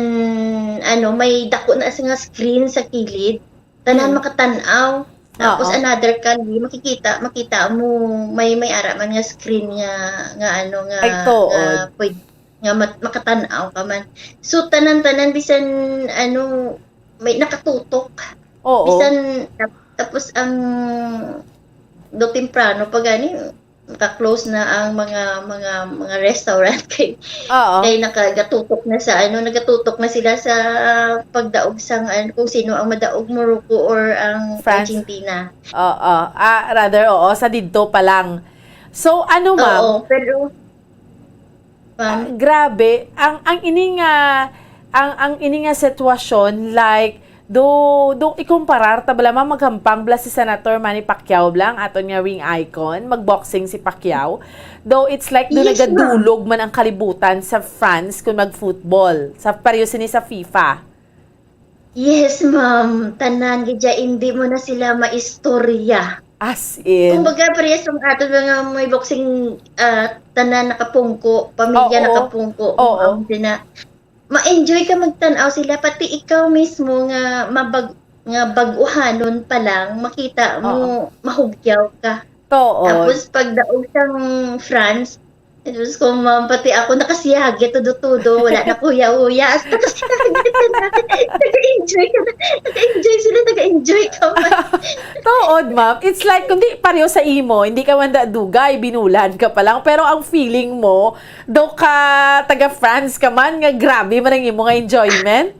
ano, may dako na sa nga screen sa kilid, tanan Mm. makatan-aw. Tapos Oo. another kalye, makikita, makita mo, may, may ara man nga screen nga, nga, ano, nga, Ay, tuod. nga pwed-, nga mat-, makatan-aw ka man. So, tanan-tanan, bisan, ano, may nakatutok. Oo. Bisan, tap-, tapos ang do temprano pa gani, naka-close na ang mga, mga, mga restaurant kay, Oo. kay nakagatutok na sa, ano, nagatutok na sila sa pagdaog sang, ano, kung sino ang madaog, Morocco or ang France. Argentina. Oo. Ah, rather, oo, sa didto pa lang. So, ano, ma'am? Oo, pero, ma'am? Ah, grabe, ang, ang ini nga, ang, ang ini nga sitwasyon, like, do, do ikumparar ta bala, ma'am, maghampang bala si Senator Manny Pacquiao bala, ang aton nga ring icon, magboxing si Pacquiao. Though it's like, do Yes, ma'am. nagadulog man ang kalibutan sa France kung mag-football, sa pareho sini sa FIFA. Yes, ma'am. Tanan gid siya, hindi mo na sila maistorya. As in. Kumbaga, parehas ang aton mga may boxing, ah, tanan nakapungko, pamilya Oo. nakapungko, Oo. ma'am, sina-, ma-enjoy ka magtan-aw sila, pati ikaw mismo nga mabag-, nga bag-uhanon pa lang, makita mo, Oo. mahugyaw ka. Tuod. Tapos, pagdaog sang France, Diyos ko, ma'am, pati ako nakasiyagi, tudo-tudo, wala na kuya-uya. As nakasiyagi ka na. Nag-enjoy ka na. Nag-enjoy sila, nag-enjoy ka man. Tuod, ma'am. It's like, kundi pareho sa imo, hindi ka man da dugay, binulan ka pa lang. Pero ang feeling mo, do ka taga France ka man, nga grabe man ang imo nga enjoyment.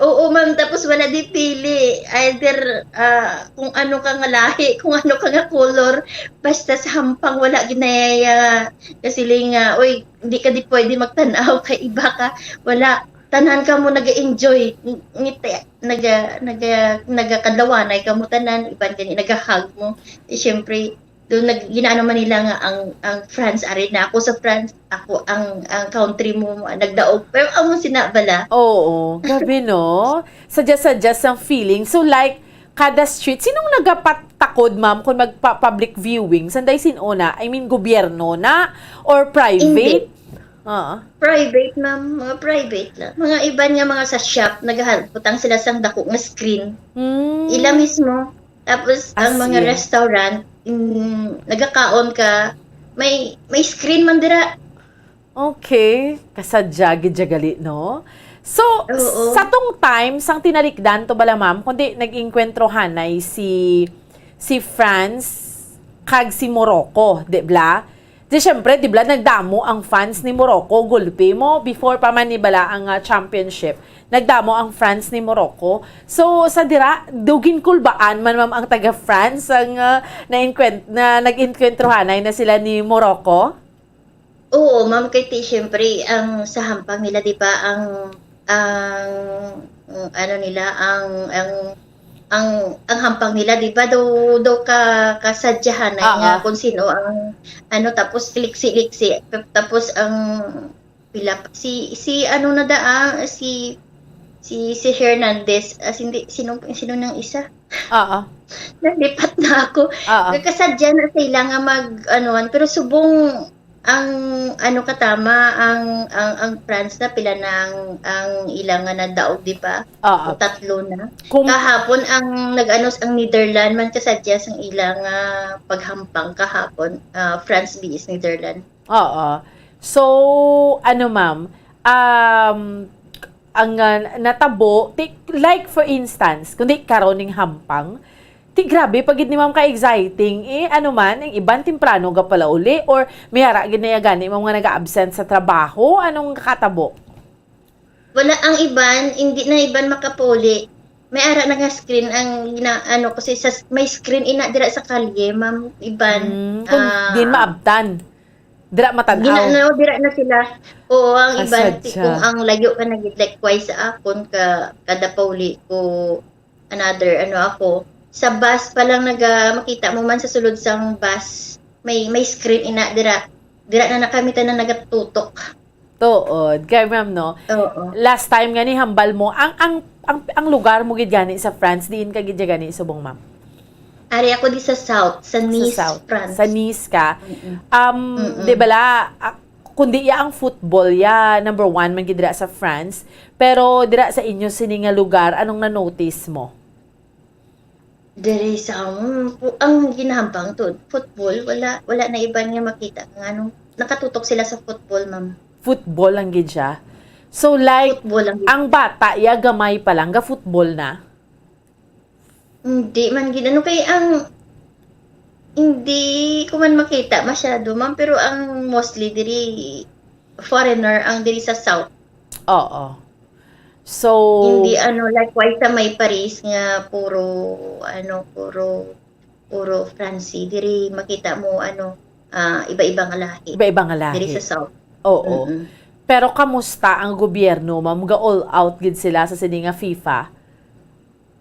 Oo, ma'am. Tapos wala di pili. Either, ah, kung ano ka nga lahi, kung ano ka nga color, basta sa hampang wala ginaya kasiling nga, "Uy, di ka di pwede magtan-aw kay iba ka." Wala. Tanan ka mo nag-enjoy. Ng-, ngiti, naga-, naga-, nagakadlawanay ka mo tanan, iban gani nagahag mo. Eh, syempre, doon nag-, ginaano man nila nga ang, ang France ari na ako sa France, ako ang, ang country mo, nagdaog. Pero amo sina bala. Oo, grabe, no? Sadya-sadya sang feeling. So, like, kada street, sinong nagapatakod, ma'am, kung magpa-public viewing? Sanday sin-o na? I mean, gobyerno na? Or private? Hindi. Ah. Private, ma'am. Mga private lang. Mga iban nga mga sa shop, naghal-, butang sila sang dako nga screen. Hmm. Ila mismo. Tapos, ang As mga in. restaurant, mm, nagakaon ka, may, may screen man dira. Okay. Kasadya gid siya gali, no? So, Oo. sa tong time, sang tinalikdan to bala, ma'am, kundi nag-engkwentrohanay si, si France kag si Morocco, di bala? Di, syempre, di bala, nagdamo ang fans ni Morocco, gulpi mo, before pa man ni bala ang, ah, championship, nagdamo ang fans ni Morocco. So, sa dira, do ginkulbaan man, ma'am, ang taga France, ang, ah, na-enkwen-, na nag-enkwentrohanay na sila ni Morocco? Oo, ma'am, kay ti, syempre, ang sa hampang nila, di ba, ang, ang, ang ano nila, ang, ang, ang, ang hampang nila, di ba, daw, daw ka, kasadyahanay nga Ah, ah. kung sino ang, ano, tapos liksi-liksi, tapos ang, pila pa, si, si, ano na da, ah, si, si, si Hernandez, ah, hindi, sino, sino nang isa? Ah, ah. Nalipat na ako. Ah, ah. Nagkasadya na sila nga mag, anuan, pero subong, Ang ano katama, ang, ang, ang France na pila na ang, ang ila nga nadaog, di ba? Oo. O tatlo na. Kung- Kahapon ang nag-ano ang Netherlands man kasadya sang ila nga paghampang kahapon, ah, France B S Netherlands. Oo. So, ano, ma'am, um, ang, ah, natabo, ti-, like for instance, kundi karon ning hampang, ti grabe pa gid ni ma'am ka exciting, eh, ano man, ang iban temprano ga pala uli, or may ara gid na gani, mga nag-absent sa trabaho, anong katabo? Wala, ang iban, hindi na iban makapauli. May ara na nga screen ang gina-, ano, kasi sa, may screen ina dira sa kalye, ma'am, iban. Mm, kung ah, din maabtan. Dira matan-aw. Gina-, no, dira na sila. Oo, ang iban, Kasadya. Kung ang layo ka na gid, likewise sa akon, ka, kada pauli ko, another, ano ako, sa bus pa lang naga, makita mo man sa sulod sang bus, may, may screen ina dira. Dira na na kami tanan nagatutok. Tuod. Kay ma'am, no? Oo. Last time gani hambal mo, ang, ang, ang, ang lugar mo gid gani sa France, diin ka gid gani subong, ma'am? Ari ako di sa South, sa Nice, Sa South. France. Sa Nice ka. Mm-mm. Um, Mm-mm. di bala, ah, kundi ya ang football, ya, number one man gid dira sa France. Pero dira sa inyo sini nga lugar, anong na-notice mo? Diri sa, um, pu-, ang ginahambang to, football, wala, wala na iban nga makita nga ano, nakatutok sila sa football, ma'am. Football lang gid siya. So, like, Football lang. Ang bata, ya, gamay pa lang, ga-football na? Hindi man gid, ano, kay ang, hindi ko man makita masyado, ma'am, pero ang mostly diri, foreigner ang diri sa South. Oo. So, Hindi, ano, likewise sa may Paris nga puro, ano, puro, puro Fransi. Diri makita mo, ano, ah, iba-iba nga lahi. Iba-iba nga lahi. Diri sa South. Oo. Mm-mm. Pero kamusta ang gobyerno, ma'am? Ga-all out gid sila sa sini nga FIFA?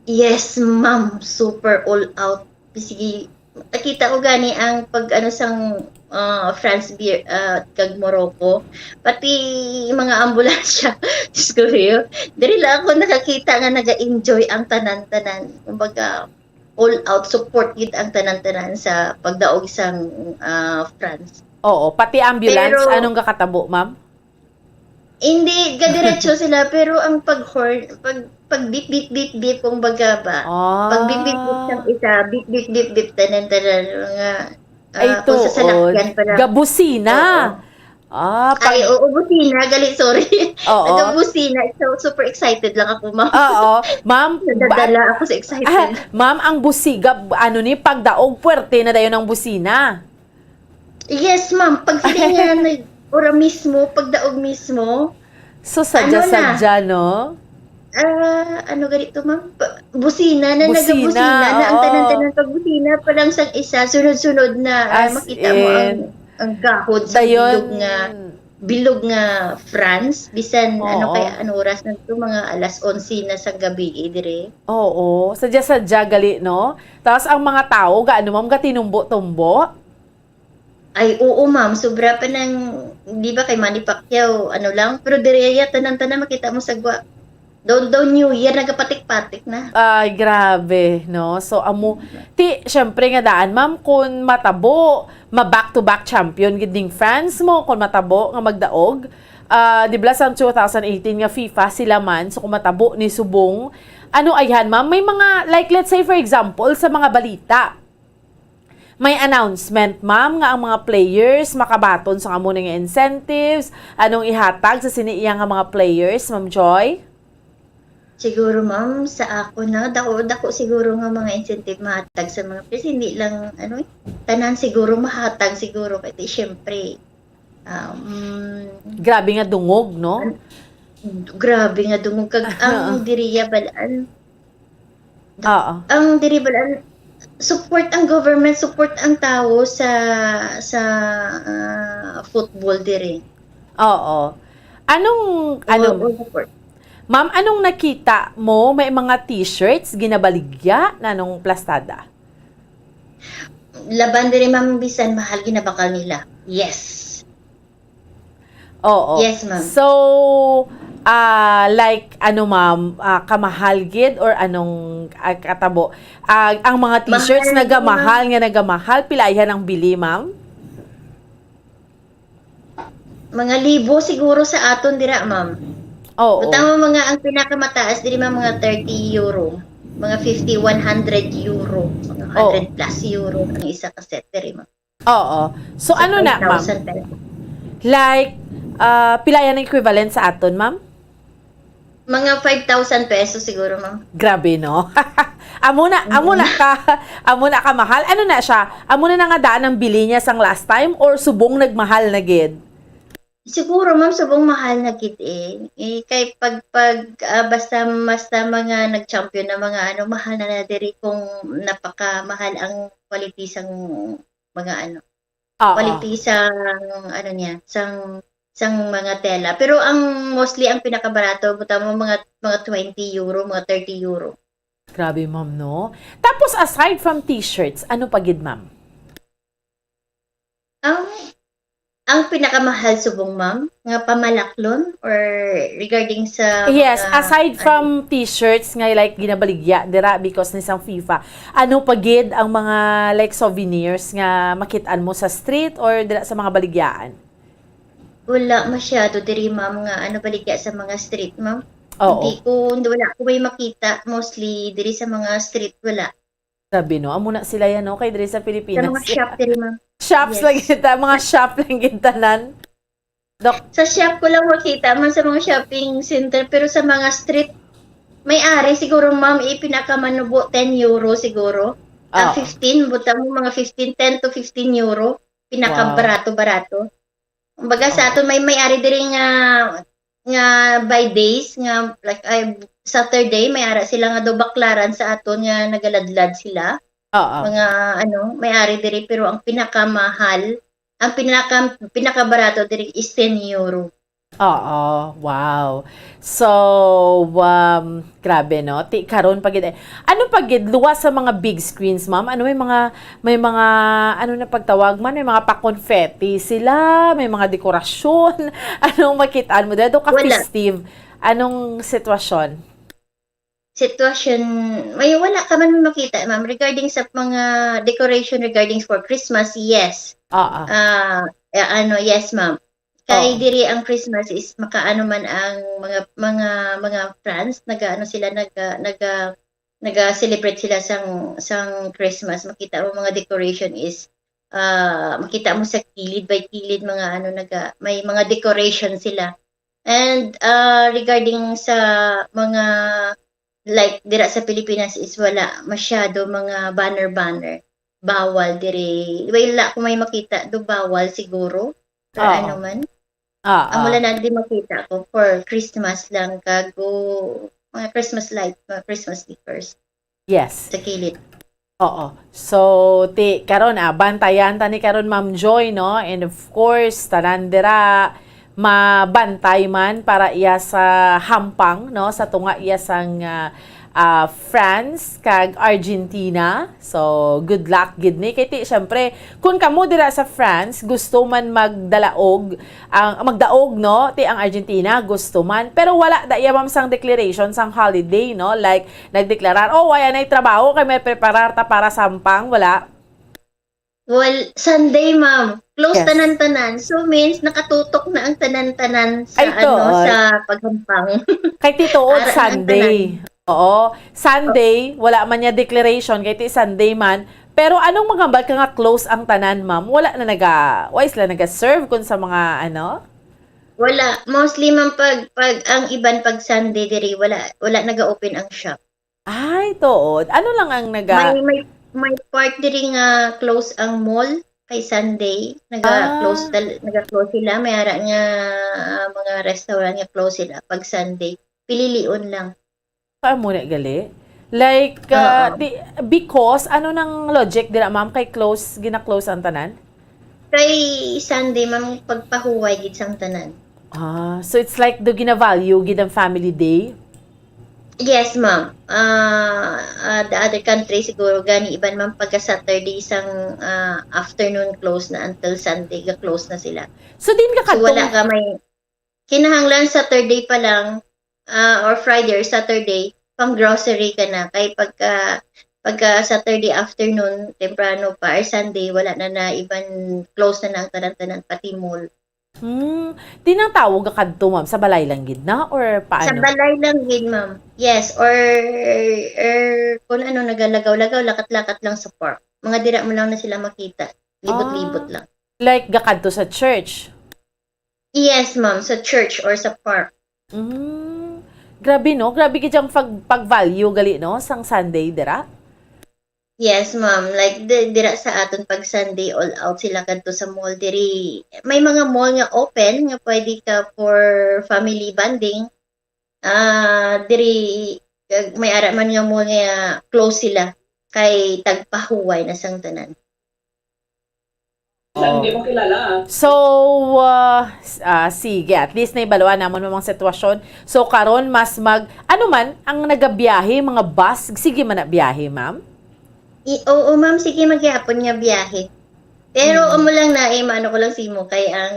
Yes, ma'am. Super all out. Sige, nakita ko gani ang pag, ano, sang, ah, France, Bi-, ah, kag Morocco. Pati mga ambulansya. Diyos ko, Rio. Diri lang ako nakakita nga naga-enjoy ang tanan-tanan. Kumbaga, all out support gid ang tanan-tanan sa pagdaog sang, ah, France. Oo, pati ambulance, Pero- anong gakatabo, ma'am? Hindi, gadiretso sila, pero ang pag-horn, pag, pag beep, beep, beep, beep, kung baga ba? Ah. Pag beep, beep, beep, sang isa, beep, beep, beep, beep, tanan, tanan, mga, ah, Ay, kung sa salakyan tuod. pala. Gabusina. Oo. Ah, pag, Ay, oo, busina, gali, sorry. Oo. Gabusina, so, super excited lang ako, ma'am. Oo. Ma'am, Nadadala ako sa excitement. Ah, ma'am, ang busiga, ano ni, pagdaog, puwerte na dayon ang busina. Yes, ma'am. Pag feeling nga, nag-, ora mismo, pagdaog mismo, So, sadya-sadya, no? Ah, ano ganito, ma'am? Pa-, busina na, Busina, nagabusina na ang oo. tanan-tanan. Pag busina pa lang sa isa, sunod-sunod na, ah, As makita mo ang, in, ang gahod sa dayon, bilog nga, bilog nga France. Bisan, ano, Oo. Kaya ano oras na to? Mga alas onse na sa gabi, eh, dire. Oo, sadya-sadya gali, no? Tapos ang mga tao, gaano, ma'am, gatinumbo-tumbo? Ay, oo, ma'am. Sobra pa ng, di ba, kay Manny Pacquiao, ano lang. Pero dire, ya, tanan-tanan makita mo sa gwa. Daw, daw New Year, nagapatik-patik na. Ay, grabe, no? So, amo, ti, syempre nga daan, ma'am, kung matabo, ma back-to-back champion gid ning France mo, kung matabo nga magdaog, ah, di ba, sa two thousand eighteen nga FIFA, sila man, so kung matabo ni subong, ano, ayhan, ma'am, may mga, like, let's say, for example, sa mga balita, may announcement, ma'am, nga ang mga players makabaton sa amo nga incentives, anong ihatag sa sini iya nga mga players, Ma'am Joy? Siguro, ma'am, sa ako na, dako, dako siguro nga mga incentive mahatag sa mga players. Hindi lang, ano, eh, tanan siguro mahatag siguro. Kasi, syempre, um, Grabe nga dungog, no? grabe nga dungog. Kag ang diriya balaan, Oo. ang diri balaan, support ang government, support ang tao sa, sa, ah, football diri. Oo. Anong, ano, Oo, support. Ma'am, anong nakita mo? May mga t-shirts, ginabaligya, nanong plastada? Laban diri, ma'am, bisan mahal ginabakal nila. Yes. Oo. Yes, ma'am. So, ah, like, ano, ma'am, ah, kamahal gid or anong, ah, katabo? Ah, ang mga t-shirts Mahal, nagamahal nga nagamahal, pila iya ang bili, ma'am? mga libo siguro sa aton dira, ma'am. Oo. Butang mo mga, ang pinakamataas diri, ma'am, mga thirty euro. Mga fifty, one hundred euro. Mga Oo. hundred plus euro ang isa ka set diri, ma'am. Oo. So, ano na, ma'am? Five thousand pesos. Like, ah, pila yan ang equivalent sa aton, ma'am? Mga five thousand pesos siguro, ma'am. Grabe, no? Amo na, amo na ka, amo na ka mahal. Ano na siya? Amo na na nga daan ang bili niya sang last time or subong nagmahal na gid? Siguro, ma'am, subong mahal na gid eh. Eh, kay pag, pag, ah, basta, basta mga nag-champion na mga ano, mahal na na diri kung napakamahal ang quality sang mga ano, Oo. quality sang ano niya, sang, sang mga tela. Pero ang mostly ang pinakabarato, butang mo mga, mga twenty euro, mga thirty euro. Grabe, ma'am, no? Tapos, aside from t-shirts, ano pa gid, ma'am? Ang, ang pinakamahal subong, ma'am, nga pamalaklon or regarding sa Yes, mga, aside ano, from t-shirts nga, like, ginabaligya dira because ni sang FIFA, ano pa gid ang mga, like, souvenirs nga makit-an mo sa street or dira sa mga baligyaan? Wala masyado diri, ma'am, nga ano, baligya sa mga street, ma'am. Oo. Hindi ko, hindi, wala ko may makita mostly diri sa mga street, wala. Grabe, no? Amo na sila yan, no? Kay diri sa Sa Pilipinas. mga shop diri, ma'am. Shops Yes. lang kita, mga shop lang kita tanan. Dok, Sa shop ko lang makita, man sa mga shopping center, pero sa mga street, may ari siguro, ma'am, ipinakamanubo ten euro siguro. Ah, Oo. Fifteen, butang mo mga fifteen, ten to fifteen euro. Pinakabarato-barato. Kumbaga sa aton may, may ari diri nga, nga by days, nga like, ay, Saturday, may ara sila nga do baklaran sa aton nga nagaladlad sila. Oo. Mga ano, may ari diri, pero ang pinakamahal, ang pinaka, pinakabarato diri is ten euro. Oo, wow. So, um, grabe, no? Ti karon pa gid eh. Ano pa gid luwas sa mga big screens, ma'am? Ano, may mga, may mga, ano na pagtawag man, may mga pa-confetti sila, may mga dekorasyon. Anong makit-an mo dito ka Wala. Festive? Anong sitwasyon? Sitwasyon, may wala ka man makita, ma'am, regarding sa mga decoration regarding for Christmas, yes. Oo. Ah, eh, ano, yes, ma'am. Kay Oo. diri ang Christmas is makaano man ang mga, mga, mga France, nagaano sila, naga, naga, naga-celebrate sila sang, sang Christmas. Makita mo mga decoration is, ah, makita mo sa kilid by kilid, mga ano, naga, may mga decoration sila. And, ah, regarding sa mga, like, dira sa Pilipinas is wala masyado mga banner-banner. Bawal diri. Wala ko may makita do, bawal siguro. Or Oo. ano man. Oo. Amo lang na di makita ko for Christmas lang, kag mga Christmas light, mga Christmas stickers Yes. sa kilid. Oo. So, ti karon, ah, bantayan ta ni karon, Ma'am Joy, no? And of course, tanan dira mabantay man para iya sa hampang, no? Sa tunga iya sang, ah, ah, France kag Argentina. So, good luck gid ni. Kay ti, syempre, kung kamo dira sa France, gusto man magdalaog, ang magdaog, no? Ti ang Argentina, gusto man. Pero wala da iya, ma'am, sang declaration sang holiday, no? Like, nagdeklarar, "Oh, wala nay trabaho kay may preparar ta para sa hampang," wala. Well, Sunday, ma'am. Close Yes. tanan-tanan. So, means nakatutok na ang tanan-tanan sa, Ay, ano, tuod. sa paghampang. Kay ti tuod Ara na ang Sunday. Oo. Sunday, wala man niya declaration, kay ti Sunday man. Pero anong maghambal ka nga close ang tanan, ma'am? Wala na naga, wala sila naga-serve kun sa mga, ano? Wala. Mostly, ma'am, pag, pag ang iban pag Sunday diri, wala, wala naga-open ang shop. Ay, tuod. Ano lang ang naga- May, may, may part diri nga close ang mall kay Sunday. Naga-close Ah. tal-, naga-close sila. May ara nga, ah, mga restaurant nga close sila pag Sunday. Pililion lang. Amo na gali. Like, ah, Oo. di, because, ano nang logic dira, ma'am, kay close, gina-close ang tanan? Kay Sunday, ma'am, pagpahuway gid sang tanan. Ah, so it's like do gina-value gid ang family day? Yes, ma'am. Ah, ah, the other country siguro gani iban, ma'am, pagka Saturday sang, ah, afternoon close na until Sunday ga-close na sila. So, din ka So, wala kadtong ka may kinahanglan Saturday pa lang, ah, or Friday or Saturday, pang grocery ka na. Kay pagka, pagka Saturday afternoon, temprano pa, or Sunday, wala na na, iban close na na ang tanan-tanan, pati mall. Hmm. Di nang tawo gakadto, ma'am, sa balay lang gid na or paano? Sa balay lang gid, ma'am. Yes, or, or kung ano, nagalagaw-lagaw, lakat-lakat lang sa park. Mga dira mo lang na sila makita. Libot-libot Ah. lang. Like, gakadto sa church? Yes, ma'am, sa church or sa park. Mm. Grabe, no? Grabe gid ang pag-, pag-value gali, no? Sang Sunday dira? Yes, ma'am. Like, di-, dira sa aton pag Sunday, all out sila kadto sa mall. Diri, may mga mall nga open nga pwede ka for family bonding. Ah, diri, kag may ara man nga mall nga close sila kay tagpahuway na sang tanan. Lang, di mo kilala. So, ah, s-, ah, sige, at least naibaluan namon ang mga sitwasyon. So, karon mas mag-, ano man, ang nagabiyahe, mga bus, sige man na biyahe, ma'am? I-, oo, ma'am, sige, magyapon nga biyahe. Pero Mm. amo lang na, eh, maano ko lang simo, kay ang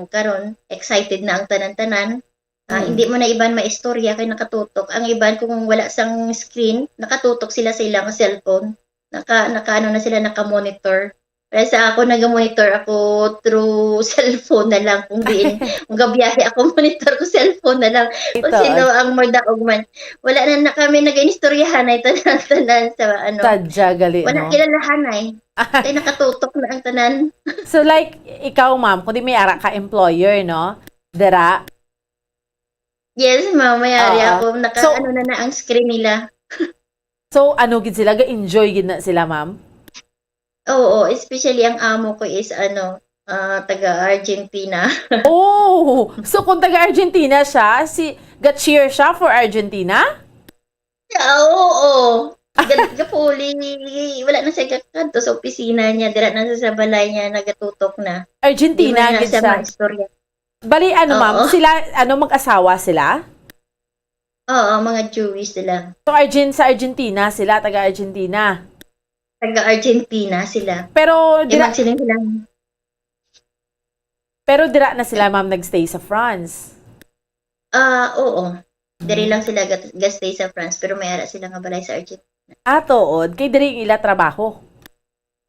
karon, excited na ang tanan-tanan. Ah, Mm. hindi mo na iban maistorya kay nakatutok. Ang iban, kung wala sang screen, nakatutok sila sa ilang cellphone. Naka-, naka-ano na sila, naka-monitor. Pero sa ako, naga-monitor ako through cellphone na lang. Kung diin, kung gabiyahe ako, monitor ko cellphone na lang. Kung Ito, sino ah. ang magdaog man. Wala na, na kami nag-inistoryahan ay tanan-tanan sa ano. Sadya gali, Wala no? kilalahan ay. Kay nakatutok na ang tanan. So, like, ikaw, ma'am, kung di may ara ka employer, no? Dira? Yes, ma'am, may ari Oo. ako. Naka, So, ano na na ang screen nila. So, ano gid sila? Ga-enjoy gid na sila, ma'am? Oo, especially ang amo ko is, ano, ah, taga Argentina. Oh! So, kung taga Argentina siya, si, ga-cheer siya for Argentina? Ah, oo. Ga-, gapuli, wala na siya gakadto sa opisina niya. Dira na siya sa balay niya, nagatutok na. Argentina Di man na gid siya siya. maistorya. Bali, ano, ma'am, Oo. sila, ano, mag-asawa sila? Oo, mga Jewish sila. So, Argen-, sa Argentina sila, taga Argentina? Taga Argentina sila. Pero Di dira, magsiling sila. pero dira na sila, ma'am, nagstay sa France? Ah, oo. Diri Mm. lang sila gat-, gastay sa France, pero may ara sila nga balay sa Argentina. Ah, tuod. Kay diri ang ila trabaho?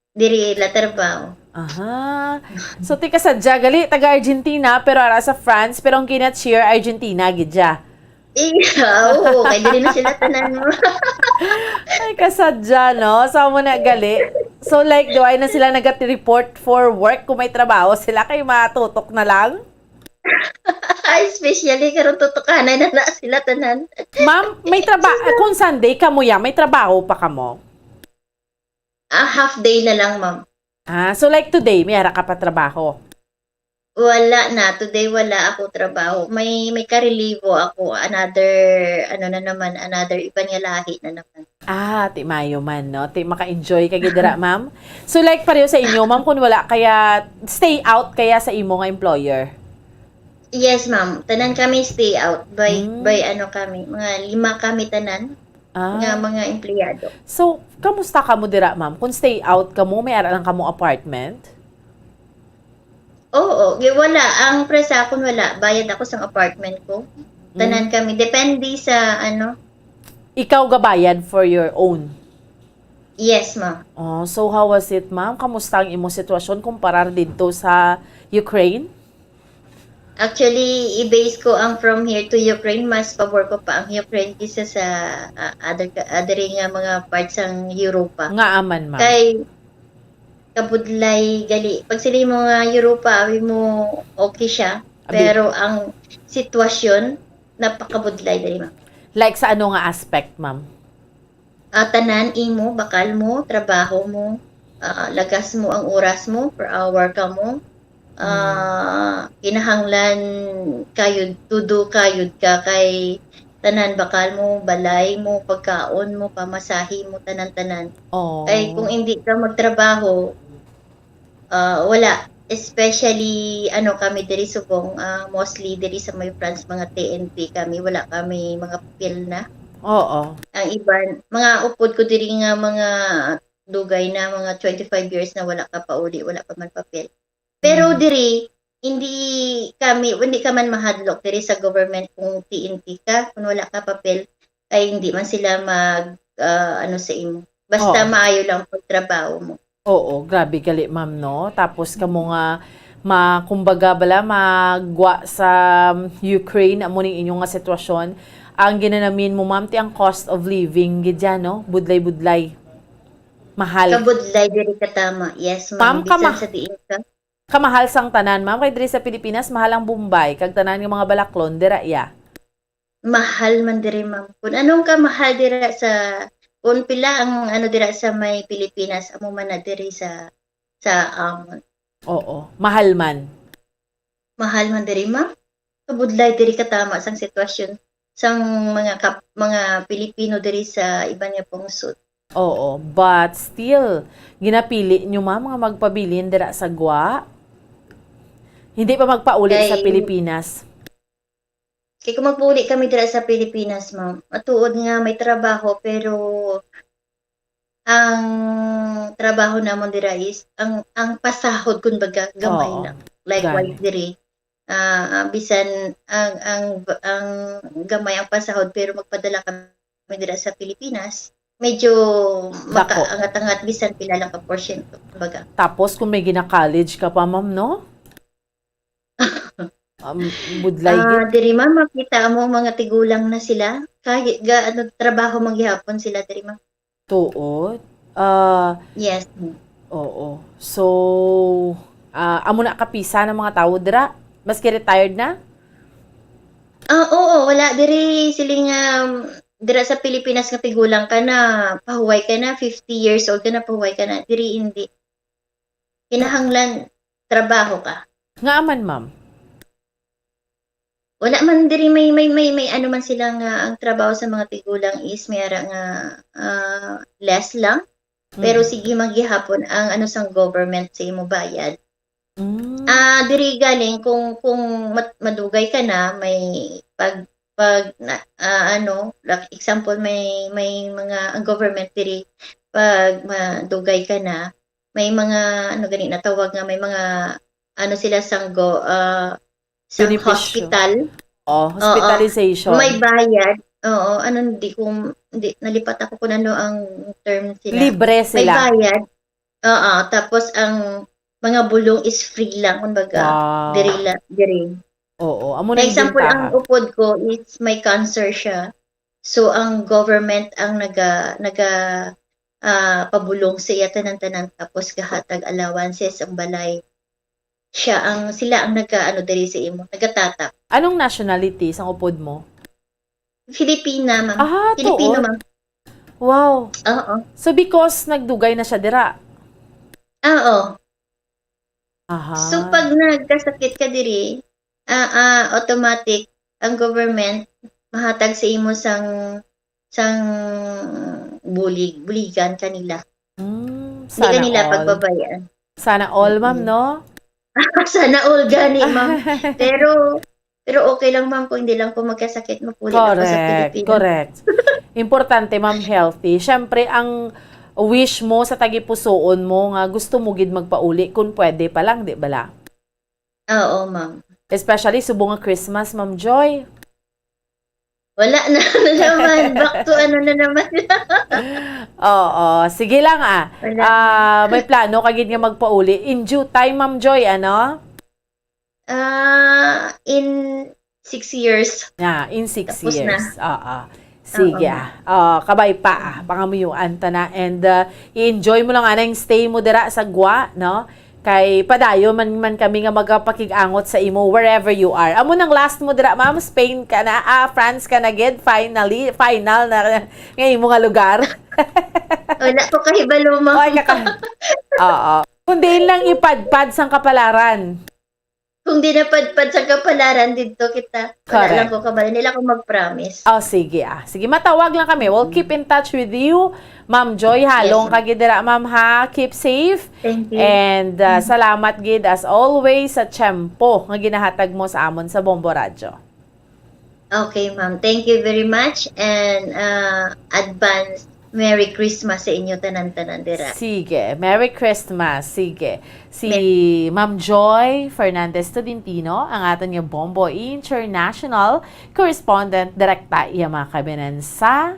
Diri ila trabaho. Aha. So, ti kasadya, gali, taga Argentina, pero ara sa France, pero ang gina-cheer, Argentina, gid siya. Iya, oo, kay diri na sila tanan mo. Ay, kasadya, no? So, amo na gali. So, like, do ay na sila nagat-report for work kung may trabaho sila, kay matutok na lang? Ay, especially karon tutukanay na na sila tanan. Ma'am, may traba-, kung Sunday kamo ya, may trabaho pa kamo? Ah, half day na lang, ma'am. Ah, so, like, today, may ara ka pa trabaho? Wala na. Today, wala ako trabaho. May, may karelibo ako. Another, ano na naman, another iban nga lahi na naman. Ah, ti mayo man, no? Ti maka-enjoy ka gid dira, ma'am. So, like, pareho sa inyo, ma'am, kung wala kaya, stay out kaya sa imo nga employer? Yes, ma'am. Tanan kami stay out. By, Hmm. by ano kami, mga lima kami tanan Ah. nga mga empleyado. So, kamusta kamo dira, ma'am? Kung stay out kamo, may ara lang kamo apartment? Oo, gi-, wala. Ang pre sa akon, wala. Bayad ako sang apartment ko. Tanan Mm. kami. Depende sa, ano. Ikaw gabayad for your own? Yes, ma'am. Oh, so how was it, ma'am? Kamusta ang imong sitwasyon kumparar didto sa Ukraine? Actually, i-base ko ang from here to Ukraine, mas pabor ko pa ang Ukraine kaysa sa, ah, other ka-, ah, diri nga mga parts sang Europa. Ngaa man, ma'am? Kay kabudlay gali. Pag sila mo nga Europa, abi mo okay siya, Abi. pero ang sitwasyon, napakabudlay diri, ma'am. Like sa ano nga aspect, ma'am? Ah, tanan imo, bakal mo, trabaho mo, ah, lagas mo ang oras mo, per hour ka mo. Ah, Mm. kinahanglan kayod, tudo kayod ka kay tanan, bakal mo, balay mo, pagkaon mo, pamasahe mo, tanan-tanan. Oh. Kay kung hindi ka magtrabaho, ah, wala. Especially, ano, kami diri subong, ah, mostly diri sa may France, mga T N T kami, wala kami mga papel na. Oo. Ang iban, mga upod ko diri nga mga dugay na, mga twenty-five years na wala ka pauli, wala pa man papel. Pero Mm. diri, hindi kami, hindi ka man mahadlok diri sa government kung T N T ka, kung wala ka papel, ay hindi man sila mag, ah, ano sa imo. Basta Oo. maayo lang pagtrabaho mo. Oo, grabe gali, ma'am, no? Tapos kamo nga, Ma-, kumbaga bala, magwa sa Ukraine, amo ning inyo nga sitwasyon. Ang ginanamin mo, ma'am, ti ang cost of living gid yan, no? Budlay-budlay. Mahal. Kabudlay diri katama. Yes, ma'am. Ma'am, bisan kama-, sa diin ka. Kamahal sang tanan, ma'am, kay diri sa Pilipinas, mahal ang Bombay, kag tanan nga mga balaklon, dira iya. Mahal man diri, ma'am. Kung anong kamahal dira sa, kung pila ang ano dira sa may Pilipinas, amo man na diri sa, sa amon. Oo. Mahal man. Mahal man diri, ma'am. Kabudlay diri katama sang sitwasyon sang mga kap-, mga Pilipino diri sa iban nga pungsod. Oo, but still, ginapili nyo, ma'am, nga magpabilin dira sa gwa? Hindi pa magpauli sa Kay Pilipinas? Kay kung magpauli kami dira sa Pilipinas, ma'am, matuod nga may trabaho, pero ang trabaho namon dira is, ang, ang pasahod, kumbaga, gamay Oo, lang. Likewise gani. Diri, ah, bisan ang, ang, ang gamay ang pasahod, pero magpadala kami dira sa Pilipinas, medyo Dako. Makaangat-angat bisan pila lang ka porsyento, kumbaga. Tapos kung may gina-college ka pa, ma'am, no? Um, budlay Ah, gid. Diri, ma'am, makita mo mga tigulang na sila. Kahit ga, ano, trabaho man gihapon sila diri, ma'am. Tuod? Ah, Yes, ma'am. Oo. So, ah, amo na kapisa ng mga tawo dira? Maski retired na? Ah, oo, wala. Diri, siling, um, dira sa Pilipinas nga tigulang ka na, pahuway ka na, fifty years old ka na, pahuway ka na. Diri, hindi. Kinahanglan trabaho ka. Nga man, ma'am? Wala man diri may, may, may, may ano man sila nga ang trabaho sa mga tigulang is may ara nga, ah, less lang. Pero Mm. Sige man gihapon ang ano sang government sa imo bayad. Mm. Ah, diri galing kung, kung mat-, madugay ka na, may pag, pag na, ah, ano, like example, may, may mga, ang government diri, pag madugay ka na, may mga, ano gani natawag nga, may mga, ano sila, sang go, ah, sang Benepisyo. Hospital. Oh, Oo. Hospitalization. May bayad. Oo, ano, hindi ko, hindi, nalipat ako kung ano ang term sila. Libre May sila. Bayad. Oo, tapos ang mga bulong is free lang, kumbaga, Wow. Diri la-, diri. Oo, amo For na yung example, ang bintaha. Upod ko is may cancer siya. So, ang government ang naga-, naga-, ah, pabulong sa iya tanan-tanan, tapos gahatag allowances ang balay. Siya ang, sila ang naga-, ano, diri sa imo, nagatata. Anong nationality sang upod mo? Filipina, ma'am. Ah, Filipino, tuod? Ma'am. Wow. Oo. So, because nagdugay na siya dira? Ah, oo. Aha. So, pag nagkasakit ka diri, ah, ah, automatic, ang government mahatag sa imo sang, sang bulig, buligan kanila. Mm, Hindi sana kanila all. Pagbabayaan. Sana all, ma'am, Mm-mm. No? Sana all gani, ma'am. Pero, pero okay lang, ma'am, kung hindi lang ko magkasakit, mapuli lang ko sa Correct, Pilipinas. Correct. Importante, ma'am, healthy. Siyempre, ang wish mo sa tagipusoon mo nga gusto mo gid magpauli, kung pwede pa lang, di ba la? Oo, ma'am. Especially subong nga Christmas, Ma'am Joy. Wala na, ano naman, back to ano na naman. Oo, sige lang, ah. Wala na. Ah, may plano ka gid nga magpauli in due time, Ma'am Joy, ano? Ah, in six years. Yeah, in six Tapos na. Years. Oo. Sige, Oo. Ah. Oh, kabay pa, ah. Pangamuyuan ta na. And, ah, i-enjoy mo lang, anang stay mo dira sa Guam, no? Kay padayon man, man kami nga magapakig-angot sa imo wherever you are. Amo nang last mo dira, ma'am? Spain ka na? Ah, France ka na gid? Finally, final na nga imo nga lugar? Wala ko kahibalo, ma'am. Oy, kaka-, oo. Kung diin lang ipadpad sang kapalaran. Kung di napadpad sa kapalaran, didto kita. Wala lang Correct. Ko kabalo. Nila ko mag-promise. Oh, sige, ah. Sige, matawag lang kami. We'll keep in touch with you. Ma'am Joy, Yes, halong ma'am. Ka gid dira, ma'am, ha? Keep safe. Thank you. And, ah, Mm. Salamat gid, as always, sa tiyempo nga ginahatag mo sa amon sa Bombo Radyo. Okay, ma'am. Thank you very much. And, ah, advance Merry Christmas sa inyo tanan-tanan dira. Sige. Merry Christmas. Sige. Si Mer- Ma'am Joy Fernandez Todentino, ang aton nga Bombo International correspondent, direkta iya mga kabinan sa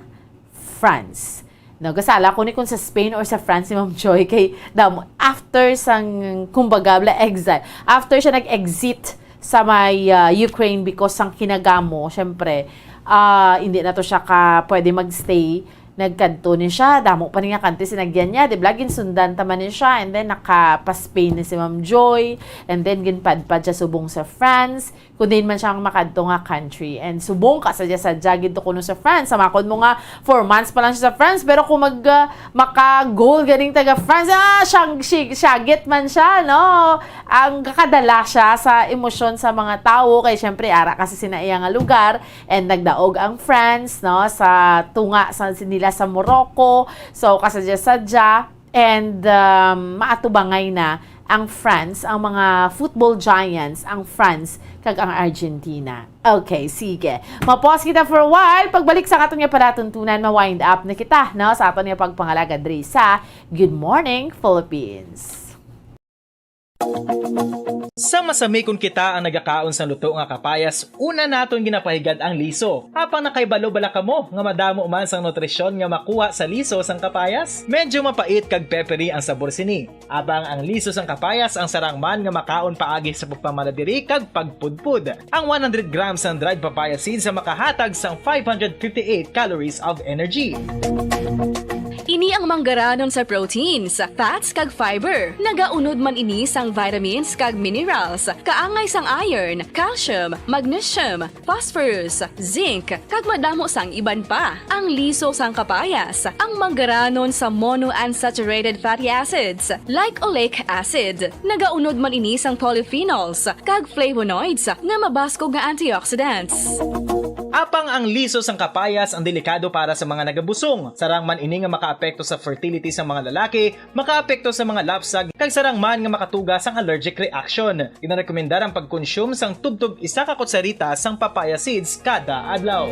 France. Nagasala ko ni kung sa Spain or sa France si Ma'am Joy kay damo, after sang, kumbaga, bala, exile, after siya nag-exit sa may, ah, Ukraine because sang kinagamo, syempre, ah, hindi na to siya ka pwede magstay. Nagkadto ni siya, damo pa niya kanti sinagyan niya, di ba? Ginsundan ta man ni siya, and then nakapa-Spain ni si Ma'am Joy, and then ginpadpad siya subong sa France. Kung diin man siya ang makadto nga country. And subong ka sadya-sadya gid to kuno sa France. Samakon mo nga four months pa lang siya sa France, pero kung mag, ah, maka-goal ganing taga France, ah, siyang, si-, syagit man siya, no? Ang kakadala siya sa emosyon sa mga tawo, kay syempre, ara kasi sina iya nga lugar, and nagdaog ang France, no, sa tunga sa, nila sa Morocco. So, kasadya-sadya, and, um, maatubangay na ang France, ang mga football giants, ang France kag ang Argentina. Okay, sige. Ma-pause kita for a while. Pagbalik sa aton nga palatuntunan, ma-wind up na kita, no, sa aton nga pagpangalaga diri sa Good Morning, Philippines. Sa masami kon kita ang nagakaon sang luto nga kapayas, una naton ginapahigad ang liso. Apang nakahibalo bala kamo nga madamo man sang nutrisyon nga makuha sa liso sang kapayas? Medyo mapait kag peppery ang sabor sini. Apang ang liso sang kapayas ang sarang man nga makaon paagi sa pagpamanadiri kag pagpudpod. Ang one hundred grams sang dried papaya seeds ang makahatag sang five hundred fifty-eight calories of energy. Ini ang manggaranon sa proteins, fats, kag fiber. Nagaunod man ini sang vitamins kag minerals, kaangay sang iron, calcium, magnesium, phosphorus, zinc, kag madamo sang iban pa. Ang liso sang kapayas, ang manggaranon sa monounsaturated fatty acids, like oleic acid. Nagaunod man ini sang polyphenols kag flavonoids nga mabaskog nga antioxidants. Apang ang liso sang kapayas ang delikado para sa mga nagabusong. Sarang man ini nga makaapekto sa fertility sang mga lalaki, makaapekto sa mga lapsag, kag sarang man nga makatuga sang allergic reaction. Ginarekomendar ang pagkonsume sang tubtob isa ka kutsarita sang papaya seeds kada adlaw.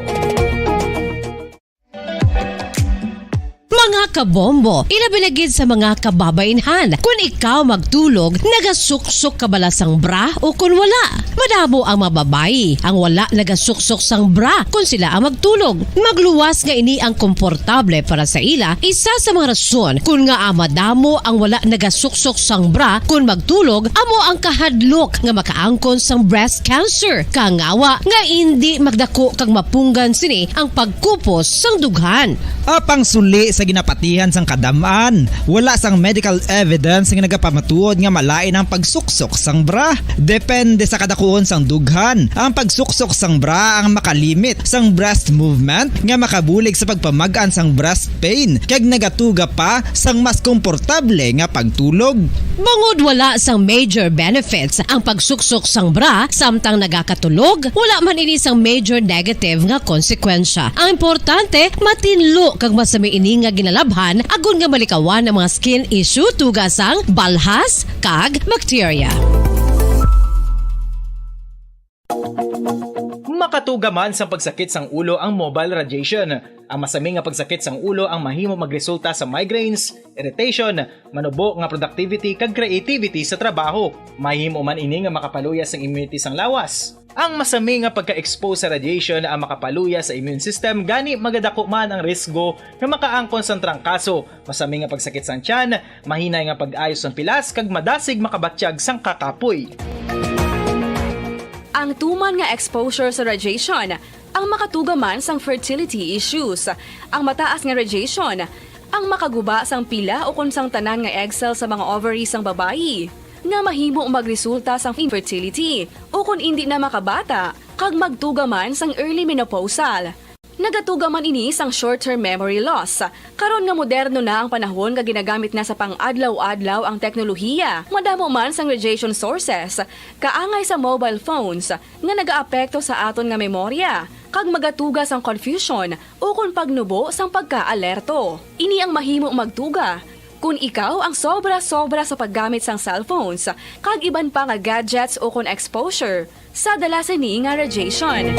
Mga kabombo, ilabi na gid sa mga kababainhan, kun ikaw magtulog, nagasuksok ka bala sang bra o kun wala? Madamo ang mga babayi ang wala nagasuksok sang bra kun sila ang magtulog. Magluwas nga ini ang komportable para sa ila, isa sa mga rason kun ngaa madamo ang wala nagasuksok sang bra kun magtulog amo ang kahadlok nga makaangkon sang breast cancer, kangawa nga indi magdako kag mapunggan sini ang pagkupos sang dughan. Apang suli sa ginapatihan sang kadam-an, wala sang medical evidence nga nagapamatuod nga malain ang pagsuksok sang bra. Depende sa kadakuon sang dughan, ang pagsuksok sang bra ang makalimit sang breast movement nga makabulig sa pagpamag-an sang breast pain kag nagatuga pa sang mas komportable nga pagtulog. Bangod wala sang major benefits ang pagsuksok sang bra samtang nagakatulog, wala man ini sang major negative nga konsekwensya. Ang importante, matinlo kag masami ini nga ginalabhan agod nga malikawan ang mga skin issue tuga sang balhas kag bacteria. Makatuga man sang pagsakit sang ulo ang mobile radiation. Ang masami nga pagsakit sang ulo ang mahimo magresulta sa migraines, irritation, manubo nga productivity kag creativity sa trabaho. Mahimo man ini nga makapaluya sang immunity sang lawas. Ang masami nga pagka-expose sa radiation ang makapaluya sa immune system, gani magadako man ang risgo nga makaangkon sang trangkaso, masami nga pagsakit sang tiyan, mahinay nga pag-ayo sang pilas, kag madasig makabatyag sang kakapoy. Ang tuman nga exposure sa radiation ang makatuga man sang fertility issues. Ang mataas nga radiation ang makaguba sang pila ukon sang tanan nga egg cell sa mga ovary sang babayi, nga mahimo magresulta sang infertility ukon indi na makabata, kag magtuga man sang early menopausal. Nagatuga man ini sang short-term memory loss. Karon nga moderno na ang panahon nga ginagamit na sa pang-adlaw-adlaw ang teknolohiya, madamo man sang radiation sources, kaangay sa mobile phones, nga nagaapekto sa aton nga memorya, kag magatuga sang confusion ukon pagnubo sang pagkaalerto. Ini ang mahimo magtuga kon ikaw ang sobra-sobra sa paggamit sang cellphones kag iban pa nga gadgets ukon exposure sa dala sini nga radiation.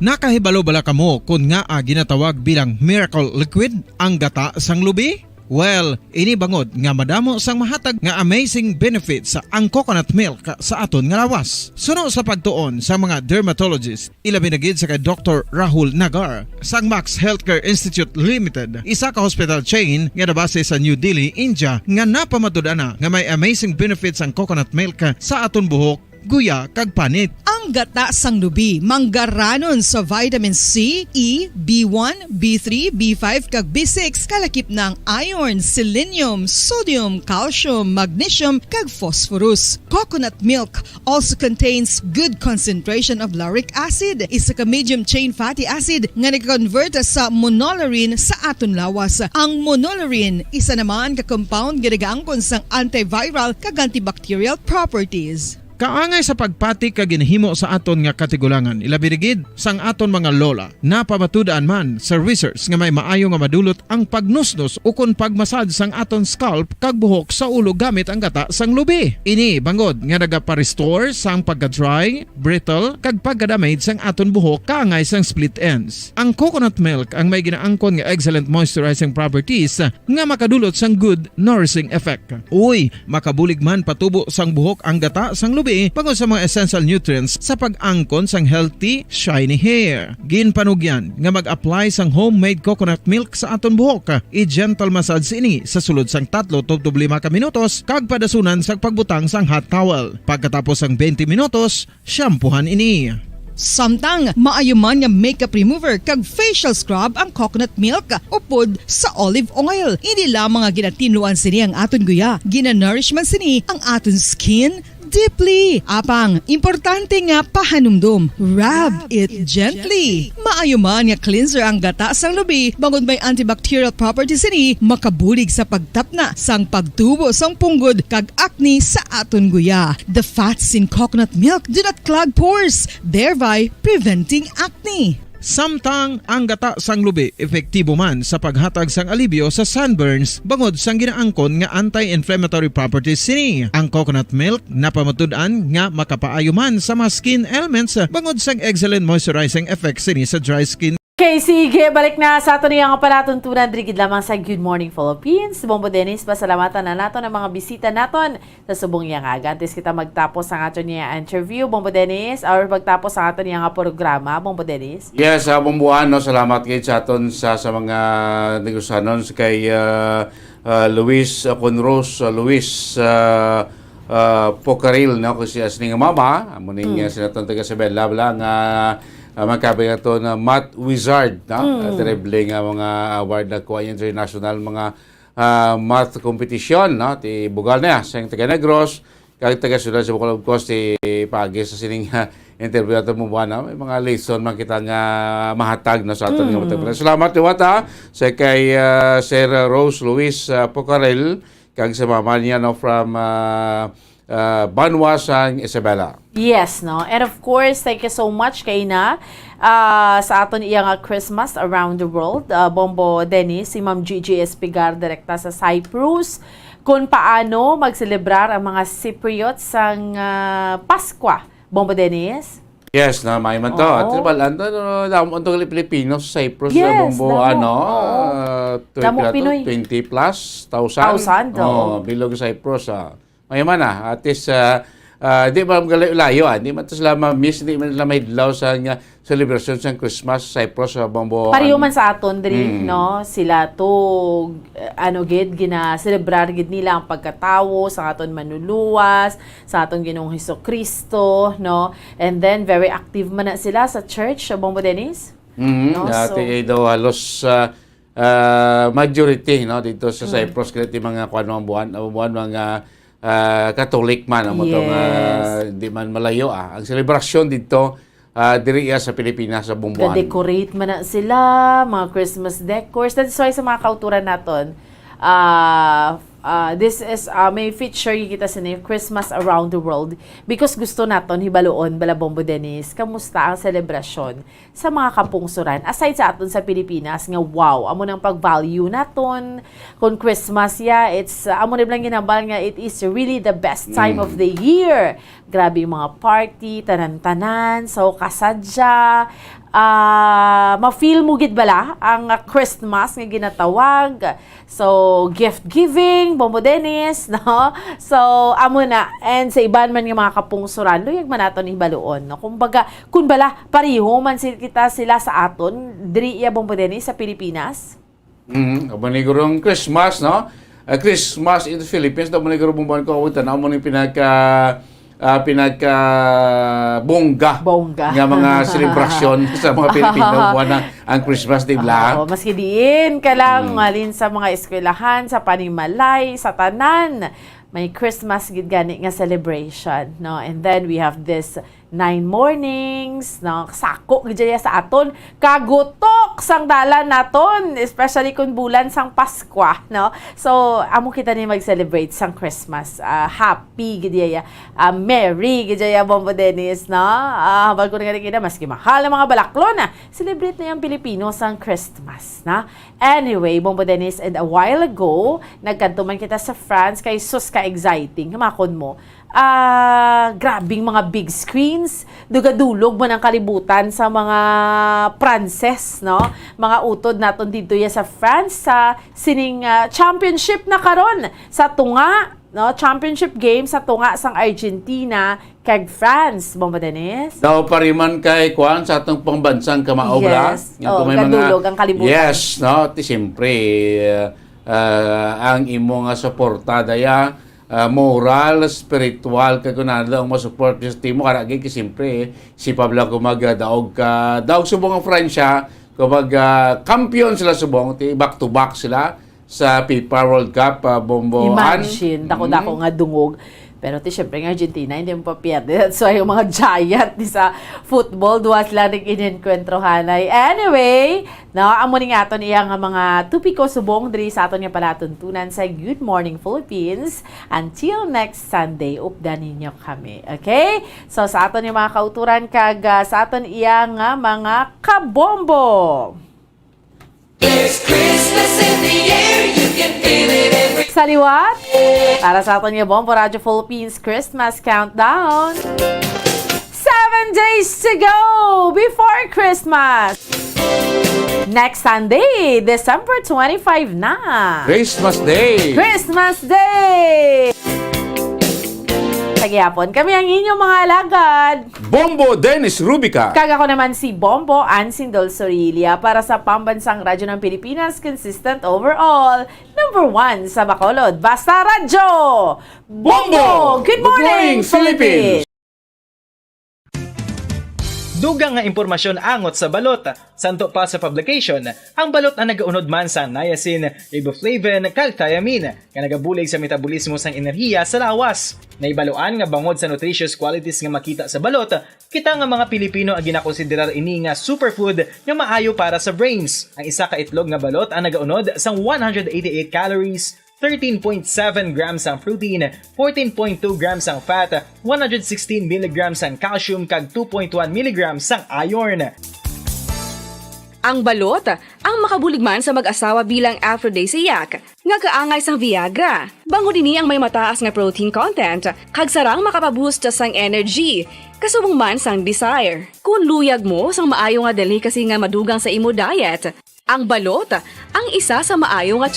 Nakahibalo bala kamo kon ngaa ginatawag bilang miracle liquid ang gata sang lubi? Well, ini bangod nga madamo sang mahatag nga amazing benefits ang coconut milk sa aton nga lawas. Suno sa pagtuon sa mga dermatologist, ilabi na gid sa kay Doktor Rahul Nagar sang Max Healthcare Institute Limited, isa ka hospital chain nga nabase sa New Delhi, India, nga napamatud-an na nga may amazing benefits ang coconut milk sa aton buhok, guya, kag panit. Ang gata sang lubi manggaranon sa vitamin C, E, B one, B three, B five, kag B six, kalakip na ang iron, selenium, sodium, calcium, magnesium, kag phosphorus. Coconut milk also contains good concentration of lauric acid, isa ka medium chain fatty acid nga nag-convert sa monolaurin sa aton lawas. Ang monolaurin isa naman ka compound nga nagaangkon sang antiviral kag antibacterial properties. Kaangay sa pagpati kag ginhimo sa aton nga katigulangan, ilabi na gid sang aton mga lola. Napamatud-an man sa research nga may maayo nga madulot ang pagnusnos ukon pagmasad sang aton scalp kag buhok sa ulo gamit ang gata sang lubi. Ini bangod nga nagapa-restore sang pagka-dry, brittle, kag pagka-damage sang aton buhok kaangay sang split ends. Ang coconut milk ang may ginaangkon nga excellent moisturizing properties nga makadulot sang good nourishing effect. Uy, makabulig man patubo sang buhok ang gata sang lubi bangod sa mga essential nutrients sa pag-angkon sang healthy, shiny hair. Ginpanugyan nga mag-apply sang homemade coconut milk sa aton buhok. I-gentle massage ini sa sulod sang tatlo tubtob lima ka minutos kag padasunan sang pagbutang sang hot towel. Pagkatapos sang twenty minutos, shampoohan ini. Samtang maayo man nga makeup remover kag facial scrub ang coconut milk upod sa olive oil. Hindi lamang nga ginatinluan sini ang aton guya, ginanourish man sini ang aton skin deeply. Apang, importante nga pahanumdom, rub it gently. Maayo man nga cleanser ang gata sang lubi, bangod may antibacterial properties sini, makabulig sa pagtapna sang pagtubo sang punggod kag acne sa aton guya. The fats in coconut milk do not clog pores, thereby preventing acne. Samtang ang gata sang lubi epektibo man sa paghatag sang alibyo sa sunburns bangod sang ginaangkon nga anti-inflammatory properties sini. Ang coconut milk napamatud-an nga makapaayo man sa mga skin ailments bangod sang excellent moisturizing effects sini sa dry skin. Okay, sige, balik na sa aton nga palatuntunan diri gid lamang sa Good Morning Philippines. Bombo Dennis, pasalamatan na naton ang mga bisita naton sa subong iya nga aga. Antes kita magtapos ang aton nga interview, Bombo Dennis, or magtapos ang aton nga programa, Bombo Dennis. Yes, ah, Bombo Ano, salamat gid sa aton sa, sa mga negosyanon, sa kay, ah, ah, Luis, ah, Conros, ah, Luis, ah, ah, Pocaril, no, kung siya sining mama, amo ning, Mm. ah, sinaton taga Isabela, bala nga, ah, magkabay ato na Math Wizard, no? Mm. Ah, terrible nga mga award na kuha niya international, mga, ah, math competition, no? Ti bugal na, sa taga Negros, kag taga Siyudad sa Bohol, of course, ti pagi sa sining, ah, interview ato mo buwan, no? May mga lesson man kita nga mahatag, no, sa aton nga Mm. matag-, salamat, liwat, ha, sa kay, ah, Sir Rose Luis, ah, Pocarel, kag sa mama niya, no, from, ah, ah, Banwa, sang Isabela. Yes, no? And of course, thank you so much kay na, ah, sa aton iya nga Christmas Around the World, ah, Bombo Dennis, si Ma'am G G Espigar, direkta sa Cyprus, kung paano magselebrar ang mga Cypriot sang, ah, Paskwa. Bombo Dennis? Yes, na may man to. Oo. At sibal, ano, ano, damo ang tunggal Pilipino sa Cyprus, Yes, Bombo, damo. ano, Oo. ah, Damo twenty, Pinoy. twenty plus thousand. Thousand, Oh, oo. bilog Cyprus, ah. May man, ah. At least, ah, ah, di ba, layo-layo, ah. Di man to sila ma-miss, di man sila mahidlaw sa nga celebration sa Christmas sa Cyprus, sa Bombo, Pareho ano. man sa aton diri, Mm. no? Sila to, eh, ano gid, gina-celebrar gid nila ang pagkatawo sa aton manluluwas, sa aton Ginoong Hesukristo, no? And then, very active man na sila sa church, sa Bombo Dennis. Mm, No? dati So, kay daw halos, ah, ah, majority, no, dito sa Mm. Cyprus, kaya ti mga kuwan, mga buwan, mga buwan, mga, ah, Catholic man, amo to nga Yes. di man malayo, ah. Ang selebrasyon dito, ah, diri iya sa Pilipinas, sa Bomboan. Ga-decorate man na sila, mga Christmas decors. That's why sa mga kauturan naton, ah, ah, this is, ah, may feature kita sa Christmas Around the World because gusto naton hibaluon, bala Bombo Dennis, kamusta ang selebrasyon sa mga kapungsoran. Aside sa aton sa Pilipinas, nga wow, amo nang pag-value naton. Kung Christmas, yeah, it's, uh, amo na lang ginambal nga it is really the best time Mm. of the year. Grabe yung mga party, tanan-tanan. So, kasadya, Ah, ma-feel mo gid bala ang, ah, Christmas nga ginatawag? So, gift giving, Bombo Dennis, no? So, amo na. And sa iban man nga mga kapungsoran, luyag man naton ibaluon, no? Kumbaga, kun bala, pareho man si-, kita sila sa aton, diri iya, Bombo Dennis, sa Pilipinas? Mm, amo ni guro ang Christmas, no? Ah, Christmas in the Philippines, amo ni guro, bumban ko, awit na, amo ni pinaka, ah, pinaka bongga Bongga. nga mga selebrasyon sa mga Pilipino, buwan ang, ang Christmas, di ba? Oo, maski diin ka lang, Mm. malin sa mga eskwelahan, sa panimalay, sa tanan, may Christmas gid gani nga celebration, no? And then we have this nine mornings, no? Sako gid dyan sa aton, kagutok sang dalan naton, especially kung bulan sang Paskwa, no? So, amo kita ni mag-celebrate sang Christmas. Ah, happy gid ya, ah, merry gid ya, Bombo Dennis, no? Ah, bago na nga kita, maski mahal ang mga balaklon, ah, celebrate na yung Pilipino sang Christmas, na? Anyway, Bombo Dennis, and a while ago, nagkanto man kita sa France, kay sus ka exciting, hamakon mo. Ah, grabing mga big screens, dugadulog man ang kalibutan sa mga Pranses, no? Mga utod naton dito ya sa France, sa sining, ah, championship na karon sa tunga, no? Championship game sa tunga sang Argentina kag France, Bombo Dennis. Daw pariman kay kuan sa atong pangbansang kamao, bla? Yes. Nga Oh, kung may mga gadulog ang kalibutan. Yes, no? Ti siyempre, ah, ah, ang imo nga suporta, daya, ah, moral, spiritual, kag kung ano ang masupport sa timo, karagi, kay siyempre, si Pablo kung magdaog ka, daog subong ang Francia, kung mag, ah, kampiyon sila subong, ti back to back sila sa FIFA World Cup, ah, Bombo An. Imagine, dako-dako Mm. nga dungog. Pero ti, syempre, ang Argentina, hindi mo papierde. That's why yung mga giant di sa football, duwa sila nag-inenkwentrohanay. Anyway, no, amo ni nga aton iya nga mga topiko subong diri sa aton nga palatuntunan sa Good Morning Philippines. Until next Sunday, updan ninyo kami. Okay? So, sa aton yung mga kauturan kag, ah, sa aton iya nga mga kabombo. There's Christmas in the air, you can feel it every Sa liwat, para sa aton nga Bombo Radyo Philippines Christmas Countdown. Seven days to go before Christmas. Next Sunday, December twenty-five na. Christmas Day! Christmas Day! Sa gihapon, kami ang inyong mga alagad. Bombo Dennis Rubica. Kag ako naman si Bombo Ann Sindol Sorilia para sa Pambansang Radyo ng Pilipinas, consistent overall, number one sa Bacolod. Basta Radyo! Bombo! Good morning, Philippines! Dugang nga impormasyon angot sa balot. Santo pa sa publication, ang balot ang nagaunod man sa niacin, riboflavin, kag thiamine, nga nagabulig sa metabolismo sang enerhiya sa lawas. Naibaluan nga bangod sa nutritious qualities nga makita sa balot, kita nga mga Pilipino ang ginakonsiderar ini nga superfood nga maayo para sa brains. Ang isa ka itlog nga balot ang nagaunod sang one hundred eighty-eight calories, thirteen point seven grams ang protein, fourteen point two grams ang fat, one hundred sixteen milligrams ang calcium, kag two point one milligrams ang iron. Ang balot, ang makabulig man sa mag-asawa bilang aphrodisiac, nga kaangay sang Viagra. Bangod ini ang may mataas nga protein content, kag sarang makapaboost sang energy, kasubong man sang desire. Kung luyag mo sang maayo nga delicacy nga madugang sa imo diet, ang balot, ang isa sa maayo nga